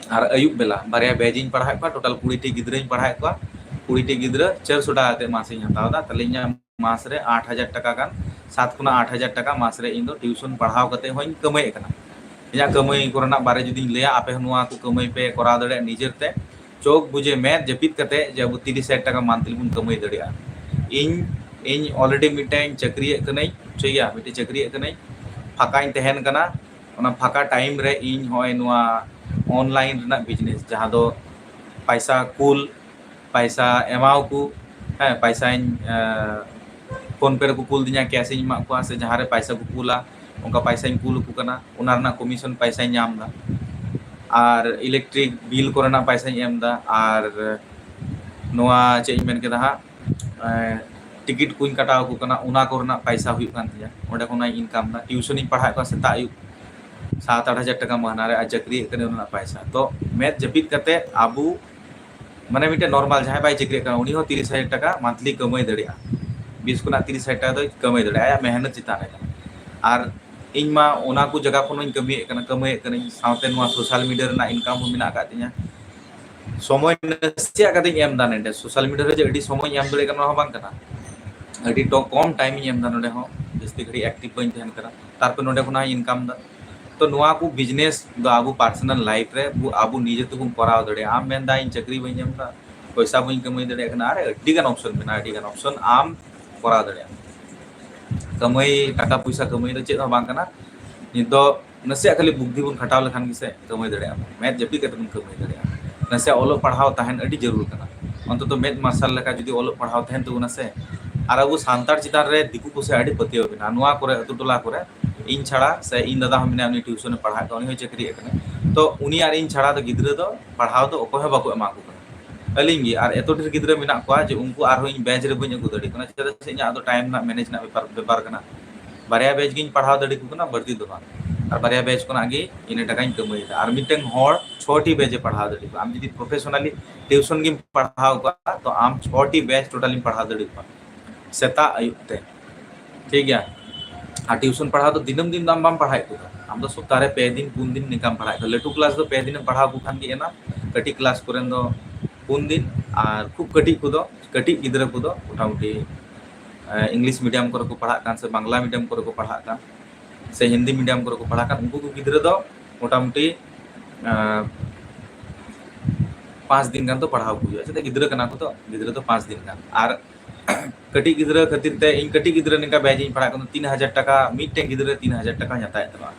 ᱟᱨ ᱟᱹᱭᱩᱵ ᱵᱮᱞᱟ ᱵᱟᱨᱭᱟ batch ᱤᱧ ᱯᱟᱲᱦᱟᱣᱮᱫ ᱠᱚᱣᱟ, total ᱠᱩᱲᱤ ᱴᱤ ᱜᱤᱫᱽᱨᱟᱹᱧ ᱯᱟᱲᱦᱟᱣᱮᱫ ᱠᱚᱣᱟ᱾ ᱠᱩᱲᱤ ᱴᱤ ᱜᱤᱫᱽᱨᱟᱹ ᱪᱟᱨᱥᱚ ᱴᱟᱠᱟ ᱠᱟᱛᱮ ᱢᱟᱥ ᱤᱧ ᱦᱟᱛᱟᱣ ᱮᱫᱟ, ᱛᱟᱦᱞᱮ ᱤᱧᱟᱹᱜ ᱢᱟᱥ ᱨᱮ ᱟᱴ ᱦᱟᱡᱟᱨ ᱴᱟᱠᱟ ᱜᱟᱱ, ᱥᱟᱛ ᱠᱷᱚᱱᱟᱜ ᱟᱴ ᱦᱟᱡᱟᱨ ᱴᱟᱠᱟ ᱢᱟᱥ ᱨᱮ ᱤᱧ ᱫᱚ ᱴᱤᱭᱩᱥᱚᱱ ᱯᱟᱲᱦᱟᱣ ᱠᱟᱛᱮ ᱦᱚᱸᱧ ᱠᱟᱹᱢᱟᱹᱭᱮᱫ ᱠᱟᱱᱟ᱾ ᱤᱧᱟᱹᱜ ᱠᱟᱹᱢᱟᱹᱭ ᱠᱚᱨᱮᱱᱟᱜ ᱵᱟᱨᱮ ᱡᱩᱫᱤᱧ ᱞᱟᱹᱭᱟ, ᱟᱯᱮ ᱦᱚᱸ ᱱᱚᱣᱟ ᱠᱚ ᱠᱟᱹᱢᱟᱹᱭ ᱯᱮ ᱠᱚᱨᱟᱣ ᱫᱟᱲᱮᱭᱟᱜᱼᱟ ᱱᱤᱡᱮᱨ ᱛᱮ᱾ ᱪᱳᱠ ᱵᱩᱡᱮ ᱢᱮᱫ ᱡᱟᱹᱯᱤᱫ ᱠᱟᱛᱮ ᱡᱮ ᱟᱵᱚ ᱛᱤᱨᱤᱥ ᱦᱟᱡᱟᱨ ᱴᱟᱠᱟ ᱢᱟᱱᱛᱷᱞᱤ ᱵᱚᱱ ᱠᱟᱹᱢᱟᱹᱭ ᱫᱟᱲᱮᱭᱟᱜᱼᱟ᱾ ᱤᱧ, ᱤᱧ already ᱢᱤᱫᱴᱮᱱ ᱪᱟᱹᱠᱨᱤᱭᱮᱫ ᱠᱟᱹᱱᱟᱹᱧ, ᱴᱷᱤᱠ ᱜᱮᱭᱟ, ᱢᱤᱫᱴᱮᱱ ᱪᱟᱹᱠᱨᱤᱭᱮᱫ ᱠᱟᱹᱱᱟᱹᱧ, ᱯᱷᱟᱸᱠᱟᱧ ᱛᱟᱦᱮᱱ ᱠᱟᱱᱟ᱾ ᱚᱱᱟ ᱯᱷᱟᱸᱠᱟ time ᱨᱮ ᱤᱧ ᱦᱚᱸᱜᱼᱚᱭ ᱱᱚᱣᱟ online ᱨᱮᱱᱟᱜ business, ᱡᱟᱦᱟᱸ ᱫᱚ ᱯᱟᱭᱥᱟ ᱠᱩᱞ, ᱯᱟᱭᱥᱟ ᱮᱢᱟᱣᱟᱠᱚ, ᱦᱮᱸ, ᱯᱟᱭᱥᱟᱧ, ᱮᱸ, PhonePe ᱨᱮᱠᱚ ᱠᱩᱞ ᱫᱤᱧᱟ, cash ᱤᱧ ᱮᱢᱟᱜ ᱠᱚᱣᱟ, ᱥᱮ ᱡᱟᱦᱟᱸ ᱨᱮ ᱯᱟᱭᱥᱟ ᱠᱚ ᱠᱩᱞᱟ, ᱚᱱᱠᱟ ᱯᱟᱭᱥᱟᱧ ᱠᱩᱞ ᱟᱠᱚ ᱠᱟᱱᱟ, ᱚᱱᱟ ᱨᱮᱱᱟᱜ commission ᱯᱟᱭᱥᱟᱧ ᱧᱟᱢ ᱮᱫᱟ᱾ ᱟᱨ electric bill ᱠᱚᱨᱮᱱᱟᱜ ᱯᱟᱭᱥᱟᱧ ᱮᱢ ᱮᱫᱟ, ᱟᱨ ᱱᱚᱣᱟ ᱪᱮᱫ ᱤᱧ ᱢᱮᱱ ᱠᱮᱫᱟ ᱦᱟᱸᱜ, ᱮᱸ, ᱴᱤᱠᱤᱴ ᱠᱚᱧ ᱠᱟᱴᱟᱣ ᱟᱠᱚ ᱠᱟᱱᱟ, ᱚᱱᱟ ᱠᱚᱨᱮᱱᱟᱜ ᱯᱟᱭᱥᱟ ᱦᱩᱭᱩᱜ ᱠᱟᱱ ᱛᱤᱧᱟ, ᱚᱸᱰᱮ ᱠᱷᱚᱱᱟᱜ income ᱮᱫᱟ᱾ ᱴᱤᱭᱩᱥᱚᱱᱤᱧ ᱯᱟᱲᱦᱟᱣᱮᱫ ᱠᱚᱣᱟ ᱥᱮᱛᱟᱜ ᱟᱹᱭᱩᱵ, ᱥᱟᱛ ᱟᱴ ᱦᱟᱡᱟᱨ ᱴᱟᱠᱟ ᱢᱟᱹᱦᱱᱟᱹ ᱨᱮ, ᱟᱨ ᱪᱟᱹᱠᱨᱤᱭᱮᱫ ᱠᱟᱹᱱᱟᱹᱧ ᱚᱱᱟ ᱨᱮᱱᱟᱜ ᱯᱟᱭᱥᱟ᱾ ᱛᱚ ᱢᱮᱫ ᱡᱟᱹᱯᱤᱫ ᱠᱟᱛᱮ ᱟᱵᱚ, ᱢᱟᱱᱮ, ᱢᱤᱫᱴᱮᱱ normal ᱡᱟᱦᱟᱸᱭ ᱵᱟᱭ ᱪᱟᱹᱠᱨᱤᱭᱮᱫ ᱠᱟᱱᱟ, ᱩᱱᱤ ᱦᱚᱸ ᱛᱤᱨᱤᱥ ᱦᱟᱡᱟᱨ ᱴᱟᱠᱟ monthly ᱠᱟᱹᱢᱟᱹᱭ ᱫᱟᱲᱮᱭᱟᱜᱼᱟ, ᱵᱤᱥ ᱠᱷᱚᱱᱟᱜ ᱛᱤᱨᱤᱥ ᱦᱟᱡᱟᱨ ᱴᱟᱠᱟ ᱫᱚᱭ ᱠᱟᱹᱢᱟᱹᱭ ᱫᱟᱲᱮᱭᱟᱜᱼᱟ ᱟᱭᱟᱜ ᱢᱮᱦᱱᱚᱛ ᱪᱮᱛᱟᱱ ᱨᱮ᱾ ᱟᱨ ᱤᱧ ᱢᱟ ᱚᱱᱟ ᱠᱚ ᱡᱟᱭᱜᱟ ᱠᱷᱚᱱ ᱦᱚᱸᱧ ᱠᱟᱹᱢᱤᱭᱮᱫ ᱠᱟᱱᱟ, ᱠᱟᱹᱢᱟᱹᱭᱮᱫ ᱠᱟᱹᱱᱟᱹᱧ, ᱥᱟᱶᱛᱮ ᱱᱚᱣᱟ social media ᱨᱮᱱᱟᱜ income ᱦᱚᱸ ᱢᱮᱱᱟᱜ ᱟᱠᱟᱫ ᱛᱤᱧᱟ᱾ ᱥᱚᱢᱚᱭ ᱱᱟᱥᱮᱭᱟᱜ ᱠᱟᱛᱮᱧ ᱮᱢ ᱮᱫᱟ ᱱᱚᱰᱮ, ᱥᱳᱥᱟᱞ ᱢᱤᱰᱤᱭᱟ ᱨᱮ ᱡᱮ ᱟᱹᱰᱤ ᱥᱚᱢᱚᱭ ᱤᱧ ᱮᱢ ᱫᱟᱲᱮᱭᱟᱜ ᱠᱟᱱᱟ, ᱱᱚᱣᱟ ᱦᱚᱸ ᱵᱟᱝ ᱠᱟᱱᱟ᱾ ᱟᱹᱰᱤ ᱴᱚ-, ᱠᱚᱢ ᱴᱟᱭᱤᱢ ᱤᱧ ᱮᱢ ᱮᱫᱟ ᱱᱚᱰᱮ ᱦᱚᱸ, ᱡᱟᱹᱥᱛᱤ ᱜᱷᱟᱹᱲᱤᱡ ᱮᱠᱴᱤᱵᱷ ᱵᱟᱹᱧ ᱛᱟᱦᱮᱱ ᱠᱟᱱᱟ, ᱛᱟᱨᱯᱚᱨ ᱱᱚᱰᱮ ᱠᱷᱚᱱᱟᱜ ᱤᱧ ᱤᱱᱠᱟᱢ ᱮᱫᱟ᱾ ᱛᱚ ᱱᱚᱣᱟ ᱠᱚ ᱵᱤᱡᱽᱱᱮᱥ ᱫᱚ ᱟᱵᱚ ᱯᱟᱨᱥᱚᱱᱟᱞ ᱞᱟᱭᱤᱯᱷ ᱨᱮ ᱵᱚ-, ᱟᱵᱚ ᱱᱤᱡᱮ ᱛᱮᱵᱚᱱ ᱠᱚᱨᱟᱣ ᱫᱟᱲᱮᱭᱟᱜᱼᱟ᱾ ᱟᱢ ᱢᱮᱱᱫᱟ ᱤᱧ ᱪᱟᱹᱠᱨᱤ ᱵᱟᱹᱧ ᱧᱟᱢ ᱮᱫᱟ, ᱯᱚᱭᱥᱟ ᱵᱟᱹᱧ ᱠᱟᱹᱢᱟᱹᱭ ᱫᱟᱲᱮᱭᱟᱜ ᱠᱟᱱᱟ, ᱟᱨ ᱟᱹᱰᱤ ᱜᱟᱱ ᱚᱯᱥᱚᱱ ᱢᱮᱱᱟᱜᱼᱟ, ᱟᱹᱰᱤ ᱜᱟᱱ ᱚᱯᱥᱚᱱ ᱟᱢ ᱠᱚᱨᱟᱣ ᱫᱟᱲᱮᱭᱟᱜᱼᱟ᱾ ᱠᱟᱹᱢᱟᱹᱭ, ᱴᱟᱠᱟ ᱯᱚᱭᱥᱟ ᱠᱟᱹᱢᱟᱹᱭ ᱫᱚ ᱪᱮᱫ ᱦᱚᱸ ᱵᱟᱝ ᱠᱟᱱᱟ᱾ ᱱᱤᱛ ᱫᱚ ᱱᱟᱥᱮᱭᱟᱜ ᱠᱷᱟᱹᱞᱤ ᱵᱩᱫᱽᱫᱷᱤ ᱵᱚᱱ ᱠᱷᱟᱴᱟᱣ ᱞᱮᱠᱷᱟᱱ ᱜᱮᱥᱮ ᱠᱟᱹᱢᱟᱹᱭ ᱫᱟᱲᱮᱭᱟᱜᱼᱟ ᱵᱚᱱ, ᱢᱮᱫ ᱡᱟᱹᱯᱤᱫ ᱠᱟᱛᱮ ᱵᱚᱱ ᱠᱟᱹᱢᱟᱹᱭ ᱫᱟᱲᱮᱭᱟᱜᱼᱟ᱾ ᱱᱟᱥᱮᱭᱟᱜ ᱚᱞᱚᱜ ᱯᱟᱲᱦᱟᱣ ᱛᱟᱦᱮᱱ ᱟᱹᱰᱤ ᱡᱟᱹᱨᱩᱲ ᱠᱟᱱᱟ, ᱚᱱᱛᱚᱛᱚ ᱢᱮᱫ ᱢᱟᱨᱥᱟᱞ ᱞᱮᱠᱟ ᱡᱩᱫᱤ ᱚᱞᱚᱜ ᱯᱟᱲᱦᱟᱣ ᱛᱟᱦᱮᱱ ᱛᱟᱵᱚᱱᱟ ᱥᱮ᱾ ᱟᱨ ᱟᱵᱚ ᱥᱟᱱᱛᱟᱲ ᱪᱮᱛᱟᱱ ᱨᱮ ᱫᱤᱠᱩ ᱠᱚᱥᱮ ᱟᱹᱰᱤ ᱯᱟᱹᱛᱭᱟᱹᱣ ᱢᱮᱱᱟᱜᱼᱟ᱾ ᱱᱚᱣᱟ ᱠᱚᱨᱮ, ᱟᱹᱛᱩ ᱴᱚᱞᱟ ᱠᱚᱨᱮ, ᱤᱧ ᱪᱷᱟᱲᱟ ᱥᱮ ᱤᱧ ᱫᱟᱫᱟ ᱦᱚᱸ ᱢᱮᱱᱟᱭᱟ, ᱩᱱᱤ ᱴᱤᱭᱩᱥᱚᱱᱮ ᱯᱟᱲᱦᱟᱜ ᱠᱟᱱᱟ, ᱩᱱᱤ ᱦᱚᱸ ᱪᱟᱹᱠᱨᱤᱭᱮᱫ ᱠᱟᱱᱟ᱾ ᱛᱚ ᱩᱱᱤ ᱟᱨ ᱤᱧ ᱪᱷᱟᱲᱟ ᱫᱚ ᱜᱤᱫᱽᱨᱟᱹ ᱫᱚ ᱯᱟᱲᱦᱟᱣ ᱫᱚ ᱚᱠᱚᱭ ᱦᱚᱸ ᱵᱟᱠᱚ ᱮᱢᱟ ᱠᱚ ᱠᱟᱱᱟ᱾ ᱟᱹᱞᱤᱧ ᱜᱮ, ᱟᱨ ᱮᱛᱚ ᱰᱷᱮᱨ ᱜᱤᱫᱽᱨᱟᱹ ᱢᱮᱱᱟᱜ ᱠᱚᱣᱟ ᱡᱮ ᱩᱱᱠᱩ ᱟᱨᱦᱚᱸ ᱤᱧ ᱵᱮᱪ ᱨᱮ ᱵᱟᱹᱧ ᱟᱹᱜᱩ ᱫᱟᱲᱮ ᱠᱟᱱᱟ᱾ ᱪᱮᱫᱟᱜ ᱥᱮ ᱤᱧᱟᱹᱜ ᱫᱚ ᱴᱟᱭᱤᱢ ᱨᱮᱱᱟᱜ ᱢᱮᱱᱮᱡᱽ ᱨᱮᱱᱟᱜ ᱵᱮᱯᱟᱨ, ᱵᱮᱯᱟᱨ ᱠᱟᱱᱟ᱾ ᱵᱟᱨᱭᱟ ᱵᱮᱪ ᱜᱤᱧ ᱯᱟᱲᱦᱟᱣ ᱫᱟᱲᱮ ᱠᱚ ᱠᱟᱱᱟ, ᱵᱟᱹᱲᱛᱤ ᱫᱚ ᱵᱟᱝ᱾ ᱟᱨ ᱵᱟᱨᱭᱟ ᱵᱮᱪ ᱠᱷᱚᱱᱟᱜ ᱜᱮ ᱤᱱᱟᱹ ᱴᱟᱠᱟᱧ ᱠᱟᱹᱢᱟᱹᱭᱮᱫᱟ᱾ ᱟᱨ ᱢᱤᱫᱴᱮᱱ ᱦᱚᱲ ᱪᱷᱚᱴᱤ ᱵᱮᱪ ᱮ ᱯᱟᱲᱦᱟᱣ ᱫᱟᱲᱮ ᱠᱚᱣᱟ᱾ ᱟᱢ ᱡᱩᱫᱤ ᱯᱨᱚᱯᱷᱮᱥᱚᱱᱟᱞᱤ ᱴᱤᱭᱩᱥᱚᱱ ᱜᱮᱢ ᱯᱟᱲᱦᱟᱣ ᱠᱚᱣᱟ, ᱛᱚ ᱟᱢ ᱪᱷᱚᱴᱤ ᱵᱮᱪ ᱴᱳᱴᱟᱞᱤᱢ ᱯᱟᱲᱦᱟᱣ ᱫᱟᱲᱮ ᱠᱚᱣᱟ ᱥᱮᱛᱟᱜ ᱟᱹᱭᱩᱵ ᱛᱮ, ᱴᱷᱤᱠ ᱜᱮᱭᱟ? ᱟᱨ ᱴᱤᱭᱩᱥᱚᱱ ᱯᱟᱲᱦᱟᱣ ᱫᱚ ᱫᱤᱱᱟᱹᱢ ᱫᱤᱱ ᱫᱚ ᱟᱢ ᱵᱟᱢ ᱯᱟᱲᱦᱟᱣᱮᱫ ᱠᱚᱣᱟ, ᱟᱢ ᱫᱚ ᱥᱚᱯᱛᱟᱦᱚ ᱨᱮ ᱯᱮ ᱫᱤᱱ ᱯᱩᱱ ᱫᱤᱱ ᱱᱤᱝᱠᱟᱢ ᱯᱟᱲᱦᱟᱣᱮᱫ ᱠᱚᱣᱟ᱾ ᱞᱟᱹᱴᱩ ᱠᱞᱟᱥ ᱫᱚ ᱯᱮ ᱫᱤᱱᱮᱢ ᱯᱟᱲᱦᱟᱣ ᱠᱚ ᱠᱷᱟᱱ ᱜᱮ ᱮᱱᱟ᱾ ᱠᱟᱹᱴᱤᱡ ᱠᱞᱟᱥ ᱠᱚᱨᱮᱱ ᱫᱚ ᱯᱩᱱ ᱫᱤᱱ, ᱟᱨ ᱠᱷᱩᱵ ᱠᱟᱹᱴᱤᱡ ᱠᱚᱫᱚ, ᱠᱟᱹᱴᱤᱡ ᱜᱤᱫᱽᱨᱟᱹ ᱠᱚᱫᱚ ᱢᱚᱴᱟᱢᱩᱴᱤ ᱤᱝᱞᱤᱥ ᱢᱤᱰᱤᱭᱟᱢ ᱠᱚᱨᱮ ᱠᱚ ᱯᱟᱲᱦᱟᱜ ᱠᱟᱱ ᱥᱮ ᱵᱟᱝᱞᱟ ᱢᱤᱰᱤᱭᱟᱢ ᱠᱚᱨᱮ ᱠᱚ ᱯᱟᱲᱦᱟᱜ ᱠᱟᱱ ᱥᱮ ᱦᱤᱱᱫᱤ ᱢᱤᱰᱤᱭᱟᱢ ᱠᱚᱨᱮ ᱠᱚ ᱯᱟᱲᱦᱟᱜ ᱠᱟᱱ, ᱩᱱᱠᱩ ᱠᱚ ᱜᱤᱫᱽᱨᱟᱹ ᱫᱚ ᱢᱚᱴᱟᱢᱩᱴᱤ ᱯᱟᱸᱪ ᱫᱤᱱ ᱜᱟᱱ ᱫᱚ ᱯᱟᱲᱦᱟᱣ ᱠᱚ ᱦᱩᱭᱩᱜᱼᱟ᱾ ᱪᱮᱫᱟᱜ, ᱜᱤᱫᱽᱨᱟᱹ ᱠᱟᱱᱟ ᱠᱚ ᱛᱚ, ᱜᱤᱫᱽᱨᱟᱹ ᱫᱚ ᱯᱟᱸᱪ ᱫᱤᱱ ᱜᱟᱱ᱾ ᱟᱨ ᱠᱟᱹᱴᱤᱡ ᱜᱤᱫᱽᱨᱟᱹ ᱠᱷᱟᱹᱛᱤᱨ ᱛᱮ, ᱤᱧ ᱠᱟᱹᱴᱤᱡ ᱜᱤᱫᱽᱨᱟᱹ ᱱᱤᱝᱠᱟ ᱵᱮᱪ ᱤᱧ ᱯᱟᱲᱦᱟᱜ ᱠᱟᱱᱟ, ᱛᱤᱱ ᱦᱟᱡᱟᱨ ᱴᱟᱠᱟ, ᱢᱤᱫᱴᱮᱱ ᱜᱤᱫᱽᱨᱟᱹ ᱛᱤᱱ ᱦᱟᱡᱟᱨ ᱴᱟᱠᱟᱧ ᱦᱟᱛᱟᱣᱮᱫ ᱛᱟᱢᱟ᱾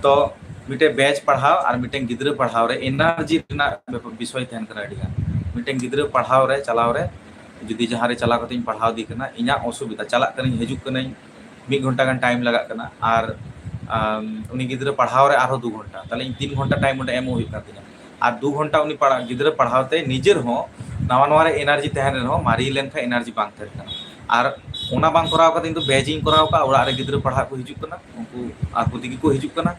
ᱛᱚ ᱢᱤᱫᱴᱮᱱ ᱵᱮᱪ ᱯᱟᱲᱦᱟᱣ ᱟᱨ ᱢᱤᱫᱴᱮᱱ ᱜᱤᱫᱽᱨᱟᱹ ᱯᱟᱲᱦᱟᱣ ᱨᱮ ᱮᱱᱟᱨᱡᱤ ᱨᱮᱱᱟᱜ ᱵᱮᱯᱟᱨ, ᱵᱤᱥᱚᱭ ᱛᱟᱦᱮᱱ ᱠᱟᱱᱟ ᱟᱹᱰᱤ ᱜᱟᱱ᱾ ᱢᱤᱫᱴᱮᱱ ᱜᱤᱫᱽᱨᱟᱹ ᱯᱟᱲᱦᱟᱣ ᱨᱮ, ᱪᱟᱞᱟᱣ ᱨᱮ, ᱡᱩᱫᱤ ᱡᱟᱦᱟᱸ ᱨᱮ ᱪᱟᱞᱟᱣ ᱠᱟᱛᱮᱧ ᱯᱟᱲᱦᱟᱣ ᱤᱫᱤ ᱠᱟᱱᱟ, ᱤᱧᱟᱹᱜ ᱚᱥᱩᱵᱤᱫᱷᱟ, ᱪᱟᱞᱟᱜ ᱠᱟᱹᱱᱟᱹᱧ ᱦᱤᱡᱩᱜ ᱠᱟᱹᱱᱟᱹᱧ, ᱢᱤᱫ ᱜᱷᱚᱱᱴᱟ ᱜᱟᱱ ᱴᱟᱭᱤᱢ ᱞᱟᱜᱟᱜ ᱠᱟᱱᱟ, ᱟᱨ ᱟᱢ, ᱩᱱᱤ ᱜᱤᱫᱽᱨᱟᱹ ᱯᱟᱲᱦᱟᱣ ᱨᱮ ᱟᱨᱦᱚᱸ ᱫᱩ ᱜᱷᱚᱱᱴᱟ, ᱛᱟᱦᱞᱮ ᱤᱧ ᱛᱤᱱ ᱜᱷᱚᱱᱴᱟ ᱴᱟᱭᱤᱢ ᱚᱸᱰᱮ ᱮᱢᱚᱜ ᱦᱩᱭᱩᱜ ᱠᱟᱱ ᱛᱤᱧᱟ᱾ ᱟᱨ ᱫᱩ ᱜᱷᱚᱱᱴᱟ ᱩᱱᱤ ᱯᱟᱲᱦᱟᱣ, ᱜᱤᱫᱽᱨᱟᱹ ᱯᱟᱲᱦᱟᱣ ᱛᱮ ᱱᱤᱡᱮᱨ ᱦᱚᱸ ᱱᱟᱣᱟ ᱱᱟᱣᱟ ᱨᱮ ᱮᱱᱟᱨᱡᱤ ᱛᱟᱦᱮᱱ ᱨᱮᱦᱚᱸ, ᱢᱟᱨᱮ ᱞᱮᱱᱠᱷᱟᱱ ᱮᱱᱟᱨᱡᱤ ᱵᱟᱝ ᱛᱟᱦᱮᱱ ᱠᱟᱱᱟ᱾ ᱟᱨ ᱚᱱᱟ ᱵᱟᱝ ᱠᱚᱨᱟᱣ ᱠᱟᱛᱮ ᱤᱧ ᱫᱚ ᱵᱮᱪ ᱤᱧ ᱠᱚᱨᱟᱣ ᱠᱟᱜᱼᱟ, ᱚᱲᱟᱜ ᱨᱮ ᱜᱤᱫᱽᱨᱟᱹ ᱯᱟᱲᱦᱟᱜ ᱠᱚ ᱦᱤᱡᱩᱜ ᱠᱟᱱᱟ, ᱩᱱᱠᱩ ᱟᱠᱚ ᱛᱮᱜᱮ ᱠᱚ ᱦᱤᱡᱩᱜ ᱠᱟᱱᱟ᱾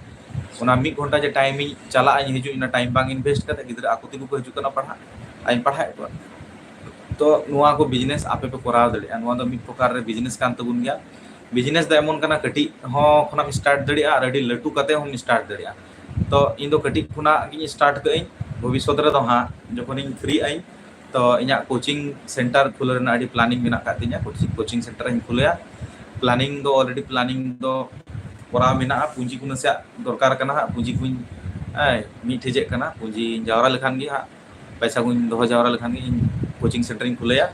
ᱚᱱᱟ ᱢᱤᱫ ᱜᱷᱚᱱᱴᱟ ᱡᱮ ᱴᱟᱭᱤᱢ ᱤᱧ ᱪᱟᱞᱟᱜᱼᱟ, ᱤᱧ ᱦᱤᱡᱩᱜ, ᱚᱱᱟ ᱴᱟᱭᱤᱢ ᱵᱟᱝ ᱤᱱᱵᱷᱮᱥᱴ ᱠᱟᱛᱮ ᱜᱤᱫᱽᱨᱟᱹ ᱟᱠᱚ ᱛᱮᱜᱮ ᱠᱚ ᱦᱤᱡᱩᱜ ᱠᱟᱱᱟ ᱯᱟᱲᱦᱟᱜ, ᱟᱨ ᱤᱧ ᱯᱟᱲᱦᱟᱣᱮᱫ ᱠᱚᱣᱟ᱾ ᱛᱚ ᱱᱚᱣᱟ ᱠᱚ ᱵᱤᱡᱽᱱᱮᱥ ᱟᱯᱮ ᱯᱮ ᱠᱚᱨᱟᱣ ᱫᱟᱲᱮᱭᱟᱜᱼᱟ᱾ ᱱᱚᱣᱟ ᱫᱚ ᱢᱤᱫ ᱯᱨᱚᱠᱟᱨ ᱨᱮ ᱵᱤᱡᱽᱱᱮᱥ ᱠᱟᱱ ᱛᱟᱵᱚᱱ ᱜᱮᱭᱟ᱾ ᱵᱤᱡᱽᱱᱮᱥ ᱫᱚ ᱮᱢᱚᱱ ᱠᱟᱱᱟ, ᱠᱟᱹᱴᱤᱡ ᱦᱚᱸ ᱠᱷᱚᱱᱟᱜ ᱮᱢ ᱥᱴᱟᱨᱴ ᱫᱟᱲᱮᱭᱟᱜᱼᱟ ᱟᱨ ᱟᱹᱰᱤ ᱞᱟᱹᱴᱩ ᱠᱟᱛᱮ ᱦᱚᱸᱢ ᱥᱴᱟᱨᱴ ᱫᱟᱲᱮᱭᱟᱜᱼᱟ᱾ ᱛᱚ ᱤᱧ ᱫᱚ ᱠᱟᱹᱴᱤᱡ ᱠᱷᱚᱱᱟᱜ ᱜᱤᱧ ᱥᱴᱟᱨᱴ ᱠᱟᱜ ᱟᱹᱧ, ᱵᱷᱚᱵᱤᱥᱥᱚᱛ ᱨᱮᱫᱚ ᱦᱟᱸᱜ ᱡᱚᱠᱷᱚᱱᱤᱧ ᱯᱷᱨᱤᱜ ᱟᱹᱧ, ᱛᱚ ᱤᱧᱟᱹᱜ ᱠᱳᱪᱤᱝ ᱥᱮᱱᱴᱟᱨ ᱠᱷᱩᱞᱟᱹᱣ ᱨᱮᱱᱟᱜ ᱟᱹᱰᱤ ᱯᱞᱟᱱᱤᱝ ᱢᱮᱱᱟᱜ ᱟᱠᱟᱫ ᱛᱤᱧᱟ᱾ ᱠᱳᱪᱤᱝ ᱥᱮᱱᱴᱟᱨ ᱤᱧ ᱠᱷᱩᱞᱟᱹᱭᱟ᱾ ᱯᱞᱟᱱᱤᱝ ᱫᱚ ᱚᱞᱨᱮᱰᱤ ᱯᱞᱟᱱᱤᱝ ᱫᱚ ᱠᱚᱨᱟᱣ ᱢᱮᱱᱟᱜᱼᱟ᱾ ᱯᱩᱸᱡᱤ ᱠᱚ ᱱᱟᱥᱮᱭᱟᱜ ᱫᱚᱨᱠᱟᱨ ᱠᱟᱱᱟ ᱦᱟᱸᱜ᱾ ᱯᱩᱸᱡᱤ ᱠᱚᱧ ᱢᱤᱫ ᱴᱷᱮᱡᱮᱜ ᱠᱟᱱᱟ᱾ ᱯᱩᱸᱡᱤ ᱡᱟᱣᱨᱟ ᱞᱮᱠᱷᱟᱱ ᱜᱮ ᱦᱟᱸᱜ, ᱯᱚᱭᱥᱟ ᱠᱚᱧ ᱫᱚᱦᱚ ᱡᱟᱣᱨᱟ ᱞᱮᱠᱷᱟᱱ ᱜᱮ ᱤᱧ ᱠᱳᱪᱤᱝ ᱥᱮᱱᱴᱟᱨ ᱤᱧ ᱠᱷᱩᱞᱟᱹᱭᱟ᱾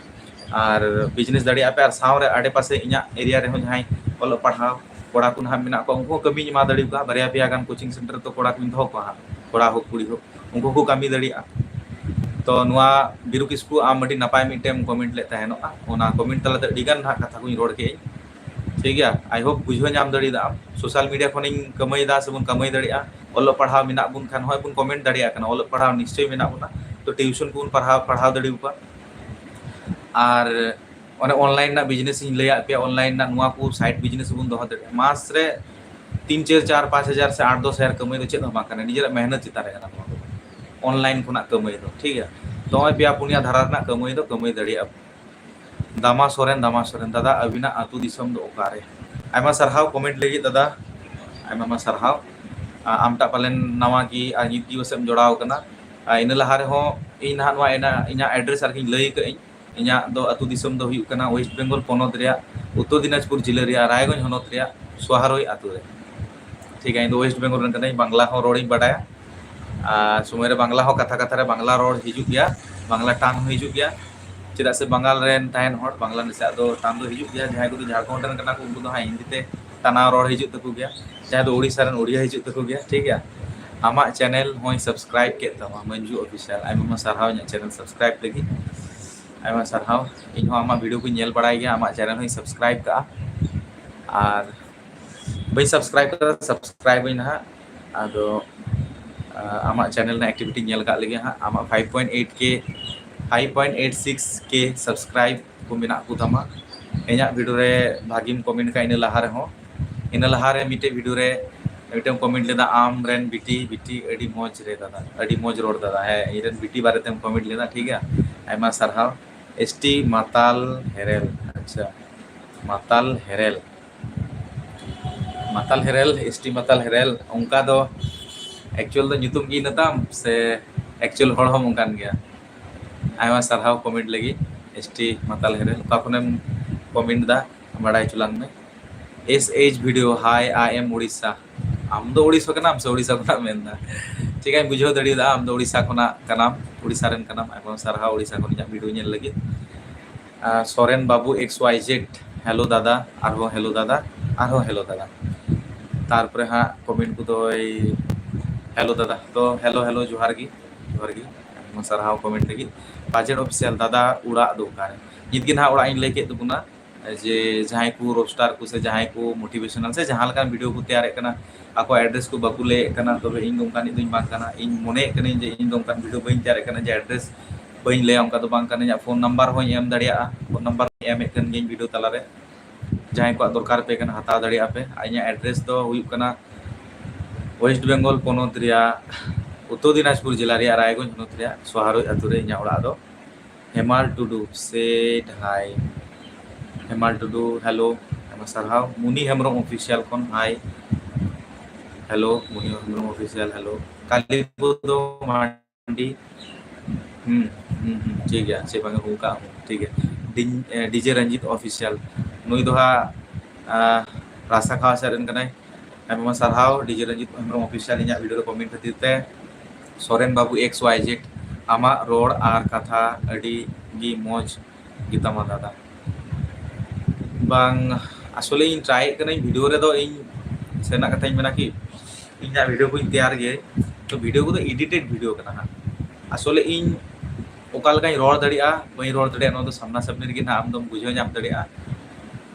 ᱟᱨ ᱵᱤᱡᱽᱱᱮᱥ ᱫᱟᱲᱮᱭᱟᱜᱼᱟ ᱯᱮ᱾ ᱟᱨ ᱥᱟᱶᱨᱮ ᱟᱰᱮᱯᱟᱥᱮ ᱤᱧᱟᱹᱜ ᱮᱨᱤᱭᱟ ᱨᱮᱦᱚᱸ ᱡᱟᱦᱟᱸᱭ ᱚᱞᱚᱜ ᱯᱟᱲᱦᱟᱣ ᱠᱚᱲᱟ ᱠᱚ ᱱᱟᱦᱟᱜ ᱢᱮᱱᱟᱜ ᱠᱚᱣᱟ, ᱩᱱᱠᱩ ᱦᱚᱸ ᱠᱟᱹᱢᱤᱧ ᱮᱢᱟ ᱫᱟᱲᱮ ᱟᱠᱚᱣᱟ᱾ ᱵᱟᱨᱭᱟ ᱯᱮᱭᱟ ᱜᱟᱱ ᱠᱳᱪᱤᱝ ᱥᱮᱱᱴᱟᱨ ᱨᱮᱫᱚ ᱠᱚᱲᱟ ᱠᱚᱧ ᱫᱚᱦᱚ ᱠᱚᱣᱟ ᱦᱟᱸᱜ, ᱠᱚᱲᱟ ᱦᱳᱠ ᱠᱩᱲᱤ ᱦᱳᱠ, ᱩᱱᱠᱩ ᱠᱚ ᱠᱟᱹᱢᱤ ᱫᱟᱲᱮᱭᱟᱜᱼᱟ᱾ ᱛᱚ ᱱᱚᱣᱟ ᱵᱤᱨᱩ ᱠᱤᱥᱠᱩ, ᱟᱢ ᱟᱹᱰᱤ ᱱᱟᱯᱟᱭ ᱢᱤᱫᱴᱮᱱ ᱠᱚᱢᱮᱱᱴ ᱞᱮᱫ ᱛᱟᱦᱮᱱᱚᱜᱼᱟ᱾ ᱚᱱᱟ ᱠᱚᱢᱮᱱᱴ ᱛᱟᱞᱟᱛᱮ ᱟᱹᱰᱤ ᱜᱟᱱ ᱱᱟᱦᱟᱜ ᱠᱟᱛᱷᱟ ᱠᱚᱧ ᱨᱚᱲ ᱠᱮᱫ ᱟᱹᱧ, ᱴᱷᱤᱠ ᱜᱮᱭᱟ᱾ ᱟᱭ ᱦᱳᱯ ᱵᱩᱡᱷᱟᱹᱣ ᱧᱟᱢ ᱫᱟᱲᱮᱭᱟᱫᱟᱢ᱾ ᱥᱳᱥᱟᱞ ᱢᱤᱰᱤᱭᱟ ᱠᱷᱚᱱᱤᱧ ᱠᱟᱹᱢᱟᱹᱭᱮᱫᱟ ᱥᱮᱵᱚᱱ ᱠᱟᱹᱢᱟᱹᱭ ᱫᱟᱲᱮᱭᱟᱜᱼᱟ᱾ ᱚᱞᱚᱜ ᱯᱟᱲᱦᱟᱣ ᱢᱮᱱᱟᱜ ᱵᱚᱱ ᱠᱷᱟᱱ ᱦᱚᱸᱜᱼᱚᱭ ᱵᱚᱱ ᱠᱚᱢᱮᱱᱴ ᱫᱟᱲᱮᱭᱟᱜ ᱠᱟᱱᱟ᱾ ᱚᱞᱚᱜ ᱯᱟᱲᱦᱟᱣ ᱱᱤᱥᱪᱚᱭ ᱢᱮᱱᱟᱜ ᱵᱚᱱᱟ, ᱛᱚ ᱴᱤᱭᱩᱥᱚᱱ ᱠᱚᱵᱚᱱ ᱯᱟᱲᱦᱟᱣ ᱯᱟᱲᱦᱟᱣ ᱫᱟᱲᱮᱭᱟᱠᱚᱣᱟ᱾ ᱟᱨ ᱚᱱᱮ ᱚᱱᱞᱟᱭᱤᱱ ᱨᱮᱱᱟᱜ ᱵᱤᱡᱽᱱᱮᱥ ᱤᱧ ᱞᱟᱹᱭᱟᱫ ᱯᱮᱭᱟ, ᱚᱱᱞᱟᱭᱤᱱ ᱨᱮᱱᱟᱜ ᱱᱚᱣᱟ ᱠᱚ ᱥᱟᱭᱤᱰ ᱵᱤᱡᱽᱱᱮᱥ ᱵᱚᱱ ᱫᱚᱦᱚ ᱫᱟᱲᱮᱭᱟᱜᱼᱟ᱾ ᱢᱟᱥ ᱨᱮ ᱛᱤᱱ ᱪᱟᱨ ᱪᱟᱨ ᱯᱟᱸᱪ ᱦᱟᱡᱟᱨ ᱥᱮ ᱟᱴ ᱫᱚᱥ ᱦᱟᱡᱟᱨ ᱠᱟᱹᱢᱟᱹᱭ ᱫᱚ ᱪᱮᱫ ᱦᱚᱸ ᱵᱟᱝ ᱠᱟᱱᱟ, ᱱᱤᱡᱮᱨᱟᱜ ᱢᱮᱦᱱᱚᱛ ᱪᱮᱛᱟᱱ ᱨᱮ ᱠᱟᱱᱟ ᱱᱚᱣᱟ ᱫᱚ᱾ ᱚᱱᱞᱟᱭᱤᱱ ᱠᱷᱚᱱᱟᱜ ᱠᱟᱹᱢᱟᱹᱭ ᱫᱚ, ᱴᱷᱤᱠ ᱜᱮᱭᱟ᱾ ᱛᱚ ᱱᱚᱜᱼᱚᱭ ᱯᱮᱭᱟ ᱯᱩᱱᱭᱟ ᱫᱷᱟᱨᱟ ᱨᱮᱱᱟᱜ ᱠᱟᱹᱢᱟᱹᱭ ᱫᱚ ᱠᱟᱹᱢᱟᱹᱭ ᱫᱟᱲᱮᱭᱟᱜᱼᱟ᱾ ᱫᱟᱢᱟ ᱥᱚᱨᱮᱱ, ᱫᱟᱢᱟ ᱥᱚᱨᱮᱱ, ᱫᱟᱫᱟ ᱟᱹᱵᱤᱱᱟᱜ ᱟᱹᱛᱩ ᱫᱤᱥᱚᱢ ᱫᱚ ᱚᱠᱟᱨᱮ? ᱟᱭᱢᱟ ᱥᱟᱨᱦᱟᱣ ᱠᱚᱢᱮᱱᱴ ᱞᱟᱹᱜᱤᱫ ᱫᱟᱫᱟ, ᱟᱭᱢᱟ ᱟᱭᱢᱟ ᱥᱟᱨᱦᱟᱣ᱾ ᱟ-, ᱟᱢᱴᱟᱜ ᱯᱟᱞᱮᱱ ᱱᱟᱣᱟ ᱜᱮ ᱟᱨ ᱱᱤᱛ ᱜᱮ ᱯᱟᱥᱮᱡ ᱮᱢ ᱡᱚᱲᱟᱣ ᱟᱠᱟᱱᱟ᱾ ᱟ, ᱤᱱᱟᱹ ᱞᱟᱦᱟ ᱨᱮᱦᱚᱸ ᱤᱧ ᱱᱟᱦᱟᱜ ᱱᱚᱣᱟ ᱤᱧᱟᱹᱜ, ᱤᱧᱟᱹᱜ ᱮᱰᱨᱮᱥ ᱟᱨᱠᱤᱧ ᱞᱟᱹᱭ ᱟᱠᱟᱫ ᱟᱹᱧ᱾ ᱤᱧᱟᱹᱜ ᱫᱚ ᱟᱹᱛᱩ ᱫᱤᱥᱚᱢ ᱫᱚ ᱦᱩᱭᱩᱜ ᱠᱟᱱᱟ ᱳᱭᱮᱥᱴ ᱵᱮᱝᱜᱚᱞ ᱯᱚᱱᱚᱛ ᱨᱮᱭᱟᱜ ᱩᱛᱛᱚᱨ ᱫᱤᱱᱟᱡᱽᱯᱩᱨ ᱡᱤᱞᱟᱹ ᱨᱮᱭᱟᱜ ᱨᱟᱭᱜᱚᱸᱡᱽ ᱦᱚᱱᱚᱛ ᱨᱮᱭᱟᱜ ᱥᱳᱦᱟᱨᱳᱭ ᱟᱹᱛᱩ ᱨᱮ᱾ ᱴᱷᱤᱠ ᱜᱮᱭᱟ, ᱤᱧ ᱫᱚ ᱳᱭᱮᱥᱴ ᱵᱮᱝᱜᱚᱞ ᱨᱮᱱ ᱠᱟᱹᱱᱟᱹᱧ, ᱵᱟᱝᱞᱟ ᱦᱚᱸ ᱨᱚᱲᱤᱧ ᱵᱟᱰᱟᱭᱟ᱾ ᱟᱨ ᱥᱚᱢᱚᱭ ᱨᱮ ᱵᱟᱝᱞᱟ ᱦᱚᱸ ᱠᱟᱛᱷᱟ ᱠᱟᱛᱷᱟ ᱨᱮ ᱵᱟᱝᱞᱟ ᱨᱚᱲ ᱦᱤᱡᱩᱜ ᱜᱮᱭᱟ, ᱵᱟᱝᱞᱟ ᱴᱟᱱ ᱦᱚᱸ ᱦᱤᱡᱩᱜ ᱜᱮᱭᱟ᱾ ᱪᱮᱫᱟᱜ ᱥᱮ ᱵᱟᱝᱜᱟᱞ ᱨᱮᱱ ᱛᱟᱦᱮᱱ ᱦᱚᱲ ᱵᱟᱝᱞᱟ ᱱᱟᱥᱮᱭᱟᱜ ᱫᱚ ᱴᱟᱱ ᱫᱚ ᱦᱤᱡᱩᱜ ᱜᱮᱭᱟ᱾ ᱡᱟᱦᱟᱸᱭ ᱠᱚᱫᱚ ᱡᱷᱟᱲᱠᱷᱚᱸᱰ ᱨᱮᱱ ᱠᱟᱱᱟ ᱠᱚ, ᱩᱱᱠᱩ ᱫᱚ ᱦᱟᱸᱜ ᱦᱤᱱᱫᱤ ᱛᱮ ᱴᱟᱱᱟᱣ ᱨᱚᱲ ᱦᱤᱡᱩᱜ ᱛᱟᱠᱚ ᱜᱮᱭᱟ, ᱡᱟᱦᱟᱸᱭ ᱫᱚ ᱳᱰᱤᱥᱟ ᱨᱮᱱ ᱳᱰᱤᱭᱟ ᱦᱤᱡᱩᱜ ᱛᱟᱠᱚ ᱜᱮᱭᱟ, ᱴᱷᱤᱠ ᱜᱮᱭᱟ᱾ ᱟᱢᱟᱜ ᱪᱮᱱᱮᱞ ᱦᱚᱸᱧ ᱥᱟᱵᱥᱠᱨᱟᱭᱤᱵ ᱠᱮᱫ ᱛᱟᱢᱟ, ᱢᱟᱹᱧᱡᱩ ᱚᱯᱷᱤᱥᱤᱭᱟᱞ, ᱟᱭᱢᱟ ᱟᱭᱢᱟ ᱥᱟᱨᱦᱟᱣ ᱤᱧᱟᱹᱜ ᱪᱮᱱᱮᱞ ᱥᱟᱵᱥᱠᱨᱟᱭᱤᱵ ᱞᱟᱹᱜᱤᱫ, ᱟᱭᱢᱟ ᱥᱟᱨᱦᱟᱣ᱾ ᱤᱧ ᱦᱚᱸ ᱟᱢᱟᱜ ᱵᱷᱤᱰᱤᱭᱳ ᱠᱚᱧ ᱧᱮᱞ ᱵᱟᱲᱟᱭ ᱜᱮᱭᱟ, ᱟᱢᱟᱜ ᱪᱮᱱᱮᱞ ᱦᱚᱸᱧ ᱥᱟᱵᱥᱠᱨᱟᱤᱵ ᱠᱟᱜᱼᱟ᱾ ᱟᱨ ᱵᱟᱹᱧ ᱥᱟᱵᱥᱠᱨᱟᱭᱤᱵ ᱠᱟᱫᱟ, ᱥᱟᱵᱥᱠᱨᱟᱭᱤᱵ ᱟᱹᱧ ᱱᱟᱦᱟᱜ᱾ ᱟᱫᱚ, ᱟ, ᱟᱢᱟᱜ ᱪᱮᱱᱮᱞ ᱨᱮᱱᱟᱜ ᱮᱠᱴᱤᱵᱷᱤᱴᱤ ᱧᱮᱞ ᱠᱟᱜ ᱞᱮᱜᱮ ᱦᱟᱸᱜ᱾ ᱟᱢᱟᱜ five point eight K, five point eight six K subscribe ᱠᱚ ᱢᱮᱱᱟᱜ ᱠᱚ ᱛᱟᱢᱟ᱾ ᱤᱧᱟᱹᱜ ᱵᱷᱤᱰᱤᱭᱳ ᱨᱮ ᱵᱷᱟᱜᱤᱢ ᱠᱚᱢᱮᱱᱴ ᱠᱟᱜᱼᱟ ᱤᱱᱟᱹ ᱞᱟᱦᱟ ᱨᱮᱦᱚᱸ᱾ ᱤᱱᱟᱹ ᱞᱟᱦᱟ ᱨᱮ ᱢᱤᱫᱴᱮᱡ ᱵᱷᱤᱰᱤᱭᱳ ᱨᱮ ᱢᱤᱫᱴᱮᱱ ᱠᱚᱢᱮᱱᱴ ᱞᱮᱫᱟ, "ᱟᱢ ᱨᱮᱱ ᱵᱤᱴᱤ, ᱵᱤᱴᱤ ᱟᱹᱰᱤ ᱢᱚᱡᱽ ᱨᱮ ᱫᱟᱫᱟ, ᱟᱹᱰᱤ ᱢᱚᱡᱽ ᱨᱚᱲ ᱫᱟᱫᱟ᱾" ᱦᱮᱸ, ᱤᱧ ᱨᱮᱱ ᱵᱤᱴᱤ ᱵᱟᱨᱮᱛᱮᱢ ᱠᱚᱢᱮᱱᱴ ᱞᱮᱫᱟ, ᱴᱷᱤᱠ ᱜᱮᱭᱟ᱾ ᱟᱭᱢᱟ ᱥᱟᱨᱦᱟᱣ᱾ ᱮᱥ ᱴᱤ ᱢᱟᱛᱟᱞ ᱦᱮᱨᱮᱞ, ᱟᱪᱪᱷᱟ, ᱢᱟᱛᱟᱞ ᱦᱮᱨᱮᱞ, ᱢᱟᱛᱟᱞ ᱦᱮᱨᱮᱞ, ᱮᱥ ᱴᱤ ᱢᱟᱛᱟᱞ ᱦᱮᱨᱮᱞ, ᱚᱱᱠᱟ ᱫᱚ ᱮᱠᱪᱩᱭᱟᱞ ᱫᱚ ᱧᱩᱛᱩᱢ ᱜᱮ ᱤᱱᱟᱹ ᱛᱟᱢ ᱥᱮ ᱮᱠᱪᱩᱭᱮᱞ ᱦᱚᱲ ᱦᱚᱸ ᱚᱱᱠᱟᱱ ᱜᱮᱭᱟ᱾ ᱟᱭᱢᱟ ᱥᱟᱨᱦᱟᱣ ᱠᱚᱢᱮᱱᱴ ᱞᱟᱹᱜᱤᱫ᱾ ᱮᱥ ᱴᱤ ᱢᱟᱛᱟᱞ ᱦᱮᱨᱮᱞ, ᱚᱠᱟ ᱠᱷᱚᱱᱮᱢ ᱠᱚᱢᱮᱱᱴ ᱫᱟ, ᱵᱟᱲᱟᱭ ᱦᱚᱪᱚ ᱞᱟᱝ ᱢᱮ᱾ S H video, hi, I am Odisha. ᱟᱢ ᱫᱚ ᱳᱲᱤᱥᱟ ᱠᱟᱱᱟᱢ ᱥᱮ ᱳᱲᱤᱥᱟ ᱠᱷᱚᱱᱟᱜ ᱢᱮᱱᱫᱟ? ᱴᱷᱤᱠ ᱟᱹᱧ ᱵᱩᱡᱷᱟᱹᱣ ᱫᱟᱲᱮᱭᱟᱫᱟ, ᱟᱢ ᱫᱚ ᱳᱲᱤᱥᱟ ᱠᱷᱚᱱᱟᱜ ᱠᱟᱱᱟᱢ, ᱳᱲᱤᱥᱟ ᱨᱮᱱ ᱠᱟᱱᱟᱢ᱾ ᱟᱭᱢᱟ ᱥᱟᱨᱦᱟᱣ ᱳᱲᱤᱥᱟ ᱠᱷᱚᱱ ᱤᱧᱟᱹᱜ ᱵᱷᱤᱰᱤᱭᱳ ᱧᱮᱞ ᱞᱟᱹᱜᱤᱫ᱾ ᱟᱨ ᱥᱚᱨᱮᱱ ᱵᱟᱹᱵᱩ X Y Z, hello ᱫᱟᱫᱟ, ᱟᱨᱦᱚᱸ hello ᱫᱟᱫᱟ, ᱟᱨᱦᱚᱸ hello ᱫᱟᱫᱟ᱾ ᱛᱟᱨᱯᱚᱨᱮ ᱦᱟᱸᱜ ᱠᱚᱢᱮᱱᱴ ᱠᱚᱫᱚᱭ, hello ᱫᱟᱫᱟ, ᱛᱚ hello hello, ᱡᱚᱦᱟᱨ ᱜᱮ, ᱡᱚᱦᱟᱨ ᱜᱮ᱾ ᱟᱭᱢᱟ ᱥᱟᱨᱦᱟᱣ ᱠᱚᱢᱮᱱᱴ ᱞᱟᱹᱜᱤᱫ᱾ ᱵᱟᱡᱮᱴ ᱚᱯᱷᱤᱥᱤᱭᱟᱞ ᱫᱟᱫᱟ, ᱚᱲᱟᱜ ᱫᱚ ᱚᱠᱟᱨᱮ? ᱱᱤᱛ ᱜᱮ ᱱᱟᱦᱟᱜ ᱚᱲᱟᱜ ᱤᱧ ᱞᱟᱹᱭ ᱠᱮᱫ ᱛᱟᱵᱚᱱᱟ, ᱡᱮ ᱡᱟᱦᱟᱸᱭ ᱠᱚ ᱨᱳᱥᱴᱟᱨ ᱠᱚ ᱥᱮ ᱡᱟᱦᱟᱸᱭ ᱠᱚ ᱢᱳᱴᱤᱵᱷᱮᱥᱚᱱᱟᱞ ᱥᱮ ᱡᱟᱦᱟᱸ ᱞᱮᱠᱟᱱ ᱵᱷᱤᱰᱤᱭᱳ ᱠᱚ ᱛᱮᱭᱟᱨᱮᱫ ᱠᱟᱱᱟ, ᱟᱠᱚ ᱮᱰᱨᱮᱥ ᱠᱚ ᱵᱟᱠᱚ ᱞᱟᱹᱭᱮᱫ ᱠᱟᱱᱟ, ᱛᱚᱵᱮ ᱤᱧ ᱫᱚ ᱚᱱᱠᱟᱱᱤᱡ ᱫᱚᱧ ᱵᱟᱝ ᱠᱟᱱᱟ᱾ ᱤᱧ ᱢᱚᱱᱮᱭᱮᱫ ᱠᱟᱹᱱᱟᱹᱧ ᱡᱮ ᱤᱧ ᱫᱚ ᱚᱱᱠᱟᱱ ᱵᱷᱤᱰᱤᱭᱳ ᱵᱟᱹᱧ ᱛᱮᱭᱟᱨᱮᱫ ᱠᱟᱱᱟ ᱡᱮ ᱮᱰᱨᱮᱥ ᱵᱟᱹᱧ ᱞᱟᱹᱭᱟ, ᱚᱱᱠᱟ ᱫᱚ ᱵᱟᱝ ᱠᱟᱹᱱᱟᱹᱧ᱾ ᱯᱷᱳᱱ ᱱᱟᱢᱵᱟᱨ ᱦᱚᱸᱧ ᱮᱢ ᱫᱟᱲᱮᱭᱟᱜᱼᱟ, ᱯᱷᱳᱱ ᱱᱟᱢᱵᱟᱨ ᱦᱚᱸᱧ ᱮᱢᱮᱫ ᱠᱟᱱ ᱜᱤᱭᱟᱹᱧ ᱵᱷᱤᱰᱤᱭᱳ ᱛᱟᱞᱟᱨᱮ᱾ ᱡᱟᱦᱟᱸᱭ ᱠᱚᱣᱟᱜ ᱫᱚᱨᱠᱟᱨ ᱯᱮ ᱠᱟᱱᱟ, ᱦᱟᱛᱟᱣ ᱫᱟᱲᱮᱭᱟᱜᱼᱟ ᱯᱮ᱾ ᱟᱨ ᱤᱧᱟᱹᱜ ᱮᱰᱨᱮᱥ ᱫᱚ ᱦᱩᱭᱩᱜ ᱠᱟᱱᱟ ᱳᱭᱮᱥᱴ ᱵᱮᱝᱜᱚᱞ ᱯᱚᱱᱚᱛ ᱨᱮᱭᱟᱜ ᱩᱛᱛᱚᱨ ᱫᱤᱱᱟᱡᱽᱯᱩᱨ ᱡᱮᱞᱟ ᱨᱮᱭᱟᱜ ᱨᱟᱭᱜᱚᱸᱡᱽ ᱦᱚᱱᱚᱛ ᱨᱮᱭᱟᱜ ᱥᱚᱦᱟᱨᱳᱭ ᱟᱹᱛᱩ ᱨᱮ ᱤᱧᱟᱹᱜ ᱚᱲᱟᱜ ᱫᱚ᱾ ᱦᱮᱢᱟᱞ ᱴᱩᱰᱩ said hi. ᱦᱮᱢᱟᱞ ᱴᱩᱰᱩ, hello, ᱟᱭᱢᱟ ᱥᱟᱨᱦᱟᱣ᱾ ᱢᱩᱱᱤ ᱦᱮᱢᱵᱨᱚᱢ ᱚᱯᱷᱤᱥᱤᱭᱟᱞ ᱠᱷᱚᱱ hi. Hello ᱢᱩᱱᱤ ᱦᱮᱢᱵᱨᱚᱢ ᱚᱯᱷᱤᱥᱤᱭᱟᱞ, hello᱾ ᱠᱟᱞᱤᱯᱚᱫᱚ ᱢᱟᱨᱰᱤ, ᱦᱩᱸ, ᱦᱩᱸ, ᱦᱩᱸ, ᱴᱷᱤᱠ ᱜᱮᱭᱟ, ᱪᱮᱫ ᱵᱟᱝ ᱦᱩᱭ ᱠᱟᱜ ᱦᱚᱸ, ᱴᱷᱤᱠ ᱜᱮᱭᱟ᱾ ᱰᱤ-, ᱮ, ᱰᱤᱡᱮ ᱨᱚᱧᱡᱤᱛ ᱚᱯᱷᱤᱥᱤᱭᱟᱞ, ᱱᱩᱭ ᱫᱚ ᱦᱟᱸᱜ, ᱟ, ᱨᱟᱥᱟ ᱠᱷᱟᱣᱟ ᱥᱮᱫ ᱨᱮᱱ ᱠᱟᱱᱟᱭ᱾ ᱟᱭᱢᱟ ᱥᱟᱨᱦᱟᱣ ᱰᱤᱡᱮ ᱨᱚᱧᱡᱤᱛ ᱦᱮᱢᱵᱨᱚᱢ ᱚᱯᱷᱤᱥᱤᱭᱟᱞ ᱤᱧᱟᱹᱜ ᱵᱷᱤᱰᱤᱭᱳ ᱨᱮ ᱠᱚᱢᱮᱱᱴ ᱠᱷᱟᱹᱛᱤᱨ ᱛᱮ᱾ ᱥᱚᱨᱮᱱ ᱵᱟᱹᱵᱩ X Y Z, ᱟᱢᱟᱜ ᱨᱚᱲ ᱟᱨ ᱠᱟᱛᱷᱟ ᱟᱹᱰᱤ ᱜᱮ ᱢᱚᱡᱽ ᱜᱮᱛᱟᱢᱟ ᱫᱟᱫᱟ᱾ ᱵᱟᱝ, ᱟᱥᱚᱞᱮ ᱤᱧ ᱴᱨᱟᱭᱮᱫ ᱠᱟᱹᱱᱟᱹᱧ ᱵᱷᱤᱰᱤᱭᱳ ᱨᱮᱫᱚ ᱤᱧ ᱥᱟᱹᱨᱤᱱᱟᱜ ᱠᱟᱛᱷᱟᱧ ᱢᱮᱱᱟ ᱠᱤ, ᱤᱧᱟᱹᱜ ᱵᱷᱤᱰᱤᱭᱳ ᱠᱚᱧ ᱛᱮᱭᱟᱨ ᱜᱮ, ᱛᱚ ᱵᱷᱤᱰᱤᱭᱳ ᱠᱚᱫᱚ ᱮᱰᱤᱴᱮᱰ ᱵᱷᱤᱰᱤᱭᱳ ᱠᱟᱱᱟ ᱦᱟᱸᱜ᱾ ᱟᱥᱚᱞᱮ ᱤᱧ ᱚᱠᱟ ᱞᱮᱠᱟᱧ ᱨᱚᱲ ᱫᱟᱲᱮᱭᱟᱜᱼᱟ, ᱵᱟᱹᱧ ᱨᱚᱲ ᱫᱟᱲᱮᱭᱟᱜᱼᱟ, ᱱᱚᱣᱟ ᱫᱚ ᱥᱟᱢᱱᱟ ᱥᱟᱢᱱᱤ ᱨᱮᱜᱮ ᱦᱟᱸᱜ ᱟᱢ ᱫᱚᱢ ᱵᱩᱡᱷᱟᱹᱣ ᱧᱟᱢ ᱫᱟᱲᱮᱭᱟᱜᱼᱟ᱾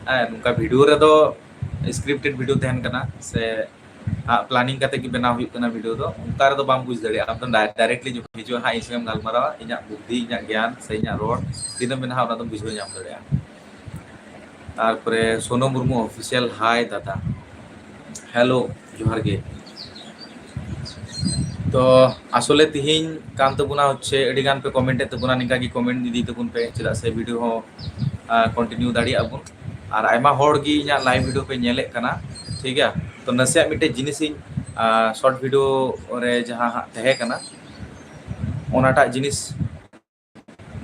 ᱦᱮᱸ, ᱱᱚᱝᱠᱟ ᱵᱷᱤᱰᱤᱭᱳ ᱨᱮᱫᱚ ᱥᱠᱨᱤᱯᱴᱮᱰ ᱵᱷᱤᱰᱤᱭᱳ ᱛᱟᱦᱮᱱ ᱠᱟᱱᱟ ᱥᱮ ᱦᱟᱸᱜ ᱯᱞᱟᱱᱤᱝ ᱠᱟᱛᱮ ᱜᱮ ᱵᱮᱱᱟᱣ ᱦᱩᱭᱩᱜ ᱠᱟᱱᱟ ᱵᱷᱤᱰᱤᱭᱳ ᱫᱚ, ᱚᱱᱠᱟ ᱨᱮᱫᱚ ᱵᱟᱢ ᱵᱩᱡᱽ ᱫᱟᱲᱮᱭᱟᱜᱼᱟ᱾ ᱟᱢ ᱫᱚ ᱰᱟᱭ-, ᱰᱟᱭᱨᱮᱠᱴᱞᱤ ᱡᱚᱠᱷᱚᱱ ᱦᱤᱡᱩᱜᱼᱟ ᱦᱟᱸᱜ, ᱤᱧ ᱥᱚᱸᱜᱮᱢ ᱜᱟᱞᱢᱟᱨᱟᱣᱟ, ᱤᱧᱟᱹᱜ ᱵᱩᱫᱽᱫᱷᱤ, ᱤᱧᱟᱹᱜ ᱜᱮᱭᱟᱱ ᱥᱮ ᱤᱧᱟᱹᱜ ᱨᱚᱲ ᱛᱤᱱᱟᱹᱜ ᱢᱮᱱᱟᱜᱼᱟ, ᱚᱱᱟ ᱫᱚᱢ ᱵᱩᱡᱷᱟᱹᱣ ᱧᱟᱢ ᱫᱟᱲᱮᱭᱟᱜᱼᱟ᱾ ᱛᱟᱨᱯᱚᱨᱮ ᱥᱳᱱᱩ ᱢᱩᱨᱢᱩ ᱚᱯᱷᱤᱥᱤᱭᱟᱞ, hi ᱫᱟᱫᱟ, hello, ᱡᱚᱦᱟᱨ ᱜᱮ᱾ ᱛᱚ ᱟᱥᱚᱞᱮ ᱛᱤᱦᱤᱧ ᱠᱟᱱ ᱛᱟᱵᱚᱱᱟ ᱦᱚᱪᱪᱷᱮ ᱟᱹᱰᱤ ᱜᱟᱱ ᱯᱮ ᱠᱚᱢᱮᱱᱴ ᱮᱫ ᱛᱟᱵᱚᱱᱟ, ᱱᱤᱝᱠᱟ ᱜᱮ ᱠᱚᱢᱮᱱᱴ ᱤᱫᱤ ᱛᱟᱵᱚᱱ ᱯᱮ, ᱪᱮᱫᱟᱜ ᱥᱮ ᱵᱷᱤᱰᱤᱭᱳ ᱦᱚᱸ ᱠᱚᱱᱴᱤᱱᱤᱭᱩ ᱫᱟᱲᱮᱭᱟᱜᱼᱟ ᱵᱚᱱ᱾ ᱟᱨ ᱟᱭᱢᱟ ᱦᱚᱲ ᱜᱮ ᱤᱧᱟᱹᱜ ᱞᱟᱭᱤᱵᱷ ᱵᱷᱤᱰᱤᱭᱳ ᱯᱮ ᱧᱮᱞᱮᱫ ᱠᱟᱱᱟ, ᱴᱷᱤᱠ ᱜᱮᱭᱟ᱾ ᱛᱚ ᱱᱟᱥᱮᱭᱟᱜ ᱢᱤᱫᱴᱮᱡ ᱡᱤᱱᱤᱥ ᱤᱧ ᱥᱚᱨᱴ ᱵᱷᱤᱰᱤᱭᱳ ᱨᱮ ᱡᱟᱦᱟᱸ ᱦᱟᱸᱜ ᱛᱟᱦᱮᱸ ᱠᱟᱱᱟ, ᱚᱱᱟᱴᱟᱜ ᱡᱤᱱᱤᱥ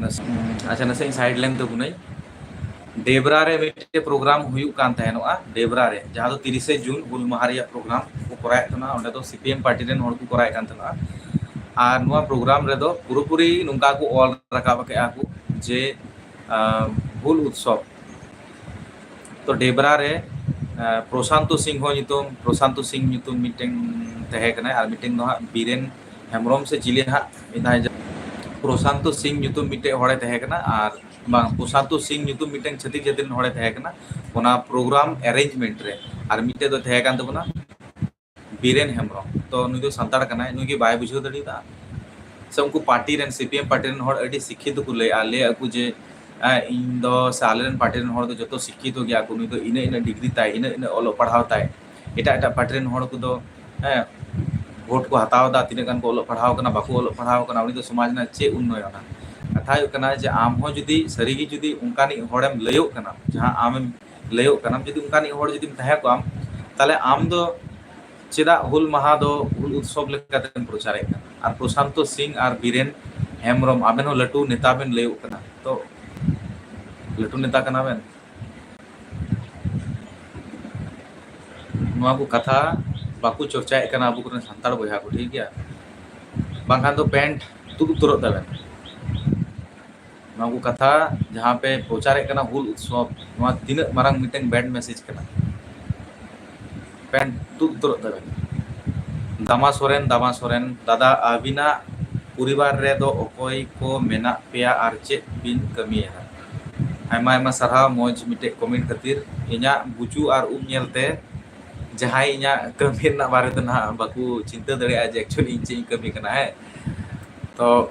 ᱱᱟᱥᱮ, ᱟᱪᱪᱷᱟ, ᱱᱟᱥᱮ ᱤᱧ side ᱞᱮᱱ ᱛᱟᱵᱚᱱᱟᱹᱧ᱾ ᱰᱮᱵᱽᱨᱟ ᱨᱮ ᱢᱤᱫᱴᱮᱡ program ᱦᱩᱭᱩᱜ ᱠᱟᱱ ᱛᱟᱦᱮᱱᱚᱜᱼᱟ, ᱰᱮᱵᱽᱨᱟ ᱨᱮ, ᱡᱟᱦᱟᱸ ᱫᱚ ᱛᱤᱨᱤᱥᱮ ᱡᱩᱱ ᱦᱩᱞ ᱢᱟᱦᱟ ᱨᱮᱭᱟᱜ program ᱠᱚ ᱠᱚᱨᱟᱣᱮᱫ ᱛᱟᱦᱮᱱᱟ᱾ ᱚᱸᱰᱮ ᱫᱚ CPM party ᱨᱮᱱ ᱦᱚᱲ ᱠᱚ ᱠᱚᱨᱟᱣᱮᱫ ᱠᱟᱱ ᱛᱟᱦᱮᱱᱟ᱾ ᱟᱨ ᱱᱚᱣᱟ program ᱨᱮᱫᱚ ᱯᱩᱨᱟᱹᱯᱩᱨᱤ ᱱᱚᱝᱠᱟ ᱠᱚ ᱚᱞ ᱨᱟᱠᱟᱵ ᱠᱮᱜᱼᱟ ᱠᱚ ᱡᱮ, ᱟᱸ, ᱦᱩᱞ ᱩᱛᱥᱚᱵ᱾ ᱛᱚ, ᱰᱮᱵᱽᱨᱟ ᱨᱮ, ᱟᱸ, ᱯᱨᱚᱥᱟᱱᱛᱚ ᱥᱤᱝᱦᱚ ᱧᱩᱛᱩᱢ, ᱯᱨᱚᱥᱟᱱᱛᱚ ᱥᱤᱝ ᱧᱩᱛᱩᱢ ᱢᱤᱫᱴᱮᱱ ᱛᱟᱦᱮᱸ ᱠᱟᱱᱟᱭ, ᱟᱨ ᱢᱤᱫᱴᱮᱱ ᱫᱚ ᱦᱟᱸᱜ ᱵᱤᱨᱮᱱ ᱦᱮᱢᱵᱨᱚᱢ ᱥᱮ ᱪᱤᱞᱤ ᱦᱟᱸᱜ ᱢᱤᱫ ᱫᱷᱟᱣ ᱡᱟ-, ᱯᱨᱚᱥᱟᱱᱛᱚ ᱥᱤᱝ ᱧᱩᱛᱩᱢ ᱢᱤᱫᱴᱮᱡ ᱦᱚᱲᱮ ᱛᱟᱦᱮᱸ ᱠᱟᱱᱟ, ᱟᱨ ᱵᱟᱝ, ᱯᱨᱚᱥᱟᱱᱛᱚ ᱥᱤᱝ ᱧᱩᱛᱩᱢ ᱢᱤᱫᱴᱮᱱ ᱪᱷᱟᱹᱛᱤᱠ ᱡᱟᱹᱛᱤ ᱨᱮᱱ ᱦᱚᱲᱮ ᱛᱟᱦᱮᱸ ᱠᱟᱱᱟ ᱚᱱᱟ program arrangement ᱨᱮ, ᱟᱨ ᱢᱤᱫᱴᱮᱡ ᱫᱚ ᱛᱟᱦᱮᱸ ᱠᱟᱱ ᱛᱟᱵᱚᱱᱟ ᱵᱤᱨᱮᱱ ᱦᱮᱢᱵᱨᱚᱢ᱾ ᱛᱚ, ᱱᱩᱭ ᱫᱚ ᱥᱟᱱᱛᱟᱲ ᱠᱟᱱᱟᱭ, ᱱᱩᱭ ᱜᱮ ᱵᱟᱭ ᱵᱩᱡᱷᱟᱹᱣ ᱫᱟᱲᱮᱭᱟᱫᱟ᱾ ᱥᱮ ᱩᱱᱠᱩ party ᱨᱮᱱ, CPM party ᱨᱮᱱ ᱦᱚᱲ ᱟᱹᱰᱤ ᱥᱤᱠᱠᱷᱤᱛ ᱠᱚ ᱞᱟᱹᱭᱟ, ᱞᱟᱹᱭᱟ ᱠᱚ ᱡᱮ, ᱦᱮᱸ, ᱤᱧ ᱫᱚ ᱥᱮ ᱟᱞᱮ ᱨᱮᱱ party ᱨᱮᱱ ᱦᱚᱲ ᱫᱚ ᱡᱚᱛᱚ ᱥᱤᱠᱠᱷᱤᱛᱚ ᱜᱮᱭᱟ ᱠᱚ, ᱱᱩᱭ ᱫᱚ ᱤᱱᱟᱹ ᱤᱱᱟᱹ degree ᱛᱟᱭ, ᱤᱱᱟᱹ ᱤᱱᱟᱹ ᱚᱞᱚᱜ ᱯᱟᱲᱦᱟᱣ ᱛᱟᱭ, ᱮᱴᱟᱜ ᱮᱴᱟᱜ party ᱨᱮᱱ ᱦᱚᱲ ᱠᱚᱫᱚ, ᱦᱮᱸ, vote ᱠᱚ ᱦᱟᱛᱟᱣ ᱮᱫᱟ, ᱛᱤᱱᱟᱹᱜ ᱜᱟᱱ ᱠᱚ ᱚᱞᱚᱜ ᱯᱟᱲᱦᱟᱣ ᱠᱟᱱᱟ, ᱵᱟᱠᱚ ᱚᱞᱚᱜ ᱯᱟᱲᱦᱟᱣ ᱠᱟᱱᱟ, ᱩᱱᱤ ᱫᱚ ᱥᱚᱢᱟᱡᱽ ᱨᱮᱱᱟᱜ ᱪᱮᱫ ᱩᱱᱱᱚᱭᱚᱱᱟ? ᱠᱟᱛᱷᱟ ᱦᱩᱭᱩᱜ ᱠᱟᱱᱟ ᱡᱮ ᱟᱢ ᱦᱚᱸ ᱡᱩᱫᱤ ᱥᱟᱹᱨᱤᱜᱮ ᱡᱩᱫᱤ ᱚᱱᱠᱟᱱᱤᱡ ᱦᱚᱲᱮᱢ ᱞᱟᱹᱭᱚᱜ ᱠᱟᱱᱟ, ᱡᱟᱦᱟᱸ ᱟᱢᱮᱢ ᱞᱟᱹᱭᱚᱜ ᱠᱟᱱᱟᱢ, ᱡᱩᱫᱤ ᱚᱱᱠᱟᱱᱤᱡ ᱦᱚᱲ ᱡᱩᱫᱤᱢ ᱛᱟᱦᱮᱸ ᱠᱚᱜᱼᱟᱢ, ᱛᱟᱦᱞᱮ ᱟᱢ ᱫᱚ ᱪᱮᱫᱟᱜ ᱦᱩᱞ ᱢᱟᱦᱟ ᱫᱚ ᱦᱩᱞ ᱩᱛᱥᱚᱵ ᱞᱮᱠᱟᱛᱮᱢ ᱯᱨᱚᱪᱟᱨᱮᱫ ᱠᱟᱱᱟ? ᱟᱨ ᱯᱨᱚᱥᱟᱱᱛᱚ ᱥᱤᱝ ᱟᱨ ᱵᱤᱨᱮᱱ ᱦᱮᱢᱵᱨᱚᱢ, ᱟᱵᱮᱱ ᱦᱚᱸ ᱞᱟᱹᱴᱩ ᱱᱮᱛᱟ ᱵᱮᱱ ᱞᱟᱹᱭᱚᱜ ᱠᱟᱱᱟ, ᱛᱚ ᱞᱟᱹᱴᱩ ᱱᱮᱛᱟ ᱠᱟᱱᱟ ᱵᱮᱱ᱾ ᱱᱚᱣᱟ ᱠᱚ ᱠᱟᱛᱷᱟ ᱵᱟᱠᱚ ᱪᱚᱨᱪᱟᱭᱮᱫ ᱠᱟᱱᱟ ᱟᱵᱚ ᱠᱚᱨᱮᱱ ᱥᱟᱱᱛᱟᱲ ᱵᱚᱭᱦᱟ ᱠᱚ, ᱴᱷᱤᱠ ᱜᱮᱭᱟ? ᱵᱟᱝᱠᱷᱟᱱ ᱫᱚ ᱯᱮᱱᱴ ᱛᱩᱫ ᱩᱛᱟᱹᱨᱚᱜ ᱛᱟᱵᱮᱱ᱾ ᱱᱚᱣᱟ ᱠᱚ ᱠᱟᱛᱷᱟ ᱡᱟᱦᱟᱸ ᱯᱮ ᱯᱨᱚᱪᱟᱨᱮᱫ ᱠᱟᱱᱟ, ᱦᱩᱞ ᱩᱛᱥᱚᱵ, ᱱᱚᱣᱟ ᱛᱤᱱᱟᱹᱜ ᱢᱟᱨᱟᱝ ᱢᱤᱫᱴᱮᱱ bad message ᱠᱟᱱᱟ᱾ ᱯᱮᱱᱴ ᱛᱩᱫ ᱩᱛᱟᱹᱨᱚᱜ ᱛᱟᱵᱮᱱ᱾ ᱫᱟᱢᱟ ᱥᱚᱨᱮᱱ, ᱫᱟᱢᱟ ᱥᱚᱨᱮᱱ, ᱫᱟᱫᱟ, ᱟᱹᱵᱤᱱᱟᱜ ᱯᱚᱨᱤᱵᱟᱨ ᱨᱮᱫᱚ ᱚᱠᱚᱭ ᱠᱚ ᱢᱮᱱᱟᱜ ᱯᱮᱭᱟ ᱟᱨ ᱪᱮᱫ ᱵᱤᱱ ᱠᱟᱹᱢᱤᱭᱮᱫᱟ? ᱟᱭᱢᱟ ᱟᱭᱢᱟ ᱥᱟᱨᱦᱟᱣ ᱢᱚᱡᱽ ᱢᱤᱫᱴᱮᱡ comment ᱠᱷᱟᱹᱛᱤᱨ᱾ ᱤᱧᱟᱹᱜ ᱜᱩᱡᱩᱜ ᱟᱨ ᱩᱵ ᱧᱮᱞᱛᱮ ᱡᱟᱦᱟᱸᱭ ᱤᱧᱟᱹᱜ ᱠᱟᱹᱢᱤ ᱨᱮᱱᱟᱜ ᱵᱟᱨᱮᱛᱮ ᱱᱟᱦᱟᱜ ᱵᱟᱠᱚ ᱪᱤᱱᱛᱟᱹ ᱫᱟᱲᱮᱭᱟᱜᱼᱟ ᱡᱮ actually ᱤᱧ ᱪᱮᱫ ᱤᱧ ᱠᱟᱹᱢᱤ ᱠᱟᱱᱟ, ᱦᱮᱸ᱾ ᱛᱚ,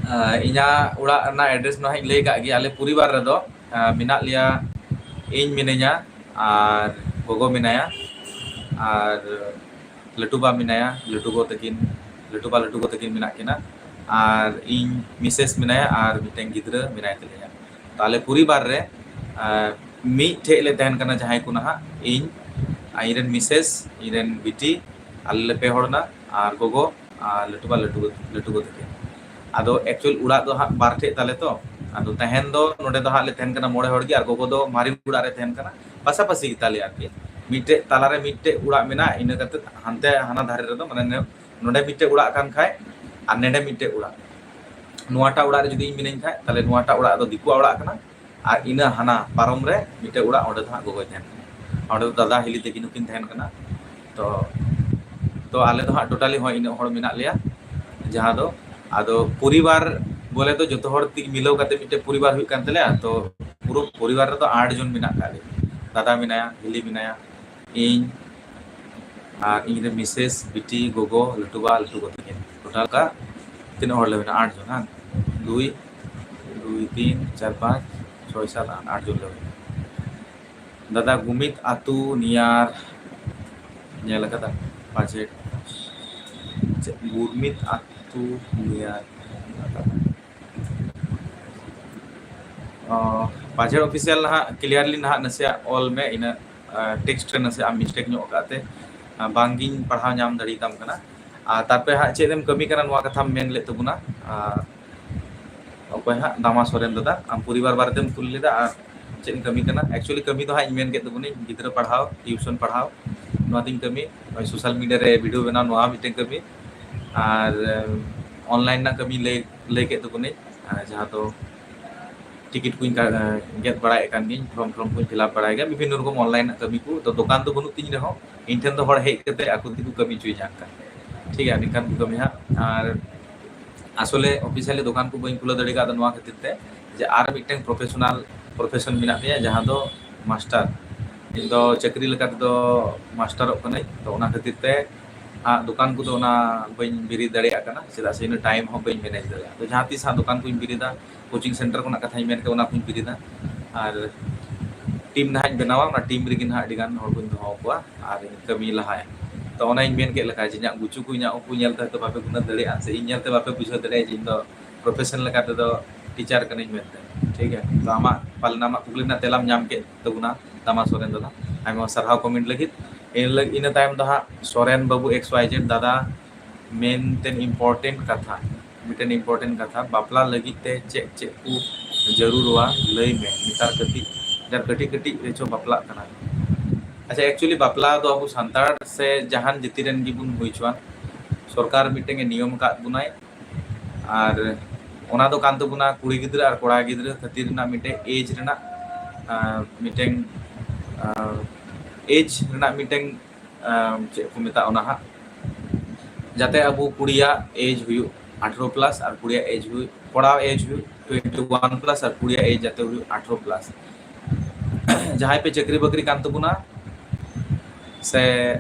ᱟᱸ, ᱤᱧᱟᱹᱜ ᱚᱲᱟᱜ ᱨᱮᱱᱟᱜ address ᱱᱟᱦᱟᱜ ᱤᱧ ᱞᱟᱹᱭ ᱠᱟᱜ ᱜᱮᱭᱟ᱾ ᱟᱞᱮ ᱯᱚᱨᱤᱵᱟᱨ ᱨᱮᱫᱚ, ᱟᱸ, ᱢᱮᱱᱟᱜ ᱞᱮᱭᱟ, ᱤᱧ ᱢᱤᱱᱟᱹᱧᱟ ᱟᱨ ᱜᱚᱜᱚ ᱢᱮᱱᱟᱭᱟ ᱟᱨ ᱞᱟᱹᱴᱩ ᱵᱟ ᱢᱮᱱᱟᱭᱟ, ᱞᱟᱹᱴᱩ ᱜᱚ ᱛᱟᱹᱠᱤᱱ, ᱞᱟᱹᱴᱩ ᱵᱟ ᱞᱟᱹᱴᱩ ᱜᱚ ᱛᱟᱹᱠᱤᱱ ᱢᱮᱱᱟᱜ ᱠᱤᱱᱟ, ᱟᱨ ᱤᱧ missus ᱢᱮᱱᱟᱭᱟ ᱟᱨ ᱢᱤᱫᱴᱮᱱ ᱜᱤᱫᱽᱨᱟᱹ ᱢᱮᱱᱟᱭ ᱛᱟᱞᱤᱧᱟ᱾ ᱛᱟᱦᱞᱮ ᱯᱚᱨᱤᱵᱟᱨ ᱨᱮ, ᱟᱸ, ᱢᱤᱫ ᱴᱷᱮᱡ ᱞᱮ ᱛᱟᱦᱮᱱ ᱠᱟᱱᱟ ᱡᱟᱦᱟᱸᱭ ᱠᱚ ᱱᱟᱦᱟᱜ, ᱤᱧ, ᱟᱨ ᱤᱧ ᱨᱮᱱ missus, ᱤᱧ ᱨᱮᱱ ᱵᱤᱴᱤ, ᱟᱞᱮ ᱞᱮ ᱯᱮ ᱦᱚᱲ ᱮᱱᱟ, ᱟᱨ ᱜᱚᱜᱚ ᱟᱨ ᱞᱟᱹᱴᱩ ᱵᱟ ᱞᱟᱹᱴᱩ ᱜᱚ-, ᱞᱟᱹᱴᱩ ᱜᱚ ᱛᱟᱹᱠᱤᱱ᱾ ᱟᱫᱚ actual ᱚᱲᱟᱜ ᱫᱚ ᱦᱟᱸᱜ ᱵᱟᱨ ᱴᱷᱮᱡ ᱛᱟᱞᱮ ᱛᱚ᱾ ᱟᱫᱚ ᱛᱟᱦᱮᱱ ᱫᱚ ᱱᱚᱰᱮ ᱫᱚ ᱦᱟᱸᱜ ᱞᱮ ᱛᱟᱦᱮᱱ ᱠᱟᱱᱟ ᱢᱚᱬᱮ ᱦᱚᱲ ᱜᱮ, ᱟᱨ ᱜᱚᱜᱚ ᱫᱚ ᱢᱟᱨᱮ ᱚᱲᱟᱜ ᱨᱮ ᱛᱟᱦᱮᱱ ᱠᱟᱱᱟ, ᱯᱟᱥᱟᱯᱟᱥᱤ ᱜᱮ ᱛᱟᱞᱮᱭᱟ ᱟᱨᱠᱤ᱾ ᱢᱤᱫᱴᱮᱡ ᱛᱟᱞᱟᱨᱮ ᱢᱤᱫᱴᱮᱡ ᱚᱲᱟᱜ ᱢᱮᱱᱟᱜᱼᱟ, ᱤᱱᱟᱹ ᱠᱟᱛᱮ ᱦᱟᱱᱛᱮ ᱦᱟᱱᱟ ᱫᱷᱟᱨᱮ ᱨᱮᱫᱚ, ᱢᱟᱱᱮ, ᱱᱚᱰᱮ ᱢᱤᱫᱴᱮᱡ ᱚᱲᱟᱜ ᱠᱟᱱ ᱠᱷᱟᱡ ᱟᱨ ᱱᱮᱰᱮ ᱢᱤᱫᱴᱮᱡ ᱚᱲᱟᱜ, ᱱᱚᱣᱟᱴᱟᱜ ᱚᱲᱟᱜ ᱨᱮ ᱡᱩᱫᱤ ᱤᱧ ᱢᱤᱱᱟᱹᱧ ᱠᱷᱟᱡ, ᱛᱟᱦᱞᱮ ᱱᱚᱣᱟᱴᱟᱜ ᱚᱲᱟᱜ ᱫᱚ ᱫᱤᱠᱩᱣᱟᱜ ᱚᱲᱟᱜ ᱠᱟᱱᱟ, ᱟᱨ ᱤᱱᱟᱹ ᱦᱟᱱᱟ ᱯᱟᱨᱚᱢ ᱨᱮ ᱢᱤᱫᱴᱮᱡ ᱚᱲᱟᱜ, ᱚᱸᱰᱮ ᱫᱚ ᱦᱟᱸᱜ ᱜᱚᱜᱚᱭ ᱛᱟᱦᱮᱱ ᱠᱟᱱᱟ᱾ ᱚᱸᱰᱮ ᱫᱚ ᱫᱟᱫᱟ ᱦᱤᱞᱤ ᱛᱟᱹᱠᱤᱱ ᱦᱚᱸᱠᱤᱱ ᱛᱟᱦᱮᱱ ᱠᱟᱱᱟ᱾ ᱛᱚ, ᱛᱚ ᱟᱞᱮ ᱫᱚ ᱦᱟᱸᱜ totally ᱦᱚᱸ ᱤᱱᱟᱹᱜ ᱦᱚᱲ ᱢᱮᱱᱟᱜ ᱞᱮᱭᱟ, ᱡᱟᱦᱟᱸ ᱫᱚ, ᱟᱫᱚ ᱯᱚᱨᱤᱵᱟᱨ ᱵᱚᱞᱮ ᱫᱚ ᱡᱚᱛᱚ ᱦᱚᱲ ᱛᱮ ᱢᱤᱞᱟᱹᱣ ᱠᱟᱛᱮ ᱢᱤᱫᱴᱮᱡ ᱯᱚᱨᱤᱵᱟᱨ ᱦᱩᱭᱩᱜ ᱠᱟᱱ ᱛᱟᱞᱮᱭᱟ᱾ ᱛᱚ ᱯᱩᱨᱟᱹ ᱯᱚᱨᱤᱵᱟᱨ ᱨᱮᱫᱚ ᱟᱴ ᱡᱚᱱ ᱢᱮᱱᱟᱜ ᱠᱟᱜ ᱞᱮᱭᱟ᱾ ᱫᱟᱫᱟ ᱢᱮᱱᱟᱭᱟ, ᱦᱤᱞᱤ ᱢᱮᱱᱟᱭᱟ, ᱤᱧ, ᱟᱨ ᱤᱧ ᱨᱮ ᱢᱤᱥᱮᱥ, ᱵᱤᱴᱤ, ᱜᱚᱜᱚ, ᱞᱟᱹᱴᱩ ᱵᱟ, ᱞᱟᱹᱴᱩ ᱜᱚ ᱛᱟᱹᱠᱤᱱ᱾ Total ᱠᱟ ᱛᱤᱱᱟᱹᱜ ᱦᱚᱲ ᱞᱮ ᱦᱩᱭᱱᱟ? ᱟᱴ ᱡᱚᱱ, ᱦᱟᱝ? ᱫᱩᱭ, ᱫᱩᱭ, ᱛᱤᱱ, ᱪᱟᱨ, ᱯᱟᱸᱪ, ᱪᱷᱚᱭ, ᱥᱟᱛ, ᱟᱴ, ᱟᱴ ᱡᱚᱱ ᱞᱮ ᱦᱩᱭᱱᱟ᱾ ᱫᱟᱫᱟ ᱜᱩᱢᱤᱛ ᱟᱛᱩ ᱱᱤᱭᱟᱨ ᱧᱮᱞ ᱟᱠᱟᱫᱟ? ᱯᱟᱪᱮ ᱪᱮᱫ ᱜᱩᱨᱢᱤᱛ ᱟᱛᱩ ᱱᱤᱭᱟᱨ? ᱚ, ᱯᱟᱪᱮ official ᱱᱟᱦᱟᱜ clearly ᱱᱟᱦᱟᱜ ᱱᱟᱥᱮᱭᱟᱜ ᱚᱞ ᱢᱮ, ᱤᱱᱟᱹ, ᱟ, text ᱨᱮ ᱱᱟᱥᱮᱭᱟᱜ ᱟᱢ mistake ᱧᱚᱜ ᱟᱠᱟᱫ ᱛᱮ, ᱟ, ᱵᱟᱝᱜᱤᱧ ᱯᱟᱲᱦᱟᱣ ᱧᱟᱢ ᱫᱟᱲᱮᱭᱟᱛᱟᱢ ᱠᱟᱱᱟ᱾ ᱟᱨ ᱛᱟᱨᱯᱚᱨᱮ ᱦᱟᱸᱜ ᱪᱮᱫ ᱮᱢ ᱠᱟᱹᱢᱤ ᱠᱟᱱᱟ ᱱᱚᱣᱟ ᱠᱟᱛᱷᱟᱢ ᱢᱮᱱ ᱞᱮᱫ ᱛᱟᱵᱚᱱᱟ? ᱟᱨ ᱚᱠᱚᱭ ᱦᱟᱸᱜ? ᱫᱟᱢᱟ ᱥᱚᱨᱮᱱ ᱫᱟᱫᱟ, ᱟᱢ ᱯᱚᱨᱤᱵᱟᱨ ᱵᱟᱨᱮᱛᱮᱢ ᱠᱩᱞᱤ ᱞᱮᱫᱟ ᱟᱨ ᱪᱮᱫ ᱮᱢ ᱠᱟᱹᱢᱤ ᱠᱟᱱᱟ? Actually ᱠᱟᱹᱢᱤ ᱫᱚ ᱦᱟᱸᱜ ᱤᱧ ᱢᱮᱱ ᱠᱮᱫ ᱛᱟᱵᱚᱱᱟᱹᱧ, ᱜᱤᱫᱽᱨᱟᱹ ᱯᱟᱲᱦᱟᱣ, tuition ᱯᱟᱲᱦᱟᱣ, ᱱᱚᱣᱟ ᱛᱤᱧ ᱠᱟᱹᱢᱤ, ᱱᱚᱜᱼᱚᱭ social media ᱨᱮ video ᱵᱮᱱᱟᱣ, ᱱᱚᱣᱟ ᱢᱤᱫᱴᱮᱱ ᱠᱟᱹᱢᱤ, ᱟᱨ, ᱮᱢ, online ᱨᱮᱱᱟᱜ ᱠᱟᱹᱢᱤ ᱞᱟᱹᱭ, ᱞᱟᱹᱭ ᱠᱮᱫ ᱛᱟᱵᱚᱱᱟᱹᱧ, ᱟᱨ ᱡᱟᱦᱟᱸ ᱫᱚ ᱴᱤᱠᱤᱴ ᱠᱚᱧ ᱠᱟ-, ᱜᱮᱫ ᱵᱟᱲᱟᱭᱮᱫ ᱠᱟᱱ ᱜᱤᱭᱟᱹᱧ, form ᱴᱷᱚᱨᱢ ᱠᱚᱧ fill up ᱵᱟᱲᱟᱭ ᱜᱮᱭᱟ, ᱵᱤᱵᱷᱤᱱᱱᱚ ᱨᱚᱠᱚᱢ online ᱨᱮᱱᱟᱜ ᱠᱟᱹᱢᱤ ᱠᱚ᱾ ᱛᱚ ᱫᱚᱠᱟᱱ ᱫᱚ ᱵᱟᱹᱱᱩᱜ ᱛᱤᱧ ᱨᱮᱦᱚᱸ, ᱤᱧ ᱴᱷᱮᱱ ᱫᱚ ᱦᱚᱲ ᱦᱮᱡ ᱠᱟᱛᱮ ᱟᱠᱚ ᱛᱮᱠᱚ ᱠᱟᱹᱢᱤ ᱦᱚᱪᱚᱭᱤᱧᱟ ᱚᱱᱠᱟ᱾ ᱴᱷᱤᱠ ᱜᱮᱭᱟ, ᱱᱤᱝᱠᱟᱱ ᱠᱚ ᱠᱟᱹᱢᱤ ᱦᱟᱸᱜ᱾ ᱟᱨ ᱟᱥᱚᱞᱮ officially ᱫᱚᱠᱟᱱ ᱠᱚ ᱵᱟᱹᱧ ᱠᱷᱩᱞᱟᱹᱣ ᱫᱟᱲᱮ ᱠᱟᱣᱫᱟ ᱱᱚᱣᱟ ᱠᱷᱟᱹᱛᱤᱨ ᱛᱮ ᱡᱮ ᱟᱨ ᱢᱤᱫᱴᱮᱱ professional profession ᱢᱮᱱᱟᱜ ᱛᱤᱧᱟᱹ, ᱡᱟᱦᱟᱸ ᱫᱚ ᱢᱟᱥᱴᱟᱨ᱾ ᱤᱧ ᱫᱚ ᱪᱟᱹᱠᱨᱤ ᱞᱮᱠᱟ ᱛᱮᱫᱚ ᱢᱟᱥᱴᱟᱨᱚᱜ ᱠᱟᱹᱱᱟᱹᱧ, ᱛᱚ ᱚᱱᱟ ᱠᱷᱟᱹᱛᱤᱨ ᱛᱮ ᱦᱟᱸᱜ ᱫᱚᱠᱟᱱ ᱠᱚᱫᱚ ᱚᱱᱟ ᱵᱟᱹᱧ ᱵᱮᱨᱮᱫ ᱫᱟᱲᱮᱭᱟᱜ ᱠᱟᱱᱟ, ᱪᱮᱫᱟᱜ ᱥᱮ ᱤᱱᱟᱹ time ᱦᱚᱸ ᱵᱟᱹᱧ manage ᱫᱟᱲᱮᱭᱟᱜᱼᱟ᱾ ᱛᱚ ᱡᱟᱦᱟᱸ ᱛᱤᱥ ᱦᱟᱸᱜ ᱫᱚᱠᱟᱱ ᱠᱚᱧ ᱵᱮᱨᱮᱫᱟ, coaching center ᱠᱷᱚᱱᱟᱜ ᱠᱟᱛᱷᱟᱧ ᱢᱮᱱ ᱠᱮᱫᱟ, ᱚᱱᱟ ᱠᱚᱧ ᱵᱮᱨᱮᱫᱟ, ᱟᱨ team ᱱᱟᱦᱟᱜ ᱤᱧ ᱵᱮᱱᱟᱣᱟ, ᱚᱱᱟ team ᱨᱮᱜᱮ ᱱᱟᱦᱟᱜ ᱟᱹᱰᱤ ᱜᱟᱱ ᱦᱚᱲ ᱠᱚᱧ ᱫᱚᱦᱚ ᱠᱚᱣᱟ ᱟᱨ ᱤᱧ ᱠᱟᱹᱢᱤ ᱞᱟᱦᱟᱭᱟ᱾ ᱛᱚ ᱚᱱᱟᱧ ᱢᱮᱱ ᱠᱮᱫ ᱞᱮᱠᱟ ᱡᱮ ᱤᱧᱟᱹᱜ ᱜᱩᱪᱩ ᱠᱚ ᱤᱧᱟᱹᱜ ᱩᱱᱠᱩ ᱧᱮᱞ ᱛᱮ ᱦᱚᱭᱛᱳ ᱵᱟᱯᱮ ᱜᱩᱱᱟᱹᱱ ᱫᱟᱲᱮᱭᱟᱜᱼᱟ, ᱥᱮ ᱤᱧ ᱧᱮᱞ ᱛᱮ ᱵᱟᱯᱮ ᱵᱩᱡᱷᱟᱹᱣ ᱫᱟᱲᱮᱭᱟᱜᱼᱟ ᱡᱮ ᱤᱧ ᱫᱚ profession ᱞᱮᱠᱟ ᱛᱮᱫᱚ teacher ᱠᱟᱹᱱᱟᱹᱧ ᱢᱮᱱᱛᱮ᱾ ᱴᱷᱤᱠ ᱜᱮᱭᱟ, ᱛᱚ ᱟᱢᱟᱜ ᱯᱟᱞᱮᱱ ᱟᱢᱟᱜ ᱠᱩᱠᱞᱤ ᱨᱮᱱᱟᱜ ᱛᱮᱞᱟᱢ ᱧᱟᱢ ᱠᱮᱫ ᱛᱟᱵᱚᱱᱟ ᱫᱟᱢᱟ ᱥᱚᱨᱮᱱ ᱫᱟᱫᱟ, ᱟᱭᱢᱟ ᱥᱟᱨᱦᱟᱣ comment ᱞᱟᱹᱜᱤᱫ᱾ ᱤᱱᱟᱹ ᱞᱟᱹᱜᱤᱫ, ᱤᱱᱟᱹ ᱛᱟᱭᱚᱢ ᱫᱚ ᱦᱟᱸᱜ ᱥᱚᱨᱮᱱ ᱵᱟᱹᱵᱩ X Y Z ᱫᱟᱫᱟ, ᱢᱮᱱᱛᱮ important ᱠᱟᱛᱷᱟ, ᱢᱤᱫᱴᱮᱱ important ᱠᱟᱛᱷᱟ, ᱵᱟᱯᱞᱟ ᱞᱟᱹᱜᱤᱫ ᱛᱮ ᱪᱮᱫ ᱪᱮᱫ ᱠᱚ ᱡᱟᱹᱨᱩᱲᱚᱜᱼᱟ ᱞᱟᱹᱭ ᱢᱮ᱾ ᱱᱮᱛᱟᱨ ᱠᱟᱹᱴᱤᱡ, ᱱᱮᱛᱟᱨ ᱠᱟᱹᱴᱤᱡ ᱠᱟᱹᱴᱤᱡ ᱨᱮᱪᱚ ᱵᱟᱯᱞᱟᱜ ᱠᱟᱱᱟ᱾ ᱟᱪᱪᱷᱟ, actually ᱵᱟᱯᱞᱟ ᱫᱚ ᱟᱵᱚ ᱥᱟᱱᱛᱟᱲ ᱥᱮ ᱡᱟᱦᱟᱱ ᱡᱟᱹᱛᱤ ᱨᱮᱱ ᱜᱮᱵᱚᱱ ᱦᱩᱭ ᱦᱚᱪᱚᱣᱟᱱ, ᱥᱚᱨᱠᱟᱨ ᱢᱤᱫᱴᱮᱱ ᱮ ᱱᱤᱭᱚᱢ ᱟᱠᱟᱫ ᱵᱚᱱᱟᱭ᱾ ᱟᱨ ᱚᱱᱟ ᱫᱚ ᱠᱟᱱ ᱛᱟᱵᱚᱱᱟ ᱠᱩᱲᱤ ᱜᱤᱫᱽᱨᱟᱹ ᱟᱨ ᱠᱚᱲᱟ ᱜᱤᱫᱽᱨᱟᱹ ᱠᱷᱟᱹᱛᱤᱨ ᱨᱮᱱᱟᱜ ᱢᱤᱫᱴᱮᱱ age ᱨᱮᱱᱟᱜ, ᱟᱨ ᱢᱤᱫᱴᱮᱱ, ᱟᱨ age ᱨᱮᱱᱟᱜ ᱢᱤᱫᱴᱮᱱ, ᱟᱨ ᱪᱮᱫ ᱠᱚ ᱢᱮᱛᱟᱜᱼᱟ ᱚᱱᱟ ᱦᱟᱸᱜ, ᱡᱟᱛᱮ ᱟᱵᱚ ᱠᱩᱲᱤᱭᱟᱜ age ᱦᱩᱭᱩᱜ ᱟᱴᱷᱨᱚ plus ᱟᱨ ᱠᱩᱲᱤᱭᱟᱜ age ᱦᱩᱭᱩᱜ, ᱠᱚᱲᱟ age ᱦᱩᱭᱩᱜ twenty one plus ᱟᱨ ᱠᱩᱲᱤᱭᱟᱜ age ᱡᱟᱛᱮ ᱦᱩᱭᱩᱜ ᱟᱴᱷᱨᱚ plus᱾ ᱡᱟᱦᱟᱸᱭ ᱯᱮ ᱪᱟᱹᱠᱨᱤ ᱵᱟᱹᱠᱨᱤ ᱠᱟᱱ ᱛᱟᱵᱚᱱᱟ ᱥᱮ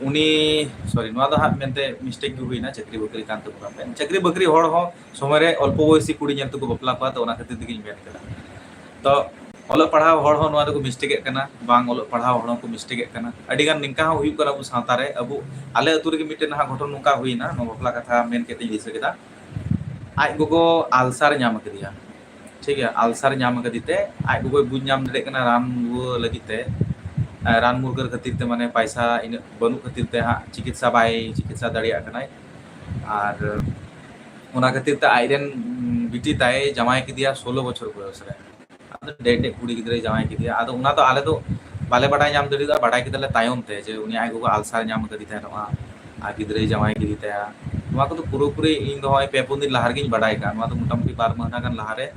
ᱩᱱᱤ, sorry, ᱱᱚᱣᱟ ᱫᱚ ᱦᱟᱸᱜ ᱢᱮᱱᱛᱮ mistake ᱜᱮ ᱦᱩᱭᱱᱟ, ᱪᱟᱹᱠᱨᱤ ᱵᱟᱹᱠᱨᱤ ᱠᱟᱱ ᱛᱟᱵᱚᱱᱟ ᱯᱮ᱾ ᱪᱟᱹᱠᱨᱤ ᱵᱟᱹᱠᱨᱤ ᱦᱚᱲ ᱦᱚᱸ ᱥᱚᱢᱚᱭ ᱨᱮ ᱚᱞᱯᱚ ᱵᱚᱭᱚᱥᱤ ᱠᱩᱲᱤ ᱧᱮᱞ ᱛᱮᱠᱚ ᱵᱟᱯᱞᱟ ᱠᱚᱣᱟ, ᱛᱚ ᱚᱱᱟ ᱠᱷᱟᱹᱛᱤᱨ ᱛᱮᱜᱮᱧ ᱢᱮᱱ ᱠᱮᱫᱟ᱾ ᱛᱚ ᱚᱞᱚᱜ ᱯᱟᱲᱦᱟᱣ ᱦᱚᱲ ᱦᱚᱸ ᱱᱚᱣᱟ ᱨᱮᱠᱚ mistake ᱮᱫ ᱠᱟᱱᱟ, ᱵᱟᱝ ᱚᱞᱚᱜ ᱯᱟᱲᱦᱟᱣ ᱦᱚᱲ ᱦᱚᱸᱠᱚ mistake ᱮᱫ ᱠᱟᱱᱟ᱾ ᱟᱹᱰᱤ ᱜᱟᱱ ᱱᱤᱝᱠᱟ ᱦᱚᱸ ᱦᱩᱭᱩᱜ ᱠᱟᱱᱟ ᱟᱵᱚ ᱥᱟᱶᱛᱟ ᱨᱮ᱾ ᱟᱵᱚ, ᱟᱞᱮ ᱟᱹᱛᱩ ᱨᱮᱜᱮ ᱢᱤᱫᱴᱮᱱ ᱱᱟᱦᱟᱜ ᱜᱷᱚᱴᱚᱱ ᱱᱚᱝᱠᱟ ᱦᱩᱭᱱᱟ, ᱱᱚᱣᱟ ᱵᱟᱯᱞᱟ ᱠᱟᱛᱷᱟ ᱢᱮᱱ ᱠᱮᱫ ᱛᱤᱧ ᱫᱤᱥᱟᱹ ᱠᱮᱫᱟ᱾ ᱟᱡ ᱜᱚᱜᱚ ulcer ᱧᱟᱢ ᱟᱠᱟᱫᱮᱭᱟ, ᱴᱷᱤᱠ ᱜᱮᱭᱟ, ulcer ᱧᱟᱢ ᱟᱠᱟᱫᱮ ᱛᱮ ᱟᱡ ᱜᱚᱜᱚᱭ ᱵᱩᱡᱽ ᱧᱟᱢ ᱫᱟᱲᱮᱭᱟᱜ ᱠᱟᱱᱟ ᱨᱟᱱ ᱨᱩᱣᱟᱹ ᱞᱟᱹᱜᱤᱫ ᱛᱮ, ᱨᱟᱱ ᱢᱩᱨᱜᱟᱹᱱ ᱠᱷᱟᱹᱛᱤᱨ ᱛᱮ, ᱢᱟᱱᱮ ᱯᱟᱭᱥᱟ ᱤᱱᱟᱹᱜ ᱵᱟᱹᱱᱩᱜ ᱠᱷᱟᱹᱛᱤᱨ ᱛᱮ ᱦᱟᱸᱜ ᱪᱤᱠᱤᱛᱥᱟ ᱵᱟᱭ ᱪᱤᱠᱤᱛᱥᱟ ᱫᱟᱲᱮᱭᱟᱜ ᱠᱟᱱᱟᱭ᱾ ᱟᱨ ᱚᱱᱟ ᱠᱷᱟᱹᱛᱤᱨ ᱛᱮ ᱟᱡᱨᱮᱱ ᱵᱤᱴᱤ ᱛᱟᱭ ᱡᱟᱶᱟᱭ ᱠᱮᱫᱮᱭᱟ ᱥᱳᱞᱳ ᱵᱚᱪᱷᱚᱨ ᱵᱚᱭᱚᱥ ᱨᱮ᱾ ᱟᱫᱚ ᱰᱮ ᱰᱮ ᱠᱩᱲᱤ ᱜᱤᱫᱽᱨᱟᱹᱭ ᱡᱟᱶᱟᱭ ᱠᱮᱫᱮᱭᱟ᱾ ᱟᱫᱚ ᱚᱱᱟ ᱫᱚ ᱟᱞᱮ ᱫᱚ ᱵᱟᱞᱮ ᱵᱟᱰᱟᱭ ᱧᱟᱢ ᱫᱟᱲᱮᱭᱟᱫᱟ, ᱵᱟᱰᱟᱭ ᱠᱮᱫᱟᱞᱮ ᱛᱟᱭᱚᱢ ᱛᱮ ᱡᱮ ᱩᱱᱤ ᱟᱡ ᱜᱚᱜᱚ ulcer ᱧᱟᱢ ᱟᱠᱟᱫᱮ ᱛᱟᱦᱮᱱᱚᱜᱼᱟ ᱟᱨ ᱜᱤᱫᱽᱨᱟᱹᱭ ᱡᱟᱶᱟᱭ ᱠᱮᱫᱮ ᱛᱟᱭᱟ᱾ ᱱᱚᱣᱟ ᱠᱚᱫᱚ ᱯᱩᱨᱟᱹᱯᱩᱨᱤ ᱤᱧ ᱫᱚ ᱱᱚᱜᱼᱚᱭ ᱯᱮ ᱯᱩᱱ ᱫᱤᱱ ᱞᱟᱦᱟ ᱨᱮᱜᱤᱧ ᱵᱟᱰᱟᱭ ᱠᱟᱜᱼᱟ᱾ ᱱᱚᱣᱟ ᱫᱚ ᱢᱚᱴᱟᱢᱩᱴᱤ ᱵᱟᱨ ᱢᱟᱹᱦᱱᱟᱹ ᱜᱟᱱ ᱞᱟᱦᱟᱨᱮ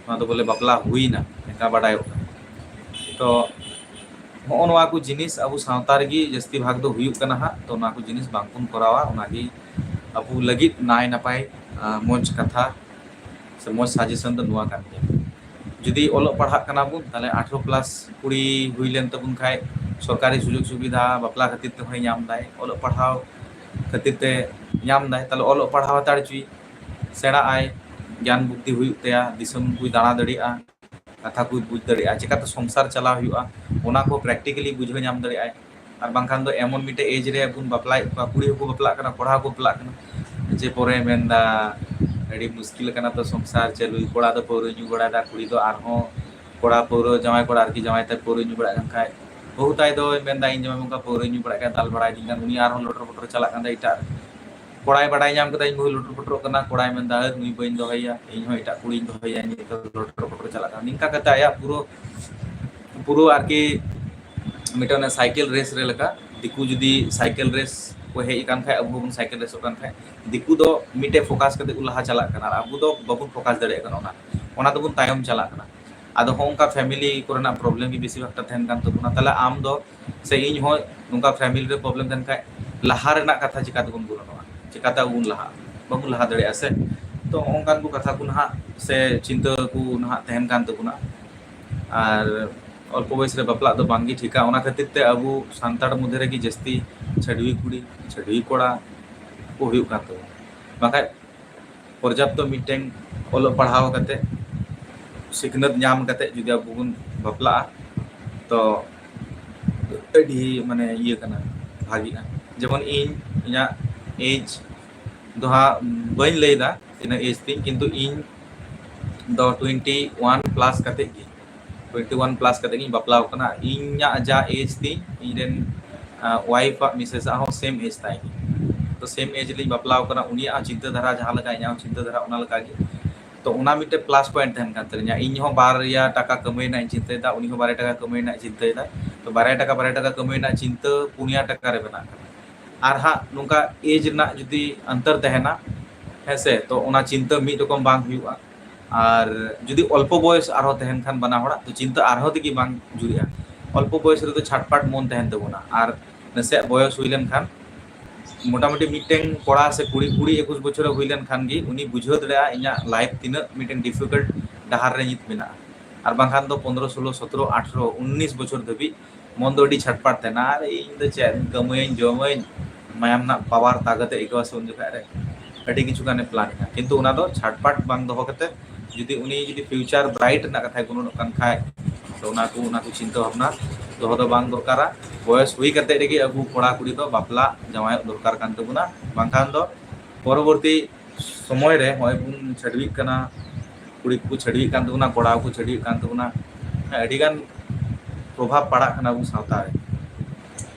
ᱱᱚᱣᱟ ᱫᱚ ᱵᱚᱞᱮ ᱵᱟᱯᱞᱟ ᱦᱩᱭᱱᱟ, ᱱᱚᱝᱠᱟ ᱵᱟᱰᱟᱭᱚᱜ ᱠᱟᱱᱟ᱾ ᱛᱚ ᱦᱚᱸᱜᱼᱚ ᱱᱚᱣᱟ ᱠᱚ ᱡᱤᱱᱤᱥ ᱟᱵᱚ ᱥᱟᱶᱛᱟ ᱨᱮᱜᱮ ᱡᱟᱹᱥᱛᱤ ᱵᱷᱟᱜᱽ ᱫᱚ ᱦᱩᱭᱩᱜ ᱠᱟᱱᱟ ᱦᱟᱸᱜ᱾ ᱛᱚ ᱱᱚᱣᱟ ᱠᱚ ᱡᱤᱱᱤᱥ ᱵᱟᱝᱵᱚᱱ ᱠᱚᱨᱟᱣᱟ, ᱚᱱᱟᱜᱮ ᱟᱵᱚ ᱞᱟᱹᱜᱤᱫ ᱱᱟᱭ ᱱᱟᱯᱟᱭ, ᱟᱸ, ᱢᱚᱡᱽ ᱠᱟᱛᱷᱟ ᱥᱮ ᱢᱚᱡᱽ suggestion ᱫᱚ ᱱᱚᱣᱟ ᱠᱟᱱ ᱜᱮᱭᱟ᱾ ᱡᱩᱫᱤ ᱚᱞᱚᱜ ᱯᱟᱲᱦᱟᱜ ᱠᱟᱱᱟ ᱵᱚᱱ, ᱛᱟᱦᱞᱮ ᱟᱴᱷᱨᱚ plus ᱠᱩᱲᱤ ᱦᱩᱭ ᱞᱮᱱ ᱛᱟᱵᱚᱱ ᱠᱷᱟᱡ ᱥᱚᱨᱠᱟᱨᱤ ᱥᱩᱡᱳᱜᱽ ᱥᱩᱵᱤᱫᱷᱟ ᱵᱟᱯᱞᱟ ᱠᱷᱟᱹᱛᱤᱨ ᱛᱮᱦᱚᱸᱭ ᱧᱟᱢ ᱫᱟᱭ, ᱚᱞᱚᱜ ᱯᱟᱲᱦᱟᱣ ᱠᱷᱟᱹᱛᱤᱨ ᱛᱮ ᱧᱟᱢ ᱫᱟᱭ, ᱛᱟᱦᱞᱮ ᱚᱞᱚᱜ ᱯᱟᱲᱦᱟᱣ ᱦᱟᱛᱟᱲ ᱦᱚᱪᱚᱭ, ᱥᱮᱬᱟᱜ ᱟᱭ, ᱜᱮᱭᱟᱱ ᱵᱩᱫᱽᱫᱷᱤ ᱦᱩᱭᱩᱜ ᱛᱟᱭᱟ, ᱫᱤᱥᱚᱢ ᱠᱚᱭ ᱫᱟᱬᱟ ᱫᱟᱲᱮᱭᱟᱜᱼᱟ, ᱠᱟᱛᱷᱟ ᱠᱚᱭ ᱵᱩᱡᱽ ᱫᱟᱲᱮᱭᱟᱜᱼᱟ, ᱪᱤᱠᱟᱹᱛᱮ ᱥᱚᱝᱥᱟᱨ ᱪᱟᱞᱟᱣ ᱦᱩᱭᱩᱜᱼᱟ, ᱚᱱᱟ ᱠᱚ practically ᱵᱩᱡᱷᱟᱹᱣ ᱧᱟᱢ ᱫᱟᱲᱮᱭᱟᱜᱼᱟᱭ᱾ ᱟᱨ ᱵᱟᱝᱠᱷᱟᱱ ᱫᱚ ᱮᱢᱚᱱ ᱢᱤᱫᱴᱮᱡ age ᱨᱮ ᱵᱚᱱ ᱵᱟᱯᱞᱟᱭᱮᱫ ᱠᱚᱣᱟ, ᱠᱩᱲᱤ ᱦᱚᱸᱠᱚ ᱵᱟᱯᱞᱟᱜ ᱠᱟᱱᱟ, ᱠᱚᱲᱟ ᱦᱚᱸᱠᱚ ᱵᱟᱯᱞᱟᱜ ᱠᱟᱱᱟ, ᱡᱮ ᱯᱚᱨᱮ ᱢᱮᱱᱫᱟ ᱟᱹᱰᱤ ᱢᱩᱥᱠᱤᱞ ᱠᱟᱱᱟ ᱛᱚ ᱥᱚᱝᱥᱟᱨ ᱪᱟᱹᱞᱩᱭ, ᱠᱚᱲᱟ ᱫᱚ ᱯᱟᱹᱣᱨᱟᱹ ᱧᱩ ᱵᱟᱲᱟᱭᱮᱫᱟ, ᱠᱩᱲᱤ ᱫᱚ ᱟᱨᱦᱚᱸ ᱠᱚᱲᱟ ᱯᱟᱹᱣᱨᱟᱹ, ᱡᱟᱶᱟᱭ ᱠᱚᱲᱟ ᱟᱨᱠᱤ ᱡᱟᱶᱟᱭ ᱛᱟᱭ ᱯᱟᱹᱣᱨᱟᱹ ᱧᱩ ᱵᱟᱲᱟᱭᱮᱫ ᱠᱟᱱ ᱠᱷᱟᱡ, ᱵᱟᱹᱦᱩ ᱛᱟᱭ ᱫᱚᱭ ᱢᱮᱱᱫᱟ ᱤᱧ ᱡᱟᱶᱟᱭ ᱱᱚᱝᱠᱟ ᱯᱟᱹᱣᱨᱟᱹ ᱧᱩ ᱵᱟᱲᱟᱭᱮᱫ ᱠᱟᱱ, ᱫᱟᱞ ᱵᱟᱲᱟᱭᱮᱫᱤᱧ ᱠᱟᱱ, ᱩᱱᱤ ᱟᱨᱦᱚᱸ ᱞᱚᱴᱚᱨ ᱯᱚᱴᱚᱨ ᱪᱟᱞᱟᱜ ᱠᱟᱱ ᱛᱟᱭ ᱮᱴᱟᱜ ᱨᱮ᱾ ᱠᱚᱲᱟᱭ ᱵᱟᱰᱟᱭ ᱧᱟᱢ ᱠᱮᱫᱟ ᱤᱧ ᱵᱟᱹᱦᱩ ᱞᱚᱴᱚᱨ ᱯᱚᱴᱚᱨᱚᱜ ᱠᱟᱱᱟ, ᱠᱚᱲᱟᱭ ᱢᱮᱱᱫᱟ, "ᱦᱟᱹᱨ, ᱱᱩᱭ ᱵᱟᱹᱧ ᱫᱚᱦᱚᱭᱮᱭᱟ, ᱤᱧ ᱦᱚᱸ ᱮᱴᱟᱜ ᱠᱩᱲᱤᱧ ᱫᱚᱦᱚᱭᱮᱭᱟ", ᱱᱤᱝᱠᱟ ᱞᱚᱴᱚᱨ ᱯᱚᱴᱚᱨ ᱪᱟᱞᱟᱜ ᱠᱟᱱᱟ᱾ ᱱᱤᱝᱠᱟ ᱠᱟᱛᱮ ᱟᱭᱟᱜ ᱯᱩᱨᱟᱹ ᱯᱩᱨᱟᱹ ᱟᱨᱠᱤ ᱢᱤᱫᱴᱟᱝ cycle race ᱨᱮ ᱞᱮᱠᱟ, ᱫᱤᱠᱩ ᱡᱩᱫᱤ cycle race ᱠᱚ ᱦᱮᱡ ᱟᱠᱟᱱ ᱠᱷᱟᱡ, ᱟᱵᱚ ᱦᱚᱸᱵᱚᱱ cycle raceᱚᱜ ᱠᱟᱱ ᱠᱷᱟᱡ, ᱫᱤᱠᱩ ᱫᱚ ᱢᱤᱫᱴᱮᱡ focus ᱠᱟᱛᱮ ᱠᱚ ᱞᱟᱦᱟ ᱪᱟᱞᱟᱜ ᱠᱟᱱᱟ ᱟᱨ ᱟᱵᱚ ᱫᱚ ᱵᱟᱵᱚᱱ focus ᱫᱟᱲᱮᱭᱟᱜ ᱠᱟᱱᱟ᱾ ᱚᱱᱟ ᱚᱱᱟ ᱫᱚᱵᱚᱱ ᱛᱟᱭᱚᱢ ᱪᱟᱞᱟᱜ ᱠᱟᱱᱟ᱾ ᱟᱫᱚ ᱦᱚᱸᱜᱼᱚ ᱱᱚᱝᱠᱟ family ᱠᱚᱨᱮᱱᱟᱜ problem ᱜᱮ ᱵᱮᱥᱤᱨ ᱵᱷᱟᱜᱽ ᱴᱟ ᱛᱟᱦᱮᱱ ᱠᱟᱱ ᱛᱟᱵᱚᱱᱟ᱾ ᱛᱟᱦᱞᱮ ᱟᱢ ᱫᱚ ᱥᱮ ᱤᱧ ᱦᱚᱸ ᱱᱚᱝᱠᱟ family ᱨᱮ problem ᱛᱟᱦᱮᱱ ᱠᱷᱟᱡ, ᱞᱟᱦᱟ ᱨᱮᱱᱟᱜ ᱠᱟᱛᱷᱟ ᱪᱤᱠᱟ ᱛᱮᱵᱚᱱ ᱜᱩᱱᱟᱹᱱᱚᱜᱼᱟ? ᱪᱤᱠᱟᱛᱮ ᱟᱵᱚ ᱵᱚᱱ ᱞᱟᱦᱟᱜᱼᱟ? ᱵᱟᱵᱚᱱ ᱞᱟᱦᱟ ᱫᱟᱲᱮᱭᱟᱜᱼᱟ ᱥᱮ᱾ ᱛᱚ ᱚᱱᱠᱟᱱ ᱠᱚ ᱠᱟᱛᱷᱟ ᱠᱚ ᱱᱟᱦᱟᱜ ᱥᱮ ᱪᱤᱱᱛᱟᱹ ᱠᱚ ᱱᱟᱦᱟᱜ ᱛᱟᱦᱮᱱ ᱠᱟᱱ ᱛᱟᱵᱚᱱᱟ᱾ ᱟᱨ ᱚᱞᱯᱚ ᱵᱚᱭᱮᱥ ᱨᱮ ᱵᱟᱯᱞᱟᱜ ᱫᱚ ᱵᱟᱝᱜᱮ ᱴᱷᱤᱠᱟ᱾ ᱚᱱᱟ ᱠᱷᱟᱹᱛᱤᱨ ᱛᱮ ᱟᱵᱚ ᱥᱟᱱᱛᱟᱲ ᱢᱚᱫᱽᱫᱷᱮ ᱨᱮᱜᱮ ᱡᱟᱹᱥᱛᱤ ᱪᱷᱟᱹᱰᱣᱤ ᱠᱩᱲᱤ, ᱪᱷᱟᱹᱰᱣᱤ ᱠᱚᱲᱟ ᱠᱚ ᱦᱩᱭᱩᱜ ᱠᱟᱱ ᱛᱟᱵᱚᱱᱟ᱾ ᱵᱟᱠᱷᱟᱡ ᱯᱚᱨᱡᱟᱯᱛᱚ ᱢᱤᱫᱴᱮᱱ ᱚᱞᱚᱜ ᱯᱟᱲᱦᱟᱣ ᱠᱟᱛᱮ, ᱥᱤᱠᱷᱱᱟᱹᱛ ᱧᱟᱢ ᱠᱟᱛᱮ ᱡᱩᱫᱤ ᱟᱵᱚ ᱵᱚᱱ ᱵᱟᱯᱞᱟᱜᱼᱟ, ᱛᱚ ᱟᱹᱰᱤ ᱢᱟᱱᱮ ᱤᱭᱟᱹ ᱠᱟᱱᱟ, ᱵᱷᱟᱜᱤᱜᱼᱟ᱾ ᱡᱮᱢᱚᱱ ᱤᱧ, ᱤᱧᱟᱹᱜ age ᱫᱚ ᱦᱟᱸᱜ ᱵᱟᱹᱧ ᱞᱟᱹᱭᱫᱟ ᱛᱤᱱᱟᱹᱜ age ᱛᱤᱧ, ᱠᱤᱱᱛᱩ ᱤᱧ ᱫᱚ twenty one plus ᱠᱟᱛᱮ ᱜᱮ, twenty one plus ᱠᱟᱛᱮ ᱜᱤᱧ ᱵᱟᱯᱞᱟ ᱟᱠᱟᱱᱟ᱾ ᱤᱧᱟᱹᱜ ᱡᱟ age ᱛᱤᱧ, ᱤᱧ ᱨᱮᱱ wife ᱟᱜ, missus ᱟᱜ ᱦᱚᱸ same age ᱛᱟᱭ᱾ ᱛᱚ same age ᱨᱮᱞᱤᱧ ᱵᱟᱯᱞᱟ ᱟᱠᱟᱱᱟ, ᱩᱱᱤᱭᱟᱜ ᱦᱚᱸ ᱪᱤᱱᱛᱟᱹ ᱫᱷᱟᱨᱟ ᱡᱟᱦᱟᱸ ᱞᱮᱠᱟ, ᱤᱧᱟᱹᱜ ᱦᱚᱸ ᱪᱤᱱᱛᱟᱹ ᱫᱷᱟᱨᱟ ᱚᱱᱟ ᱞᱮᱠᱟ ᱜᱮ᱾ ᱛᱚ ᱚᱱᱟ ᱢᱤᱫᱴᱮᱱ plus point ᱛᱟᱦᱮᱱ ᱠᱟᱱ ᱛᱟᱹᱞᱤᱧᱟ᱾ ᱤᱧ ᱦᱚᱸ ᱵᱟᱨᱭᱟ ᱴᱟᱠᱟ ᱠᱟᱹᱢᱟᱹᱭ ᱨᱮᱱᱟᱜ ᱤᱧ ᱪᱤᱱᱛᱟᱹᱭᱮᱫᱟ, ᱩᱱᱤ ᱦᱚᱸ ᱵᱟᱨᱭᱟ ᱴᱟᱠᱟ ᱠᱟᱹᱢᱟᱹᱭ ᱨᱮᱱᱟᱜ ᱤᱧ ᱪᱤᱱᱛᱟᱹᱭᱮᱫᱟ᱾ ᱛᱚ ᱵᱟᱨᱭᱟ ᱴᱟᱠᱟ, ᱵᱟᱨᱭᱟ ᱴᱟᱠᱟ ᱠᱟᱹᱢᱟᱹᱭ ᱨᱮᱱᱟᱜ ᱪᱤᱱᱛᱟᱹ ᱯᱩᱱᱭᱟ ᱴᱟᱠᱟ ᱨᱮ ᱵᱮᱱᱟᱜ ᱠᱟᱱᱟ᱾ ᱟᱨ ᱦᱟᱸᱜ ᱱᱚᱝᱠᱟ age ᱨᱮᱱᱟᱜ ᱡᱩᱫᱤ ᱚᱱᱛᱚᱨ ᱛᱟᱦᱮᱱᱟ, ᱦᱮᱸ ᱥᱮ, ᱛᱚ ᱚᱱᱟ ᱪᱤᱱᱛᱟᱹ ᱢᱤᱫ ᱨᱚᱠᱚᱢ ᱵᱟᱝ ᱦᱩᱭᱩᱜᱼᱟ᱾ ᱟᱨ ᱡᱩᱫᱤ ᱚᱞᱯᱚ ᱵᱚᱭᱚᱥ ᱟᱨᱦᱚᱸ ᱛᱟᱦᱮᱱ ᱠᱷᱟᱱ ᱵᱟᱱᱟ ᱦᱚᱲᱟᱜ, ᱛᱚ ᱪᱤᱱᱛᱟᱹ ᱟᱨᱦᱚᱸ ᱛᱮᱜᱮ ᱵᱟᱝ ᱡᱩᱨᱤᱜᱼᱟ᱾ ᱚᱞᱯᱚ ᱵᱚᱭᱚᱥ ᱨᱮᱫᱚ ᱪᱷᱟᱴᱯᱟᱴ ᱢᱚᱱ ᱛᱟᱦᱮᱱ ᱛᱟᱵᱚᱱᱟ, ᱟᱨ ᱱᱟᱥᱮᱭᱟᱜ ᱵᱚᱭᱚᱥ ᱦᱩᱭ ᱞᱮᱱᱠᱷᱟᱱ, ᱢᱚᱴᱟᱢᱩᱴᱤ ᱢᱤᱫᱴᱮᱱ ᱠᱚᱲᱟ ᱥᱮ ᱠᱩᱲᱤ, ᱠᱩᱲᱤ ᱮᱠᱩᱥ ᱵᱚᱪᱷᱚᱨᱮ ᱦᱩᱭ ᱞᱮᱱᱠᱷᱟᱱ ᱜᱮ ᱩᱱᱤ ᱵᱩᱡᱷᱟᱹᱣ ᱫᱟᱲᱮᱭᱟᱜᱼᱟ ᱤᱧᱟᱹᱜ life ᱛᱤᱱᱟᱹᱜ ᱢᱤᱫᱴᱮᱱ difficult ᱰᱟᱦᱟᱨ ᱨᱮ ᱱᱤᱛ ᱢᱮᱱᱟᱜᱼᱟ᱾ ᱟᱨ ᱵᱟᱝᱠᱷᱟᱱ ᱫᱚ ᱯᱚᱱᱨᱚ, ᱥᱳᱞᱳ, ᱥᱚᱛᱨᱚ, ᱟᱴᱷᱨᱚ, ᱩᱱᱤᱥ ᱵᱚᱪᱷᱚᱨ ᱫᱷᱟᱹᱵᱤᱡ ᱢᱚᱱ ᱫᱚ ᱟᱹᱰᱤ ᱪᱷᱟᱴᱯᱟᱴ ᱛᱟᱦᱮᱱᱟ, ᱟᱨ ᱤᱧ ᱫᱚ ᱪᱮᱫ ᱠᱟᱹᱢᱟᱹᱭᱟᱹᱧ, ᱡᱚᱢᱟᱹᱧ, ᱢᱟᱭᱟᱢ ᱨᱮᱱᱟᱜ power ᱛᱟᱜᱟᱛ ᱮ ᱟᱹᱭᱠᱟᱹᱣᱟ ᱥᱮ ᱩᱱ ᱡᱚᱠᱷᱟᱜ ᱨᱮ ᱟᱹᱰᱤ ᱠᱤᱪᱷᱩ ᱜᱟᱱᱮ planᱮᱜᱼᱟ᱾ ᱠᱤᱱᱛᱩ ᱚᱱᱟ ᱫᱚ ᱪᱷᱟᱴᱯᱟᱴ ᱵᱟᱝ ᱫᱚᱦᱚ ᱠᱟᱛᱮ, ᱡᱩᱫᱤ ᱩᱱᱤ ᱡᱩᱫᱤ future bright ᱨᱮᱱᱟᱜ ᱠᱟᱛᱷᱟᱭ ᱜᱩᱱᱟᱹᱱᱚᱜ ᱠᱟᱱ ᱠᱷᱟᱡ, ᱛᱚ ᱚᱱᱟ ᱠᱚ, ᱚᱱᱟ ᱠᱚ ᱪᱤᱱᱛᱟᱹ ᱵᱷᱟᱵᱽᱱᱟ ᱫᱚᱦᱚ ᱫᱚ ᱵᱟᱝ ᱫᱚᱨᱠᱟᱨᱟ᱾ ᱵᱚᱭᱚᱥ ᱦᱩᱭ ᱠᱟᱛᱮ ᱨᱮᱜᱮ ᱟᱵᱚ ᱠᱚᱲᱟ ᱠᱩᱲᱤ ᱫᱚ ᱵᱟᱯᱞᱟ ᱡᱟᱶᱟᱭᱚᱜ ᱫᱚᱨᱠᱟᱨ ᱠᱟᱱ ᱛᱟᱵᱚᱱᱟ, ᱵᱟᱝᱠᱷᱟᱱ ᱫᱚ ᱯᱚᱨᱚᱵᱚᱨᱛᱤ ᱥᱚᱢᱚᱭ ᱨᱮ ᱱᱚᱜᱼᱚᱭ ᱵᱚᱱ ᱪᱷᱟᱹᱰᱣᱤᱜ ᱠᱟᱱᱟ, ᱠᱩᱲᱤ ᱠᱚᱠᱚ ᱪᱷᱟᱹᱰᱣᱤᱜ ᱠᱟᱱ ᱛᱟᱵᱚᱱᱟ, ᱠᱚᱲᱟ ᱠᱚᱠᱚ ᱪᱷᱟᱹᱰᱣᱤᱜ ᱠᱟᱱ ᱛᱟᱵᱚᱱᱟ, ᱦᱮᱸ, ᱟᱹᱰᱤᱜᱟᱱ ᱯᱨᱚᱵᱷᱟᱵᱽ ᱯᱟᱲᱟᱜ ᱠᱟᱱᱟ ᱟᱵᱚ ᱥᱟᱶᱛᱟ ᱨᱮ᱾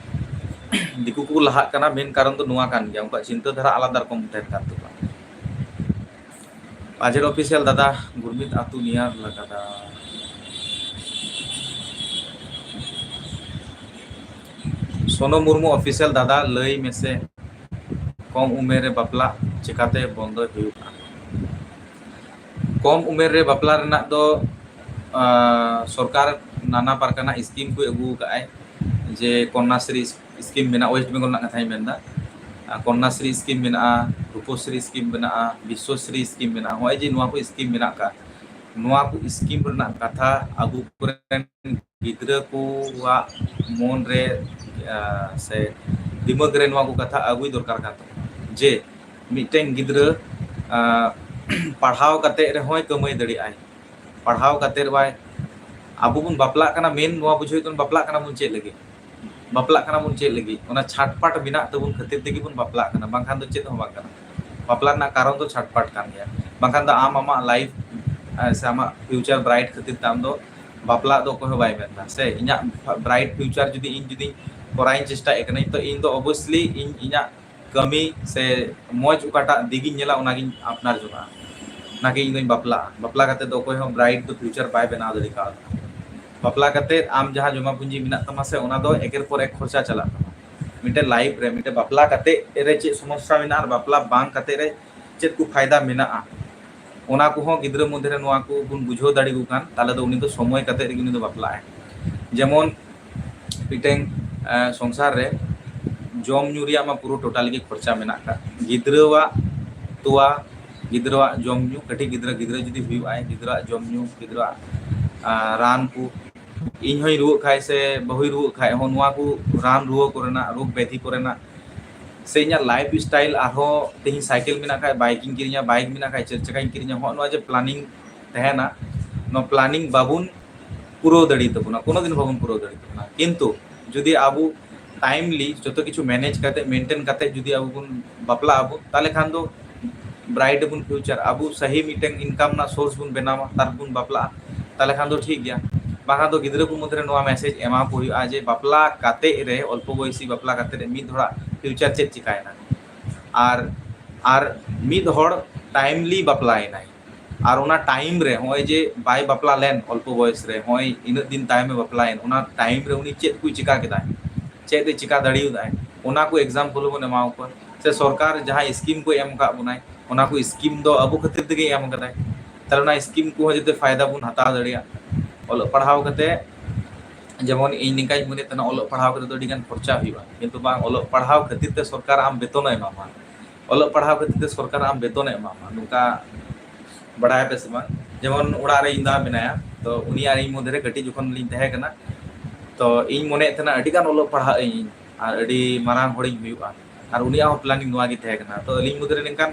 ᱫᱤᱠᱩ ᱠᱚ ᱞᱟᱦᱟᱜ ᱠᱟᱱᱟ, ᱢᱮᱱ ᱠᱟᱨᱚᱱ ᱫᱚ ᱱᱚᱣᱟ ᱠᱟᱱ ᱜᱮᱭᱟ, ᱩᱱᱠᱩᱣᱟᱜ ᱪᱤᱱᱛᱟᱹ ᱫᱷᱟᱨᱟ ᱟᱞᱟᱫᱟ ᱨᱚᱠᱚᱢ ᱛᱟᱦᱮᱱ ᱠᱟᱱ ᱛᱟᱠᱚᱣᱟ᱾ ᱯᱟᱡᱮᱨ ᱚᱯᱷᱤᱥᱤᱭᱟᱞ ᱫᱟᱫᱟ, ᱜᱩᱨᱢᱤᱛ ᱟᱹᱛᱩ ᱱᱤᱭᱟᱨ ᱞᱟᱜᱟᱫᱟ᱾ ᱥᱳᱱᱩ ᱢᱩᱨᱢᱩ ᱚᱯᱷᱤᱥᱤᱭᱟᱞ ᱫᱟᱫᱟ, ᱞᱟᱹᱭ ᱢᱮᱥᱮ, ᱠᱚᱢ ᱩᱢᱮᱨ ᱨᱮ ᱵᱟᱯᱞᱟ ᱪᱮᱠᱟᱛᱮ ᱵᱚᱱᱫᱚᱭ ᱦᱩᱭᱩᱜᱼᱟ? ᱠᱚᱢ ᱩᱢᱮᱨ ᱨᱮ ᱵᱟᱯᱞᱟ ᱨᱮᱱᱟᱜ ᱫᱚ, ᱟᱸ, ᱥᱚᱨᱠᱟᱨ ᱱᱟᱱᱟ ᱯᱨᱚᱠᱟᱨ ᱨᱮᱱᱟᱜ ᱥᱠᱤᱢ ᱠᱚ ᱟᱹᱜᱩ ᱟᱠᱟᱫ ᱟᱭ, ᱡᱮ ᱠᱚᱱᱱᱟᱥᱨᱤ ᱥᱠᱤᱢ ᱢᱮᱱᱟᱜᱼᱟ, ᱳᱭᱮᱥᱴ ᱵᱮᱝᱜᱚᱞ ᱨᱮᱱᱟᱜ ᱠᱟᱛᱷᱟᱧ ᱢᱮᱱᱫᱟ᱾ ᱟᱨ ᱠᱚᱱᱱᱟᱥᱨᱤ ᱥᱠᱤᱢ ᱢᱮᱱᱟᱜᱼᱟ, ᱨᱩᱯᱚᱥᱨᱤ ᱥᱠᱤᱢ ᱢᱮᱱᱟᱜᱼᱟ, ᱵᱤᱥᱥᱚᱥᱨᱤ ᱥᱠᱤᱢ ᱢᱮᱱᱟᱜᱼᱟ᱾ ᱱᱚᱜᱼᱚᱭ ᱡᱮ ᱱᱚᱣᱟ ᱠᱚ ᱥᱠᱤᱢ ᱢᱮᱱᱟᱜ ᱟᱠᱟᱫ, ᱱᱚᱣᱟ ᱠᱚ ᱥᱠᱤᱢ ᱨᱮᱱᱟᱜ ᱠᱟᱛᱷᱟ ᱟᱵᱚ ᱠᱚᱨᱮᱱ ᱜᱤᱫᱽᱨᱟᱹ ᱠᱚᱣᱟᱜ ᱢᱚᱱ ᱨᱮ, ᱟᱸ, ᱥᱮ ᱫᱤᱢᱟᱹᱜᱽ ᱨᱮ ᱱᱚᱣᱟ ᱠᱚ ᱠᱟᱛᱷᱟ ᱟᱹᱜᱩᱭ ᱫᱚᱨᱠᱟᱨ ᱠᱟᱱ ᱛᱟᱵᱚᱱᱟ, ᱡᱮ ᱢᱤᱫᱴᱮᱱ ᱜᱤᱫᱽᱨᱟᱹ, ᱟᱸ, ᱯᱟᱲᱦᱟᱣ ᱠᱟᱛᱮ ᱨᱮᱦᱚᱸᱭ ᱠᱟᱹᱢᱟᱹᱭ ᱫᱟᱲᱮᱭᱟᱜᱼᱟᱭ, ᱯᱟᱲᱦᱟᱣ ᱠᱟᱛᱮ ᱨᱮᱦᱚᱸ᱾ ᱟᱵᱚ ᱵᱚᱱ ᱵᱟᱯᱞᱟᱜ ᱠᱟᱱᱟ, ᱢᱮᱱ ᱱᱚᱣᱟ ᱵᱩᱡᱷᱟᱹᱣ ᱦᱩᱭᱩᱜ ᱛᱟᱵᱚᱱᱟ, ᱵᱟᱯᱞᱟᱜ ᱠᱟᱱᱟ ᱵᱚᱱ ᱪᱮᱫ ᱞᱟᱹᱜᱤᱫ? ᱵᱟᱯᱞᱟᱜ ᱠᱟᱱᱟ ᱵᱚᱱ ᱪᱮᱫ ᱞᱟᱹᱜᱤᱫ? ᱚᱱᱟ ᱪᱷᱟᱴᱯᱟᱴ ᱢᱮᱱᱟᱜ ᱛᱟᱵᱚᱱ ᱠᱷᱟᱹᱛᱤᱨ ᱛᱮᱜᱮ ᱵᱚᱱ ᱵᱟᱯᱞᱟᱜ ᱠᱟᱱᱟ, ᱵᱟᱝᱠᱷᱟᱱ ᱫᱚ ᱪᱮᱫ ᱦᱚᱸ ᱵᱟᱝ ᱠᱟᱱᱟ᱾ ᱵᱟᱯᱞᱟ ᱨᱮᱱᱟᱜ ᱠᱟᱨᱚᱱ ᱫᱚ ᱪᱷᱟᱴᱯᱟᱴ ᱠᱟᱱ ᱜᱮᱭᱟ, ᱵᱟᱝᱠᱷᱟᱱ ᱫᱚ ᱟᱢ ᱟᱢᱟᱜ ᱞᱟᱭᱤᱯᱷ, ᱮ, ᱥᱮ ᱟᱢᱟᱜ ᱯᱷᱤᱭᱩᱪᱟᱨ ᱵᱨᱟᱭᱤᱴ ᱠᱷᱟᱹᱛᱤᱨ ᱛᱮ ᱟᱢ ᱫᱚ ᱵᱟᱯᱞᱟᱜ ᱫᱚ ᱚᱠᱚᱭ ᱦᱚᱸ ᱵᱟᱭ ᱢᱮᱱᱫᱟ᱾ ᱥᱮ ᱤᱧᱟᱹᱜ ᱵᱨᱟᱭᱤᱴ ᱯᱷᱤᱭᱩᱪᱟᱨ ᱡᱩᱫᱤ ᱤᱧ ᱡᱩᱫᱤᱧ ᱠᱚᱨᱟᱣ ᱤᱧ ᱪᱮᱥᱴᱟᱭᱮᱫ ᱠᱟᱹᱱᱟᱹᱧ, ᱛᱚ ᱤᱧ ᱫᱚ ᱚᱵᱚᱥᱞᱤ ᱤᱧ ᱤᱧᱟᱹᱜ ᱠᱟᱹᱢᱤ ᱥᱮ ᱢᱚᱡᱽ ᱚᱠᱟᱴᱟᱜ ᱫᱤᱠ ᱤᱧ ᱧᱮᱞᱟ, ᱚᱱᱟᱜᱤᱧ ᱟᱯᱱᱟᱨ ᱡᱚᱝᱟ, ᱚᱱᱟᱜᱮ ᱤᱧ ᱫᱚᱧ ᱵᱟᱯᱞᱟᱜᱼᱟ᱾ ᱵᱟᱯᱞᱟ ᱠᱟᱛᱮ ᱫᱚ ᱚᱠᱚᱭ ᱦᱚᱸ ᱵᱨᱟᱭᱤᱴ ᱫᱚ ᱯᱷᱤᱭᱩᱪᱟᱨ ᱵᱟᱭ ᱵᱮᱱᱟᱣ ᱫᱟᱲᱮ ᱠᱟᱣᱫᱟ᱾ ᱵᱟᱯᱞᱟ ᱠᱟᱛᱮ ᱟᱢ ᱡᱟᱦᱟᱸ ᱡᱚᱢᱟ ᱯᱩᱸᱡᱤ ᱢᱮᱱᱟᱜ ᱛᱟᱢᱟ ᱥᱮ, ᱚᱱᱟ ᱫᱚ ᱮᱠᱮᱨ ᱯᱚᱨ ᱮᱠ ᱠᱷᱚᱨᱪᱟ ᱪᱟᱞᱟᱜ ᱛᱟᱢᱟ᱾ ᱢᱤᱫᱴᱮᱱ ᱞᱟᱭᱤᱯᱷ ᱨᱮ ᱢᱤᱫᱴᱮᱱ ᱵᱟᱯᱞᱟ ᱠᱟᱛᱮ ᱨᱮ ᱪᱮᱫ ᱥᱚᱢᱚᱥᱥᱟ ᱢᱮᱱᱟᱜᱼᱟ ᱟᱨ ᱵᱟᱯᱞᱟ ᱵᱟᱝ ᱠᱟᱛᱮ ᱨᱮ ᱪᱮᱫ ᱠᱚ ᱯᱷᱟᱭᱫᱟ ᱢᱮᱱᱟᱜᱼᱟ, ᱚᱱᱟ ᱠᱚᱦᱚᱸ ᱜᱤᱫᱽᱨᱟᱹ ᱢᱚᱫᱽᱫᱷᱮ ᱨᱮ ᱱᱚᱣᱟ ᱠᱚ ᱵᱚᱱ ᱵᱩᱡᱷᱟᱹᱣ ᱫᱟᱲᱮᱭᱟᱠᱚ ᱠᱷᱟᱱ, ᱛᱟᱦᱚᱞᱮ ᱫᱚ ᱩᱱᱤ ᱫᱚ ᱥᱚᱢᱚᱭ ᱠᱟᱛᱮ ᱨᱮᱜᱮ ᱩᱱᱤ ᱫᱚ ᱵᱟᱯᱞᱟᱜᱼᱟᱭ᱾ ᱡᱮᱢᱚᱱ ᱢᱤᱫᱴᱮᱱ, ᱮ, ᱥᱚᱝᱥᱟᱨ ᱨᱮ ᱡᱚᱢ ᱧᱩ ᱨᱮᱭᱟᱜ ᱢᱟ ᱯᱩᱨᱟᱹ ᱴᱳᱴᱟᱞᱤ ᱜᱮ ᱠᱷᱚᱨᱪᱟ ᱢᱮᱱᱟᱜ ᱟᱠᱟᱫ᱾ ᱜᱤᱫᱽᱨᱟᱹᱣᱟᱜ ᱛᱚᱣᱟ, ᱜᱤᱫᱽᱨᱟᱹᱣᱟᱜ ᱡᱚᱢ ᱧᱩ, ᱠᱟᱹᱴᱤᱡ ᱜᱤᱫᱽᱨᱟᱹ, ᱜᱤᱫᱽᱨᱟᱹ ᱡᱩᱫᱤ ᱦᱩᱭᱩᱜᱼᱟᱭ, ᱜᱤᱫᱽᱨᱟᱹᱣᱟᱜ ᱡᱚᱢ ᱧᱩ, ᱜᱤᱫᱽᱨᱟᱹᱣᱟᱜ, ᱟ, ᱨᱟᱱ ᱠᱚ, ᱤᱧ ᱦᱚᱸᱧ ᱨᱩᱣᱟᱹᱜ ᱠᱷᱟᱡ ᱥᱮ ᱵᱟᱹᱦᱩᱭ ᱨᱩᱣᱟᱹᱜ ᱠᱷᱟᱡ ᱦᱚᱸ, ᱱᱚᱣᱟ ᱠᱚ ᱨᱟᱱ ᱨᱩᱣᱟᱹ ᱠᱚᱨᱮᱱᱟᱜ, ᱨᱳᱜᱽ ᱵᱮᱫᱷᱤ ᱠᱚᱨᱮᱱᱟᱜ, ᱥᱮ ᱤᱧᱟᱹᱜ ᱞᱟᱭᱤᱯᱷ ᱥᱴᱟᱭᱤᱞ, ᱟᱨᱦᱚᱸ ᱛᱮᱦᱮᱧ ᱥᱟᱭᱠᱮᱞ ᱢᱮᱱᱟᱜ ᱠᱷᱟᱡ ᱵᱟᱭᱤᱠ ᱤᱧ ᱠᱤᱨᱤᱧᱟ, ᱵᱟᱭᱤᱠ ᱢᱮᱱᱟᱜ ᱠᱷᱟᱡ ᱪᱟᱨ ᱪᱟᱠᱟᱧ ᱠᱤᱨᱤᱧᱟ, ᱦᱚᱸᱜᱼᱚ ᱱᱚᱣᱟ ᱡᱮ ᱯᱞᱟᱱᱤᱝ ᱛᱟᱦᱮᱱᱟ, ᱱᱚᱣᱟ ᱯᱞᱟᱱᱤᱝ ᱵᱟᱵᱚᱱ ᱯᱩᱨᱟᱹᱣ ᱫᱟᱲᱮ ᱛᱟᱵᱚᱱᱟ, ᱠᱳᱱᱳ ᱫᱤᱱ ᱵᱟᱵᱚᱱ ᱯᱩᱨᱟᱹᱣ ᱫᱟᱲᱮ ᱛᱟᱵᱚᱱᱟ᱾ ᱠᱤᱱᱛᱩ ᱡᱩᱫᱤ ᱟᱵᱚ ᱴᱟᱭᱤᱢᱞᱤ ᱡᱚᱛᱚ ᱠᱤᱪᱷᱩ ᱢᱮᱱᱮᱡᱽ ᱠᱟᱛᱮ, ᱢᱮᱱᱴᱮᱱ ᱠᱟᱛᱮ ᱡᱩᱫᱤ ᱟᱵᱚ ᱵᱚᱱ ᱵᱟᱯᱞᱟᱜ ᱟᱵᱚ, ᱛᱟᱦᱚᱞᱮ ᱠᱷᱟᱱ ᱫᱚ ᱵᱨᱟᱭᱤᱴ ᱵᱚᱱ ᱯᱷᱤᱭᱩᱪᱟᱨ, ᱟᱵᱚ ᱥᱟᱦᱤ ᱢᱤᱫᱴᱮᱱ ᱤᱱᱠᱟᱢ ᱨᱮᱱᱟᱜ ᱥᱳᱨᱥ ᱵᱚᱱ ᱵᱮᱱᱟᱣᱟ, ᱛᱟᱨᱯᱚᱨ ᱵᱚᱱ ᱵᱟᱯᱞᱟᱜᱼᱟ, ᱛᱟᱦᱚᱞᱮ ᱠᱷᱟᱱ ᱫᱚ ᱴᱷᱤᱠ ᱜᱮᱭᱟ᱾ ᱵᱟᱠᱷᱟᱱ ᱫᱚ ᱜᱤᱫᱽᱨᱟᱹ ᱠᱚ ᱢᱚᱫᱽᱫᱷᱮ ᱨᱮ ᱱᱚᱣᱟ ᱢᱮᱥᱮᱡᱽ ᱮᱢᱟ ᱠᱚ ᱦᱩᱭᱩᱜᱼᱟ ᱡᱮ ᱵᱟᱯᱞᱟ ᱠᱟᱛᱮ ᱨᱮ, ᱚᱞᱯᱚ ᱵᱚᱭᱚᱥᱤ ᱵᱟᱯᱞᱟ ᱠᱟᱛᱮ ᱨᱮ ᱢᱤᱫ ᱦᱚᱲᱟᱜ ᱯᱷᱤᱭᱩᱪᱟᱨ ᱪᱮᱫ ᱪᱤᱠᱟᱭᱮᱱᱟ, ᱟᱨ ᱟᱨ ᱢᱤᱫ ᱦᱚᱲ ᱴᱟᱭᱤᱢᱞᱤ ᱵᱟᱯᱞᱟᱭᱮᱱᱟᱭ, ᱟᱨ ᱚᱱᱟ ᱴᱟᱭᱤᱢ ᱨᱮ ᱱᱚᱜᱼᱚᱭ ᱡᱮ ᱵᱟᱭ ᱵᱟᱯᱞᱟ ᱞᱮᱱ ᱚᱞᱯᱚ ᱵᱚᱭᱚᱥ ᱨᱮ, ᱱᱚᱜᱼᱚᱭ ᱤᱱᱟᱹᱜ ᱫᱤᱱ ᱛᱟᱭᱚᱢᱮ ᱵᱟᱯᱞᱟᱭᱮᱱ, ᱚᱱᱟ ᱴᱟᱭᱤᱢ ᱨᱮ ᱩᱱᱤ ᱪᱮᱫ ᱠᱚᱭ ᱪᱤᱠᱟ ᱠᱮᱫᱟᱭ, ᱪᱮᱫ ᱮ ᱪᱤᱠᱟ ᱫᱟᱲᱮᱭᱟᱫᱟᱭ, ᱚᱱᱟ ᱠᱚ ᱮᱠᱡᱟᱢᱯᱚᱞ ᱵᱚᱱ ᱮᱢᱟ ᱠᱚᱣᱟ᱾ ᱥᱮ ᱥᱚᱨᱠᱟᱨ ᱡᱟᱦᱟᱸ ᱥᱠᱤᱢ ᱠᱚᱭ ᱮᱢ ᱟᱠᱟᱫ ᱵᱚᱱᱟᱭ, ᱚᱱᱟ ᱠᱚ ᱥᱠᱤᱢ ᱫᱚ ᱟᱵᱚ ᱠᱷᱟᱹᱛᱤᱨ ᱛᱮᱜᱮᱭ ᱮᱢ ᱠᱟᱫᱟᱭ᱾ ᱛᱟᱦᱞᱮ ᱚᱱᱟ ᱥᱠᱤᱢ ᱠᱚᱦᱚᱸ ᱡᱟᱛᱮ ᱯᱷᱟᱭᱫᱟ ᱵᱚᱱ ᱦᱟᱛᱟᱣ ᱫᱟᱲᱮᱭᱟᱜ, ᱚᱞᱚᱜ ᱯᱟᱲᱦᱟᱣ ᱠᱟᱛᱮ ᱡᱮᱢᱚᱱ ᱤᱧ ᱱᱤᱝᱠᱟᱧ ᱢᱚᱱᱮᱭᱮᱫ ᱛᱟᱦᱮᱱᱟ, ᱚᱞᱚᱜ ᱯᱟᱲᱦᱟᱣ ᱠᱟᱛᱮ ᱫᱚ ᱟᱹᱰᱤ ᱜᱟᱱ ᱠᱷᱚᱨᱪᱟ ᱦᱩᱭᱩᱜᱼᱟ, ᱠᱤᱱᱛᱩ ᱵᱟᱝ, ᱚᱞᱚᱜ ᱯᱟᱲᱦᱟᱣ ᱠᱷᱟᱹᱛᱤᱨ ᱛᱮ ᱥᱚᱨᱠᱟᱨ ᱟᱢ ᱵᱮᱛᱚᱱᱮ ᱮᱢᱟᱢᱟ, ᱚᱞᱚᱜ ᱯᱟᱲᱦᱟᱣ ᱠᱷᱟᱹᱛᱤᱨ ᱛᱮ ᱥᱚᱨᱠᱟᱨ ᱟᱢ ᱵᱮᱛᱚᱱᱮ ᱮᱢᱟᱢᱟ᱾ ᱱᱚᱝᱠᱟ ᱵᱟᱲᱟᱭ ᱯᱮ ᱥᱮ ᱵᱟᱝ? ᱡᱮᱢᱚᱱ ᱚᱲᱟᱜ ᱨᱮ ᱤᱧ ᱫᱟᱫᱟ ᱢᱮᱱᱟᱭᱟ, ᱛᱚ ᱩᱱᱤ ᱟᱨ ᱤᱧ ᱢᱚᱫᱽᱫᱷᱮ ᱨᱮ ᱠᱟᱹᱴᱤᱡ ᱡᱚᱠᱷᱚᱱ ᱞᱤᱧ ᱛᱟᱦᱮᱸ ᱠᱟᱱᱟ, ᱛᱚ ᱤᱧ ᱢᱚᱱᱮᱭᱮᱫ ᱛᱟᱦᱮᱱᱟ ᱟᱹᱰᱤ ᱜᱟᱱ ᱚᱞᱚᱜ ᱯᱟᱲᱦᱟᱜ ᱟᱹᱧ ᱟᱨ ᱟᱹᱰᱤ ᱢᱟᱨᱟᱝ ᱦᱚᱲᱤᱧ ᱦᱩᱭᱩᱜᱼᱟ, ᱟᱨ ᱩᱱᱤᱭᱟᱜ ᱦᱚᱸ ᱯᱞᱟᱱᱤᱝ ᱱᱚᱣᱟ ᱜᱮ ᱛᱟᱦᱮᱸ ᱠᱟᱱᱟ᱾ ᱛᱚ ᱟᱹᱞᱤᱧ ᱢᱚᱫᱽᱫᱷᱮ ᱨᱮ ᱱᱤᱝᱠᱟᱱ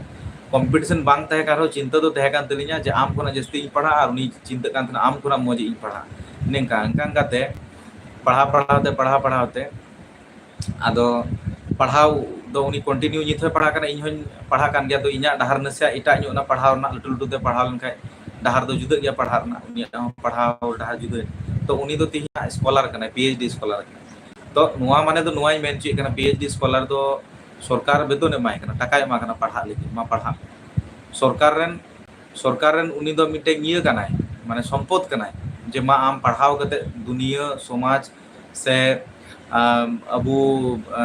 ᱠᱚᱢᱯᱤᱴᱤᱥᱚᱱ ᱵᱟᱝ ᱛᱟᱦᱮᱸ ᱠᱟᱱ ᱨᱮᱦᱚᱸ, ᱪᱤᱱᱛᱟᱹ ᱫᱚ ᱛᱟᱦᱮᱸ ᱠᱟᱱ ᱛᱟᱹᱞᱤᱧᱟ ᱡᱮ ᱟᱢ ᱠᱷᱚᱱᱟᱜ ᱡᱟᱹᱥᱛᱤ ᱤᱧ ᱯᱟᱲᱦᱟᱜᱼᱟ ᱟᱨ ᱩᱱᱤ ᱪᱤᱱᱛᱟᱹᱜ ᱠᱟᱱ ᱛᱟᱦᱮᱱᱟ ᱟᱢ ᱠᱷᱚᱱᱟᱜ ᱢᱚᱡᱽ ᱤᱧ ᱯᱟᱲᱦᱟᱜᱼᱟ᱾ ᱱᱤᱝᱠᱟ ᱱᱤᱝᱠᱟ ᱠᱟᱛᱮ ᱯᱟᱲᱦᱟᱣ ᱯᱟᱲᱦᱟᱣ ᱛᱮ, ᱯᱟᱲᱦᱟᱣ ᱯᱟᱲᱦᱟᱣ ᱛᱮ ᱟᱫᱚ ᱯᱟᱲᱦᱟᱣ ᱫᱚ ᱩᱱᱤ ᱠᱚᱱᱴᱤᱱᱤᱭᱩ ᱱᱤᱛ ᱦᱚᱸᱭ ᱯᱟᱲᱦᱟᱜ ᱠᱟᱱᱟ, ᱤᱧ ᱦᱚᱸᱧ ᱯᱟᱲᱦᱟᱜ ᱠᱟᱱ ᱜᱮᱭᱟ᱾ ᱟᱫᱚ ᱤᱧᱟᱹᱜ ᱰᱟᱦᱟᱨ ᱱᱟᱥᱮᱭᱟᱜ ᱮᱴᱟᱜ ᱧᱚᱜ ᱮᱱᱟ, ᱯᱟᱲᱦᱟᱣ ᱨᱮᱱᱟᱜ ᱞᱟᱹᱴᱩ ᱞᱟᱹᱴᱩ ᱛᱮ ᱯᱟᱲᱦᱟᱣ ᱞᱮᱱᱠᱷᱟᱡ ᱰᱟᱦᱟᱨ ᱫᱚ ᱡᱩᱫᱟᱹᱜ ᱜᱮᱭᱟ, ᱯᱟᱲᱦᱟᱜ ᱨᱮᱱᱟᱜ, ᱩᱱᱤᱭᱟᱜ ᱦᱚᱸ ᱯᱟᱲᱦᱟᱣ ᱰᱟᱦᱟᱨ ᱡᱩᱫᱟᱹ᱾ ᱛᱚ ᱩᱱᱤ ᱫᱚ ᱛᱮᱦᱮᱧᱟᱜ ᱥᱠᱚᱞᱟᱨ ᱠᱟᱱᱟᱭ, ᱯᱤ ᱮᱭᱤᱪ ᱰᱤ ᱥᱠᱚᱞᱟᱨ ᱠᱟᱱᱟᱭ᱾ ᱛᱚ ᱱᱚᱣᱟ ᱢᱟᱱᱮ ᱫᱚ ᱱᱚᱣᱟᱧ ᱢᱮᱱ ᱦᱚᱪᱚᱭᱮᱫ ᱠᱟᱱᱟ, ᱯᱤ ᱮᱭᱤᱪ ᱰᱤ ᱥᱠᱚᱞᱟᱨ ᱫᱚ ᱥᱚᱨᱠᱟᱨ ᱵᱮᱛᱚᱱ ᱮᱢᱟᱭ ᱠᱟᱱᱟ, ᱴᱟᱠᱟᱭ ᱮᱢᱟ ᱠᱟᱱᱟ ᱯᱟᱲᱦᱟᱜ ᱞᱟᱹᱜᱤᱫ, ᱢᱟ ᱯᱟᱲᱦᱟᱜ ᱢᱮ᱾ ᱥᱚᱨᱠᱟᱨ ᱨᱮᱱ, ᱥᱚᱨᱠᱟᱨ ᱨᱮᱱ ᱩᱱᱤ ᱫᱚ ᱢᱤᱫᱴᱮᱱ ᱤᱭᱟᱹ ᱠᱟᱱᱟᱭ, ᱢᱟᱱᱮ ᱥᱚᱢᱯᱚᱫ ᱠᱟᱱᱟᱭ, ᱡᱮ ᱢᱟ ᱟᱢ ᱯᱟᱲᱦᱟᱣ ᱠᱟᱛᱮ ᱫᱩᱱᱤᱭᱟᱹ ᱥᱚᱢᱟᱡᱽ ᱥᱮ, ᱟᱢ, ᱟᱵᱚ, ᱟ,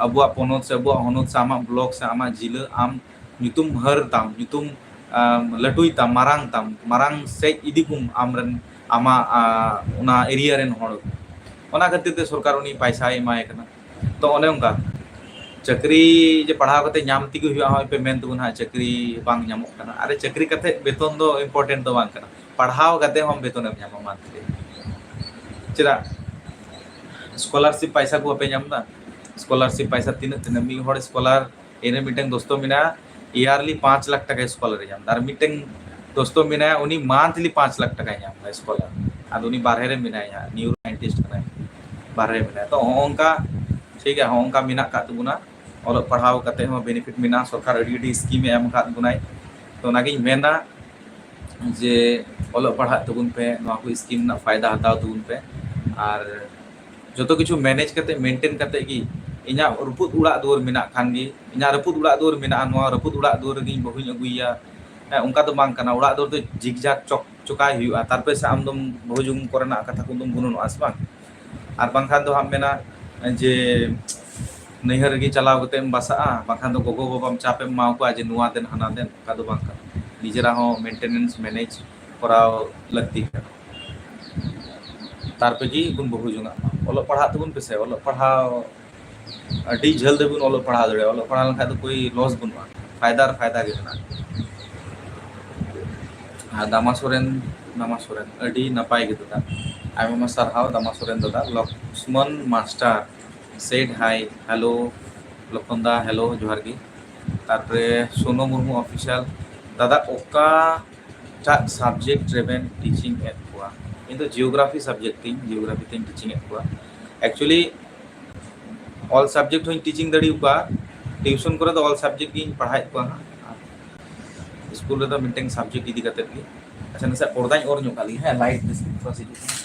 ᱟᱵᱚᱣᱟᱜ ᱯᱚᱱᱚᱛ ᱥᱮ ᱟᱵᱚᱣᱟᱜ ᱦᱚᱱᱚᱛ ᱥᱮ ᱟᱢᱟᱜ ᱵᱞᱚᱠ ᱥᱮ ᱟᱢᱟᱜ ᱡᱤᱞᱟᱹ ᱟᱢ ᱧᱩᱛᱩᱢ ᱦᱟᱹᱨ ᱛᱟᱢ, ᱧᱩᱛᱩᱢ, ᱟᱢ, ᱞᱟᱹᱴᱩᱭ ᱛᱟᱢ, ᱢᱟᱨᱟᱝ ᱛᱟᱢ, ᱢᱟᱨᱟᱝ ᱥᱮᱫ ᱤᱫᱤ ᱠᱚᱢ ᱟᱢᱨᱮᱱ, ᱟᱢᱟᱜ, ᱟ, ᱚᱱᱟ ᱮᱨᱤᱭᱟ ᱨᱮᱱ ᱦᱚᱲ᱾ ᱚᱱᱟ ᱠᱷᱟᱹᱛᱤᱨ ᱛᱮ ᱥᱚᱨᱠᱟᱨ ᱩᱱᱤ ᱯᱟᱭᱥᱟᱭ ᱮᱢᱟᱭ ᱠᱟᱱᱟ᱾ ᱛᱚ ᱚᱱᱮ ᱚᱱᱠᱟ ᱪᱟᱹᱠᱨᱤ ᱡᱮ ᱯᱟᱲᱦᱟᱣ ᱠᱟᱛᱮ ᱧᱟᱢ ᱛᱮᱜᱮ ᱦᱩᱭᱩᱜᱼᱟ, ᱦᱚᱸᱜᱼᱚᱭ ᱯᱮ ᱢᱮᱱ ᱛᱟᱵᱚᱱᱟ ᱦᱟᱸᱜ ᱪᱟᱹᱠᱨᱤ ᱵᱟᱝ ᱧᱟᱢᱚᱜ ᱠᱟᱱᱟ᱾ ᱟᱨᱮ, ᱪᱟᱹᱠᱨᱤ ᱠᱟᱛᱮ ᱵᱮᱛᱚᱱ ᱫᱚ ᱤᱢᱯᱚᱨᱴᱮᱱᱴ ᱫᱚ ᱵᱟᱝ ᱠᱟᱱᱟ, ᱯᱟᱲᱦᱟᱣ ᱠᱟᱛᱮ ᱦᱚᱸ ᱵᱮᱛᱚᱱ ᱮᱢ ᱧᱟᱢᱟ ᱢᱟᱱᱛᱷᱞᱤ᱾ ᱪᱮᱫᱟᱜ ᱥᱠᱚᱞᱟᱨᱥᱤᱯ ᱯᱟᱭᱥᱟ ᱠᱚ ᱵᱟᱯᱮ ᱧᱟᱢ ᱮᱫᱟ? ᱥᱠᱚᱞᱟᱨᱥᱤᱯ ᱯᱟᱭᱥᱟ ᱛᱤᱱᱟᱹᱜ, ᱛᱤᱱᱟᱹᱜ ᱢᱤᱫ ᱦᱚᱲ ᱥᱠᱚᱞᱟᱨ, ᱤᱧᱨᱮᱱ ᱢᱤᱫᱴᱮᱱ ᱫᱳᱥᱛᱚ ᱢᱮᱱᱟᱭᱟ, ᱤᱭᱟᱨᱞᱤ ᱯᱟᱸᱪ ᱞᱟᱠᱷ ᱴᱟᱠᱟᱭ ᱥᱠᱚᱞᱟᱨ ᱮ ᱧᱟᱢ ᱮᱫᱟ, ᱟᱨ ᱢᱤᱫᱴᱮᱱ ᱫᱳᱥᱛᱚ ᱢᱮᱱᱟᱭᱟ, ᱩᱱᱤ ᱢᱟᱱᱛᱷᱞᱤ ᱯᱟᱸᱪ ᱞᱟᱠᱷ ᱴᱟᱠᱟᱭ ᱧᱟᱢ ᱮᱫᱟ ᱥᱠᱚᱞᱟᱨ᱾ ᱟᱫᱚ ᱩᱱᱤ ᱵᱟᱨᱦᱮ ᱨᱮ ᱢᱮᱱᱟᱭᱟ, ᱱᱤᱭᱩᱨᱳ ᱥᱟᱭᱮᱱᱴᱤᱥᱴ ᱠᱟᱱᱟᱭ, ᱵᱟᱨᱦᱮ ᱨᱮ ᱢᱮᱱᱟᱭᱟ᱾ ᱛᱚ ᱦᱚᱸᱜᱼᱚ ᱱᱚᱝᱠᱟ, ᱴᱷᱤᱠ ᱜᱮᱭᱟ, ᱦᱚᱸᱜᱼᱚ ᱱᱚᱝᱠᱟ ᱢᱮᱱᱟᱜ ᱟᱠᱟᱫ ᱛᱟᱵᱚᱱᱟ᱾ ᱚᱞᱚᱜ ᱯᱟᱲᱦᱟᱣ ᱠᱟᱛᱮ ᱦᱚᱸ ᱵᱮᱱᱤᱯᱷᱤᱴ ᱢᱮᱱᱟᱜᱼᱟ, ᱥᱚᱨᱠᱟᱨ ᱟᱹᱰᱤ ᱟᱹᱰᱤ ᱥᱠᱤᱢ ᱮ ᱮᱢ ᱟᱠᱟᱫ ᱵᱚᱱᱟᱭ᱾ ᱛᱚ ᱚᱱᱟᱜᱤᱧ ᱢᱮᱱᱟ, ᱡᱮ ᱚᱞᱚᱜ ᱯᱟᱲᱦᱟᱜ ᱛᱟᱵᱚᱱ ᱯᱮ, ᱱᱚᱣᱟ ᱠᱚ ᱥᱠᱤᱢ ᱨᱮᱱᱟᱜ ᱯᱷᱟᱭᱫᱟ ᱦᱟᱛᱟᱣ ᱛᱟᱵᱚᱱ ᱯᱮ᱾ ᱟᱨ ᱡᱚᱛᱚ ᱠᱤᱪᱷᱩ ᱢᱮᱱᱮᱡᱽ ᱠᱟᱛᱮ, ᱢᱮᱱᱴᱮᱱ ᱠᱟᱛᱮ ᱜᱮ, ᱤᱧᱟᱹᱜ ᱨᱟᱹᱯᱩᱫ ᱚᱲᱟᱜ ᱫᱩᱣᱟᱹᱨ ᱢᱮᱱᱟᱜ ᱠᱷᱟᱱ ᱜᱮ, ᱤᱧᱟᱹᱜ ᱨᱟᱹᱯᱩᱫ ᱚᱲᱟᱜ ᱫᱩᱣᱟᱹᱨ ᱢᱮᱱᱟᱜᱼᱟ, ᱱᱚᱣᱟ ᱨᱟᱹᱯᱩᱫ ᱚᱲᱟᱜ ᱫᱩᱣᱟᱹᱨ ᱨᱮᱜᱮ ᱤᱧ ᱵᱟᱹᱦᱩᱧ ᱟᱹᱜᱩᱭᱮᱭᱟ, ᱦᱮᱸ, ᱚᱱᱠᱟ ᱫᱚ ᱵᱟᱝ ᱠᱟᱱᱟ᱾ ᱚᱲᱟᱜ ᱫᱩᱣᱟᱹᱨ ᱫᱚ ᱡᱤᱜᱽᱡᱟᱜᱽ ᱪᱚᱠ ᱪᱚᱠᱟᱭ ᱦᱩᱭᱩᱜᱼᱟ, ᱛᱟᱨᱯᱚᱨᱮ ᱥᱮ ᱟᱢ ᱫᱚᱢ ᱵᱟᱹᱦᱩ ᱡᱩᱢ ᱠᱚᱨᱮᱱᱟᱜ ᱠᱟᱛᱷᱟ ᱠᱚᱫᱚᱢ ᱜᱩᱱᱟᱹᱱᱚᱜᱼᱟ, ᱥᱮ ᱵᱟᱝ? ᱟᱨ ᱵᱟᱝᱠᱷᱟᱱ ᱫᱚ ᱦᱟᱸᱜ ᱢᱮᱱᱟ ᱡᱮ ᱱᱟᱹᱭᱦᱟᱹᱨ ᱨᱮᱜᱮ ᱪᱟᱞᱟᱣ ᱠᱟᱛᱮ ᱮᱢ ᱵᱟᱥᱟᱜᱼᱟ, ᱵᱟᱝᱠᱷᱟᱱ ᱫᱚ ᱜᱚᱜᱚ ᱵᱟᱵᱟᱢ ᱪᱟᱯ ᱮᱢ ᱮᱢᱟ ᱠᱚᱣᱟ ᱡᱮ ᱱᱚᱣᱟ ᱫᱮᱱ ᱦᱟᱱᱟ ᱫᱮᱱ, ᱚᱱᱠᱟ ᱫᱚ ᱵᱟᱝ ᱠᱟᱱᱟ᱾ ᱱᱤᱡᱮᱨᱟᱜ ᱦᱚᱸ ᱢᱮᱱᱴᱮᱱᱮᱱᱥ, ᱢᱮᱱᱮᱡᱽ ᱠᱚᱨᱟᱣ ᱞᱟᱹᱠᱛᱤ ᱠᱟᱱᱟ᱾ ᱛᱟᱨᱯᱚᱨᱮ ᱜᱮ ᱵᱚᱱ ᱵᱟᱹᱦᱩ ᱡᱚᱝᱟᱜ ᱢᱟ᱾ ᱚᱞᱚᱜ ᱯᱟᱲᱦᱟᱜ ᱛᱟᱵᱚᱱ ᱯᱮᱥᱮ, ᱚᱞᱚᱜ ᱯᱟᱲᱦᱟᱣ ᱟᱹᱰᱤ ᱡᱷᱟᱹᱞ ᱫᱷᱟᱹᱵᱤᱡ ᱵᱚᱱ ᱚᱞᱚᱜ ᱯᱟᱲᱦᱟᱣ ᱫᱟᱲᱮᱭᱟᱜᱼᱟ᱾ ᱚᱞᱚᱜ ᱯᱟᱲᱦᱟᱣ ᱞᱮᱱᱠᱷᱟᱱ ᱫᱚ ᱠᱳᱭ ᱞᱚᱥ ᱵᱟᱹᱱᱩᱜᱼᱟ, ᱯᱷᱟᱭᱫᱟ ᱟᱨ ᱯᱷᱟᱭᱫᱟ ᱜᱮ ᱢᱮᱱᱟᱜᱼᱟ᱾ ᱟᱨ ᱫᱟᱢᱟ ᱥᱚᱨᱮᱱ, ᱫᱟᱢᱟ ᱥᱚᱨᱮᱱ, ᱟᱹᱰᱤ ᱱᱟᱯᱟᱭ ᱜᱮ ᱫᱟᱫᱟ, ᱟᱭᱢᱟ ᱟᱭᱢᱟ ᱥᱟᱨᱦᱟᱣ ᱫᱟᱢᱟ ᱥᱚᱨᱮᱱ ᱫᱟᱫᱟ᱾ ᱞᱚᱠᱥᱢᱚᱱ ᱢᱟᱥᱴᱟᱨ said hi, hello᱾ ᱞᱚᱠᱷᱚᱱ ᱫᱟ, hello, ᱡᱚᱦᱟᱨ ᱜᱮ᱾ ᱛᱟᱨᱯᱚᱨᱮ ᱥᱳᱱᱩ ᱢᱩᱨᱢᱩ ᱚᱯᱷᱤᱥᱤᱭᱟᱞ, ᱫᱟᱫᱟ, ᱚᱠᱟ ᱴᱟᱜ ᱥᱟᱵᱡᱮᱠᱴ ᱨᱮᱵᱮᱱ ᱴᱤᱪᱤᱝ ᱮᱫ ᱠᱚᱣᱟ? ᱤᱧ ᱫᱚ ᱡᱤᱭᱳᱜᱨᱟᱯᱷᱤ ᱥᱟᱵᱡᱮᱠᱴ ᱛᱤᱧ, ᱡᱤᱭᱳᱜᱨᱟᱯᱷᱤ ᱛᱤᱧ ᱴᱤᱪᱤᱝ ᱮᱫ ᱠᱚᱣᱟ᱾ ᱮᱠᱪᱩᱭᱮᱞᱤ ᱚᱞ ᱥᱟᱵᱡᱮᱠᱴ ᱦᱚᱸᱧ ᱴᱤᱪᱤᱝ ᱫᱟᱲᱮᱭᱟᱠᱚᱣᱟ, ᱴᱤᱭᱩᱥᱚᱱ ᱠᱚᱨᱮ ᱫᱚ ᱚᱞ ᱥᱟᱵᱡᱮᱠᱴ ᱜᱤᱧ ᱯᱟᱲᱦᱟᱣᱮᱫ ᱠᱚᱣᱟ ᱦᱟᱸᱜ᱾ ᱥᱠᱩᱞ ᱨᱮᱫᱚ ᱢᱤᱫᱴᱮᱱ ᱥᱟᱵᱡᱮᱠᱴ ᱤᱫᱤ ᱠᱟᱛᱮᱫ ᱜᱮ᱾ ᱟᱪᱪᱷᱟ, ᱱᱟᱥᱮ ᱯᱚᱨᱫᱟᱧ ᱚᱨ ᱧᱚᱜ ᱠᱟᱜ ᱞᱮᱜᱮ, ᱦᱮᱸ, ᱞᱟᱭᱤᱴ ᱵᱮᱥ ᱴᱷᱤᱠ ᱴᱷᱟᱠ ᱦᱤᱡᱩᱜ ᱠᱟᱱᱟ᱾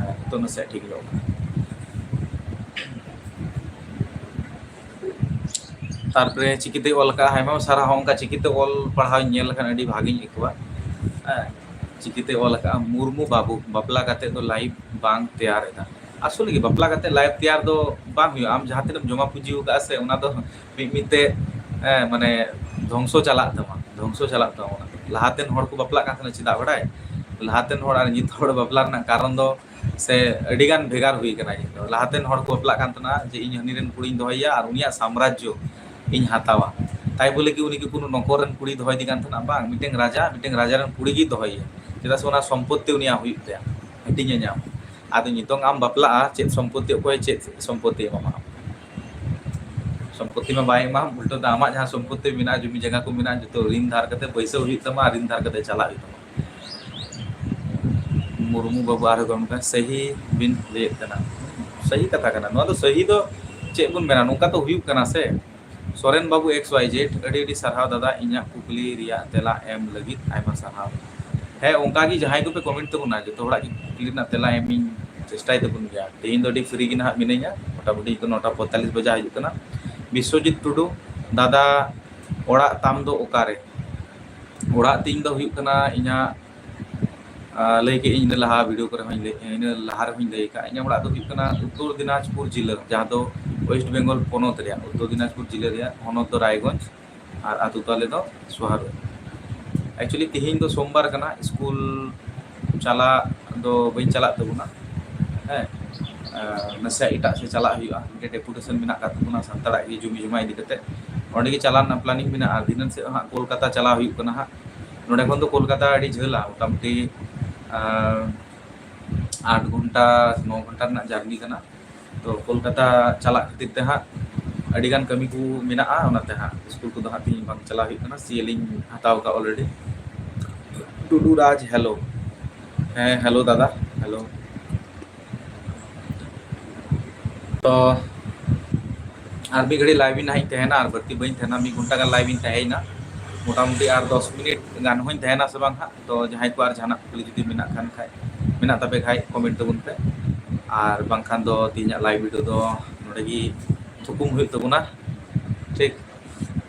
ᱦᱮᱸ, ᱱᱤᱛᱚᱜ ᱱᱟᱥᱮ ᱴᱷᱤᱠ ᱧᱚᱜ ᱠᱟᱱᱟ᱾ ᱛᱟᱨᱯᱚᱨᱮ ᱪᱤᱠᱤᱛᱮ ᱚᱞ ᱠᱟᱜᱼᱟ, ᱟᱭᱢᱟ ᱥᱟᱨᱦᱟᱣ᱾ ᱚᱱᱠᱟ ᱪᱤᱠᱤᱛᱮ ᱚᱞ ᱯᱟᱲᱦᱟᱣ ᱧᱮᱞ ᱞᱮᱠᱷᱟᱱ ᱟᱹᱰᱤ ᱵᱷᱟᱜᱤᱧ ᱟᱹᱭᱠᱟᱹᱣᱟ᱾ ᱦᱮᱸ, ᱪᱤᱠᱤᱛᱮ ᱚᱞ ᱠᱟᱜᱼᱟ, ᱢᱩᱨᱢᱩ ᱵᱟᱹᱵᱩ, ᱵᱟᱯᱞᱟ ᱠᱟᱛᱮ ᱫᱚ ᱞᱟᱭᱤᱯᱷ ᱵᱟᱝ ᱛᱮᱭᱟᱨ ᱮᱫᱟ᱾ ᱟᱥᱚᱞ ᱜᱮ ᱵᱟᱯᱞᱟ ᱠᱟᱛᱮ ᱞᱟᱭᱤᱯᱷ ᱛᱮᱭᱟᱨ ᱫᱚ ᱵᱟᱝ ᱦᱩᱭᱩᱜᱼᱟ᱾ ᱟᱢ ᱡᱟᱦᱟᱸ ᱛᱤᱱᱟᱹᱜ ᱡᱚᱢᱟ ᱯᱩᱸᱡᱤ ᱟᱠᱟᱫᱼᱟ ᱥᱮ, ᱚᱱᱟ ᱫᱚ ᱢᱤᱫ ᱢᱤᱫ ᱛᱮ, ᱦᱮᱸ, ᱢᱟᱱᱮ ᱫᱷᱚᱝᱥᱚ ᱪᱟᱞᱟᱜ ᱛᱟᱢᱟ, ᱫᱷᱚᱝᱥᱚ ᱪᱟᱞᱟᱜ ᱛᱟᱢᱟ᱾ ᱚᱱᱟ ᱞᱟᱦᱟᱛᱮᱱ ᱦᱚᱲ ᱠᱚ ᱵᱟᱯᱞᱟᱜ ᱠᱟᱱ ᱛᱟᱦᱮᱱᱟ, ᱪᱮᱫᱟᱜ ᱵᱟᱲᱟᱭ? ᱞᱟᱦᱟᱛᱮᱱ ᱦᱚᱲ ᱟᱨ ᱱᱤᱛ ᱦᱚᱲ ᱵᱟᱯᱞᱟ ᱨᱮᱱᱟᱜ ᱠᱟᱨᱚᱱ ᱫᱚ ᱥᱮ ᱟᱹᱰᱤᱜᱟᱱ ᱵᱷᱮᱜᱟᱨ ᱦᱩᱭ ᱠᱟᱱᱟ᱾ ᱱᱤᱛ ᱫᱚ ᱞᱟᱦᱟᱛᱮᱱ ᱦᱚᱲ ᱠᱚ ᱵᱟᱯᱞᱟᱜ ᱠᱟᱱ ᱛᱟᱦᱮᱱᱟ ᱡᱮ ᱤᱧ ᱦᱟᱹᱱᱤ ᱨᱮᱱ ᱠᱩᱲᱤᱧ ᱫᱚᱦᱚᱭᱮᱭᱟ ᱟᱨ ᱩᱱᱤᱭᱟᱜ ᱥᱟᱢᱨᱟᱡᱽᱡᱚ ᱤᱧ ᱦᱟᱛᱟᱣᱟ, ᱛᱟᱭ ᱵᱚᱞᱮ ᱠᱤ ᱩᱱᱤ ᱠᱤ ᱠᱳᱱᱳ ᱱᱚᱠᱚᱨ ᱨᱮᱱ ᱠᱩᱲᱤ ᱫᱚᱦᱚᱭᱮᱫᱮ ᱠᱟᱱ ᱛᱟᱦᱮᱱᱟ? ᱵᱟᱝ, ᱢᱤᱫᱴᱮᱱ ᱨᱟᱡᱟ ᱢᱤᱫᱴᱮᱱ ᱨᱟᱡᱟ ᱨᱮᱱ ᱠᱩᱲᱤ ᱜᱮᱭ ᱫᱚᱦᱚᱭᱮᱭᱟ, ᱪᱮᱫᱟᱜ ᱥᱮ ᱚᱱᱟ ᱥᱚᱢᱯᱚᱛᱛᱤ ᱩᱱᱤᱭᱟᱜ ᱦᱩᱭᱩᱜ ᱛᱟᱭᱟ, ᱦᱟᱹᱴᱤᱧᱮ ᱧᱟᱢ᱾ ᱟᱫᱚ ᱱᱤᱛᱚᱝ ᱟᱢ ᱵᱟᱯᱞᱟᱜᱼᱟ, ᱪᱮᱫ ᱥᱚᱢᱯᱚᱛᱛᱤ, ᱚᱠᱚᱭ ᱪᱮᱫ ᱥᱚᱢᱯᱚᱛᱛᱤ ᱮᱢᱟᱢᱟ? ᱥᱚᱢᱯᱚᱛᱛᱤ ᱢᱟ ᱵᱟᱭ ᱮᱢᱟᱢ, ᱩᱞᱴᱟᱹ ᱫᱚ ᱟᱢᱟᱜ ᱡᱟᱦᱟᱸ ᱥᱚᱢᱯᱚᱛᱛᱤ ᱢᱮᱱᱟᱜᱼᱟ, ᱡᱩᱢᱤ ᱡᱟᱭᱜᱟ ᱠᱚ ᱢᱮᱱᱟᱜᱼᱟ, ᱡᱚᱛᱚ ᱨᱤᱱ ᱫᱷᱟᱨ ᱠᱟᱛᱮ ᱵᱟᱹᱭᱥᱟᱹᱣ ᱦᱩᱭᱩᱜ ᱛᱟᱢᱟ ᱟᱨ ᱨᱤᱱ ᱫᱷᱟᱨ ᱠᱟᱛᱮ ᱪᱟᱞᱟᱜ ᱦᱩᱭᱩᱜ ᱛᱟᱢᱟ᱾ ᱢᱩᱨᱢᱩ ᱵᱟᱹᱵᱩ ᱟᱨᱦᱚᱸ ᱜᱚᱢ ᱠᱟᱱᱟ, ᱥᱟᱹᱦᱤ ᱵᱤᱱ ᱞᱟᱹᱭᱮᱫ ᱠᱟᱱᱟ᱾ ᱥᱟᱹᱦᱤ ᱠᱟᱛᱷᱟ ᱠᱟᱱᱟ, ᱱᱚᱣᱟ ᱫᱚ ᱥᱟᱹᱦᱤ ᱫᱚ ᱪᱮᱫ ᱵᱚᱱ ᱢᱮᱱᱟ, ᱱᱚᱝᱠᱟ ᱛᱚ ᱦᱩᱭᱩᱜ ᱠᱟᱱᱟ ᱥᱮ᱾ ᱥᱚᱨᱮᱱ ᱵᱟᱹᱵᱩ X Y Z, ᱟᱹᱰᱤ ᱟᱹᱰᱤ ᱥᱟᱨᱦᱟᱣ ᱫᱟᱫᱟ, ᱤᱧᱟᱹᱜ ᱠᱩᱠᱞᱤ ᱨᱮᱭᱟᱜ ᱛᱮᱞᱟ ᱮᱢ ᱞᱟᱹᱜᱤᱫ ᱟᱭᱢᱟ ᱥᱟᱨᱦᱟᱣ᱾ ᱦᱮᱸ, ᱚᱱᱠᱟ ᱜᱮ ᱡᱟᱦᱟᱸᱭ ᱠᱚᱯᱮ ᱠᱚᱢᱮᱱᱴ ᱛᱟᱵᱚᱱᱟ, ᱡᱚᱛᱚ ᱦᱚᱲᱟᱜ ᱜᱮ ᱠᱩᱠᱞᱤ ᱨᱮᱱᱟᱜ ᱛᱮᱞᱟ ᱮᱢ ᱤᱧ ᱪᱮᱥᱴᱟᱭ ᱛᱟᱵᱚᱱ ᱜᱮᱭᱟ᱾ ᱛᱮᱦᱮᱧ ᱫᱚ ᱟᱹᱰᱤ ᱯᱷᱨᱤ ᱜᱮ ᱱᱟᱦᱟᱜ ᱢᱤᱱᱟᱹᱧᱟ, ᱢᱚᱴᱟᱢᱩᱴᱤ ᱱᱤᱛᱚᱜ ᱱᱚᱴᱟ ᱯᱚᱸᱭᱛᱟᱞᱞᱤᱥ ᱵᱟᱡᱟ ᱦᱤᱡᱩᱜ ᱠᱟᱱᱟ᱾ ᱵᱤᱥᱥᱚᱡᱤᱛ ᱴᱩᱰᱩ, ᱫᱟᱫᱟ, ᱚᱲᱟᱜ ᱛᱟᱢ ᱫᱚ ᱚᱠᱟᱨᱮ? ᱚᱲᱟᱜ ᱛᱤᱧ ᱫᱚ ᱦᱩᱭᱩᱜ ᱠᱟᱱᱟ ᱤᱧᱟᱹᱜ, ᱟᱨ ᱞᱟᱹᱭ ᱠᱮᱫ ᱤᱧ ᱤᱱᱟᱹ ᱞᱟᱦᱟ ᱵᱷᱤᱰᱤᱭᱳ ᱠᱚᱨᱮ ᱦᱚᱸᱧ ᱞᱟᱹᱭ, ᱤᱱᱟᱹ ᱞᱟᱦᱟ ᱨᱮᱦᱚᱸᱧ ᱞᱟᱹᱭ ᱟᱠᱟᱫ, ᱤᱧᱟᱹᱜ ᱚᱲᱟᱜ ᱫᱚ ᱦᱩᱭᱩᱜ ᱠᱟᱱᱟ ᱩᱛᱛᱚᱨ ᱫᱤᱱᱟᱡᱽᱯᱩᱨ ᱡᱤᱞᱟᱹ, ᱡᱟᱦᱟᱸ ᱫᱚ ᱳᱭᱮᱥᱴ ᱵᱮᱝᱜᱚᱞ ᱯᱚᱱᱚᱛ ᱨᱮᱭᱟᱜ, ᱩᱛᱛᱚᱨ ᱫᱤᱱᱟᱡᱽᱯᱩᱨ ᱡᱤᱞᱟᱹ ᱨᱮᱭᱟᱜ ᱦᱚᱱᱚᱛ ᱫᱚ ᱨᱟᱭᱜᱚᱸᱡᱽ, ᱟᱨ ᱟᱹᱛᱩ ᱛᱟᱞᱮ ᱫᱚ ᱥᱳᱦᱟᱨᱳ᱾ Actually ᱛᱮᱦᱮᱧ ᱫᱚ ᱥᱳᱢᱵᱟᱨ ᱠᱟᱱᱟ, ᱥᱠᱩᱞ ᱪᱟᱞᱟᱜ ᱫᱚ ᱵᱟᱹᱧ ᱪᱟᱞᱟᱜ ᱛᱟᱵᱚᱱᱟ᱾ ᱦᱮᱸ, ᱟᱨ ᱱᱟᱥᱮᱭᱟᱜ ᱮᱴᱟᱜ ᱥᱮᱫ ᱪᱟᱞᱟᱜ ᱦᱩᱭᱩᱜᱼᱟ, ᱢᱤᱫᱴᱮᱱ ᱰᱮᱯᱩᱴᱮᱥᱚᱱ ᱢᱮᱱᱟᱜ ᱟᱠᱟᱫ ᱛᱟᱵᱚᱱᱟ ᱥᱟᱱᱛᱟᱲᱟᱜ ᱜᱮ ᱡᱩᱢᱤ ᱡᱚᱢᱟ ᱤᱫᱤ ᱠᱟᱛᱮ, ᱚᱸᱰᱮ ᱜᱮ ᱪᱟᱞᱟᱜ ᱨᱮᱱᱟᱜ ᱯᱞᱟᱱᱤᱝ ᱢᱮᱱᱟᱜᱼᱟ᱾ ᱟᱨ ᱫᱷᱤᱱᱟᱹᱱ ᱥᱮᱫ ᱦᱟᱸᱜ ᱠᱳᱞᱠᱟᱛᱟ ᱪᱟᱞᱟᱣ ᱦᱩᱭᱩᱜ ᱠᱟᱱᱟ ᱦᱟᱸᱜ᱾ ᱱᱚᱸᱰᱮ ᱠᱷᱚᱱ ᱫᱚ ᱠᱳᱞᱠᱟᱛᱟ ᱟᱹᱰᱤ ᱡᱷᱟᱹᱞᱟ, ᱢᱚᱴᱟᱢᱩᱴᱤ, ᱟᱨ, ᱟᱴ ᱜᱷᱚᱱᱴᱟ, ᱱᱚ ᱜᱷᱚᱱᱴᱟ ᱨᱮᱱᱟᱜ ᱡᱟᱨᱱᱤ ᱠᱟᱱᱟ᱾ ᱛᱚ ᱠᱳᱞᱠᱟᱛᱟ ᱪᱟᱞᱟᱜ ᱠᱷᱟᱹᱛᱤᱨ ᱛᱮ ᱦᱟᱸᱜ ᱟᱹᱰᱤᱜᱟᱱ ᱠᱟᱹᱢᱤ ᱠᱚ ᱢᱮᱱᱟᱜᱼᱟ, ᱚᱱᱟᱛᱮ ᱦᱟᱸᱜ ᱥᱠᱩᱞ ᱠᱚᱫᱚ ᱦᱟᱸᱜ ᱛᱮᱦᱮᱧ ᱵᱟᱝ ᱪᱟᱞᱟᱣ ᱦᱩᱭᱩᱜ ᱠᱟᱱᱟ᱾ ᱥᱤ ᱮᱞ ᱤᱧ ᱦᱟᱛᱟᱣ ᱟᱠᱟᱫ already᱾ ᱴᱩᱰᱩ ᱨᱟᱡᱽ, hello᱾ ᱦᱮᱸ, hello ᱫᱟᱫᱟ, hello᱾ ᱛᱚ ᱟᱨ ᱢᱤᱫ ᱜᱷᱟᱹᱲᱤᱡ ᱞᱟᱭᱤᱵᱷ ᱤᱧ ᱦᱟᱸᱜ ᱤᱧ ᱛᱟᱦᱮᱱᱟ, ᱟᱨ ᱵᱟᱹᱲᱛᱤ ᱵᱟᱹᱧ ᱛᱟᱦᱮᱱᱟ, ᱢᱤᱫ ᱜᱷᱚᱱᱴᱟ ᱜᱟᱱ ᱞᱟᱭᱤᱵᱷ ᱤᱧ ᱛᱟᱦᱮᱸᱭᱮᱱᱟ᱾ ᱢᱚᱴᱟᱢᱩᱴᱤ ᱟᱨ ᱫᱚᱥ ᱢᱤᱱᱤᱴ ᱜᱟᱱ ᱦᱚᱸᱧ ᱛᱟᱦᱮᱱᱟ ᱥᱮ ᱵᱟᱝ ᱦᱟᱸᱜ᱾ ᱛᱚ ᱡᱟᱦᱟᱸᱭ ᱠᱚ ᱟᱨ ᱡᱟᱦᱟᱱᱟᱜ ᱠᱩᱠᱞᱤ ᱡᱩᱫᱤ ᱢᱮᱱᱟᱜ ᱠᱷᱟᱱ ᱠᱷᱟᱡ, ᱢᱮᱱᱟᱜ ᱛᱟᱯᱮ ᱠᱷᱟᱡ ᱠᱚᱢᱮᱱᱴ ᱛᱟᱵᱚᱱ ᱯᱮ, ᱟᱨ ᱵᱟᱝᱠᱷᱟᱱ ᱫᱚ ᱛᱮᱦᱮᱧᱟᱜ ᱞᱟᱭᱤᱵᱷ ᱵᱷᱤᱰᱤᱭᱳ ᱫᱚ ᱱᱚᱰᱮ ᱜᱮ ᱛᱷᱩᱠᱩᱢ ᱦᱩᱭᱩᱜ ᱛᱟᱵᱚᱱᱟ, ᱴᱷᱤᱠ᱾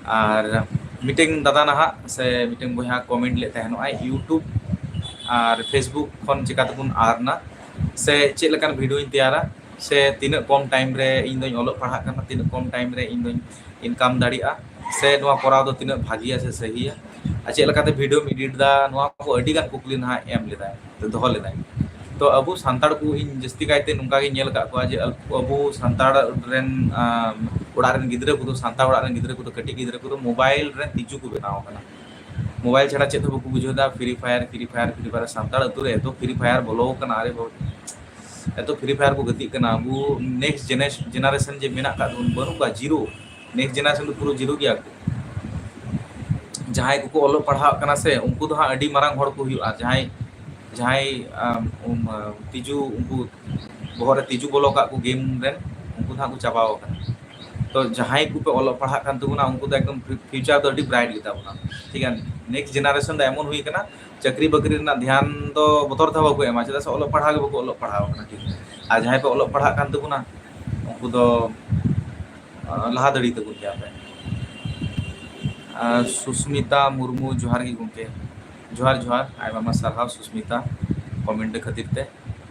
ᱟᱨ ᱢᱤᱫᱴᱮᱱ ᱫᱟᱫᱟ ᱱᱟᱦᱟᱜ ᱥᱮ ᱢᱤᱫᱴᱮᱱ ᱵᱚᱭᱦᱟ ᱠᱚᱢᱮᱱᱴ ᱞᱮᱫ ᱛᱟᱦᱮᱱᱚᱜᱼᱟᱭ, YouTube ᱟᱨ Facebook ᱠᱷᱚᱱ ᱪᱤᱠᱟ ᱛᱮᱵᱚᱱ earn ᱟ ᱥᱮ ᱪᱮᱫ ᱞᱮᱠᱟᱱ ᱵᱷᱤᱰᱤᱭᱳᱧ ᱛᱮᱭᱟᱨᱟ, ᱥᱮ ᱛᱤᱱᱟᱹᱜ ᱠᱚᱢ ᱴᱟᱭᱤᱢ ᱨᱮ ᱤᱧ ᱫᱚᱧ ᱚᱞᱚᱜ ᱯᱟᱲᱦᱟᱜ ᱠᱟᱱᱟ, ᱛᱤᱱᱟᱹᱜ ᱠᱚᱢ ᱴᱟᱭᱤᱢ ᱨᱮ ᱤᱧ ᱫᱚᱧ ᱤᱱᱠᱟᱢ ᱫᱟᱲᱮᱭᱟᱜᱼᱟ, ᱥᱮ ᱱᱚᱣᱟ ᱠᱚᱨᱟᱣ ᱫᱚ ᱛᱤᱱᱟᱹᱜ ᱵᱷᱟᱹᱜᱤᱭᱟ ᱥᱮ ᱥᱟᱹᱦᱤᱭᱟ, ᱟᱨ ᱪᱮᱫ ᱞᱮᱠᱟᱛᱮ ᱵᱷᱤᱰᱤᱭᱳᱢ ᱮᱰᱤᱴ ᱮᱫᱟ, ᱱᱚᱣᱟ ᱠᱚ ᱟᱹᱰᱤ ᱜᱟᱱ ᱠᱩᱠᱞᱤ ᱱᱟᱦᱟᱜ ᱮᱢ ᱞᱮᱫᱟᱭ, ᱫᱚᱦᱚ ᱞᱮᱫᱟᱭ᱾ ᱛᱚ ᱟᱵᱚ ᱥᱟᱱᱛᱟᱲ ᱠᱚ ᱤᱧ ᱡᱟᱹᱥᱛᱤ ᱠᱟᱭᱛᱮ ᱱᱚᱝᱠᱟ ᱜᱤᱧ ᱧᱮᱞ ᱟᱠᱟᱫ ᱠᱚᱣᱟ ᱡᱮ ᱟᱵᱚ ᱥᱟᱱᱛᱟᱲ ᱨᱮᱱ, ᱟᱢ, ᱚᱲᱟᱜ ᱨᱮᱱ ᱜᱤᱫᱽᱨᱟᱹ ᱠᱚᱫᱚ, ᱥᱟᱱᱛᱟᱲ ᱚᱲᱟᱜ ᱨᱮᱱ ᱜᱤᱫᱽᱨᱟᱹ ᱠᱚᱫᱚ, ᱠᱟᱹᱴᱤᱡ ᱜᱤᱫᱽᱨᱟᱹ ᱠᱚᱫᱚ ᱢᱳᱵᱟᱭᱤᱞ ᱨᱮᱱ ᱛᱤᱡᱩ ᱠᱚ ᱵᱮᱱᱟᱣ ᱟᱠᱟᱱᱟ᱾ ᱢᱳᱵᱟᱭᱤᱞ ᱪᱷᱟᱲᱟ ᱪᱮᱫ ᱦᱚᱸ ᱵᱟᱠᱚ ᱵᱩᱡᱷᱟᱹᱣ ᱮᱫᱟ᱾ Free Fire, Free Fire, Free Fire, Santal ᱟᱹᱛᱩ ᱨᱮ ᱮᱛᱚ Free Fire ᱵᱚᱞᱚ ᱟᱠᱟᱱᱟ, ᱟᱨᱮ ᱵᱟᱵᱟ, ᱮᱛᱚ Free Fire ᱠᱚ ᱜᱟᱛᱮᱜ ᱠᱟᱱᱟ᱾ ᱟᱵᱚ next gener-, generation ᱡᱮ ᱢᱮᱱᱟᱜ ᱟᱠᱟᱫ ᱵᱚᱱ, ᱵᱟᱹᱱᱩᱜ ᱠᱚᱣᱟ, zero᱾ Next generation ᱫᱚ ᱯᱩᱨᱟᱹ zero ᱜᱮᱭᱟ ᱠᱚ᱾ ᱡᱟᱦᱟᱸᱭ ᱠᱚᱠᱚ ᱚᱞᱚᱜ ᱯᱟᱲᱦᱟᱜ ᱠᱟᱱᱟ ᱥᱮ, ᱩᱱᱠᱩ ᱫᱚ ᱦᱟᱸᱜ ᱟᱹᱰᱤ ᱢᱟᱨᱟᱝ ᱦᱚᱲ ᱠᱚ ᱦᱩᱭᱩᱜᱼᱟ᱾ ᱡᱟᱦᱟᱸᱭ, ᱡᱟᱦᱟᱸᱭ, ᱟᱢ, ᱩᱢ, ᱟᱢ, ᱛᱤᱡᱩ, ᱩᱱᱠᱩ ᱵᱚᱦᱚᱜ ᱨᱮ ᱛᱤᱡᱩ ᱵᱚᱞᱚ ᱠᱟᱜ ᱠᱚ game ᱨᱮᱱ, ᱩᱱᱠᱩ ᱫᱚ ᱦᱟᱸᱜ ᱠᱚ ᱪᱟᱵᱟᱣ ᱟᱠᱟᱱᱟ᱾ ᱛᱚ ᱡᱟᱦᱟᱸᱭ ᱠᱚᱯᱮ ᱚᱞᱚᱜ ᱯᱟᱲᱦᱟᱜ ᱠᱟᱱ ᱛᱟᱵᱚᱱᱟ, ᱩᱱᱠᱩ ᱫᱚ ᱮᱠᱫᱚᱢ future ᱫᱚ ᱟᱹᱰᱤ bright ᱜᱮᱛᱟ ᱵᱚᱱᱟ᱾ ᱴᱷᱤᱠ ᱜᱮᱭᱟ, next generation ᱫᱚ ᱮᱢᱚᱱ ᱦᱩᱭ ᱠᱟᱱᱟ, ᱪᱟᱹᱠᱨᱤ ᱵᱟᱹᱠᱨᱤ ᱨᱮᱱᱟᱜ ᱫᱷᱮᱭᱟᱱ ᱫᱚ ᱵᱚᱛᱚᱨ ᱛᱮᱦᱚᱸ ᱵᱟᱠᱚ ᱮᱢᱟ, ᱪᱮᱫᱟᱜ ᱥᱮ ᱚᱞᱚᱜ ᱯᱟᱲᱦᱟᱣ ᱜᱮ ᱵᱟᱠᱚ ᱚᱞᱚᱜ ᱯᱟᱲᱦᱟᱣ ᱠᱟᱱᱟ᱾ ᱴᱷᱤᱠ, ᱟᱨ ᱡᱟᱦᱟᱸᱭ ᱯᱮ ᱚᱞᱚᱜ ᱯᱟᱲᱦᱟᱜ ᱠᱟᱱ ᱛᱟᱵᱚᱱᱟ, ᱩᱱᱠᱩ ᱫᱚ ᱟᱸ, ᱞᱟᱦᱟ ᱫᱟᱲᱮ ᱛᱟᱵᱚᱱ ᱜᱮᱭᱟ ᱯᱮ᱾ ᱟᱨ ᱥᱩᱥᱢᱤᱛᱟ ᱢᱩᱨᱢᱩ, ᱡᱚᱦᱟᱨ ᱜᱮ ᱜᱚᱢᱠᱮ᱾ ᱡᱚᱦᱟᱨ, ᱡᱚᱦᱟᱨ᱾ ᱟᱭᱢᱟ ᱟᱭᱢᱟ ᱥᱟᱨᱦᱟᱣ ᱥᱩᱥᱢᱤᱛᱟ, comment ᱠᱷᱟᱹᱛᱤᱨ ᱛᱮ᱾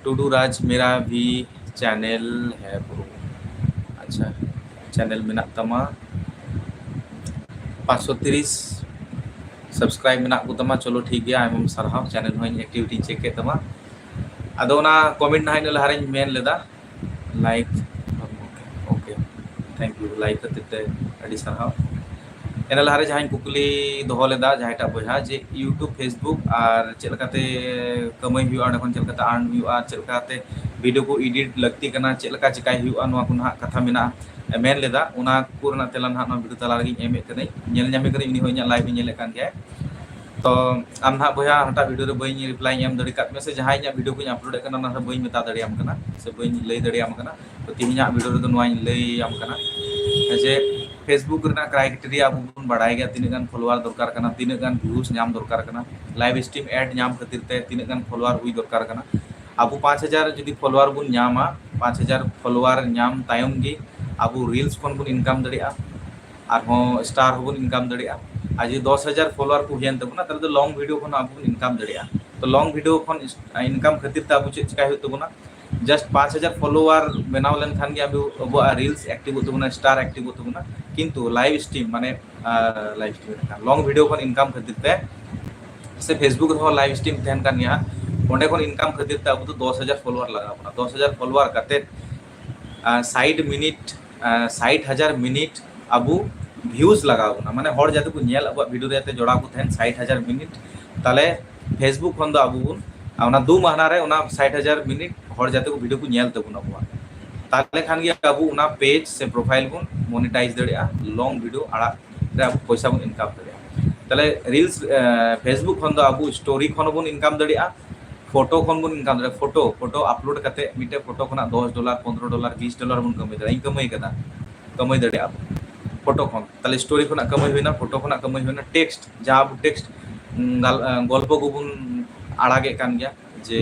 ᱴᱩᱰᱩ ᱨᱟᱡᱽ, ᱢᱮᱨᱟ ᱵᱷᱤ ᱪᱮᱱᱮᱞ ᱦᱮ ᱵᱨᱳ᱾ ᱟᱪᱪᱷᱟ, ᱪᱮᱱᱮᱞ ᱢᱮᱱᱟᱜ ᱛᱟᱢᱟ ᱯᱟᱸᱪᱥᱚ ᱛᱤᱨᱤᱥ subscribe ᱢᱮᱱᱟᱜ ᱠᱚ ᱛᱟᱢᱟ᱾ ᱪᱚᱞᱚ, ᱴᱷᱤᱠ ᱜᱮᱭᱟ, ᱟᱭᱢᱟ ᱥᱟᱨᱦᱟᱣ᱾ ᱪᱮᱱᱮᱞ ᱦᱚᱸᱧ activity check ᱠᱮᱫ ᱛᱟᱢᱟ᱾ ᱟᱫᱚ ᱚᱱᱟ comment ᱱᱟᱦᱟᱜ ᱤᱱᱟᱹ ᱞᱟᱦᱟᱨᱮᱧ ᱢᱮᱱ ᱞᱮᱫᱟ, like, okay, thank you, like ᱠᱷᱟᱹᱛᱤᱨ ᱛᱮ ᱟᱹᱰᱤ ᱥᱟᱨᱦᱟᱣ᱾ ᱤᱱᱟᱹ ᱞᱟᱦᱟᱨᱮ ᱡᱟᱦᱟᱸᱧ ᱠᱩᱠᱞᱤ ᱫᱚᱦᱚ ᱞᱮᱫᱟ ᱡᱟᱦᱟᱸᱭᱴᱟᱜ ᱵᱚᱭᱦᱟ, ᱡᱮ YouTube, Facebook ᱟᱨ ᱪᱮᱫ ᱞᱮᱠᱟᱛᱮ ᱠᱟᱹᱢᱟᱹᱭ ᱦᱩᱭᱩᱜᱼᱟ, ᱚᱸᱰᱮ ᱠᱷᱚᱱ ᱪᱮᱫ ᱞᱮᱠᱟᱛᱮ earn ᱦᱩᱭᱩᱜᱼᱟ, ᱪᱮᱫ ᱞᱮᱠᱟᱛᱮ video ᱠᱚ edit ᱞᱟᱹᱠᱛᱤ ᱠᱟᱱᱟ, ᱪᱮᱫ ᱞᱮᱠᱟ ᱪᱮᱠᱟᱭ ᱦᱩᱭᱩᱜᱼᱟ, ᱱᱚᱣᱟ ᱠᱚ ᱱᱟᱦᱟᱜ ᱠᱟᱛᱷᱟ ᱢᱮᱱᱟᱜᱼᱟ, ᱢᱮᱱ ᱞᱮᱫᱟ᱾ ᱚᱱᱟ ᱠᱚ ᱨᱮᱱᱟᱜ ᱛᱮᱞᱟ ᱱᱟᱦᱟᱜ ᱱᱚᱣᱟ video ᱛᱟᱞᱟ ᱨᱮᱜᱮᱧ ᱮᱢᱮᱫ ᱠᱟᱹᱱᱟᱹᱧ᱾ ᱧᱮᱞ ᱧᱟᱢᱮ ᱠᱟᱹᱱᱟᱹᱧ, ᱩᱱᱤ ᱦᱚᱸ ᱤᱧᱟᱹᱜ live ᱮ ᱧᱮᱞᱮᱫ ᱠᱟᱱ ᱜᱮᱭᱟᱭ᱾ ᱛᱚ ᱟᱢ ᱱᱟᱦᱟᱜ ᱵᱚᱭᱦᱟ, ᱦᱟᱱᱟᱴᱟᱜ video ᱨᱮ ᱵᱟᱹᱧ reply ᱤᱧ ᱮᱢ ᱫᱟᱲᱮ ᱠᱟᱜ ᱢᱮᱭᱟ, ᱥᱮ ᱡᱟᱦᱟᱸᱭ ᱤᱧᱟᱹᱜ video ᱠᱚᱧ upload ᱮᱫ ᱠᱟᱱᱟ, ᱚᱱᱟ ᱨᱮ ᱵᱟᱹᱧ ᱢᱮᱛᱟ ᱫᱟᱲᱮᱭᱟᱢ ᱠᱟᱱᱟ ᱥᱮ ᱵᱟᱹᱧ ᱞᱟᱹᱭ ᱫᱟᱲᱮᱭᱟᱢ ᱠᱟᱱᱟ᱾ ᱛᱚ ᱛᱮᱦᱮᱧᱟᱜ video ᱨᱮᱫᱚ ᱱᱚᱣᱟᱧ ᱞᱟᱹᱭᱟᱢ ᱠᱟᱱᱟ ᱡᱮ Facebook ᱨᱮᱱᱟᱜ criteria ᱟᱵᱚ ᱵᱚᱱ ᱵᱟᱲᱟᱭ ᱜᱮᱭᱟ, ᱛᱤᱱᱟᱹᱜ ᱜᱟᱱ follower ᱫᱚᱨᱠᱟᱨ ᱠᱟᱱᱟ, ᱛᱤᱱᱟᱹᱜ ᱜᱟᱱ views ᱧᱟᱢ ᱫᱚᱨᱠᱟᱨ ᱠᱟᱱᱟ, live stream ad ᱧᱟᱢ ᱠᱷᱟᱹᱛᱤᱨ ᱛᱮ ᱛᱤᱱᱟᱹᱜ ᱜᱟᱱ follower ᱦᱩᱭ ᱫᱚᱨᱠᱟᱨ ᱠᱟᱱᱟ᱾ ᱟᱵᱚ ᱯᱟᱸᱪ ᱦᱟᱡᱟᱨ ᱡᱩᱫᱤ follower ᱵᱚᱱ ᱧᱟᱢᱟ, ᱯᱟᱸᱪ ᱦᱟᱡᱟᱨ follower ᱧᱟᱢ ᱛᱟᱭᱚᱢ ᱜᱮ ᱟᱵᱚ reels ᱠᱷᱚᱱ ᱵᱚᱱ income ᱫᱟᱲᱮᱭᱟᱜᱼᱟ, ᱟᱨᱦᱚᱸ star ᱦᱚᱸᱵᱚᱱ income ᱫᱟᱲᱮᱭᱟᱜᱼᱟ᱾ ᱟᱨ ᱡᱩᱫᱤ ᱫᱚᱥ ᱦᱟᱡᱟᱨ follower ᱠᱚ ᱦᱩᱭᱮᱱ ᱛᱟᱵᱚᱱᱟ, ᱛᱟᱦᱚᱞᱮ ᱫᱚ long video ᱠᱷᱚᱱ ᱟᱵᱚ ᱵᱚᱱ income ᱫᱟᱲᱮᱭᱟᱜᱼᱟ᱾ ᱛᱚ long video ᱠᱷᱚᱱ income ᱠᱷᱟᱹᱛᱤᱨ ᱛᱮ ᱟᱵᱚ ᱪᱮᱫ ᱪᱮᱠᱟᱭ ᱦᱩᱭᱩᱜ ᱛᱟᱵᱚᱱᱟ? Just ᱯᱟᱸᱪ ᱦᱟᱡᱟᱨ follower ᱵᱮᱱᱟᱣ ᱞᱮᱱᱠᱷᱟᱱ ᱜᱮ ᱟᱵᱚ, ᱟᱵᱚᱣᱟᱜ reels activeᱚᱜ ᱛᱟᱵᱚᱱᱟ, star activeᱚᱜ ᱛᱟᱵᱚᱱᱟ, ᱠᱤᱱᱛᱩ live stream ᱢᱟᱱᱮ, ᱟᱨ, live stream ᱞᱮᱠᱷᱟᱱ long video ᱠᱷᱚᱱ income ᱠᱷᱟᱹᱛᱤᱨ ᱛᱮ ᱥᱮ Facebook ᱨᱮᱦᱚᱸ live stream ᱛᱟᱦᱮᱱ ᱠᱟᱱ ᱜᱮᱭᱟ, ᱚᱸᱰᱮ ᱠᱷᱚᱱ income ᱠᱷᱟᱹᱛᱤᱨ ᱛᱮ ᱟᱵᱚ ᱫᱚ ᱫᱚᱥ ᱦᱟᱡᱟᱨ follower ᱞᱟᱜᱟᱣ ᱵᱚᱱᱟ᱾ ᱫᱚᱥ ᱦᱟᱡᱟᱨ follower ᱠᱟᱛᱮ, ᱟᱨ, ᱥᱟᱭᱤᱴ ᱢᱤᱱᱤᱴ, ᱟᱨ, ᱥᱟᱭᱤᱴ ᱦᱟᱡᱟᱨ ᱢᱤᱱᱤᱴ ᱟᱵᱚ views ᱞᱟᱜᱟᱣ ᱵᱚᱱᱟ, ᱢᱟᱱᱮ ᱦᱚᱲ ᱡᱟᱛᱮ ᱠᱚ ᱧᱮᱞ ᱟᱵᱚᱣᱟᱜ video ᱨᱮ, ᱡᱟᱛᱮ ᱡᱚᱲᱟᱣ ᱠᱚ ᱛᱟᱦᱮᱱ ᱥᱟᱭᱤᱴ ᱦᱟᱡᱟᱨ ᱢᱤᱱᱤᱴ᱾ ᱛᱟᱦᱞᱮ Facebook ᱠᱷᱚᱱ ᱫᱚ ᱟᱵᱚ ᱵᱚᱱ, ᱚᱱᱟ ᱫᱩ ᱢᱟᱦᱱᱟ ᱨᱮ ᱚᱱᱟ ᱥᱟᱭᱤᱴ ᱦᱟᱡᱟᱨ ᱢᱤᱱᱤᱴ ᱦᱚᱲ ᱡᱟᱛᱮ ᱠᱚ video ᱠᱚ ᱧᱮᱞ ᱛᱟᱵᱚᱱ ᱟᱵᱚᱣᱟᱜ᱾ ᱛᱟᱦᱞᱮ ᱠᱷᱟᱱ ᱜᱮ ᱟᱵᱚ ᱚᱱᱟ page ᱥᱮ profile ᱵᱚᱱ monetize ᱫᱟᱲᱮᱭᱟᱜᱼᱟ, long video ᱟᱲᱟᱜ ᱨᱮ ᱟᱵᱚ ᱯᱚᱭᱥᱟ ᱵᱚᱱ income ᱫᱟᱲᱮᱭᱟᱜᱼᱟ᱾ ᱛᱟᱦᱞᱮ reels, ᱮ, Facebook ᱠᱷᱚᱱ ᱫᱚ ᱟᱵᱚ story ᱠᱷᱚᱱ ᱦᱚᱸᱵᱚᱱ income ᱫᱟᱲᱮᱭᱟᱜᱼᱟ, photo ᱠᱷᱚᱱ ᱵᱚᱱ income ᱫᱟᱲᱮᱭᱟᱜᱼᱟ᱾ Photo, photo upload ᱠᱟᱛᱮ ᱢᱤᱫᱴᱮᱡ photo ᱠᱷᱚᱱᱟᱜ ᱫᱚᱥ dollar, ᱯᱚᱱᱨᱚ dollar, ᱵᱤᱥ dollar ᱵᱚᱱ ᱠᱟᱹᱢᱟᱹᱭ ᱫᱟᱲᱮᱭᱟᱜᱼᱟ᱾ ᱤᱧ ᱠᱟᱹᱢᱟᱹᱭ ᱠᱟᱫᱟ᱾ ᱠᱟᱹᱢᱟᱹᱭ ᱫᱟᱲᱮᱭᱟᱜᱼᱟ ᱯᱷᱳᱴᱳ ᱠᱷᱚᱱ᱾ ᱛᱟᱦᱞᱮ ᱥᱴᱳᱨᱤ ᱠᱷᱚᱱᱟᱜ ᱠᱟᱹᱢᱟᱹᱭ ᱦᱩᱭᱱᱟ, ᱯᱷᱳᱴᱳ ᱠᱷᱚᱱᱟᱜ ᱠᱟᱹᱢᱟᱹᱭ ᱦᱩᱭᱱᱟ, ᱴᱮᱠᱥᱴ, ᱡᱟᱦᱟᱸ ᱟᱵᱚ ᱴᱮᱠᱥᱴ ᱜᱚᱞᱯᱚ ᱠᱚᱵᱚᱱ ᱟᱲᱟᱜᱮᱫ ᱠᱟᱱ ᱜᱮᱭᱟ, ᱡᱮ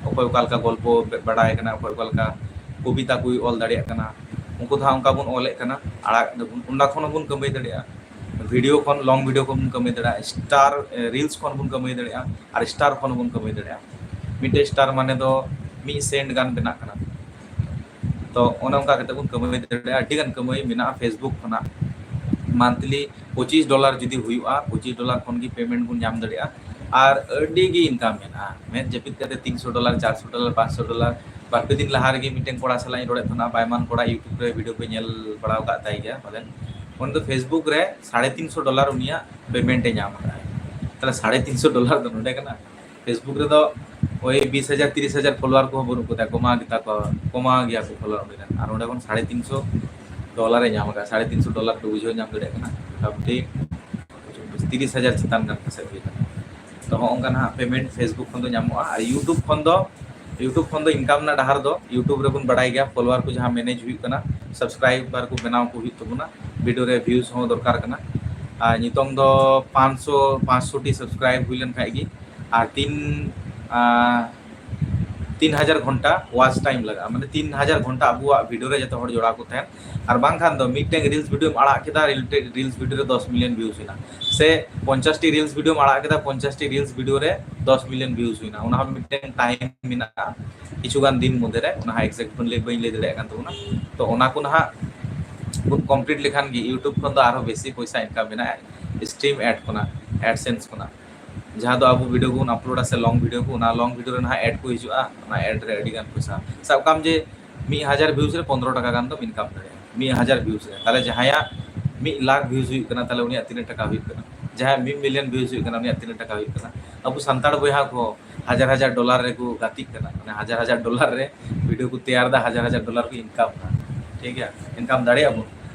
ᱚᱠᱚᱭ ᱚᱠᱟ ᱞᱮᱠᱟ ᱜᱚᱞᱯᱚ ᱵᱟᱲᱟᱭ ᱠᱟᱱᱟ, ᱚᱠᱚᱭ ᱚᱠᱟ ᱞᱮᱠᱟ ᱠᱚᱵᱤᱛᱟ ᱠᱚᱭ ᱚᱞ ᱫᱟᱲᱮᱭᱟᱜ ᱠᱟᱱᱟ, ᱩᱱᱠᱩ ᱫᱚ ᱦᱟᱸᱜ ᱚᱱᱠᱟ ᱵᱚᱱ ᱚᱞᱮᱫ ᱠᱟᱱᱟ, ᱟᱲᱟᱜ ᱫᱟᱵᱚᱱ, ᱚᱱᱟ ᱠᱷᱚᱱ ᱦᱚᱸᱵᱚᱱ ᱠᱟᱹᱢᱟᱹᱭ ᱫᱟᱲᱮᱭᱟᱜᱼᱟ᱾ ᱵᱷᱤᱰᱤᱭᱳ ᱠᱷᱚᱱ, ᱞᱚᱝ ᱵᱷᱤᱰᱤᱭᱳ ᱠᱷᱚᱱ ᱵᱚᱱ ᱠᱟᱹᱢᱟᱹᱭ ᱫᱟᱲᱮᱭᱟᱜᱼᱟ, ᱥᱴᱟᱨ ᱨᱤᱞᱥ ᱠᱷᱚᱱ ᱵᱚᱱ ᱠᱟᱹᱢᱟᱹᱭ ᱫᱟᱲᱮᱭᱟᱜᱼᱟ, ᱟᱨ ᱥᱴᱟᱨ ᱠᱷᱚᱱ ᱦᱚᱸᱵᱚᱱ ᱠᱟᱹᱢᱟᱹᱭ ᱫᱟᱲᱮᱭᱟᱜᱼᱟ᱾ ᱢᱤᱫᱴᱮᱡ ᱥᱴᱟᱨ ᱢᱟᱱᱮ ᱫᱚ ᱢᱤᱫ ᱥᱮᱱᱴ ᱜᱟᱱ ᱵᱮᱱᱟᱜ ᱠᱟᱱᱟ᱾ ᱛᱚ ᱚᱱᱮ ᱚᱱᱠᱟ ᱠᱟᱛᱮ ᱵᱚᱱ ᱠᱟᱹᱢᱟᱹᱭ ᱫᱟᱲᱮᱭᱟᱜᱼᱟ, ᱟᱹᱰᱤ ᱜᱟᱱ ᱠᱟᱹᱢᱟᱹᱭ ᱢᱮᱱᱟᱜᱼᱟ ᱯᱷᱮᱥᱵᱩᱠ ᱠᱷᱚᱱᱟᱜ᱾ ᱢᱟᱱᱛᱷᱞᱤ ᱯᱚᱸᱪᱤᱥ ᱰᱚᱞᱟᱨ ᱡᱩᱫᱤ ᱦᱩᱭᱩᱜᱼᱟ, ᱯᱚᱸᱪᱤᱥ ᱰᱚᱞᱟᱨ ᱠᱷᱚᱱ ᱜᱮ ᱯᱮᱢᱮᱱᱴ ᱵᱚᱱ ᱧᱟᱢ ᱫᱟᱲᱮᱭᱟᱜᱼᱟ᱾ ᱟᱨ ᱟᱹᱰᱤ ᱜᱮ ᱤᱱᱠᱟᱢ ᱢᱮᱱᱟᱜᱼᱟ, ᱢᱮᱫ ᱡᱟᱹᱯᱤᱫ ᱠᱟᱛᱮ ᱛᱤᱱᱥᱚ ᱰᱚᱞᱟᱨ, ᱪᱟᱨᱥᱚ ᱰᱚᱞᱟᱨ, ᱯᱟᱸᱪᱥᱚ ᱰᱚᱞᱟᱨ᱾ ᱵᱟᱨ ᱯᱮ ᱫᱤᱱ ᱞᱟᱦᱟ ᱨᱮᱜᱮ ᱢᱤᱫᱴᱮᱱ ᱠᱚᱲᱟ ᱥᱟᱞᱟᱜ ᱤᱧ ᱨᱚᱲᱮᱫ ᱛᱟᱦᱮᱱᱟ, ᱵᱟᱭᱢᱟᱱ ᱠᱚᱲᱟ, ᱭᱩᱴᱩᱵᱽ ᱨᱮ ᱵᱷᱤᱰᱤᱭᱳ ᱯᱮ ᱧᱮᱞ ᱵᱟᱲᱟ ᱟᱠᱟᱫ ᱛᱟᱭ ᱜᱮᱭᱟ ᱯᱟᱞᱮᱱ᱾ ᱩᱱᱤ ᱫᱚ ᱯᱷᱮᱥᱵᱩᱠ ᱨᱮ ᱥᱟᱲᱮ ᱛᱤᱱᱥᱚ ᱰᱚᱞᱟᱨ ᱩᱱᱤᱭᱟᱜ ᱯᱮᱢᱮᱱᱴ ᱮ ᱧᱟᱢ ᱟᱠᱟᱫᱼᱟ᱾ ᱛᱟᱦᱞᱮ ᱥᱟᱲᱮ ᱛᱤᱱᱥᱚ ᱰᱚᱞᱟᱨ ᱫᱚ ᱱᱚᱰᱮ ᱠᱟᱱᱟ᱾ ᱯᱷᱮᱥᱵᱩᱠ ᱨᱮᱫᱚ ᱳᱭ ᱵᱤᱥ ᱦᱟᱡᱟᱨ, ᱛᱤᱨᱤᱥ ᱦᱟᱡᱟᱨ ᱯᱷᱚᱞᱳᱣᱟᱨ ᱠᱚᱦᱚᱸ ᱵᱟᱹᱱᱩᱜ ᱠᱚ ᱛᱟᱭᱟ, ᱠᱚᱢᱟ ᱜᱮᱛᱟ ᱠᱚᱣᱟ, ᱠᱚᱢᱟ ᱜᱮᱭᱟ ᱠᱚ ᱯᱷᱚᱞᱳᱣᱟᱨ ᱩᱱᱤ ᱨᱮᱱ᱾ ᱟᱨ ᱚᱸᱰᱮ ᱠᱷᱚᱱ ᱥᱟᱲᱮ ᱛᱤᱱᱥᱚ ᱰᱚᱞᱟᱨ ᱮ ᱧᱟᱢ ᱟᱠᱟᱫᱼᱟ᱾ ᱥᱟᱲᱮ ᱛᱤᱱᱥᱚ ᱰᱚᱞᱟᱨ ᱫᱚ ᱵᱩᱡᱷᱟᱹᱣ ᱧᱟᱢ ᱫᱟᱲᱮᱭᱟᱜ ᱠᱟᱱᱟ, ᱢᱚᱴᱟᱢᱩᱴᱤ ᱛᱤᱨᱤᱥ ᱦᱟᱡᱟᱨ ᱪᱮᱛᱟᱱ ᱜᱟᱱ ᱯᱟᱥᱮᱡ ᱦᱩᱭ ᱠᱟᱱᱟ᱾ ᱛᱚ ᱦᱚᱸᱜᱼᱚ ᱱᱚᱝᱠᱟ ᱱᱟᱦᱟᱜ ᱯᱮᱢᱮᱱᱴ ᱯᱷᱮᱥᱵᱩᱠ ᱠᱷᱚᱱ ᱫᱚ ᱧᱟᱢᱚᱜᱼᱟ᱾ ᱟᱨ ᱭᱩᱴᱩᱵᱽ ᱠᱷᱚᱱ ᱫᱚ, ᱭᱩᱴᱩᱵᱽ ᱠᱷᱚᱱ ᱫᱚ ᱤᱱᱠᱟᱢ ᱨᱮᱱᱟᱜ ᱰᱟᱦᱟᱨ ᱫᱚ, ᱭᱩᱴᱩᱵᱽ ᱨᱮᱵᱚᱱ ᱵᱟᱲᱟᱭ ᱜᱮᱭᱟ, ᱯᱷᱚᱞᱳᱣᱟᱨ ᱠᱚ ᱡᱟᱦᱟᱸ ᱢᱮᱱᱮᱡᱽ ᱦᱩᱭᱩᱜ ᱠᱟᱱᱟ, ᱥᱟᱵᱥᱠᱨᱟᱭᱵᱟᱨ ᱠᱚ ᱵᱮᱱᱟᱣ ᱠᱚ ᱦᱩᱭᱩᱜ ᱛᱟᱵᱚᱱᱟ, ᱵᱷᱤᱰᱤᱭᱳ ᱨᱮ ᱵᱷᱤᱭᱩᱡᱽ ᱦᱚᱸ ᱫᱚᱨᱠᱟᱨ ᱠᱟᱱᱟ᱾ ᱟᱨ ᱱᱤᱛᱚᱝ ᱫᱚ ᱯᱟᱸᱪᱥᱚ, ᱯᱟᱸᱪᱥᱚ ᱴᱤ ᱥᱟᱵᱥᱠᱨᱟᱭᱤᱵ ᱦᱩᱭ ᱞᱮᱱ ᱠᱷᱟᱡ ᱜᱮ ᱟᱨ ᱛᱤᱱ, ᱟᱨ ᱛᱤᱱ ᱦᱟᱡᱟᱨ ᱜᱷᱚᱱᱴᱟ ᱣᱟᱪ ᱴᱟᱭᱤᱢ ᱞᱟᱜᱟᱜᱼᱟ, ᱢᱟᱱᱮ ᱛᱤᱱ ᱦᱟᱡᱟᱨ ᱜᱷᱚᱱᱴᱟ ᱟᱵᱚᱣᱟᱜ ᱵᱷᱤᱰᱤᱭᱳ ᱨᱮ ᱡᱚᱛᱚ ᱦᱚᱲ ᱡᱚᱲᱟᱣ ᱠᱚ ᱛᱟᱦᱮᱱ᱾ ᱟᱨ ᱵᱟᱝᱠᱷᱟᱱ ᱫᱚ ᱢᱤᱫᱴᱮᱱ ᱨᱤᱞᱥ ᱵᱷᱤᱰᱤᱭᱳᱢ ᱟᱲᱟᱜ ᱠᱮᱫᱟ, ᱨᱤᱞᱥ ᱵᱷᱤᱰᱤᱭᱳ ᱨᱮ ᱫᱚᱥ ᱢᱤᱞᱤᱭᱚᱱ ᱵᱷᱤᱭᱩᱡᱽ ᱦᱩᱭᱱᱟ, ᱥᱮ ᱯᱚᱧᱪᱟᱥ ᱴᱤ ᱨᱤᱞᱥ ᱵᱷᱤᱰᱤᱭᱳᱢ ᱟᱲᱟᱜ ᱠᱮᱫᱟ, ᱯᱚᱧᱪᱟᱥ ᱴᱤ ᱨᱤᱞᱥ ᱵᱷᱤᱰᱤᱭᱳ ᱨᱮ ᱫᱚᱥ ᱢᱤᱞᱤᱭᱚᱱ ᱵᱷᱤᱭᱩᱡᱽ ᱦᱩᱭᱱᱟ, ᱚᱱᱟ ᱦᱚᱸ ᱢᱤᱫᱴᱮᱱ ᱴᱟᱭᱤᱢ ᱢᱮᱱᱟᱜᱼᱟ, ᱠᱤᱪᱷᱩ ᱜᱟᱱ ᱫᱤᱱ ᱢᱚᱫᱽᱫᱷᱮ ᱨᱮ, ᱚᱱᱟ ᱦᱚᱸ ᱮᱠᱡᱮᱠᱴ ᱵᱟᱹᱧ ᱞᱟᱹᱭ, ᱵᱟᱹᱧ ᱞᱟᱹᱭ ᱫᱟᱲᱮᱭᱟᱜ ᱠᱟᱱ ᱛᱟᱵᱚᱱᱟ᱾ ᱛᱚ ᱚᱱᱟ ᱠᱚ ᱱᱟᱦᱟᱜ ᱵᱚᱱ ᱠᱚᱢᱯᱞᱤᱴ ᱞᱮᱠᱷᱟᱱ ᱜᱮ ᱭᱩᱴᱩᱵᱽ ᱠᱷᱚᱱ ᱫᱚ ᱟᱨᱦᱚᱸ ᱵᱮᱥᱤ ᱯᱚᱭᱥᱟ ᱤᱱᱠᱟᱢ ᱢᱮᱱᱟᱜᱼᱟ, ᱥᱴᱨᱤᱢ ᱮᱰ ᱠᱷᱚᱱᱟᱜ, ᱮᱰᱥᱮᱱᱥ ᱠᱷᱚᱱᱟᱜ, ᱡᱟᱦᱟᱸ ᱫᱚ ᱟᱵᱚ ᱵᱷᱤᱰᱤᱭᱳ ᱵᱚᱱ ᱟᱯᱞᱳᱰᱟ ᱥᱮ ᱞᱚᱝ ᱵᱷᱤᱰᱤᱭᱳ ᱠᱚ, ᱚᱱᱟ ᱞᱚᱝ ᱵᱷᱤᱰᱤᱭᱳ ᱨᱮ ᱱᱟᱦᱟᱜ ᱮᱰ ᱠᱚ ᱦᱤᱡᱩᱜᱼᱟ, ᱚᱱᱟ ᱮᱰ ᱨᱮ ᱟᱹᱰᱤ ᱜᱟᱱ ᱯᱚᱭᱥᱟ᱾ ᱥᱟᱵ ᱠᱟᱜ ᱢᱮ ᱡᱮ ᱢᱤᱫ ᱦᱟᱡᱟᱨ ᱵᱷᱤᱭᱩᱡᱽ ᱨᱮ ᱯᱚᱱᱨᱚ ᱴᱟᱠᱟ ᱜᱟᱱ ᱫᱚᱢ ᱤᱱᱠᱟᱢ ᱫᱟᱲᱮᱭᱟᱜᱼᱟ, ᱢᱤᱫ ᱦᱟᱡᱟᱨ ᱵᱷᱤᱭᱩᱡᱽ ᱨᱮ᱾ ᱛᱟᱦᱞᱮ ᱡᱟᱦᱟᱸᱭᱟᱜ ᱢᱤᱫ ᱞᱟᱠᱷ ᱵᱷᱤᱭᱩᱡᱽ ᱦᱩᱭᱩᱜ ᱠᱟᱱᱟ, ᱛᱟᱦᱞᱮ ᱩᱱᱤᱭᱟᱜ ᱛᱤᱱᱟᱹᱜ ᱴᱟᱠᱟ ᱦᱩᱭᱩᱜ ᱠᱟᱱᱟ? ᱡᱟᱦᱟᱸᱭᱟᱜ ᱢᱤᱫ ᱢᱤᱞᱤᱭᱚᱱ ᱵᱷᱤᱭᱩᱡᱽ ᱦᱩᱭᱩᱜ ᱠᱟᱱᱟ, ᱩᱱᱤᱭᱟᱜ ᱛᱤᱱᱟᱹᱜ ᱴᱟᱠᱟ ᱦᱩᱭᱩᱜ ᱠᱟᱱᱟ? ᱟᱵᱚ ᱥᱟᱱᱛᱟᱲ ᱵᱚᱭᱦᱟ ᱠᱚ ᱦᱟᱡᱟᱨ ᱦᱟᱡᱟᱨ ᱰᱚᱞᱟᱨ ᱨᱮᱠᱚ ᱜᱟᱛᱮᱜ ᱠᱟᱱᱟ, ᱢᱟᱱᱮ ᱦᱟᱡᱟᱨ ᱦᱟᱡᱟᱨ ᱰᱚᱞᱟᱨ ᱨᱮ ᱵᱷᱤᱰᱤᱭᱳ ᱠᱚ ᱛᱮᱭᱟᱨ ᱮᱫᱟ, ᱦᱟᱡᱟᱨ ᱦᱟᱡᱟᱨ ᱰᱚᱞᱟᱨ ᱠᱚ ᱤᱱᱠᱟᱢ ᱮᱫᱟ᱾ ᱴᱷᱤᱠ ᱜᱮᱭᱟ, ᱤᱱᱠᱟᱢ ᱫᱟᱲᱮᱭᱟᱜᱼᱟ ᱵᱚᱱ᱾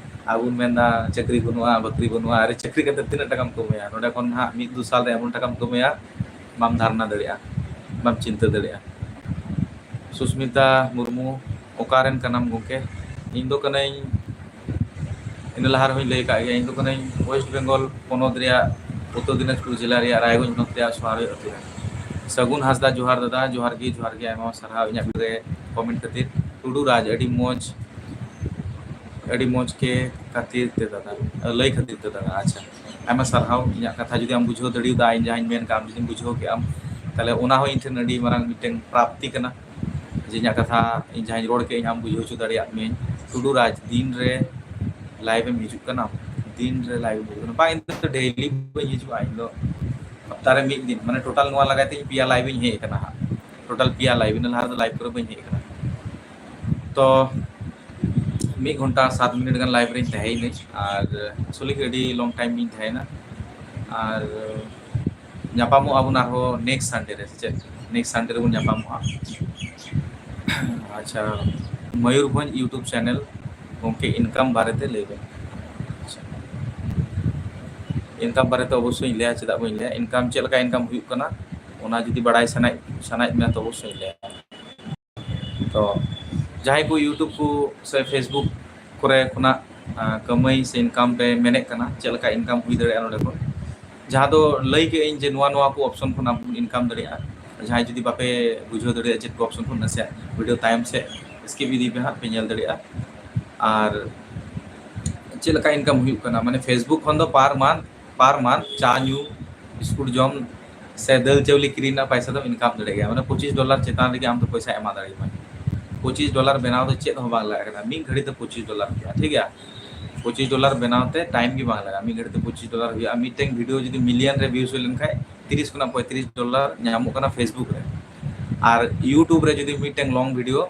ᱟᱵᱚ ᱵᱚᱱ ᱢᱮᱱᱫᱟ ᱪᱟᱹᱠᱨᱤ ᱵᱟᱹᱱᱩᱜᱼᱟ, ᱵᱟᱹᱠᱨᱤ ᱵᱟᱹᱱᱩᱜᱼᱟ, ᱟᱨᱮ ᱪᱟᱹᱠᱨᱤ ᱠᱟᱛᱮ ᱛᱤᱱᱟᱹᱜ ᱴᱟᱠᱟᱢ ᱠᱟᱢᱟᱭᱟ? ᱱᱚᱰᱮ ᱠᱷᱚᱱ ᱱᱟᱦᱟᱜ ᱢᱤᱫ ᱫᱩ ᱥᱟᱞ ᱨᱮ ᱮᱢᱚᱱ ᱴᱟᱠᱟᱢ ᱠᱟᱢᱟᱭᱟ, ᱵᱟᱢ ᱫᱷᱟᱨᱱᱟ ᱫᱟᱲᱮᱭᱟᱜᱼᱟ, ᱵᱟᱢ ᱪᱤᱱᱛᱟᱹ ᱫᱟᱲᱮᱭᱟᱜᱼᱟ᱾ ᱥᱩᱥᱢᱤᱛᱟ ᱢᱩᱨᱢᱩ, ᱚᱠᱟᱨᱮᱱ ᱠᱟᱱᱟᱢ ᱜᱚᱢᱠᱮ? ᱤᱧ ᱫᱚ ᱠᱟᱹᱱᱟᱹᱧ ᱤᱱᱟᱹ ᱞᱟᱦᱟ ᱨᱮᱦᱚᱸᱧ ᱞᱟᱹᱭ ᱟᱠᱟᱫ ᱜᱮᱭᱟ, ᱤᱧ ᱫᱚ ᱠᱟᱹᱱᱟᱹᱧ ᱳᱭᱮᱥᱴ ᱵᱮᱝᱜᱚᱞ ᱯᱚᱱᱚᱛ ᱨᱮᱭᱟᱜ ᱩᱛᱛᱚᱨ ᱫᱤᱱᱟᱡᱽᱯᱩᱨ ᱡᱮᱞᱟ ᱨᱮᱭᱟᱜ ᱨᱟᱭᱜᱚᱸᱡᱽ ᱦᱚᱱᱚᱛ ᱨᱮᱭᱟᱜ ᱥᱚᱦᱟᱨᱚᱭ ᱟᱹᱛᱩ ᱨᱮ᱾ ᱥᱟᱹᱜᱩᱱ ᱦᱟᱸᱥᱫᱟ, ᱡᱚᱦᱟᱨ ᱫᱟᱫᱟ᱾ ᱡᱚᱦᱟᱨ ᱜᱮ, ᱡᱚᱦᱟᱨ ᱜᱮ, ᱟᱭᱢᱟ ᱥᱟᱨᱦᱟᱣ ᱤᱧᱟᱹᱜ ᱨᱮ ᱠᱚᱢᱮᱱᱴ ᱠᱷᱟᱹᱛᱤᱨ᱾ ᱴᱩᱰᱩ ᱨᱟᱡᱽ, ᱟᱹᱰᱤ ᱢᱚᱡᱽ, ᱟᱹᱰᱤ ᱢᱚᱡᱽ ᱜᱮ ᱠᱷᱟᱹᱛᱤᱨ ᱛᱮ ᱫᱟᱫᱟ, ᱞᱟᱹᱭ ᱠᱷᱟᱹᱛᱤᱨ ᱛᱮ ᱫᱟᱫᱟ᱾ ᱟᱪᱪᱷᱟ, ᱟᱭᱢᱟ ᱥᱟᱨᱦᱟᱣ᱾ ᱤᱧᱟᱹᱜ ᱠᱟᱛᱷᱟ ᱡᱩᱫᱤ ᱟᱢ ᱵᱩᱡᱷᱟᱹᱣ ᱫᱟᱲᱮᱭᱟᱫᱟ, ᱤᱧ ᱡᱟᱦᱟᱸᱧ ᱢᱮᱱ ᱠᱟᱜ ᱟᱢ ᱡᱩᱫᱤᱢ ᱵᱩᱡᱷᱟᱹᱣ ᱠᱮᱜ ᱟᱢ, ᱛᱟᱦᱞᱮ ᱚᱱᱟ ᱦᱚᱸ ᱤᱧ ᱴᱷᱮᱱ ᱟᱹᱰᱤ ᱢᱟᱨᱟᱝ ᱢᱤᱫᱴᱮᱱ ᱯᱨᱟᱯᱛᱤ ᱠᱟᱱᱟ᱾ ᱡᱮ ᱤᱧᱟᱹᱜ ᱠᱟᱛᱷᱟ, ᱤᱧ ᱡᱟᱦᱟᱸᱧ ᱨᱚᱲ ᱠᱮᱫ, ᱤᱧ ᱟᱢ ᱵᱩᱡᱷᱟᱹᱣ ᱦᱚᱪᱚ ᱫᱟᱲᱮᱭᱟᱜ ᱢᱤᱭᱟᱹᱧ᱾ ᱴᱩᱰᱩ ᱨᱟᱡᱽ, ᱫᱤᱱ ᱨᱮ ᱞᱟᱭᱤᱵᱷ ᱮᱢ ᱦᱤᱡᱩᱜ ᱠᱟᱱᱟ? ᱫᱤᱱ ᱨᱮ ᱞᱟᱭᱤᱵᱷ ᱮᱢ ᱦᱤᱡᱩᱜ ᱠᱟᱱᱟ? ᱵᱟᱝ, ᱤᱧ ᱫᱚ ᱰᱮᱭᱞᱤ ᱵᱟᱹᱧ ᱦᱤᱡᱩᱜᱼᱟ᱾ ᱤᱧ ᱫᱚ ᱦᱟᱯᱛᱟ ᱨᱮ ᱢᱤᱫ ᱫᱤᱱ, ᱢᱟᱱᱮ ᱴᱳᱴᱟᱞ ᱱᱚᱣᱟ ᱞᱟᱜᱟᱭ ᱛᱮ ᱤᱧ ᱯᱮᱭᱟ ᱞᱟᱭᱤᱵᱷ ᱤᱧ ᱦᱮᱡ ᱟᱠᱟᱱᱟ ᱦᱟᱸᱜ᱾ ᱴᱳᱴᱟᱞ ᱯᱮᱭᱟ ᱞᱟᱭᱤᱵᱷ, ᱤᱱᱟᱹ ᱞᱟᱦᱟ ᱨᱮᱫᱚ ᱞᱟᱭᱤᱵᱷ ᱠᱚᱨᱮ ᱵᱟᱹᱧ ᱦᱮᱡ ᱟᱠᱟᱱᱟ᱾ ᱛᱚ ᱢᱤᱫ ᱜᱷᱚᱱᱴᱟ ᱥᱟᱛ ᱢᱤᱱᱤᱴ ᱜᱟᱱ ᱞᱟᱭᱤᱵᱷ ᱨᱮᱧ ᱛᱟᱦᱮᱸᱭᱮᱱᱟᱹᱧ, ᱟᱨ ᱥᱩᱞᱤ ᱜᱮ ᱟᱹᱰᱤ ᱞᱚᱝ ᱴᱟᱭᱤᱢ ᱤᱧ ᱛᱟᱦᱮᱸᱭᱮᱱᱟ᱾ ᱟᱨ ᱧᱟᱯᱟᱢᱚᱜ ᱟᱵᱚᱱ ᱟᱨᱦᱚᱸ ᱱᱮᱠᱥᱴ ᱥᱟᱱᱰᱮ ᱨᱮ, ᱥᱮ ᱪᱮᱫ? ᱱᱮᱠᱥᱴ ᱥᱟᱱᱰᱮ ᱨᱮᱵᱚᱱ ᱧᱟᱯᱟᱢᱚᱜᱼᱟ᱾ ᱟᱪᱪᱷᱟ, ᱢᱚᱭᱩᱨᱵᱷᱚᱸᱡᱽ YouTube ᱪᱮᱱᱮᱞ ᱜᱚᱢᱠᱮ, ᱤᱱᱠᱟᱢ ᱵᱟᱨᱮᱛᱮ ᱞᱟᱹᱭ ᱵᱮᱱ᱾ ᱟᱪᱪᱷᱟ, ᱤᱱᱠᱟᱢ ᱵᱟᱨᱮᱛᱮ ᱚᱵᱚᱥᱥᱳᱭ ᱤᱧ ᱞᱟᱹᱭᱟ, ᱪᱮᱫᱟᱜ ᱵᱟᱹᱧ ᱞᱟᱹᱭᱟ? ᱤᱱᱠᱟᱢ ᱪᱮᱫ ᱞᱮᱠᱟ ᱤᱱᱠᱟᱢ ᱦᱩᱭᱩᱜ ᱠᱟᱱᱟ, ᱚᱱᱟ ᱡᱩᱫᱤ ᱵᱟᱲᱟᱭ ᱥᱟᱱᱟᱭᱮᱫ, ᱥᱟᱱᱟᱭᱮᱫ ᱢᱮᱭᱟ, ᱛᱚ ᱚᱵᱚᱥᱥᱳᱭ ᱤᱧ ᱞᱟᱹᱭᱟ᱾ ᱛᱚ ᱡᱟᱦᱟᱸᱭ ᱠᱚ YouTube ᱠᱚ ᱥᱮ Facebook ᱠᱚᱨᱮ ᱠᱷᱚᱱᱟᱜ, ᱟᱸ, ᱠᱟᱹᱢᱟᱹᱭ ᱥᱮ ᱤᱱᱠᱟᱢ ᱯᱮ ᱢᱮᱱᱮᱫ ᱠᱟᱱᱟ, ᱪᱮᱫ ᱞᱮᱠᱟ ᱤᱱᱠᱟᱢ ᱦᱩᱭ ᱫᱟᱲᱮᱭᱟᱜᱼᱟ ᱱᱚᱸᱰᱮ ᱠᱷᱚᱱ, ᱡᱟᱦᱟᱸ ᱫᱚ ᱞᱟᱹᱭ ᱠᱮᱫ ᱟᱹᱧ ᱡᱮ ᱱᱚᱣᱟ ᱱᱚᱣᱟ ᱠᱚ ᱚᱯᱥᱚᱱ ᱠᱷᱚᱱ ᱟᱵᱚ ᱵᱚᱱ ᱤᱱᱠᱟᱢ ᱫᱟᱲᱮᱭᱟᱜᱼᱟ᱾ ᱡᱟᱦᱟᱸᱭ ᱡᱩᱫᱤ ᱵᱟᱯᱮ ᱵᱩᱡᱷᱟᱹᱣ ᱫᱟᱲᱮᱭᱟᱜᱼᱟ ᱪᱮᱫ ᱠᱚ ᱚᱯᱥᱚᱱ ᱠᱷᱚᱱ, ᱱᱟᱥᱮᱭᱟᱜ ᱵᱷᱤᱰᱤᱭᱳ ᱛᱟᱭᱚᱢ ᱥᱮᱫ ᱥᱠᱤᱯ ᱤᱫᱤ ᱯᱮ ᱦᱟᱸᱜ, ᱯᱮ ᱧᱮᱞ ᱫᱟᱲᱮᱭᱟᱜᱼᱟ᱾ ᱟᱨ ᱪᱮᱫ ᱞᱮᱠᱟ ᱤᱱᱠᱟᱢ ᱦᱩᱭᱩᱜ ᱠᱟᱱᱟ, ᱢᱟᱱᱮ Facebook ᱠᱷᱚᱱ ᱫᱚ ᱯᱟᱨ ᱢᱟᱱᱛᱷ, ᱯᱟᱨ ᱢᱟᱱᱛᱷ ᱪᱟ ᱧᱩ, ᱵᱤᱥᱠᱩᱴ ᱡᱚᱢ ᱥᱮ ᱫᱟᱹᱞ ᱪᱟᱣᱞᱮ ᱠᱤᱨᱤᱧ ᱨᱮᱱᱟᱜ ᱯᱚᱭᱥᱟ ᱫᱚᱢ ᱤᱱᱠᱟᱢ ᱫᱟᱲᱮᱭᱟᱜ ᱜᱮᱭᱟ᱾ ᱢᱟᱱᱮ ᱯᱚᱸᱪᱤᱥ ᱰᱚᱞᱟᱨ ᱪᱮᱛᱟᱱ ᱨᱮᱜᱮ ᱟᱢ ᱫᱚ ᱯᱚᱭᱥᱟ ᱮᱢᱟ ᱫᱟᱲᱮᱭᱟᱢᱟ᱾ ᱯᱚᱸᱪᱤᱥ ᱰᱚᱞᱟᱨ ᱵᱮᱱᱟᱣ ᱫᱚ ᱪᱮᱫ ᱦᱚᱸ ᱵᱟᱝ ᱞᱟᱜᱟᱜ ᱠᱟᱱᱟ, ᱢᱤᱫ ᱜᱷᱟᱹᱲᱤ ᱛᱮ ᱯᱚᱸᱪᱤᱥ ᱰᱚᱞᱟᱨ ᱦᱩᱭᱩᱜᱼᱟ, ᱴᱷᱤᱠ ᱜᱮᱭᱟ? ᱯᱚᱸᱪᱤᱥ ᱰᱚᱞᱟᱨ ᱵᱮᱱᱟᱣ ᱛᱮ ᱴᱟᱭᱤᱢ ᱜᱮ ᱵᱟᱝ ᱞᱟᱜᱟᱜᱼᱟ, ᱢᱤᱫ ᱜᱷᱟᱹᱲᱤ ᱛᱮ ᱯᱚᱸᱪᱤᱥ ᱰᱚᱞᱟᱨ ᱦᱩᱭᱩᱜᱼᱟ᱾ ᱢᱤᱫᱴᱮᱱ ᱵᱷᱤᱰᱤᱭᱳ ᱡᱩᱫᱤ ᱢᱤᱞᱤᱭᱚᱱ ᱨᱮ ᱵᱷᱤᱭᱩᱡᱽ ᱦᱩᱭ ᱞᱮᱱᱠᱷᱟᱱ ᱛᱤᱨᱤᱥ ᱠᱷᱚᱱᱟᱜ ᱯᱚᱸᱭᱛᱨᱤᱥ ᱰᱚᱞᱟᱨ ᱧᱟᱢᱚᱜ ᱠᱟᱱᱟ Facebook ᱨᱮ᱾ ᱟᱨ YouTube ᱨᱮ ᱡᱩᱫᱤ ᱢᱤᱫᱴᱮᱱ ᱞᱚᱝ ᱵᱷᱤᱰᱤᱭᱳ,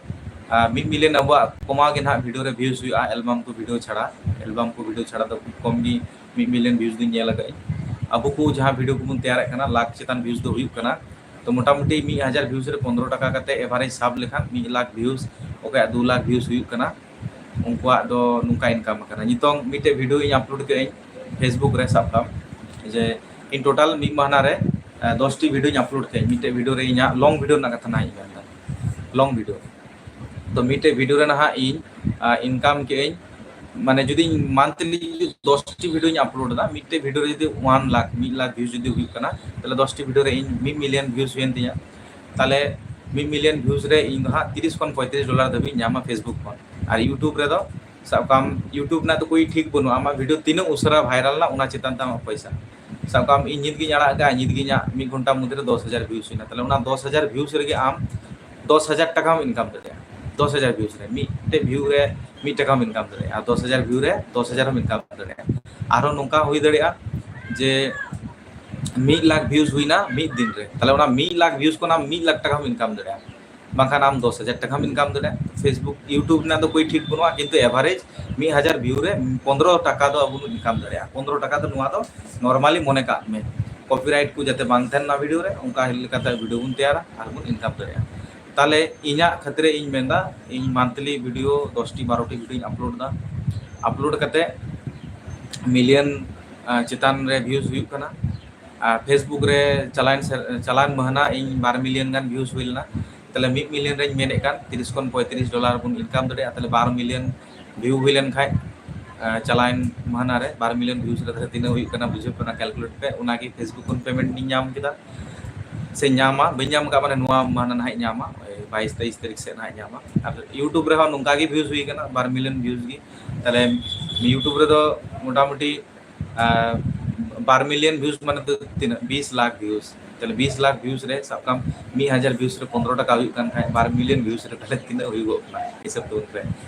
ᱟᱨ ᱢᱤᱫ ᱢᱤᱞᱤᱭᱚᱱ ᱟᱵᱚᱣᱟᱜ ᱠᱚᱢᱟᱣ ᱜᱮ ᱱᱟᱦᱟᱜ ᱵᱷᱤᱰᱤᱭᱳ ᱨᱮ ᱵᱷᱤᱭᱩᱡᱽ ᱦᱩᱭᱩᱜᱼᱟ, ᱮᱞᱵᱟᱢ ᱠᱚ ᱵᱷᱤᱰᱤᱭᱳ ᱪᱷᱟᱲᱟ, ᱮᱞᱵᱟᱢ ᱠᱚ ᱵᱷᱤᱰᱤᱭᱳ ᱪᱷᱟᱲᱟ ᱫᱚ ᱠᱷᱩᱵ ᱠᱚᱢ ᱜᱮ ᱢᱤᱫ ᱢᱤᱞᱤᱭᱚᱱ ᱵᱷᱤᱭᱩᱡᱽ ᱫᱚᱧ ᱧᱮᱞ ᱟᱠᱟᱫᱟᱹᱧ᱾ ᱟᱵᱚ ᱠᱚ ᱡᱟᱦᱟᱸ ᱵᱷᱤᱰᱤᱭᱳ ᱠᱚᱵᱚᱱ ᱛᱮᱭᱟᱨᱮᱫ ᱠᱟᱱᱟ, ᱞᱟᱠᱷ ᱪᱮᱛᱟᱱ ᱵᱷᱤᱭᱩᱡᱽ ᱫᱚ ᱦᱩᱭᱩᱜ ᱠᱟᱱᱟ᱾ ᱛᱚ ᱢᱚᱴᱟᱢᱩᱴᱤ ᱢᱤᱫ ᱦᱟᱡᱟᱨ ᱵᱷᱤᱭᱩᱡᱽ ᱨᱮ ᱯᱚᱱᱨᱚ ᱴᱟᱠᱟ ᱠᱟᱛᱮ ᱮᱵᱷᱟᱨᱮᱡᱽ ᱥᱟᱵ ᱞᱮᱠᱷᱟᱱ ᱢᱤᱫ ᱞᱟᱠᱷ ᱵᱷᱤᱭᱩᱡᱽ, ᱚᱠᱚᱭᱟᱜ ᱫᱩ ᱞᱟᱠᱷ ᱵᱷᱤᱭᱩᱡᱽ ᱦᱩᱭᱩᱜ ᱠᱟᱱᱟ, ᱩᱱᱠᱩᱣᱟᱜ ᱫᱚ ᱱᱚᱝᱠᱟ ᱤᱱᱠᱟᱢ ᱟᱠᱟᱱᱟ᱾ ᱱᱤᱛᱚᱝ ᱢᱤᱫᱴᱮᱡ ᱵᱷᱤᱰᱤᱭᱳ ᱤᱧ ᱟᱯᱞᱳᱰ ᱠᱟᱜ ᱟᱹᱧ Facebook ᱨᱮ, ᱥᱟᱵ ᱠᱟᱜ ᱢᱮ ᱡᱮ ᱤᱧ ᱴᱳᱴᱟᱞ ᱢᱤᱫ ᱢᱟᱦᱱᱟ ᱨᱮ, ᱟᱸ, ᱫᱚᱥ ᱴᱤ ᱵᱷᱤᱰᱤᱭᱳᱧ ᱟᱯᱞᱳᱰ ᱠᱟᱜ ᱟᱹᱧ᱾ ᱢᱤᱫᱴᱮᱡ ᱵᱷᱤᱰᱤᱭᱳ ᱨᱮ ᱤᱧᱟᱹᱜ ᱞᱚᱝ ᱵᱷᱤᱰᱤᱭᱳ ᱨᱮᱱᱟᱜ ᱠᱟᱛᱷᱟ ᱱᱟᱦᱟᱜ ᱤᱧ ᱢᱮᱱᱫᱟ, ᱞᱚᱝ ᱵᱷᱤᱰᱤᱭᱳ᱾ ᱛᱚ ᱢᱤᱫᱴᱮᱡ ᱵᱷᱤᱰᱤᱭᱳ ᱨᱮ ᱱᱟᱦᱟᱜ ᱤᱧ, ᱟᱸ, ᱤᱱᱠᱟᱢ ᱠᱟᱜ ᱟᱹᱧ ᱢᱟᱱᱮ ᱡᱩᱫᱤ ᱤᱧ monthly ᱡᱩᱫᱤ ᱫᱚᱥ ᱴᱤ video ᱧ upload ᱮᱫᱟ, ᱢᱤᱫᱴᱮᱡ video ᱨᱮ ᱡᱩᱫᱤ ᱚᱣᱟᱱ ᱞᱟᱠᱷ, ᱢᱤᱫ ᱞᱟᱠᱷ views ᱡᱩᱫᱤ ᱦᱩᱭᱩᱜ ᱠᱟᱱᱟ, ᱛᱟᱦᱚᱞᱮ ᱫᱚᱥ ᱴᱤ video ᱨᱮ ᱤᱧ ᱢᱤᱫ million views ᱦᱩᱭᱮᱱ ᱛᱤᱧᱟ᱾ ᱛᱟᱦᱚᱞᱮ ᱢᱤᱫ million views ᱨᱮ ᱤᱧ ᱫᱚ ᱦᱟᱸᱜ ᱛᱤᱨᱤᱥ ᱠᱷᱚᱱ ᱯᱚᱸᱭᱛᱨᱤᱥ dollar ᱫᱷᱟᱹᱵᱤᱡ ᱧᱟᱢᱟ Facebook ᱠᱷᱚᱱ᱾ ᱟᱨ YouTube ᱨᱮᱫᱚ ᱥᱟᱵ ᱠᱟᱜ ᱟᱢ, YouTube ᱨᱮᱱᱟᱜ ᱫᱚ ᱠᱳᱭ ᱴᱷᱤᱠ ᱵᱟᱹᱱᱩᱜᱼᱟ, ᱟᱢᱟᱜ video ᱛᱤᱱᱟᱹᱜ ᱩᱥᱟᱹᱨᱟ viral ᱱᱟ, ᱚᱱᱟ ᱪᱮᱛᱟᱱ ᱛᱮ ᱟᱢᱟᱜ ᱯᱚᱭᱥᱟ᱾ ᱥᱟᱵ ᱠᱟᱜ ᱟᱢ, ᱤᱧ ᱧᱤᱛ ᱜᱤᱧ ᱟᱲᱟᱜ ᱠᱟᱜᱼᱟ, ᱧᱤᱛ ᱜᱤᱧ ᱟᱲᱟᱜ, ᱢᱤᱫ ᱜᱷᱚᱱᱴᱟ ᱢᱚᱫᱽᱫᱷᱮ ᱨᱮ ᱫᱚᱥ ᱦᱟᱡᱟᱨ views ᱦᱩᱭᱱᱟ, ᱛᱟᱦᱚᱞᱮ ᱚᱱᱟ ᱫᱚᱥ ᱦᱟᱡᱟᱨ views ᱨᱮᱜᱮ ᱟᱢ ᱫᱚᱥ ᱦᱟᱡᱟᱨ ᱴᱟᱠᱟᱢ income ᱫᱟᱲᱮᱭᱟᱜᱼᱟ᱾ ᱫᱚᱥ ᱦᱟᱡᱟᱨ views ᱨᱮ ᱢᱤᱫᱴᱮᱡ view ᱨᱮ ᱢᱤᱫ ᱴᱟᱠᱟᱢ income ᱫᱟᱲᱮᱭᱟᱜᱼᱟ, ᱟᱨ ᱫᱚᱥ ᱦᱟᱡᱟᱨ view ᱨᱮ ᱫᱚᱥ ᱦᱟᱡᱟᱨ ᱮᱢ income ᱫᱟᱲᱮᱭᱟᱜᱼᱟ᱾ ᱟᱨᱦᱚᱸ ᱱᱚᱝᱠᱟ ᱦᱩᱭ ᱫᱟᱲᱮᱭᱟᱜᱼᱟ ᱡᱮ ᱢᱤᱫ ᱞᱟᱠᱷ views ᱦᱩᱭᱱᱟ ᱢᱤᱫ ᱫᱤᱱ ᱨᱮ, ᱛᱟᱦᱚᱞᱮ ᱚᱱᱟ ᱢᱤᱫ ᱞᱟᱠᱷ views ᱠᱷᱚᱱ ᱟᱢ ᱢᱤᱫ ᱞᱟᱠᱷ ᱴᱟᱠᱟᱢ income ᱫᱟᱲᱮᱭᱟᱜᱼᱟ, ᱵᱟᱝᱠᱷᱟᱱ ᱟᱢ ᱫᱚᱥ ᱦᱟᱡᱟᱨ ᱴᱟᱠᱟᱢ income ᱫᱟᱲᱮᱭᱟᱜᱼᱟ᱾ Facebook, YouTube ᱨᱮᱱᱟᱜ ᱫᱚ ᱠᱳᱭ ᱴᱷᱤᱠ ᱵᱟᱹᱱᱩᱜᱼᱟ, ᱠᱤᱱᱛᱩ average ᱢᱤᱫ ᱦᱟᱡᱟᱨ view ᱨᱮ ᱯᱚᱱᱫᱽᱨᱚ ᱴᱟᱠᱟ ᱫᱚ ᱟᱵᱚ ᱵᱚᱱ income ᱫᱟᱲᱮᱭᱟᱜᱼᱟ᱾ ᱯᱚᱱᱫᱽᱨᱚ ᱴᱟᱠᱟ ᱫᱚ ᱱᱚᱣᱟ ᱫᱚ normally ᱢᱚᱱᱮ ᱠᱟᱜ ᱢᱮ, copyright ᱠᱚ ᱡᱟᱛᱮ ᱵᱟᱝ ᱛᱟᱦᱮᱱ ᱚᱱᱟ video ᱨᱮ, ᱚᱱᱠᱟ ᱞᱮᱠᱟᱛᱮ video ᱵᱚᱱ ᱛᱮᱭᱟᱨᱟ ᱟᱨ ᱵᱚᱱ income ᱫᱟᱲᱮᱭᱟᱜᱼᱟ᱾ ᱛᱟᱦᱚᱞᱮ ᱤᱧᱟᱹᱜ ᱠᱷᱟᱹᱛᱤᱨ ᱤᱧ ᱢᱮᱱᱫᱟ, ᱤᱧ monthly video ᱫᱚᱥ ᱴᱤ ᱵᱟᱨᱚ ᱴᱤ videoᱧ upload ᱮᱫᱟ᱾ Upload ᱠᱟᱛᱮ million, ᱟᱸ, ᱪᱮᱛᱟᱱ ᱨᱮ views ᱦᱩᱭᱩᱜ ᱠᱟᱱᱟ᱾ ᱟᱨ Facebook ᱨᱮ ᱪᱟᱞᱟᱣᱮᱱ ᱥᱮ-, ᱪᱟᱞᱟᱣᱮᱱ ᱢᱟᱹᱦᱱᱟᱹ ᱤᱧ ᱵᱟᱨ million ᱜᱟᱱ views ᱦᱩᱭ ᱞᱮᱱᱟ᱾ ᱛᱟᱦᱞᱮ ᱢᱤᱫ million ᱨᱮᱧ ᱢᱮᱱᱮᱫ ᱠᱟᱱ ᱛᱤᱨᱤᱥ ᱠᱷᱚᱱ ᱯᱚᱸᱭᱛᱨᱤᱥ dollar ᱵᱚᱱ income ᱫᱟᱲᱮᱭᱟᱜᱼᱟ᱾ ᱛᱟᱦᱞᱮ ᱵᱟᱨ million view ᱦᱩᱭ ᱞᱮᱱ ᱠᱷᱟᱡ, ᱟᱸ, ᱪᱟᱞᱟᱣᱮᱱ ᱢᱟᱹᱦᱱᱟᱹ ᱨᱮ ᱵᱟᱨ million views ᱨᱮ ᱛᱟᱦᱞᱮ ᱛᱤᱱᱟᱹᱜ ᱦᱩᱭᱩᱜ ᱠᱟᱱᱟ ᱵᱩᱡᱷᱟᱹᱣ ᱯᱮ, ᱚᱱᱟ calculate ᱯᱮ᱾ ᱚᱱᱟᱜᱮ Facebook ᱠᱷᱚᱱ payment ᱤᱧ ᱧᱟᱢ ᱠᱮᱫᱟ ᱥᱮ ᱧᱟᱢᱟ, ᱵᱟᱹᱧ ᱧᱟᱢ ᱠᱟᱜ, ᱢᱟᱱᱮ ᱱᱚᱣᱟ ᱢᱟᱹᱦᱱᱟᱹ ᱱᱟᱦᱟᱜ ᱤᱧ ᱧᱟᱢᱟ, ᱳᱭ ᱵᱟᱭᱤᱥ ᱛᱮᱭᱤᱥ ᱛᱟᱹᱨᱤᱠᱷ ᱥᱮᱫ ᱱᱟᱦᱟᱜ ᱤᱧ ᱧᱟᱢᱟ᱾ ᱟᱨ YouTube ᱨᱮᱦᱚᱸ ᱱᱚᱝᱠᱟ ᱜᱮ views ᱦᱩᱭ ᱠᱟᱱᱟ, ᱵᱟᱨ million views ᱜᱮ᱾ ᱛᱟᱦᱞᱮ YouTube ᱨᱮᱫᱚ ᱢᱚᱴᱟᱢᱩᱴᱤ ᱟᱨ ᱵᱟᱨ million views ᱢᱟᱱᱮ ᱫᱚ ᱛᱤᱱᱟᱹᱜ? ᱵᱤᱥ ᱞᱟᱠᱷ views᱾ ᱛᱟᱦᱞᱮ ᱵᱤᱥ ᱞᱟᱠᱷ views ᱨᱮ ᱥᱟᱵ ᱠᱟᱜ ᱢᱮ ᱢᱤᱫ ᱦᱟᱡᱟᱨ views ᱨᱮ ᱯᱚᱱᱫᱽᱨᱚ ᱴᱟᱠᱟ ᱦᱩᱭᱩᱜ ᱠᱟᱱ ᱠᱷᱟᱡ, ᱵᱟᱨ million views ᱨᱮ ᱛᱟᱦᱞᱮ ᱛᱤᱱᱟᱹᱜ ᱦᱩᱭᱩᱜᱚᱜ ᱠᱟᱱᱟ? ᱦᱤᱥᱟᱹᱵ ᱛᱟᱵᱚᱱ ᱯᱮ᱾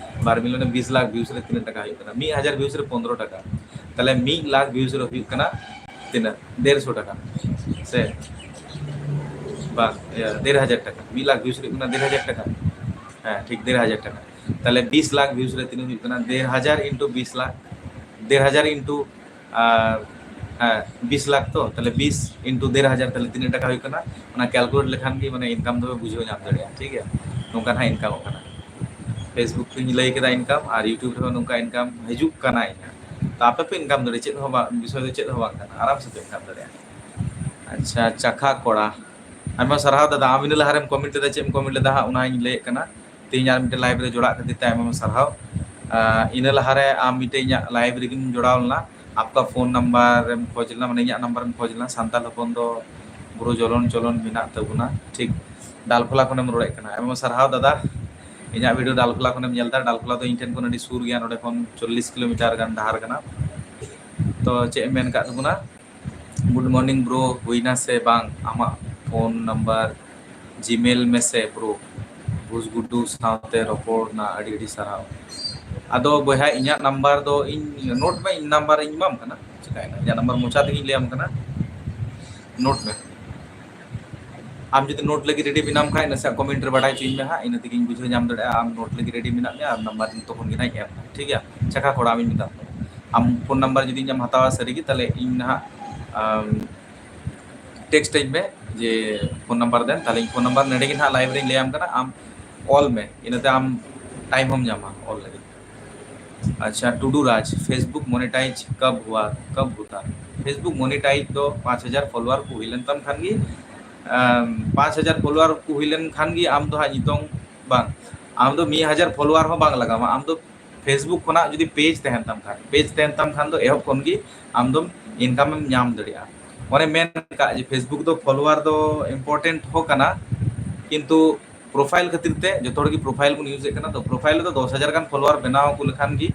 ᱵᱟᱨ million ᱨᱮ ᱵᱤᱥ ᱞᱟᱠᱷ views ᱨᱮ ᱛᱤᱱᱟᱹᱜ ᱴᱟᱠᱟ ᱦᱩᱭᱩᱜ ᱠᱟᱱᱟ? ᱢᱤᱫ ᱦᱟᱡᱟᱨ views ᱨᱮ ᱯᱚᱱᱫᱽᱨᱚ ᱴᱟᱠᱟ᱾ ᱛᱟᱦᱞᱮ ᱢᱤᱫ ᱞᱟᱠᱷ views ᱨᱮ ᱦᱩᱭᱩᱜ ᱠᱟᱱᱟ ᱛᱤᱱᱟᱹᱜ? ᱰᱮᱲᱥᱚ ᱴᱟᱠᱟ ᱥᱮ ᱵᱟᱝ? ᱤᱭᱟᱹ, ᱰᱮᱲ ᱦᱟᱡᱟᱨ ᱴᱟᱠᱟ᱾ ᱢᱤᱫ ᱞᱟᱠᱷ views ᱨᱮ ᱦᱩᱭᱩᱜ ᱠᱟᱱᱟ ᱰᱮᱲ ᱦᱟᱡᱟᱨ ᱴᱟᱠᱟ᱾ ᱦᱮᱸ, ᱴᱷᱤᱠ, ᱰᱮᱲ ᱦᱟᱡᱟᱨ ᱴᱟᱠᱟ᱾ ᱛᱟᱦᱞᱮ ᱵᱤᱥ ᱞᱟᱠᱷ views ᱨᱮ ᱛᱤᱱᱟᱹᱜ ᱦᱩᱭᱩᱜ ᱠᱟᱱᱟ? ᱰᱮᱲ ᱦᱟᱡᱟᱨ into ᱵᱤᱥ ᱞᱟᱠᱷ, ᱰᱮᱲ ᱦᱟᱡᱟᱨ into ᱟᱨ, ᱦᱮᱸ, ᱵᱤᱥ ᱞᱟᱠᱷ ᱛᱚ, ᱛᱟᱦᱞᱮ ᱵᱤᱥ into ᱰᱮᱲ ᱦᱟᱡᱟᱨ, ᱛᱟᱦᱞᱮ ᱛᱤᱱᱟᱹᱜ ᱴᱟᱠᱟ ᱦᱩᱭᱩᱜ ᱠᱟᱱᱟ? ᱚᱱᱟ calculate ᱞᱮᱠᱷᱟᱱ ᱜᱮ ᱢᱟᱱᱮ income ᱫᱚ ᱵᱩᱡᱷᱟᱹᱣ ᱧᱟᱢ ᱫᱟᱲᱮᱭᱟᱜᱼᱟ, ᱴᱷᱤᱠ ᱜᱮᱭᱟ? ᱱᱚᱝᱠᱟ ᱱᱟᱦᱟᱜ income ᱚᱜ ᱠᱟᱱᱟ᱾ Facebook ᱨᱤᱧ ᱞᱟᱹᱭ ᱠᱮᱫᱟ income, ᱟᱨ YouTube ᱨᱮᱦᱚᱸ ᱱᱚᱝᱠᱟ income ᱦᱤᱡᱩᱜ ᱠᱟᱱᱟ ᱤᱧᱟᱹᱜ᱾ ᱛᱚ ᱟᱯᱮ ᱯᱮ income ᱫᱟᱲᱮᱭᱟᱜᱼᱟ, ᱪᱮᱫ ᱦᱚᱸ ᱵᱟᱝ, ᱵᱤᱥᱚᱭ ᱫᱚ ᱪᱮᱫ ᱦᱚᱸ ᱵᱟᱝ ᱠᱟᱱᱟ, ᱟᱨᱟᱢ ᱥᱮ ᱯᱮ income ᱫᱟᱲᱮᱭᱟᱜᱼᱟ᱾ ᱟᱪᱪᱷᱟ, ᱪᱟᱠᱷᱟ ᱠᱚᱲᱟ, ᱟᱭᱢᱟ ᱥᱟᱨᱦᱟᱣ ᱫᱟᱫᱟ, ᱟᱢ ᱤᱱᱟᱹ ᱞᱟᱦᱟᱨᱮᱢ comment ᱞᱮᱫᱟ, ᱪᱮᱫ ᱮᱢ comment ᱞᱮᱫᱟ ᱦᱟᱸᱜ, ᱚᱱᱟᱧ ᱞᱟᱹᱭᱮᱫ ᱠᱟᱱᱟ᱾ ᱛᱮᱦᱮᱧ ᱟᱨ ᱢᱤᱫᱴᱮᱱ live ᱨᱮ ᱡᱚᱲᱟᱜ ᱠᱷᱟᱹᱛᱤᱨ ᱛᱮ ᱟᱭᱢᱟ ᱟᱭᱢᱟ ᱥᱟᱨᱦᱟᱣ᱾ ᱟᱨ ᱤᱱᱟᱹ ᱞᱟᱦᱟᱨᱮ ᱟᱢ ᱢᱤᱫᱴᱮᱡ ᱤᱧᱟᱹᱜ ᱞᱟᱭᱤᱵᱷ ᱨᱮᱜᱮᱢ ᱡᱚᱲᱟᱣ ᱞᱮᱱᱟ, ᱟᱯᱠᱟ ᱯᱷᱳᱱ ᱱᱟᱢᱵᱟᱨ ᱮᱢ ᱠᱷᱚᱡᱽ ᱞᱮᱱᱟ, ᱢᱟᱱᱮ ᱤᱧᱟᱹᱜ ᱱᱟᱢᱵᱟᱨ ᱮᱢ ᱠᱷᱚᱡᱽ ᱞᱮᱱᱟ᱾ ᱥᱟᱱᱛᱟᱲ ᱦᱚᱯᱚᱱ ᱫᱚ ᱵᱩᱨᱩ ᱡᱚᱞᱚᱱ ᱪᱚᱞᱚᱱ ᱢᱮᱱᱟᱜ ᱛᱟᱵᱚᱱᱟ, ᱴᱷᱤᱠ᱾ ᱰᱟᱞᱠᱷᱚᱞᱟ ᱠᱷᱚᱱᱮᱢ ᱨᱚᱲᱮᱫ ᱠᱟᱱᱟ, ᱟᱭᱢᱟ ᱥᱟᱨᱦᱟᱣ ᱫᱟᱫᱟ᱾ ᱤᱧᱟᱹᱜ ᱵᱷᱤᱰᱤᱭᱳ ᱰᱟᱞᱠᱷᱚᱞᱟ ᱠᱷᱚᱱᱮᱢ ᱧᱮᱞ ᱮᱫᱟ᱾ ᱰᱟᱞᱠᱷᱚᱞᱟ ᱫᱚ ᱤᱧ ᱴᱷᱮᱱ ᱠᱷᱚᱱ ᱟᱹᱰᱤ ᱥᱩᱨ ᱜᱮᱭᱟ, ᱱᱚᱰᱮ ᱠᱷᱚᱱ ᱪᱚᱞᱞᱤᱥ ᱠᱤᱞᱳᱢᱤᱴᱟᱨ ᱜᱟᱱ ᱰᱟᱦᱟᱨ ᱠᱟᱱᱟ᱾ ᱛᱚ ᱪᱮᱫ ᱮᱢ ᱢᱮᱱ ᱠᱟᱜ ᱛᱟᱵᱚᱱᱟ? Good morning bro, ᱦᱩᱭᱱᱟ ᱥᱮ ᱵᱟᱝ ᱟᱢᱟᱜ ᱯᱷᱳᱱ ᱱᱟᱢᱵᱟᱨ ᱡᱤᱢᱮᱞ ᱢᱮᱥᱮ bro᱾ ᱵᱷᱩᱥ ᱜᱩᱰᱩ ᱥᱟᱶᱛᱮ ᱨᱚᱯᱚᱲ ᱨᱮᱱᱟᱜ ᱟᱹᱰᱤ ᱟᱹᱰᱤ ᱥᱟᱨᱦᱟᱣ᱾ ᱟᱫᱚ ᱵᱚᱭᱦᱟ, ᱤᱧᱟᱹᱜ ᱱᱟᱢᱵᱟᱨ ᱫᱚ ᱤᱧ ᱱᱳᱴ ᱢᱮ, ᱤᱧ ᱱᱟᱢᱵᱟᱨ ᱤᱧ ᱮᱢᱟᱢ ᱠᱟᱱᱟ᱾ ᱪᱤᱠᱟᱭᱱᱟ, ᱤᱧᱟᱹᱜ ᱱᱟᱢᱵᱟᱨ ᱢᱚᱪᱟ ᱛᱮᱜᱮᱧ ᱞᱟᱹᱭᱟᱢ ᱠᱟᱱᱟ, ᱱᱳᱴ ᱢᱮ᱾ ᱟᱢ ᱡᱩᱫᱤ ᱱᱳᱴ ᱞᱟᱹᱜᱤᱫ ᱨᱮᱰᱤ ᱢᱮᱱᱟᱢ ᱠᱷᱟᱡ, ᱱᱟᱥᱮᱭᱟᱜ ᱠᱚᱢᱮᱱᱴ ᱨᱮ ᱵᱟᱰᱟᱭ ᱦᱚᱪᱚᱧ ᱢᱮ ᱦᱟᱸᱜ, ᱤᱱᱟᱹ ᱛᱮᱜᱮᱧ ᱵᱩᱡᱷᱟᱹᱣ ᱧᱟᱢ ᱫᱟᱲᱮᱭᱟᱜᱼᱟ ᱟᱢ ᱱᱳᱴ ᱞᱟᱹᱜᱤᱫ ᱨᱮᱰᱤ ᱢᱮᱱᱟᱜ ᱢᱮᱭᱟ ᱟᱨ ᱱᱟᱢᱵᱟᱨ ᱤᱧ ᱛᱚᱠᱷᱚᱱ ᱜᱮ ᱱᱟᱦᱟᱜ ᱤᱧ ᱮᱢ ᱠᱟᱱᱟ, ᱴᱷᱤᱠ ᱜᱮᱭᱟ? ᱪᱟᱠᱷᱟ ᱠᱚᱲᱟ ᱟᱢᱤᱧ ᱢᱮᱛᱟᱢ ᱠᱟᱱᱟ᱾ ᱟᱢ ᱯᱷᱳᱱ ᱱᱟᱢᱵᱟᱨ ᱡᱩᱫᱤ ᱤᱧᱮᱢ ᱦᱟᱛᱟᱣᱟ ᱥᱟᱹᱨᱤ ᱜᱮ, ᱛᱟᱦᱞᱮ ᱤᱧ ᱱᱟᱦᱟᱜ, ᱟᱢ, ᱴᱮᱠᱥᱴ ᱟᱹᱧ ᱢᱮ ᱡᱮ ᱯᱷᱳᱱ ᱱᱟᱢᱵᱟᱨ ᱫᱮᱱ, ᱛᱟᱦᱞᱮ ᱤᱧ ᱯᱷᱳᱱ ᱱᱟᱢᱵᱟᱨ ᱱᱚᱰᱮ ᱜᱮ ᱱᱟᱦᱟᱜ ᱞᱟᱭᱤᱵᱷ ᱨᱮᱧ ᱞᱟᱹᱭᱟᱢ ᱠᱟᱱᱟ, ᱟᱢ ᱚᱞ ᱢᱮ, ᱤᱱᱟᱹᱛᱮ ᱟᱢ ᱴᱟᱭᱤᱢ ᱦᱚᱸᱢ ᱧᱟᱢᱟ ᱚᱞ ᱞᱟᱹᱜᱤᱫ᱾ ᱟᱪᱪᱷᱟ, ᱴᱩᱰᱩ ᱨᱟᱡᱽ, Facebook monetize ᱠᱟᱵ ᱦᱩᱣᱟ, ᱠᱟᱵ ᱦᱩᱛᱟ? Facebook monetize ᱫᱚ ᱯᱟᱸᱪ ᱦᱟᱡᱟᱨ ᱯᱷᱚᱞᱳᱣᱟᱨ ᱠᱚ ᱦᱩᱭ ᱞᱮᱱ ᱛᱟᱢ ᱠᱷᱟᱱ ᱜᱮ, ᱟᱢ, ᱯᱟᱸᱪ ᱦᱟᱡᱟᱨ ᱯᱷᱚᱞᱳᱣᱟᱨ ᱠᱚ ᱦᱩᱭ ᱞᱮᱱ ᱠᱷᱟᱱ ᱜᱮ ᱟᱢ ᱫᱚ ᱦᱟᱸᱜ ᱱᱤᱛᱚᱝ ᱵᱟᱝ, ᱟᱢ ᱫᱚ ᱢᱤᱫ ᱦᱟᱡᱟᱨ ᱯᱷᱚᱞᱳᱣᱟᱨ ᱦᱚᱸ ᱵᱟᱝ ᱞᱟᱜᱟᱣᱟ᱾ ᱟᱢ ᱫᱚ Facebook ᱠᱷᱚᱱᱟᱜ ᱡᱩᱫᱤ ᱯᱮᱡᱽ ᱛᱟᱦᱮᱱ ᱛᱟᱢ ᱠᱷᱟᱱ, ᱯᱮᱡᱽ ᱛᱟᱦᱮᱱ ᱛᱟᱢ ᱠᱷᱟᱱ ᱫᱚ ᱮᱦᱚᱵ ᱠᱷᱚᱱ ᱜᱮ ᱟᱢ ᱫᱚᱢ ᱤᱱᱠᱟᱢ ᱮᱢ ᱧᱟᱢ ᱫᱟᱲᱮᱭᱟᱜᱼᱟ᱾ ᱚᱱᱮ ᱢᱮᱱ ᱟᱠᱟᱫ ᱡᱮ Facebook ᱫᱚ ᱯᱷᱚᱞᱳᱣᱟᱨ ᱫᱚ ᱤᱢᱯᱚᱨᱴᱮᱱᱴ ᱦᱚᱸ ᱠᱟᱱᱟ, ᱠᱤᱱᱛᱩ ᱯᱨᱚᱯᱷᱟᱭᱤᱞ ᱠᱷᱟᱹᱛᱤᱨ ᱛᱮ ᱡᱚᱛᱚ ᱦᱚᱲ ᱜᱮ ᱯᱨᱚᱯᱷᱟᱭᱤᱞ ᱵᱚᱱ ᱤᱭᱩᱡᱽ ᱮᱫ ᱠᱟᱱᱟ᱾ ᱛᱚ ᱯᱨᱚᱯᱷᱟᱭᱤᱞ ᱨᱮᱫᱚ ᱫᱚᱥ ᱦᱟᱡᱟᱨ ᱜᱟᱱ ᱯᱷᱚᱞᱳᱣᱟᱨ ᱵᱮᱱᱟᱣ ᱟᱹᱜᱩ ᱞᱮᱠᱷᱟᱱ ᱜᱮ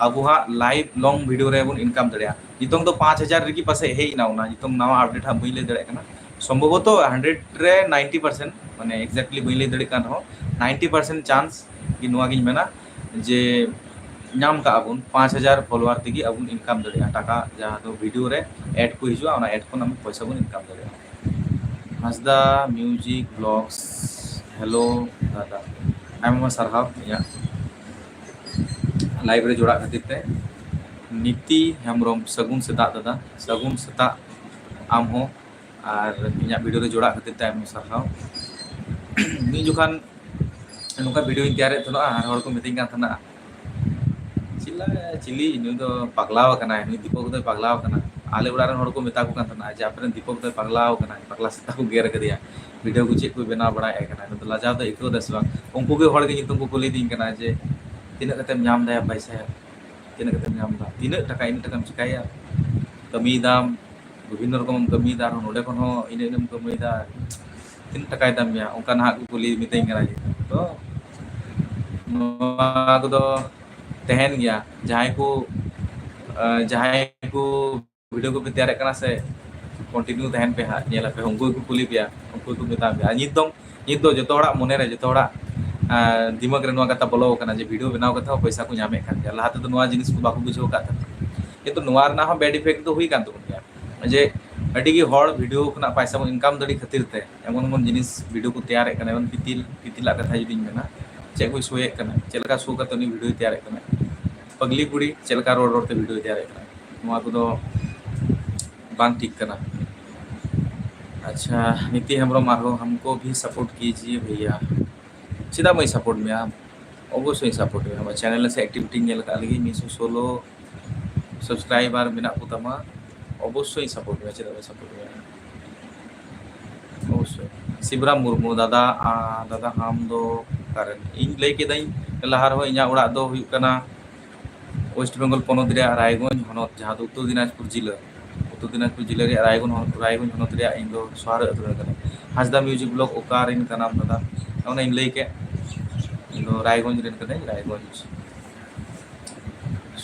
ᱟᱵᱚ ᱦᱟᱸᱜ ᱞᱟᱭᱤᱵᱷ ᱞᱚᱝ ᱵᱷᱤᱰᱤᱭᱳ ᱨᱮᱵᱚᱱ ᱤᱱᱠᱟᱢ ᱫᱟᱲᱮᱭᱟᱜᱼᱟ᱾ ᱱᱤᱛᱚᱝ ᱫᱚ ᱯᱟᱸᱪ ᱦᱟᱡᱟᱨ ᱨᱮᱜᱮ ᱯᱟᱥᱮᱡ ᱦᱮᱡ ᱮᱱᱟ, ᱚᱱᱟ ᱱᱤᱛᱚᱝ ᱱᱟᱣᱟ ᱟᱯᱰᱮᱴ ᱦᱟᱸᱜ ᱵᱟᱹᱧ ᱞᱟᱹᱭ ᱫᱟᱲᱮᱭᱟᱜ ᱠᱟᱱᱟ᱾ ᱥᱚᱢᱵᱷᱚᱵᱚᱛᱚ ᱦᱟᱱᱰᱨᱮᱰ ᱨᱮ ᱱᱟᱭᱤᱱᱴᱤ ᱯᱟᱨᱥᱮᱱᱴ, ᱢᱟᱱᱮ ᱮᱠᱡᱮᱠᱴᱞᱤ ᱵᱟᱹᱧ ᱞᱟᱹᱭ ᱫᱟᱲᱮᱭᱟᱜ ᱠᱟᱱ ᱨᱮᱦᱚᱸ, ᱱᱟᱭᱤᱱᱴᱤ ᱯᱟᱨᱥᱮᱱᱴ ᱪᱟᱱᱥ ᱜᱮ ᱱᱚᱣᱟ ᱜᱤᱧ ᱢᱮᱱᱟ ᱡᱮ ᱧᱟᱢ ᱠᱟᱜᱼᱟ ᱵᱚᱱ, ᱯᱟᱸᱪ ᱦᱟᱡᱟᱨ ᱯᱷᱚᱞᱳᱣᱟᱨ ᱛᱮᱜᱮ ᱟᱵᱚ ᱵᱚᱱ ᱤᱱᱠᱟᱢ ᱫᱟᱲᱮᱭᱟᱜᱼᱟ ᱴᱟᱠᱟ, ᱡᱟᱦᱟᱸ ᱫᱚ ᱵᱷᱤᱰᱤᱭᱳ ᱨᱮ ᱮᱰ ᱠᱚ ᱦᱤᱡᱩᱜᱼᱟ, ᱚᱱᱟ ᱮᱰ ᱠᱷᱚᱱ ᱟᱵᱚ ᱯᱚᱭᱥᱟ ᱵᱚᱱ ᱤᱱᱠᱟᱢ ᱫᱟᱲᱮᱭᱟᱜᱼᱟ᱾ ᱦᱟᱸᱥᱫᱟ ᱢᱤᱭᱩᱡᱤᱠ ᱵᱞᱚᱜᱥ, ᱦᱮᱞᱳ ᱫᱟᱫᱟ, ᱟᱭᱢᱟ ᱥᱟᱨᱦᱟᱣ ᱤᱧᱟᱹᱜ ᱞᱟᱭᱤᱵᱷ ᱨᱮ ᱡᱚᱲᱟᱜ ᱠᱷᱟᱹᱛᱤᱨ ᱛᱮ᱾ ᱱᱤᱛᱤ ᱦᱮᱢᱵᱨᱚᱢ, ᱥᱟᱹᱜᱩᱱ ᱥᱮᱛᱟᱜ ᱫᱟᱫᱟ, ᱥᱟᱹᱜᱩᱱ ᱥᱮᱛᱟᱜ ᱟᱢ ᱦᱚᱸ, ᱟᱨ ᱤᱧᱟᱹᱜ ᱵᱷᱤᱰᱤᱭᱳ ᱨᱮ ᱡᱚᱲᱟᱜ ᱠᱷᱟᱹᱛᱤᱨ ᱛᱮ ᱟᱭᱢᱟ ᱥᱟᱨᱦᱟᱣ᱾ ᱢᱤᱫ ᱡᱚᱠᱷᱟᱱ ᱱᱚᱝᱠᱟ ᱵᱷᱤᱰᱤᱭᱳᱧ ᱛᱮᱭᱟᱨᱮᱫ ᱛᱟᱦᱮᱱᱟ ᱟᱨ ᱦᱚᱲ ᱠᱚ ᱢᱤᱛᱟᱹᱧ ᱠᱟᱱ ᱛᱟᱦᱮᱱᱟ, "ᱪᱤᱞᱟ, ᱪᱤᱞᱤ ᱱᱩᱭ ᱫᱚ ᱯᱟᱜᱽᱞᱟᱣ ᱟᱠᱟᱱᱟᱭ, ᱱᱩᱭ ᱫᱤᱯᱚᱠ ᱫᱚᱭ ᱯᱟᱜᱽᱞᱟᱣ ᱟᱠᱟᱱᱟ?" ᱟᱞᱮ ᱚᱲᱟᱜ ᱨᱮᱱ ᱦᱚᱲ ᱠᱚ ᱢᱮᱛᱟ ᱠᱚ ᱠᱟᱱ ᱛᱟᱦᱮᱱᱟ ᱡᱮ, "ᱟᱯᱮ ᱨᱮᱱ ᱫᱤᱯᱚᱠ ᱫᱚᱭ ᱯᱟᱜᱽᱞᱟᱣ ᱟᱠᱟᱱᱟ, ᱯᱟᱜᱽᱞᱟ ᱥᱮᱛᱟ ᱠᱚ ᱜᱮᱨ ᱟᱠᱟᱫᱮᱭᱟ, ᱵᱷᱤᱰᱤᱭᱳ ᱠᱚ ᱪᱮᱫ ᱠᱚᱭ ᱵᱮᱱᱟᱣ ᱵᱟᱲᱟᱭᱮᱫ ᱠᱟᱱᱟ, ᱱᱩᱭ ᱫᱚ ᱞᱟᱡᱟᱣ ᱫᱚ ᱟᱹᱭᱠᱟᱹᱣ ᱫᱟ ᱥᱮ ᱵᱟᱝ?" ᱩᱱᱠᱩ ᱜᱮ ᱦᱚᱲ ᱜᱮ ᱧᱩᱛᱩᱢ ᱠᱚ ᱠᱩᱞᱤᱭᱮᱫᱤᱧ ᱠᱟᱱᱟ ᱡᱮ, ᱛᱤᱱᱟᱹᱜ ᱠᱟᱛᱮᱢ ᱧᱟᱢ ᱫᱟᱭᱟ ᱯᱚᱭᱥᱟ, ᱛᱤᱱᱟᱹᱜ ᱠᱟᱛᱮᱢ ᱧᱟᱢ ᱫᱟ, ᱛᱤᱱᱟᱹᱜ ᱴᱟᱠᱟ, ᱤᱱᱟᱹᱜ ᱴᱟᱠᱟᱢ ᱪᱤᱠᱟᱹᱭᱟ, ᱠᱟᱹᱢᱤᱭᱮᱫᱟᱢ, ᱵᱤᱵᱷᱤᱱᱱᱚ ᱨᱚᱠᱚᱢ ᱮᱢ ᱠᱟᱹᱢᱤᱭᱮᱫᱟ, ᱟᱨᱦᱚᱸ ᱱᱚᱰᱮ ᱠᱷᱚᱱ ᱦᱚᱸ ᱤᱱᱟᱹᱜ ᱮᱢ ᱠᱟᱹᱢᱤᱭᱮᱫᱟ, ᱛᱤᱱᱟᱹᱜ ᱴᱟᱠᱟᱭ ᱫᱟᱢ ᱢᱮᱭᱟ, ᱚᱱᱠᱟ ᱱᱟᱦᱟᱜ ᱠᱚ ᱠᱩᱞᱤ ᱢᱤᱛᱟᱹᱧ ᱠᱟᱱᱟ᱾ ᱛᱚ ᱱᱚᱣᱟ ᱠᱚᱫᱚ ᱛᱟᱦᱮᱱ ᱜᱮᱭᱟ᱾ ᱡᱟᱦᱟᱸᱭ ᱠᱚ, ᱟᱸ, ᱡᱟᱦᱟᱸᱭ ᱠᱚ video ᱠᱚᱯᱮ ᱛᱮᱭᱟᱨᱮᱫ ᱠᱟᱱᱟ ᱥᱮ, continue ᱛᱟᱦᱮᱱ ᱯᱮ ᱦᱟᱸᱜ, ᱧᱮᱞ ᱟᱯᱮ, ᱩᱱᱠᱩ ᱜᱮᱠᱚ ᱠᱩᱞᱤ ᱯᱮᱭᱟ, ᱩᱱᱠᱩ ᱜᱮᱠᱚ ᱢᱮᱛᱟ ᱯᱮᱭᱟ᱾ ᱟᱨ ᱱᱤᱛ ᱫᱚ, ᱱᱤᱛ ᱫᱚ ᱡᱚᱛᱚ ᱦᱚᱲᱟᱜ ᱢᱚᱱᱮ ᱨᱮ, ᱡᱚᱛᱚ ᱦᱚᱲᱟᱜ, ᱟᱸ, ᱫᱤᱢᱟᱜᱽ ᱨᱮ ᱱᱚᱣᱟ ᱠᱟᱛᱷᱟ ᱵᱚᱞᱚ ᱟᱠᱟᱱᱟ ᱡᱮ video ᱵᱮᱱᱟᱣ ᱠᱟᱛᱮ ᱦᱚᱸ ᱯᱚᱭᱥᱟ ᱠᱚ ᱧᱟᱢᱮᱫ ᱠᱟᱱ ᱜᱮᱭᱟ᱾ ᱞᱟᱦᱟ ᱛᱮᱫᱚ ᱱᱚᱣᱟ ᱡᱤᱱᱤᱥ ᱠᱚ ᱵᱟᱠᱚ ᱵᱩᱡᱷᱟᱹᱣ ᱟᱠᱟᱫ ᱛᱟᱦᱮᱸᱫ, ᱠᱤᱱᱛᱩ ᱱᱚᱣᱟ ᱨᱮᱱᱟᱜ ᱦᱚᱸ bad effect ᱫᱚ ᱦᱩᱭ ᱠᱟᱱ ᱛᱟᱵᱚᱱ ᱜᱮᱭᱟ᱾ ᱡᱮ ᱟᱹᱰᱤ ᱜᱮ ᱦᱚᱲ video ᱠᱷᱚᱱᱟᱜ ᱯᱚᱭᱥᱟ ᱵᱚᱱ income ᱫᱟᱲᱮ ᱠᱷᱟᱹᱛᱤᱨ ᱛᱮ ᱮᱢᱚᱱ ᱮᱢᱚᱱ ᱡᱤᱱᱤᱥ video ᱠᱚ ᱛᱮᱭᱟᱨᱮᱫ ᱠᱟᱱᱟ, ᱡᱮᱢᱚᱱ ᱜᱤᱛᱤᱞ, ᱜᱤᱛᱤᱞᱟᱜ ᱠᱟᱛᱷᱟ ᱡᱩᱫᱤᱧ ᱢᱮᱱᱟ, ᱪᱮᱫ ᱠᱚᱭ ᱥᱳᱭᱮᱫ ᱠᱟᱱᱟ, ᱪᱮᱫ ᱞᱮᱠᱟ ᱥᱳ ᱠᱟᱛᱮ ᱩᱱᱤ video ᱛᱮᱭᱟᱨᱮᱫ ᱠᱟᱱᱟ, ᱯᱟᱜᱽᱞᱤ ᱠᱩᱲᱤ ᱪᱮᱫ ᱞᱮᱠᱟ ᱨᱚᱲ ᱨᱚᱲ ᱛᱮ video ᱛᱮᱭᱟᱨᱮᱫ ᱠᱟᱱᱟ, ᱱᱚᱣᱟ ᱠᱚᱫᱚ ᱵᱟᱝ ᱴᱷᱤᱠ ᱠᱟᱱᱟ᱾ ᱟᱪᱪᱷᱟ, ᱱᱤᱛᱤ ᱦᱮᱢᱵᱨᱚᱢ ᱟᱨᱦᱚᱸ, हमको भी support कीजिए भैया। ᱪᱮᱫᱟᱜ ᱵᱟᱹᱧ support ᱢᱮᱭᱟ? ᱚᱵᱚᱥᱥᱳᱭ support ᱢᱮᱭᱟ᱾ ᱟᱢᱟᱜ channel ᱨᱮ ᱥᱮ activity ᱧᱮᱞ ᱟᱠᱟᱫ ᱞᱟᱹᱜᱤᱫ ᱢᱤᱫᱥᱚ ᱥᱳᱞᱳ subscriber ᱢᱮᱱᱟᱜ ᱠᱚ ᱛᱟᱢᱟ, ᱚᱵᱚᱥᱥᱳᱭ support ᱢᱮᱭᱟ᱾ ᱪᱮᱫᱟᱜ ᱵᱟᱹᱧ support ᱢᱮᱭᱟ? ᱚᱵᱚᱥᱥᱳᱭ᱾ ᱥᱤᱵᱨᱟᱢ ᱢᱩᱨᱢᱩ, ᱫᱟᱫᱟ, ᱟ, ᱫᱟᱫᱟ ᱟᱢ ᱫᱚ ᱚᱠᱟᱨᱮᱱ? ᱤᱧ ᱞᱟᱹᱭ ᱠᱮᱫᱟᱹᱧ ᱞᱟᱦᱟ ᱨᱮᱦᱚᱸ, ᱤᱧᱟᱹᱜ ᱚᱲᱟᱜ ᱫᱚ ᱦᱩᱭᱩᱜ ᱠᱟᱱᱟ West Bengal ᱯᱚᱱᱚᱛ ᱨᱮᱭᱟᱜ ᱨᱟᱭᱜᱚᱸᱡᱽ ᱦᱚᱱᱚᱛ, ᱡᱟᱦᱟᱸ ᱫᱚ ᱩᱛᱛᱚᱨ ᱫᱤᱱᱟᱡᱽᱯᱩᱨ ᱡᱤᱞᱟᱹ, ᱩᱛᱛᱚᱨ ᱫᱤᱱᱟᱡᱽᱯᱩᱨ ᱡᱤᱞᱟᱹ ᱨᱮᱭᱟᱜ ᱨᱟᱭᱜᱚᱸᱡᱽ ᱦᱚᱱᱚᱛ, ᱨᱟᱭᱜᱚᱸᱡᱽ ᱦᱚᱱᱚᱛ ᱨᱮᱭᱟᱜ ᱤᱧ ᱫᱚ ᱥᱚᱦᱟᱨᱟᱹ ᱟᱹᱛᱩ ᱨᱮᱱ ᱠᱟᱹᱱᱟᱹᱧ᱾ ᱦᱟᱸᱥᱫᱟ Music Vlog ᱚᱠᱟ ᱨᱮᱱ ᱠᱟᱱᱟᱢ ᱫᱟᱫᱟ? ᱚᱱᱮᱧ ᱞᱟᱹᱭ ᱠᱮᱫ, ᱤᱧ ᱫᱚ ᱨᱟᱭᱜᱚᱸᱡᱽ ᱨᱮᱱ ᱠᱟᱹᱱᱟᱹᱧ, ᱨᱟᱭᱜᱚᱸᱡᱽ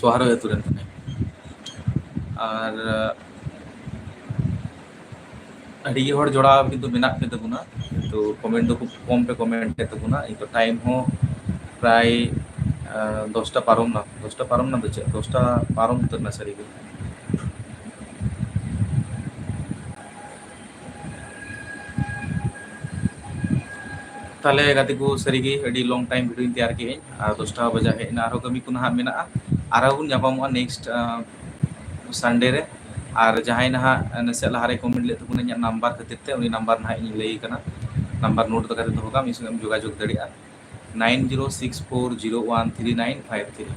ᱥᱚᱦᱟᱨᱟᱹ ᱟᱹᱛᱩ ᱨᱮᱱ ᱠᱟᱹᱱᱟᱹᱧ᱾ ᱟᱨ ᱟᱹᱰᱤ ᱜᱮ ᱦᱚᱲ ᱡᱚᱲᱟᱣ ᱠᱤᱱᱛᱩ ᱢᱮᱱᱟᱜ ᱯᱮ ᱛᱟᱵᱚᱱᱟ, ᱠᱤᱱᱛᱩ comment ᱫᱚ ᱠᱷᱩᱵ ᱠᱚᱢ ᱯᱮ comment ᱮᱫ ᱛᱟᱵᱚᱱᱟ᱾ ᱱᱤᱛᱚᱜ time ᱦᱚᱸ ᱯᱨᱟᱭ, ᱟᱸ, ᱫᱚᱥᱴᱟ ᱯᱟᱨᱚᱢ ᱱᱟ, ᱫᱚᱥᱴᱟ ᱯᱟᱨᱚᱢ ᱱᱟ ᱫᱚ ᱪᱮᱫ, ᱫᱚᱥᱴᱟ ᱯᱟᱨᱚᱢ ᱩᱛᱟᱹᱨ ᱱᱟ ᱥᱟᱹᱨᱤ ᱜᱮ᱾ ᱛᱟᱦᱞᱮ ᱜᱟᱛᱮ ᱠᱚ, ᱥᱟᱹᱨᱤ ᱜᱮ ᱟᱹᱰᱤ long time video ᱤᱧ ᱛᱮᱭᱟᱨ ᱠᱮᱫᱟᱹᱧ, ᱟᱨ ᱫᱚᱥᱴᱟ ᱵᱟᱡᱟᱣ ᱦᱮᱡ ᱮᱱᱟ, ᱟᱨᱦᱚᱸ ᱠᱟᱹᱢᱤ ᱠᱚ ᱱᱟᱦᱟᱜ ᱢᱮᱱᱟᱜᱼᱟ᱾ ᱟᱨᱦᱚᱸ ᱵᱚᱱ ᱧᱟᱯᱟᱢᱚᱜᱼᱟ next, ᱟᱸ, Sunday ᱨᱮ᱾ ᱟᱨ ᱡᱟᱦᱟᱸᱭ ᱱᱟᱦᱟᱜ ᱱᱟᱥᱮᱭᱟᱜ ᱞᱟᱦᱟᱨᱮ comment ᱞᱮᱫ ᱛᱟᱵᱚᱱᱟ ᱤᱧᱟᱹᱜ number ᱠᱷᱟᱹᱛᱤᱨ ᱛᱮ, ᱩᱱᱤ number ᱱᱟᱦᱟᱜ ᱤᱧ ᱞᱟᱹᱭ ᱠᱟᱱᱟ, number note ᱠᱟᱛᱮ ᱫᱚᱦᱚ ᱠᱟᱜ ᱢᱮ, ᱤᱧ ᱥᱚᱸᱜᱮᱢ ᱡᱳᱜᱟᱡᱳᱜᱽ ᱫᱟᱲᱮᱭᱟᱜᱼᱟ᱾ nine zero six four zero one three nine five three,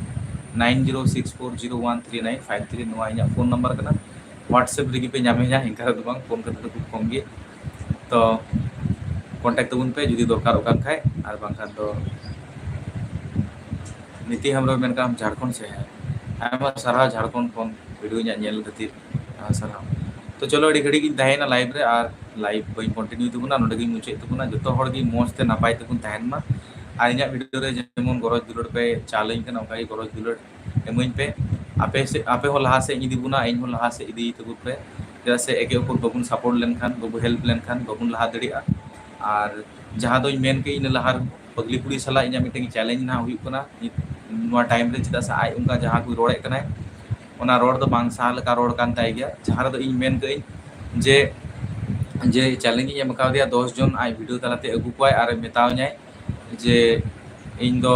nine zero six four zero one three nine five three, ᱱᱚᱣᱟ ᱤᱧᱟᱹᱜ phone number ᱠᱟᱱᱟ᱾ WhatsApp ᱨᱮᱜᱮ ᱯᱮ ᱧᱟᱢᱤᱧᱟ, ᱤᱱᱠᱟ ᱫᱚ ᱵᱟᱝ, phone ᱠᱟᱛᱮ ᱫᱚ ᱠᱷᱩᱵ ᱠᱚᱢ ᱜᱮ᱾ ᱛᱚ contact ᱛᱟᱵᱚᱱ ᱯᱮ ᱡᱩᱫᱤ ᱫᱚᱨᱠᱟᱨᱚᱜ ᱠᱟᱱ ᱠᱷᱟᱡ, ᱟᱨ ᱵᱟᱝᱠᱷᱟᱱ ᱫᱚ ᱱᱤᱛᱤ ᱦᱮᱢᱵᱨᱚᱢ ᱢᱮᱱ ᱠᱟᱜ ᱟᱢ ᱡᱷᱟᱲᱠᱷᱚᱸᱰ ᱥᱮ ᱦᱮᱸ? ᱟᱭᱢᱟ ᱥᱟᱨᱦᱟᱣ ᱡᱷᱟᱲᱠᱷᱚᱸᱰ ᱠᱷᱚᱱ ᱵᱷᱤᱰᱤᱭᱳ ᱤᱧᱟᱹᱜ ᱧᱮᱞ ᱠᱷᱟᱹᱛᱤᱨ, ᱟᱭᱢᱟ ᱥᱟᱨᱦᱟᱣ᱾ ᱛᱚ ᱪᱚᱞᱚ, ᱟᱹᱰᱤ ᱜᱷᱟᱹᱲᱤᱡ ᱤᱧ ᱛᱟᱦᱮᱸᱭᱮᱱᱟ ᱞᱟᱭᱤᱵᱷ ᱨᱮ, ᱟᱨ ᱞᱟᱭᱤᱵᱷ ᱵᱟᱹᱧ ᱠᱚᱱᱴᱤᱱᱤᱭᱩ ᱛᱟᱵᱚᱱᱟ, ᱱᱚᱸᱰᱮ ᱜᱤᱧ ᱢᱩᱪᱟᱹᱫ ᱛᱟᱵᱚᱱᱟ᱾ ᱡᱚᱛᱚ ᱦᱚᱲ ᱜᱮ ᱢᱚᱸᱡᱽ ᱛᱮ ᱱᱟᱯᱟᱭ ᱛᱮᱵᱚᱱ ᱛᱟᱦᱮᱱ ᱢᱟ, ᱟᱨ ᱤᱧᱟᱹᱜ ᱵᱷᱤᱰᱤᱭᱳ ᱨᱮ ᱡᱮᱢᱚᱱ ᱜᱚᱨᱚᱡᱽ ᱫᱩᱞᱟᱹᱲ ᱯᱮ ᱪᱟᱞᱟᱹᱧ ᱠᱟᱱᱟ, ᱚᱱᱠᱟ ᱜᱮ ᱜᱚᱨᱚᱡᱽ ᱫᱩᱞᱟᱹᱲ ᱤᱢᱟᱹᱧ ᱯᱮ᱾ ᱟᱯᱮ ᱥᱮᱫ, ᱟᱯᱮ ᱦᱚᱸ ᱞᱟᱦᱟ ᱥᱮᱫ ᱤᱧ ᱤᱫᱤ ᱵᱚᱱᱟ, ᱤᱧ ᱦᱚᱸ ᱞᱟᱦᱟ ᱥᱮᱫ ᱤᱫᱤ ᱛᱟᱵᱚᱱ ᱯᱮ, ᱪᱮᱫᱟᱜ ᱥᱮ ᱮᱠᱮ ᱚᱯᱚᱨ ᱵᱟᱵᱚᱱ ᱥᱟᱯᱳᱨᱴ ᱞᱮᱱᱠᱷᱟᱱ, ᱵᱟᱵᱚᱱ ᱦᱮᱞᱯ ᱞᱮᱱᱠᱷᱟᱱ ᱵᱟᱵᱚᱱ ᱞᱟᱦᱟ ᱫᱟᱲᱮᱭᱟᱜᱼᱟ᱾ ᱟᱨ ᱡᱟᱦᱟᱸ ᱫᱚᱧ ᱢᱮᱱ ᱠᱮᱫ, ᱤᱧ ᱞᱟᱦᱟ ᱯᱟᱜᱽᱞᱤ ᱠᱩᱲᱤ ᱥᱟᱞᱟᱜ ᱤᱧᱟᱹᱜ ᱢᱤᱫᱴᱮᱱ ᱪᱮᱞᱮᱧᱡᱽ ᱱᱟᱦᱟᱜ ᱦᱩᱭᱩᱜ ᱠᱟᱱᱟ ᱱᱤᱛ ᱱᱚᱣᱟ ᱴᱟᱭᱤᱢ ᱨᱮ, ᱪᱮᱫᱟᱜ ᱥᱮ ᱟᱡ ᱚᱱᱠᱟ ᱡᱟᱦᱟᱸ ᱠᱚ ᱨᱚᱲᱮᱫ ᱠᱟᱱᱟᱭ, ᱚᱱᱟ ᱨᱚᱲ ᱫᱚ ᱵᱟᱝ ᱥᱟᱦᱟ ᱞᱮᱠᱟ ᱨᱚᱲ ᱠᱟᱱ ᱛᱟᱭ ᱜᱮᱭᱟ᱾ ᱡᱟᱦᱟᱸ ᱨᱮᱫᱚ ᱤᱧ ᱢᱮᱱ ᱠᱟᱹᱜ ᱟᱹᱧ ᱡᱮ, ᱡᱮ ᱪᱮᱞᱮᱧᱡᱽ ᱤᱧ ᱮᱢ ᱠᱟᱣᱫᱮᱭᱟ, ᱫᱚᱥ ᱡᱚᱱ ᱟᱡ ᱵᱷᱤᱰᱤᱭᱳ ᱛᱟᱞᱟᱛᱮ ᱟᱹᱜᱩ ᱠᱚᱣᱟᱭ ᱟᱨ ᱢᱮᱛᱟᱣᱟᱹᱧᱟᱭ ᱡᱮ ᱤᱧ ᱫᱚ,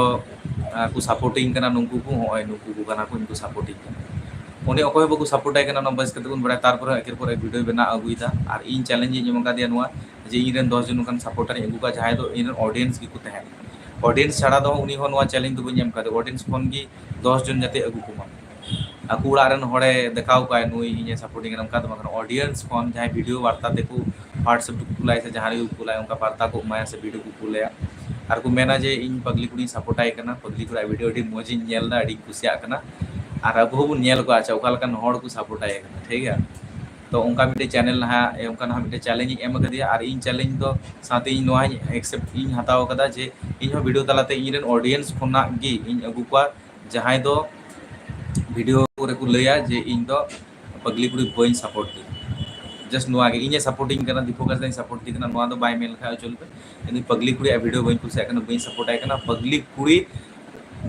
ᱟᱨ ᱠᱚ ᱥᱟᱯᱳᱨᱴᱤᱧ ᱠᱟᱱᱟ ᱱᱩᱠᱩ ᱠᱚ, ᱦᱚᱸᱜᱼᱚᱭ ᱱᱩᱠᱩ ᱠᱚ ᱠᱟᱱᱟ ᱠᱚ, ᱤᱧ ᱠᱚ ᱥᱟᱯᱳᱨᱴᱤᱧ ᱠᱟᱱᱟ᱾ ᱩᱱᱤ ᱚᱠᱚᱭ ᱦᱚᱸ ᱵᱟᱠᱚ ᱥᱟᱯᱳᱨᱴᱟᱭ ᱠᱟᱱᱟ, ᱚᱱᱟ ᱵᱮᱥ ᱠᱟᱛᱮ ᱵᱚᱱ ᱵᱟᱲᱟᱭᱟ᱾ ᱛᱟᱨᱯᱚᱨᱮ ᱮᱠᱮᱨ ᱯᱚᱨ ᱮᱠ ᱵᱷᱤᱰᱤᱭᱳ ᱵᱮᱱᱟᱣ ᱟᱹᱜᱩᱭᱮᱫᱟ, ᱟᱨ ᱤᱧ ᱪᱮᱞᱮᱧᱡᱽ ᱤᱧ ᱮᱢ ᱠᱟᱫᱮᱭᱟ ᱱᱚᱣᱟ ᱡᱮ ᱤᱧ ᱨᱮᱱ ᱫᱚᱥ ᱡᱚᱱ ᱱᱚᱝᱠᱟᱱ ᱥᱟᱯᱳᱨᱴᱟᱨ ᱤᱧ ᱟᱹᱜᱩ ᱠᱚᱣᱟ, ᱡᱟᱦᱟᱸᱭ ᱫᱚ ᱤᱧ ᱨᱮᱱ ᱚᱰᱤᱭᱮᱱᱥ ᱜᱮᱠᱚ ᱛᱟᱦᱮᱱᱟ᱾ ᱚᱰᱤᱭᱮᱱᱥ ᱪᱷᱟᱲᱟ ᱫᱚ ᱩᱱᱤ ᱦᱚᱸ ᱱᱚᱣᱟ ᱪᱮᱞᱮᱧᱡᱽ ᱫᱚ ᱵᱟᱹᱧ ᱮᱢ ᱠᱟᱫᱮ, ᱚᱰᱤᱭᱮᱱᱥ ᱠᱷᱚᱱ ᱜᱮ ᱫᱚᱥ ᱡᱚᱱ ᱡᱟᱛᱮ ᱟᱹᱜᱩ ᱠᱚᱢᱟ᱾ ᱟᱠᱚ ᱚᱲᱟᱜ ᱨᱮᱱ ᱦᱚᱲᱮ ᱫᱮᱠᱷᱟᱣ ᱠᱚᱣᱟᱭ ᱱᱩᱭ ᱤᱧᱮ ᱥᱟᱯᱳᱨᱴᱤᱧ ᱠᱟᱱᱟ, ᱚᱱᱠᱟ ᱫᱚ ᱵᱟᱝ ᱠᱟᱱᱟ᱾ ᱚᱰᱤᱭᱮᱱᱥ ᱠᱷᱚᱱ ᱡᱟᱦᱟᱸᱭ ᱵᱷᱤᱰᱤᱭᱳ ᱵᱟᱨᱛᱟ ᱛᱮᱠᱚ WhatsApp ᱨᱮᱠᱚ ᱠᱩᱞᱟᱭ ᱥᱮ ᱡᱟᱦᱟᱸ ᱨᱮᱜᱮ ᱠᱚ ᱠᱩᱞᱟᱭ, ᱚᱱᱠᱟ ᱵᱟᱨᱛᱟ ᱠᱚ ᱮᱢᱟᱭᱟ ᱥᱮ ᱵᱷᱤᱰᱤᱭᱳ ᱠᱚ ᱠᱩᱞᱟᱭᱟ, ᱟᱨ ᱠᱚ ᱢᱮᱱᱟ ᱡᱮ ᱤᱧ ᱯᱟᱜᱽᱞᱤ ᱠᱩᱲᱤᱧ ᱥᱟᱯᱳᱨᱴᱟᱭ ᱠᱟᱱᱟ, ᱯᱟᱜᱽᱞᱤ ᱠᱩᱲᱤᱭᱟᱜ ᱵᱷᱤᱰᱤᱭᱳ ᱟᱹᱰᱤ ᱢᱚᱡᱽ ᱤᱧ ᱧᱮᱞ ᱮᱫᱟ, ᱟᱹᱰᱤᱧ ᱠᱩᱥᱤᱭᱟᱜ ᱠᱟᱱᱟ᱾ ᱟᱨ ᱟᱵᱚ ᱦᱚᱸᱵᱚᱱ ᱧᱮᱞ ᱠᱚᱣᱟ, ᱟᱪᱪᱷᱟ, ᱚᱠᱟ ᱞᱮᱠᱟᱱ ᱦᱚᱲ ᱠᱚ ᱥᱟᱯᱳᱨᱴᱟᱭ ᱠᱟᱱᱟ, ᱴᱷᱤᱠ ᱜᱮᱭᱟ᱾ ᱛᱚ ᱚᱱᱠᱟ ᱢᱤᱫᱴᱮᱡ ᱪᱮᱱᱮᱞ ᱱᱟᱦᱟᱜ, ᱚᱱᱠᱟ ᱱᱟᱦᱟᱜ ᱢᱤᱫᱴᱮᱡ ᱪᱮᱞᱮᱧᱡᱽ ᱤᱧ ᱮᱢ ᱟᱠᱟᱫᱮᱭᱟ, ᱟᱨ ᱤᱧ ᱪᱮᱞᱮᱧᱡᱽ ᱫᱚ ᱥᱟᱶᱛᱮ ᱤᱧ ᱱᱚᱣᱟᱧ ᱮᱠᱥᱮᱯᱴ ᱤᱧ ᱦᱟᱛᱟᱣ ᱟᱠᱟᱫᱟ ᱡᱮ ᱤᱧ ᱦᱚᱸ ᱵᱷᱤᱰᱤᱭᱳ ᱛᱟᱞᱟᱛᱮ ᱤᱧ ᱨᱮᱱ ᱚᱰᱤᱭᱮᱱᱥ ᱠᱷᱚᱱᱟᱜ ᱜᱮ ᱤᱧ ᱟᱹᱜᱩ ᱠᱚᱣᱟ, ᱡᱟᱦᱟᱸᱭ ᱫᱚ ᱵᱷᱤᱰᱤᱭᱳ ᱠᱚᱨᱮ ᱠᱚ ᱞᱟᱹᱭᱟ ᱡᱮ ᱤᱧ ᱫᱚ ᱯᱟᱜᱽᱞᱤ ᱠᱩᱲᱤ ᱵᱟᱹᱧ ᱥᱟᱯᱳᱨᱴ ᱫᱤᱧ᱾ ᱡᱟᱥᱴ ᱱᱚᱣᱟ ᱜᱮ, ᱤᱧᱮ ᱥᱟᱯᱳᱨᱴᱤᱧ ᱠᱟᱱᱟ, ᱫᱤᱯᱩ ᱠᱟᱥᱫᱟᱧ ᱥᱟᱯᱳᱨᱴ ᱫᱤᱧ ᱠᱟᱱᱟ, ᱱᱚᱣᱟ ᱫᱚ ᱵᱟᱭ ᱢᱮᱱ ᱞᱮᱠᱷᱟᱡ ᱦᱚᱪᱚ ᱞᱮᱯᱮ, ᱤᱧ ᱯᱟᱜᱽᱞᱤ ᱠᱩᱲᱤᱭᱟᱜ ᱵᱷᱤᱰᱤᱭᱳ ᱵᱟᱹᱧ ᱠᱩᱥᱤᱭᱟᱜ ᱠᱟᱱᱟ, ᱵᱟᱹᱧ ᱥᱟᱯᱳᱨᱴᱟᱭ ᱠᱟᱱᱟ᱾ ᱯᱟᱜᱽᱞᱤ ᱠᱩᱲᱤ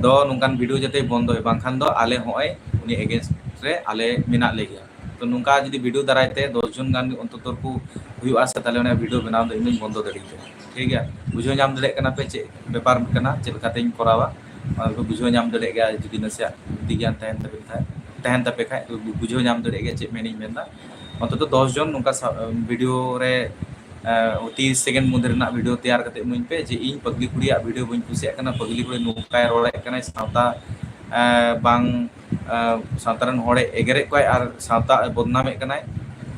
ᱫᱚ ᱱᱚᱝᱠᱟᱱ ᱵᱷᱤᱰᱤᱭᱳ ᱡᱟᱛᱮᱭ ᱵᱚᱱᱫᱚᱭ, ᱵᱟᱝᱠᱷᱟᱱ ᱫᱚ ᱟᱞᱮ ᱦᱚᱸᱜᱼᱚᱭ ᱩᱱᱤ ᱮᱜᱮᱱᱥᱴ ᱨᱮ ᱟᱞᱮ ᱢᱮᱱᱟᱜ ᱞᱮ ᱜᱮᱭᱟ᱾ ᱛᱚ ᱱᱚᱝᱠᱟ ᱡᱩᱫᱤ ᱵᱷᱤᱰᱤᱭᱳ ᱫᱟᱨᱟᱭ ᱛᱮ ᱫᱚᱥ ᱡᱚᱱ ᱜᱟᱱ ᱜᱮ ᱚᱱᱛᱚᱛᱚ ᱠᱚ ᱦᱩᱭᱩᱜᱼᱟ ᱥᱮ, ᱛᱟᱦᱞᱮ ᱚᱱᱟ ᱵᱷᱤᱰᱤᱭᱳ ᱵᱮᱱᱟᱣ ᱫᱚ ᱤᱧ ᱫᱚᱧ ᱵᱚᱱᱫᱚ ᱫᱟᱲᱮᱭᱟᱜ ᱠᱟᱱᱟ, ᱴᱷᱤᱠ ᱜᱮᱭᱟ? ᱵᱩᱡᱷᱟᱹᱣ ᱧᱟᱢ ᱫᱟᱲᱮᱭᱟᱜ ᱠᱟᱱᱟ ᱯᱮ ᱪᱮᱫ ᱵᱮᱯᱟᱨ ᱠᱟᱱᱟ, ᱪᱮᱫ ᱞᱮᱠᱟᱛᱤᱧ ᱠᱚᱨᱟᱣᱟ, ᱚᱱᱟ ᱫᱚ ᱵᱩᱡᱷᱟᱹᱣ ᱧᱟᱢ ᱫᱟᱲᱮᱭᱟᱜ ᱜᱮᱭᱟ ᱡᱩᱫᱤ ᱱᱟᱥᱮᱭᱟᱜ ᱵᱩᱫᱽᱫᱷᱤ ᱜᱮᱭᱟᱱ ᱛᱟᱦᱮᱱ ᱛᱟᱵᱮᱱ ᱠᱷᱟᱡ, ᱛᱟᱦᱮᱱ ᱛᱟᱯᱮ ᱠᱷᱟᱡ, ᱛᱚ ᱵᱩᱡᱷᱟᱹᱣ ᱧᱟᱢ ᱫᱟᱲᱮᱭᱟᱜ ᱜᱮᱭᱟ ᱪᱮᱫ ᱢᱮᱱᱤᱧ ᱢᱮᱱᱫᱟ᱾ ᱚᱱᱛᱚᱛᱚ ᱫᱚᱥ ᱡᱚᱱ ᱱᱚᱝᱠᱟ ᱥᱟ-, ᱵᱷᱤᱰᱤᱭᱳ ᱨᱮ, ᱮ, ᱛᱤᱨᱤᱥ ᱥᱮᱠᱮᱱᱰ ᱢᱚᱫᱽᱫᱷᱮ ᱨᱮᱱᱟᱜ ᱵᱷᱤᱰᱤᱭᱳ ᱛᱮᱭᱟᱨ ᱠᱟᱛᱮ ᱤᱢᱟᱹᱧ ᱯᱮ ᱡᱮ ᱤᱧ ᱯᱟᱜᱽᱞᱤ ᱠᱩᱲᱤᱭᱟᱜ ᱵᱷᱤᱰᱤᱭᱳ ᱵᱟᱹᱧ ᱠᱩᱥᱤᱭᱟᱜ ᱠᱟᱱᱟ, ᱯᱟᱜᱽᱞᱤ ᱠᱩᱲᱤ ᱱᱚᱝᱠᱟᱭ ᱨᱚᱲᱮᱫ ᱠᱟᱱᱟᱭ, ᱥᱟᱶᱛᱟ, ᱮ, ᱵᱟᱝ, ᱮ, ᱥᱟᱶᱛᱟ ᱨᱮᱱ ᱦᱚᱲᱮ ᱮᱜᱮᱨᱮᱫ ᱠᱚᱣᱟᱭ ᱟᱨ ᱥᱟᱶᱛᱟ ᱵᱚᱫᱱᱟᱢᱮᱫ ᱠᱟᱱᱟᱭ᱾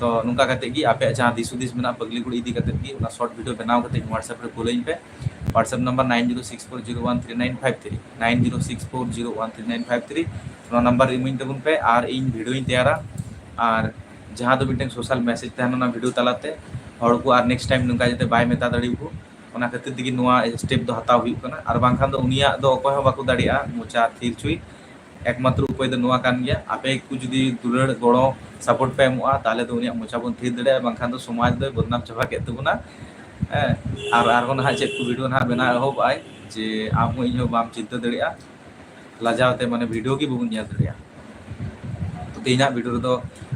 ᱛᱚ ᱱᱚᱝᱠᱟ ᱠᱟᱛᱮ ᱜᱮ ᱟᱯᱮᱭᱟᱜ ᱡᱟᱦᱟᱸ ᱫᱤᱥ ᱦᱩᱫᱤᱥ ᱢᱮᱱᱟᱜᱼᱟ ᱯᱟᱜᱽᱞᱤ ᱠᱩᱲᱤ ᱤᱫᱤ ᱠᱟᱛᱮ ᱜᱮ, ᱚᱱᱟ ᱥᱚᱨᱴ ᱵᱷᱤᱰᱤᱭᱳ ᱵᱮᱱᱟᱣ ᱠᱟᱛᱮ WhatsApp ᱨᱮ ᱠᱩᱞᱟᱹᱧ ᱯᱮ᱾ WhatsApp number nine zero six four zero one three nine five three, nine zero six four zero one three nine five three, ᱱᱚᱣᱟ number ᱨᱮ ᱤᱢᱟᱹᱧ ᱛᱟᱵᱚᱱ ᱯᱮ ᱟᱨ ᱤᱧ video ᱤᱧ ᱛᱮᱭᱟᱨᱟ᱾ ᱟᱨ ᱡᱟᱦᱟᱸ ᱫᱚ ᱢᱤᱫᱴᱮᱱ social message ᱛᱟᱦᱮᱱᱟ ᱚᱱᱟ video ᱛᱟᱞᱟᱛᱮ, ᱦᱚᱲ ᱠᱚ ᱟᱨ next time ᱱᱚᱝᱠᱟ ᱡᱟᱛᱮ ᱵᱟᱭ ᱢᱮᱛᱟ ᱫᱟᱲᱮᱭᱟᱠᱚ, ᱚᱱᱟ ᱠᱷᱟᱹᱛᱤᱨ ᱛᱮᱜᱮ ᱱᱚᱣᱟ step ᱫᱚ ᱦᱟᱛᱟᱣ ᱦᱩᱭᱩᱜ ᱠᱟᱱᱟ᱾ ᱟᱨ ᱵᱟᱝᱠᱷᱟᱱ ᱫᱚ ᱩᱱᱤᱭᱟᱜ ᱫᱚ ᱚᱠᱚᱭ ᱦᱚᱸ ᱵᱟᱠᱚ ᱫᱟᱲᱮᱭᱟᱜᱼᱟ ᱢᱚᱪᱟ ᱛᱷᱤᱨ ᱦᱚᱪᱚᱭ, ᱮᱠᱢᱟᱛᱨᱚ ᱩᱯᱟᱹᱭ ᱫᱚ ᱱᱚᱣᱟ ᱠᱟᱱ ᱜᱮᱭᱟ, ᱟᱯᱮ ᱠᱚ ᱡᱩᱫᱤ ᱫᱩᱞᱟᱹᱲ ᱜᱚᱲᱚ support ᱯᱮ ᱮᱢᱚᱜᱼᱟ, ᱛᱟᱦᱚᱞᱮ ᱫᱚ ᱩᱱᱤᱭᱟᱜ ᱢᱚᱪᱟ ᱵᱚᱱ ᱛᱷᱤᱨ ᱫᱟᱲᱮᱭᱟᱜᱼᱟ, ᱵᱟᱝᱠᱷᱟᱱ ᱫᱚ ᱥᱚᱢᱟᱡᱽ ᱫᱚᱭ ᱵᱚᱫᱱᱟᱢ ᱪᱟᱵᱟ ᱠᱮᱫ ᱛᱟᱵᱚᱱᱟ᱾ ᱦᱮᱸ, ᱟᱨ ᱟᱨᱦᱚᱸ ᱱᱟᱦᱟᱜ ᱪᱮᱫ ᱠᱚ video ᱱᱟᱦᱟᱜ ᱵᱮᱱᱟᱣ ᱮᱦᱚᱵᱚᱜᱼᱟᱭ, ᱡᱮ ᱟᱢ ᱦᱚᱸ ᱤᱧ ᱦᱚᱸ ᱵᱟᱢ ᱪᱤᱱᱛᱟᱹ ᱫᱟᱲᱮᱭᱟᱜᱼᱟ, ᱞᱟᱡᱟᱣ ᱛᱮ ᱢᱟᱱᱮ video ᱜᱮ ᱵᱟᱵᱚᱱ ᱧᱮᱞ ᱫᱟᱲᱮᱭᱟᱜᱼᱟ᱾ ᱛᱚ ᱛᱮᱦᱮᱧᱟᱜ video ᱨᱮᱫᱚ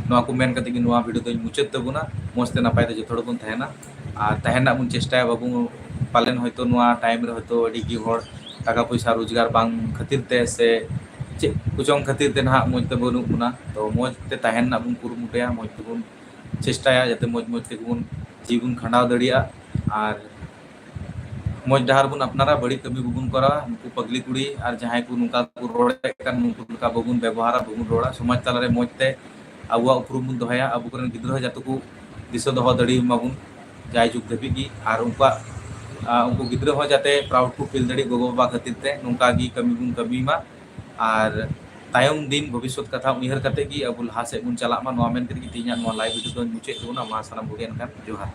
ᱱᱚᱣᱟ ᱠᱚ ᱢᱮᱱ ᱠᱟᱛᱮ ᱜᱮ ᱱᱚᱣᱟ video ᱫᱚᱧ ᱢᱩᱪᱟᱹᱫ ᱛᱟᱵᱚᱱᱟ᱾ ᱢᱚᱡᱽ ᱛᱮ ᱱᱟᱯᱟᱭ ᱛᱮ ᱡᱚᱛᱚ ᱦᱚᱲ ᱵᱚᱱ ᱛᱟᱦᱮᱱᱟ ᱟᱨ ᱛᱟᱦᱮᱱ ᱨᱮᱱᱟᱜ ᱵᱚᱱ ᱪᱮᱥᱴᱟᱭᱟ᱾ ᱵᱟᱵᱚᱱ, ᱯᱟᱞᱮᱱ ᱦᱚᱭᱛᱳ ᱱᱚᱣᱟ time ᱨᱮ ᱦᱚᱭᱛᱳ ᱟᱹᱰᱤ ᱜᱮ ᱦᱚᱲ ᱴᱟᱠᱟ ᱯᱚᱭᱥᱟ ᱨᱳᱡᱽᱜᱟᱨ ᱵᱟᱝ ᱠᱷᱟᱹᱛᱤᱨ ᱛᱮ ᱥᱮ ᱪᱮᱫ ᱠᱚᱪᱚᱝ ᱠᱷᱟᱹᱛᱤᱨ ᱛᱮ ᱱᱟᱦᱟᱜ ᱢᱚᱡᱽ ᱛᱮ ᱵᱟᱹᱱᱩᱜ ᱵᱚᱱᱟ᱾ ᱛᱚ ᱢᱚᱡᱽ ᱛᱮ ᱛᱟᱦᱮᱱ ᱨᱮᱱᱟᱜ ᱵᱚᱱ ᱠᱩᱨᱩᱢᱩᱴᱩᱭᱟ, ᱢᱚᱡᱽ ᱛᱮᱵᱚᱱ ᱪᱮᱥᱴᱟᱭᱟ ᱡᱟᱛᱮ ᱢᱚᱡᱽ ᱢᱚᱡᱽ ᱛᱮᱜᱮ ᱵᱚᱱ ᱡᱤᱣᱤ ᱵᱚᱱ ᱠᱷᱟᱸᱰᱟᱣ ᱫᱟᱲᱮᱭᱟᱜᱼᱟ ᱟᱨ ᱢᱚᱡᱽ ᱰᱟᱦᱟᱨ ᱵᱚᱱ ᱟᱯᱱᱟᱨᱟ, ᱵᱟᱹᱲᱤᱡ ᱠᱟᱹᱢᱤ ᱵᱟᱵᱚᱱ ᱠᱚᱨᱟᱣᱟ᱾ ᱱᱩᱠᱩ ᱯᱟᱜᱽᱞᱤ ᱠᱩᱲᱤ ᱟᱨ ᱡᱟᱦᱟᱸᱭ ᱠᱚ ᱱᱚᱝᱠᱟ ᱠᱚ ᱨᱚᱲᱮᱫ ᱠᱟᱱ ᱱᱩᱠᱩ ᱞᱮᱠᱟ ᱵᱟᱵᱚᱱ ᱵᱮᱵᱚᱦᱟᱨᱟ, ᱵᱟᱵᱚᱱ ᱨᱚᱲᱟ᱾ ᱥᱚᱢᱟᱡᱽ ᱛᱟᱞᱟᱨᱮ ᱢᱚᱡᱽ ᱛᱮ ᱟᱵᱚᱣᱟᱜ ᱩᱯᱨᱩᱢ ᱵᱚᱱ ᱫᱚᱦᱚᱭᱟ᱾ ᱟᱵᱚ ᱠᱚᱨᱮᱱ ᱜᱤᱫᱽᱨᱟᱹ ᱦᱚᱸ ᱡᱟᱛᱮ ᱠᱚ ᱫᱤᱥᱟᱹ ᱫᱚᱦᱚ ᱫᱟᱲᱮᱭᱟᱜ ᱢᱟᱵᱚᱱ ᱡᱟᱭᱡᱩᱜᱽ ᱫᱷᱟᱹᱵᱤᱡ ᱜᱮ, ᱟᱨ ᱩᱱᱠᱩᱣᱟᱜ, ᱟᱨ ᱩᱱᱠᱩ ᱜᱤᱫᱽᱨᱟᱹ ᱦᱚᱸ ᱡᱟᱛᱮ proud ᱠᱚ feel ᱫᱟᱲᱮᱭᱟᱜ ᱜᱚᱜᱚ ᱵᱟᱵᱟ ᱠᱷᱟᱹᱛᱤᱨ ᱛᱮ᱾ ᱱᱚᱝᱠᱟ ᱜᱮ ᱠᱟᱹᱢᱤ ᱵᱚᱱ ᱠᱟᱹᱢᱤ ᱢᱟ᱾ ᱟᱨ ᱛᱟᱭᱚᱢ ᱫᱤᱱ ᱵᱷᱚᱵᱤᱥᱥᱚᱛ ᱠᱟᱛᱷᱟ ᱩᱭᱦᱟᱹᱨ ᱠᱟᱛᱮ ᱜᱮ ᱟᱵᱚ ᱞᱟᱦᱟ ᱥᱮᱫ ᱵᱚᱱ ᱪᱟᱞᱟᱜ ᱢᱟ, ᱱᱚᱣᱟ ᱢᱮᱱ ᱠᱟᱛᱮ ᱜᱮ ᱛᱮᱦᱮᱧᱟᱜ ᱱᱚᱣᱟ live video ᱫᱚᱧ ᱢᱩᱪᱟᱹᱫ ᱛᱟᱵᱚᱱᱟ᱾ ᱢᱟ ᱥᱟᱱᱟᱢ ᱠᱚᱜᱮ ᱮᱱᱠᱷᱟᱱ ᱡᱚᱦᱟᱨ᱾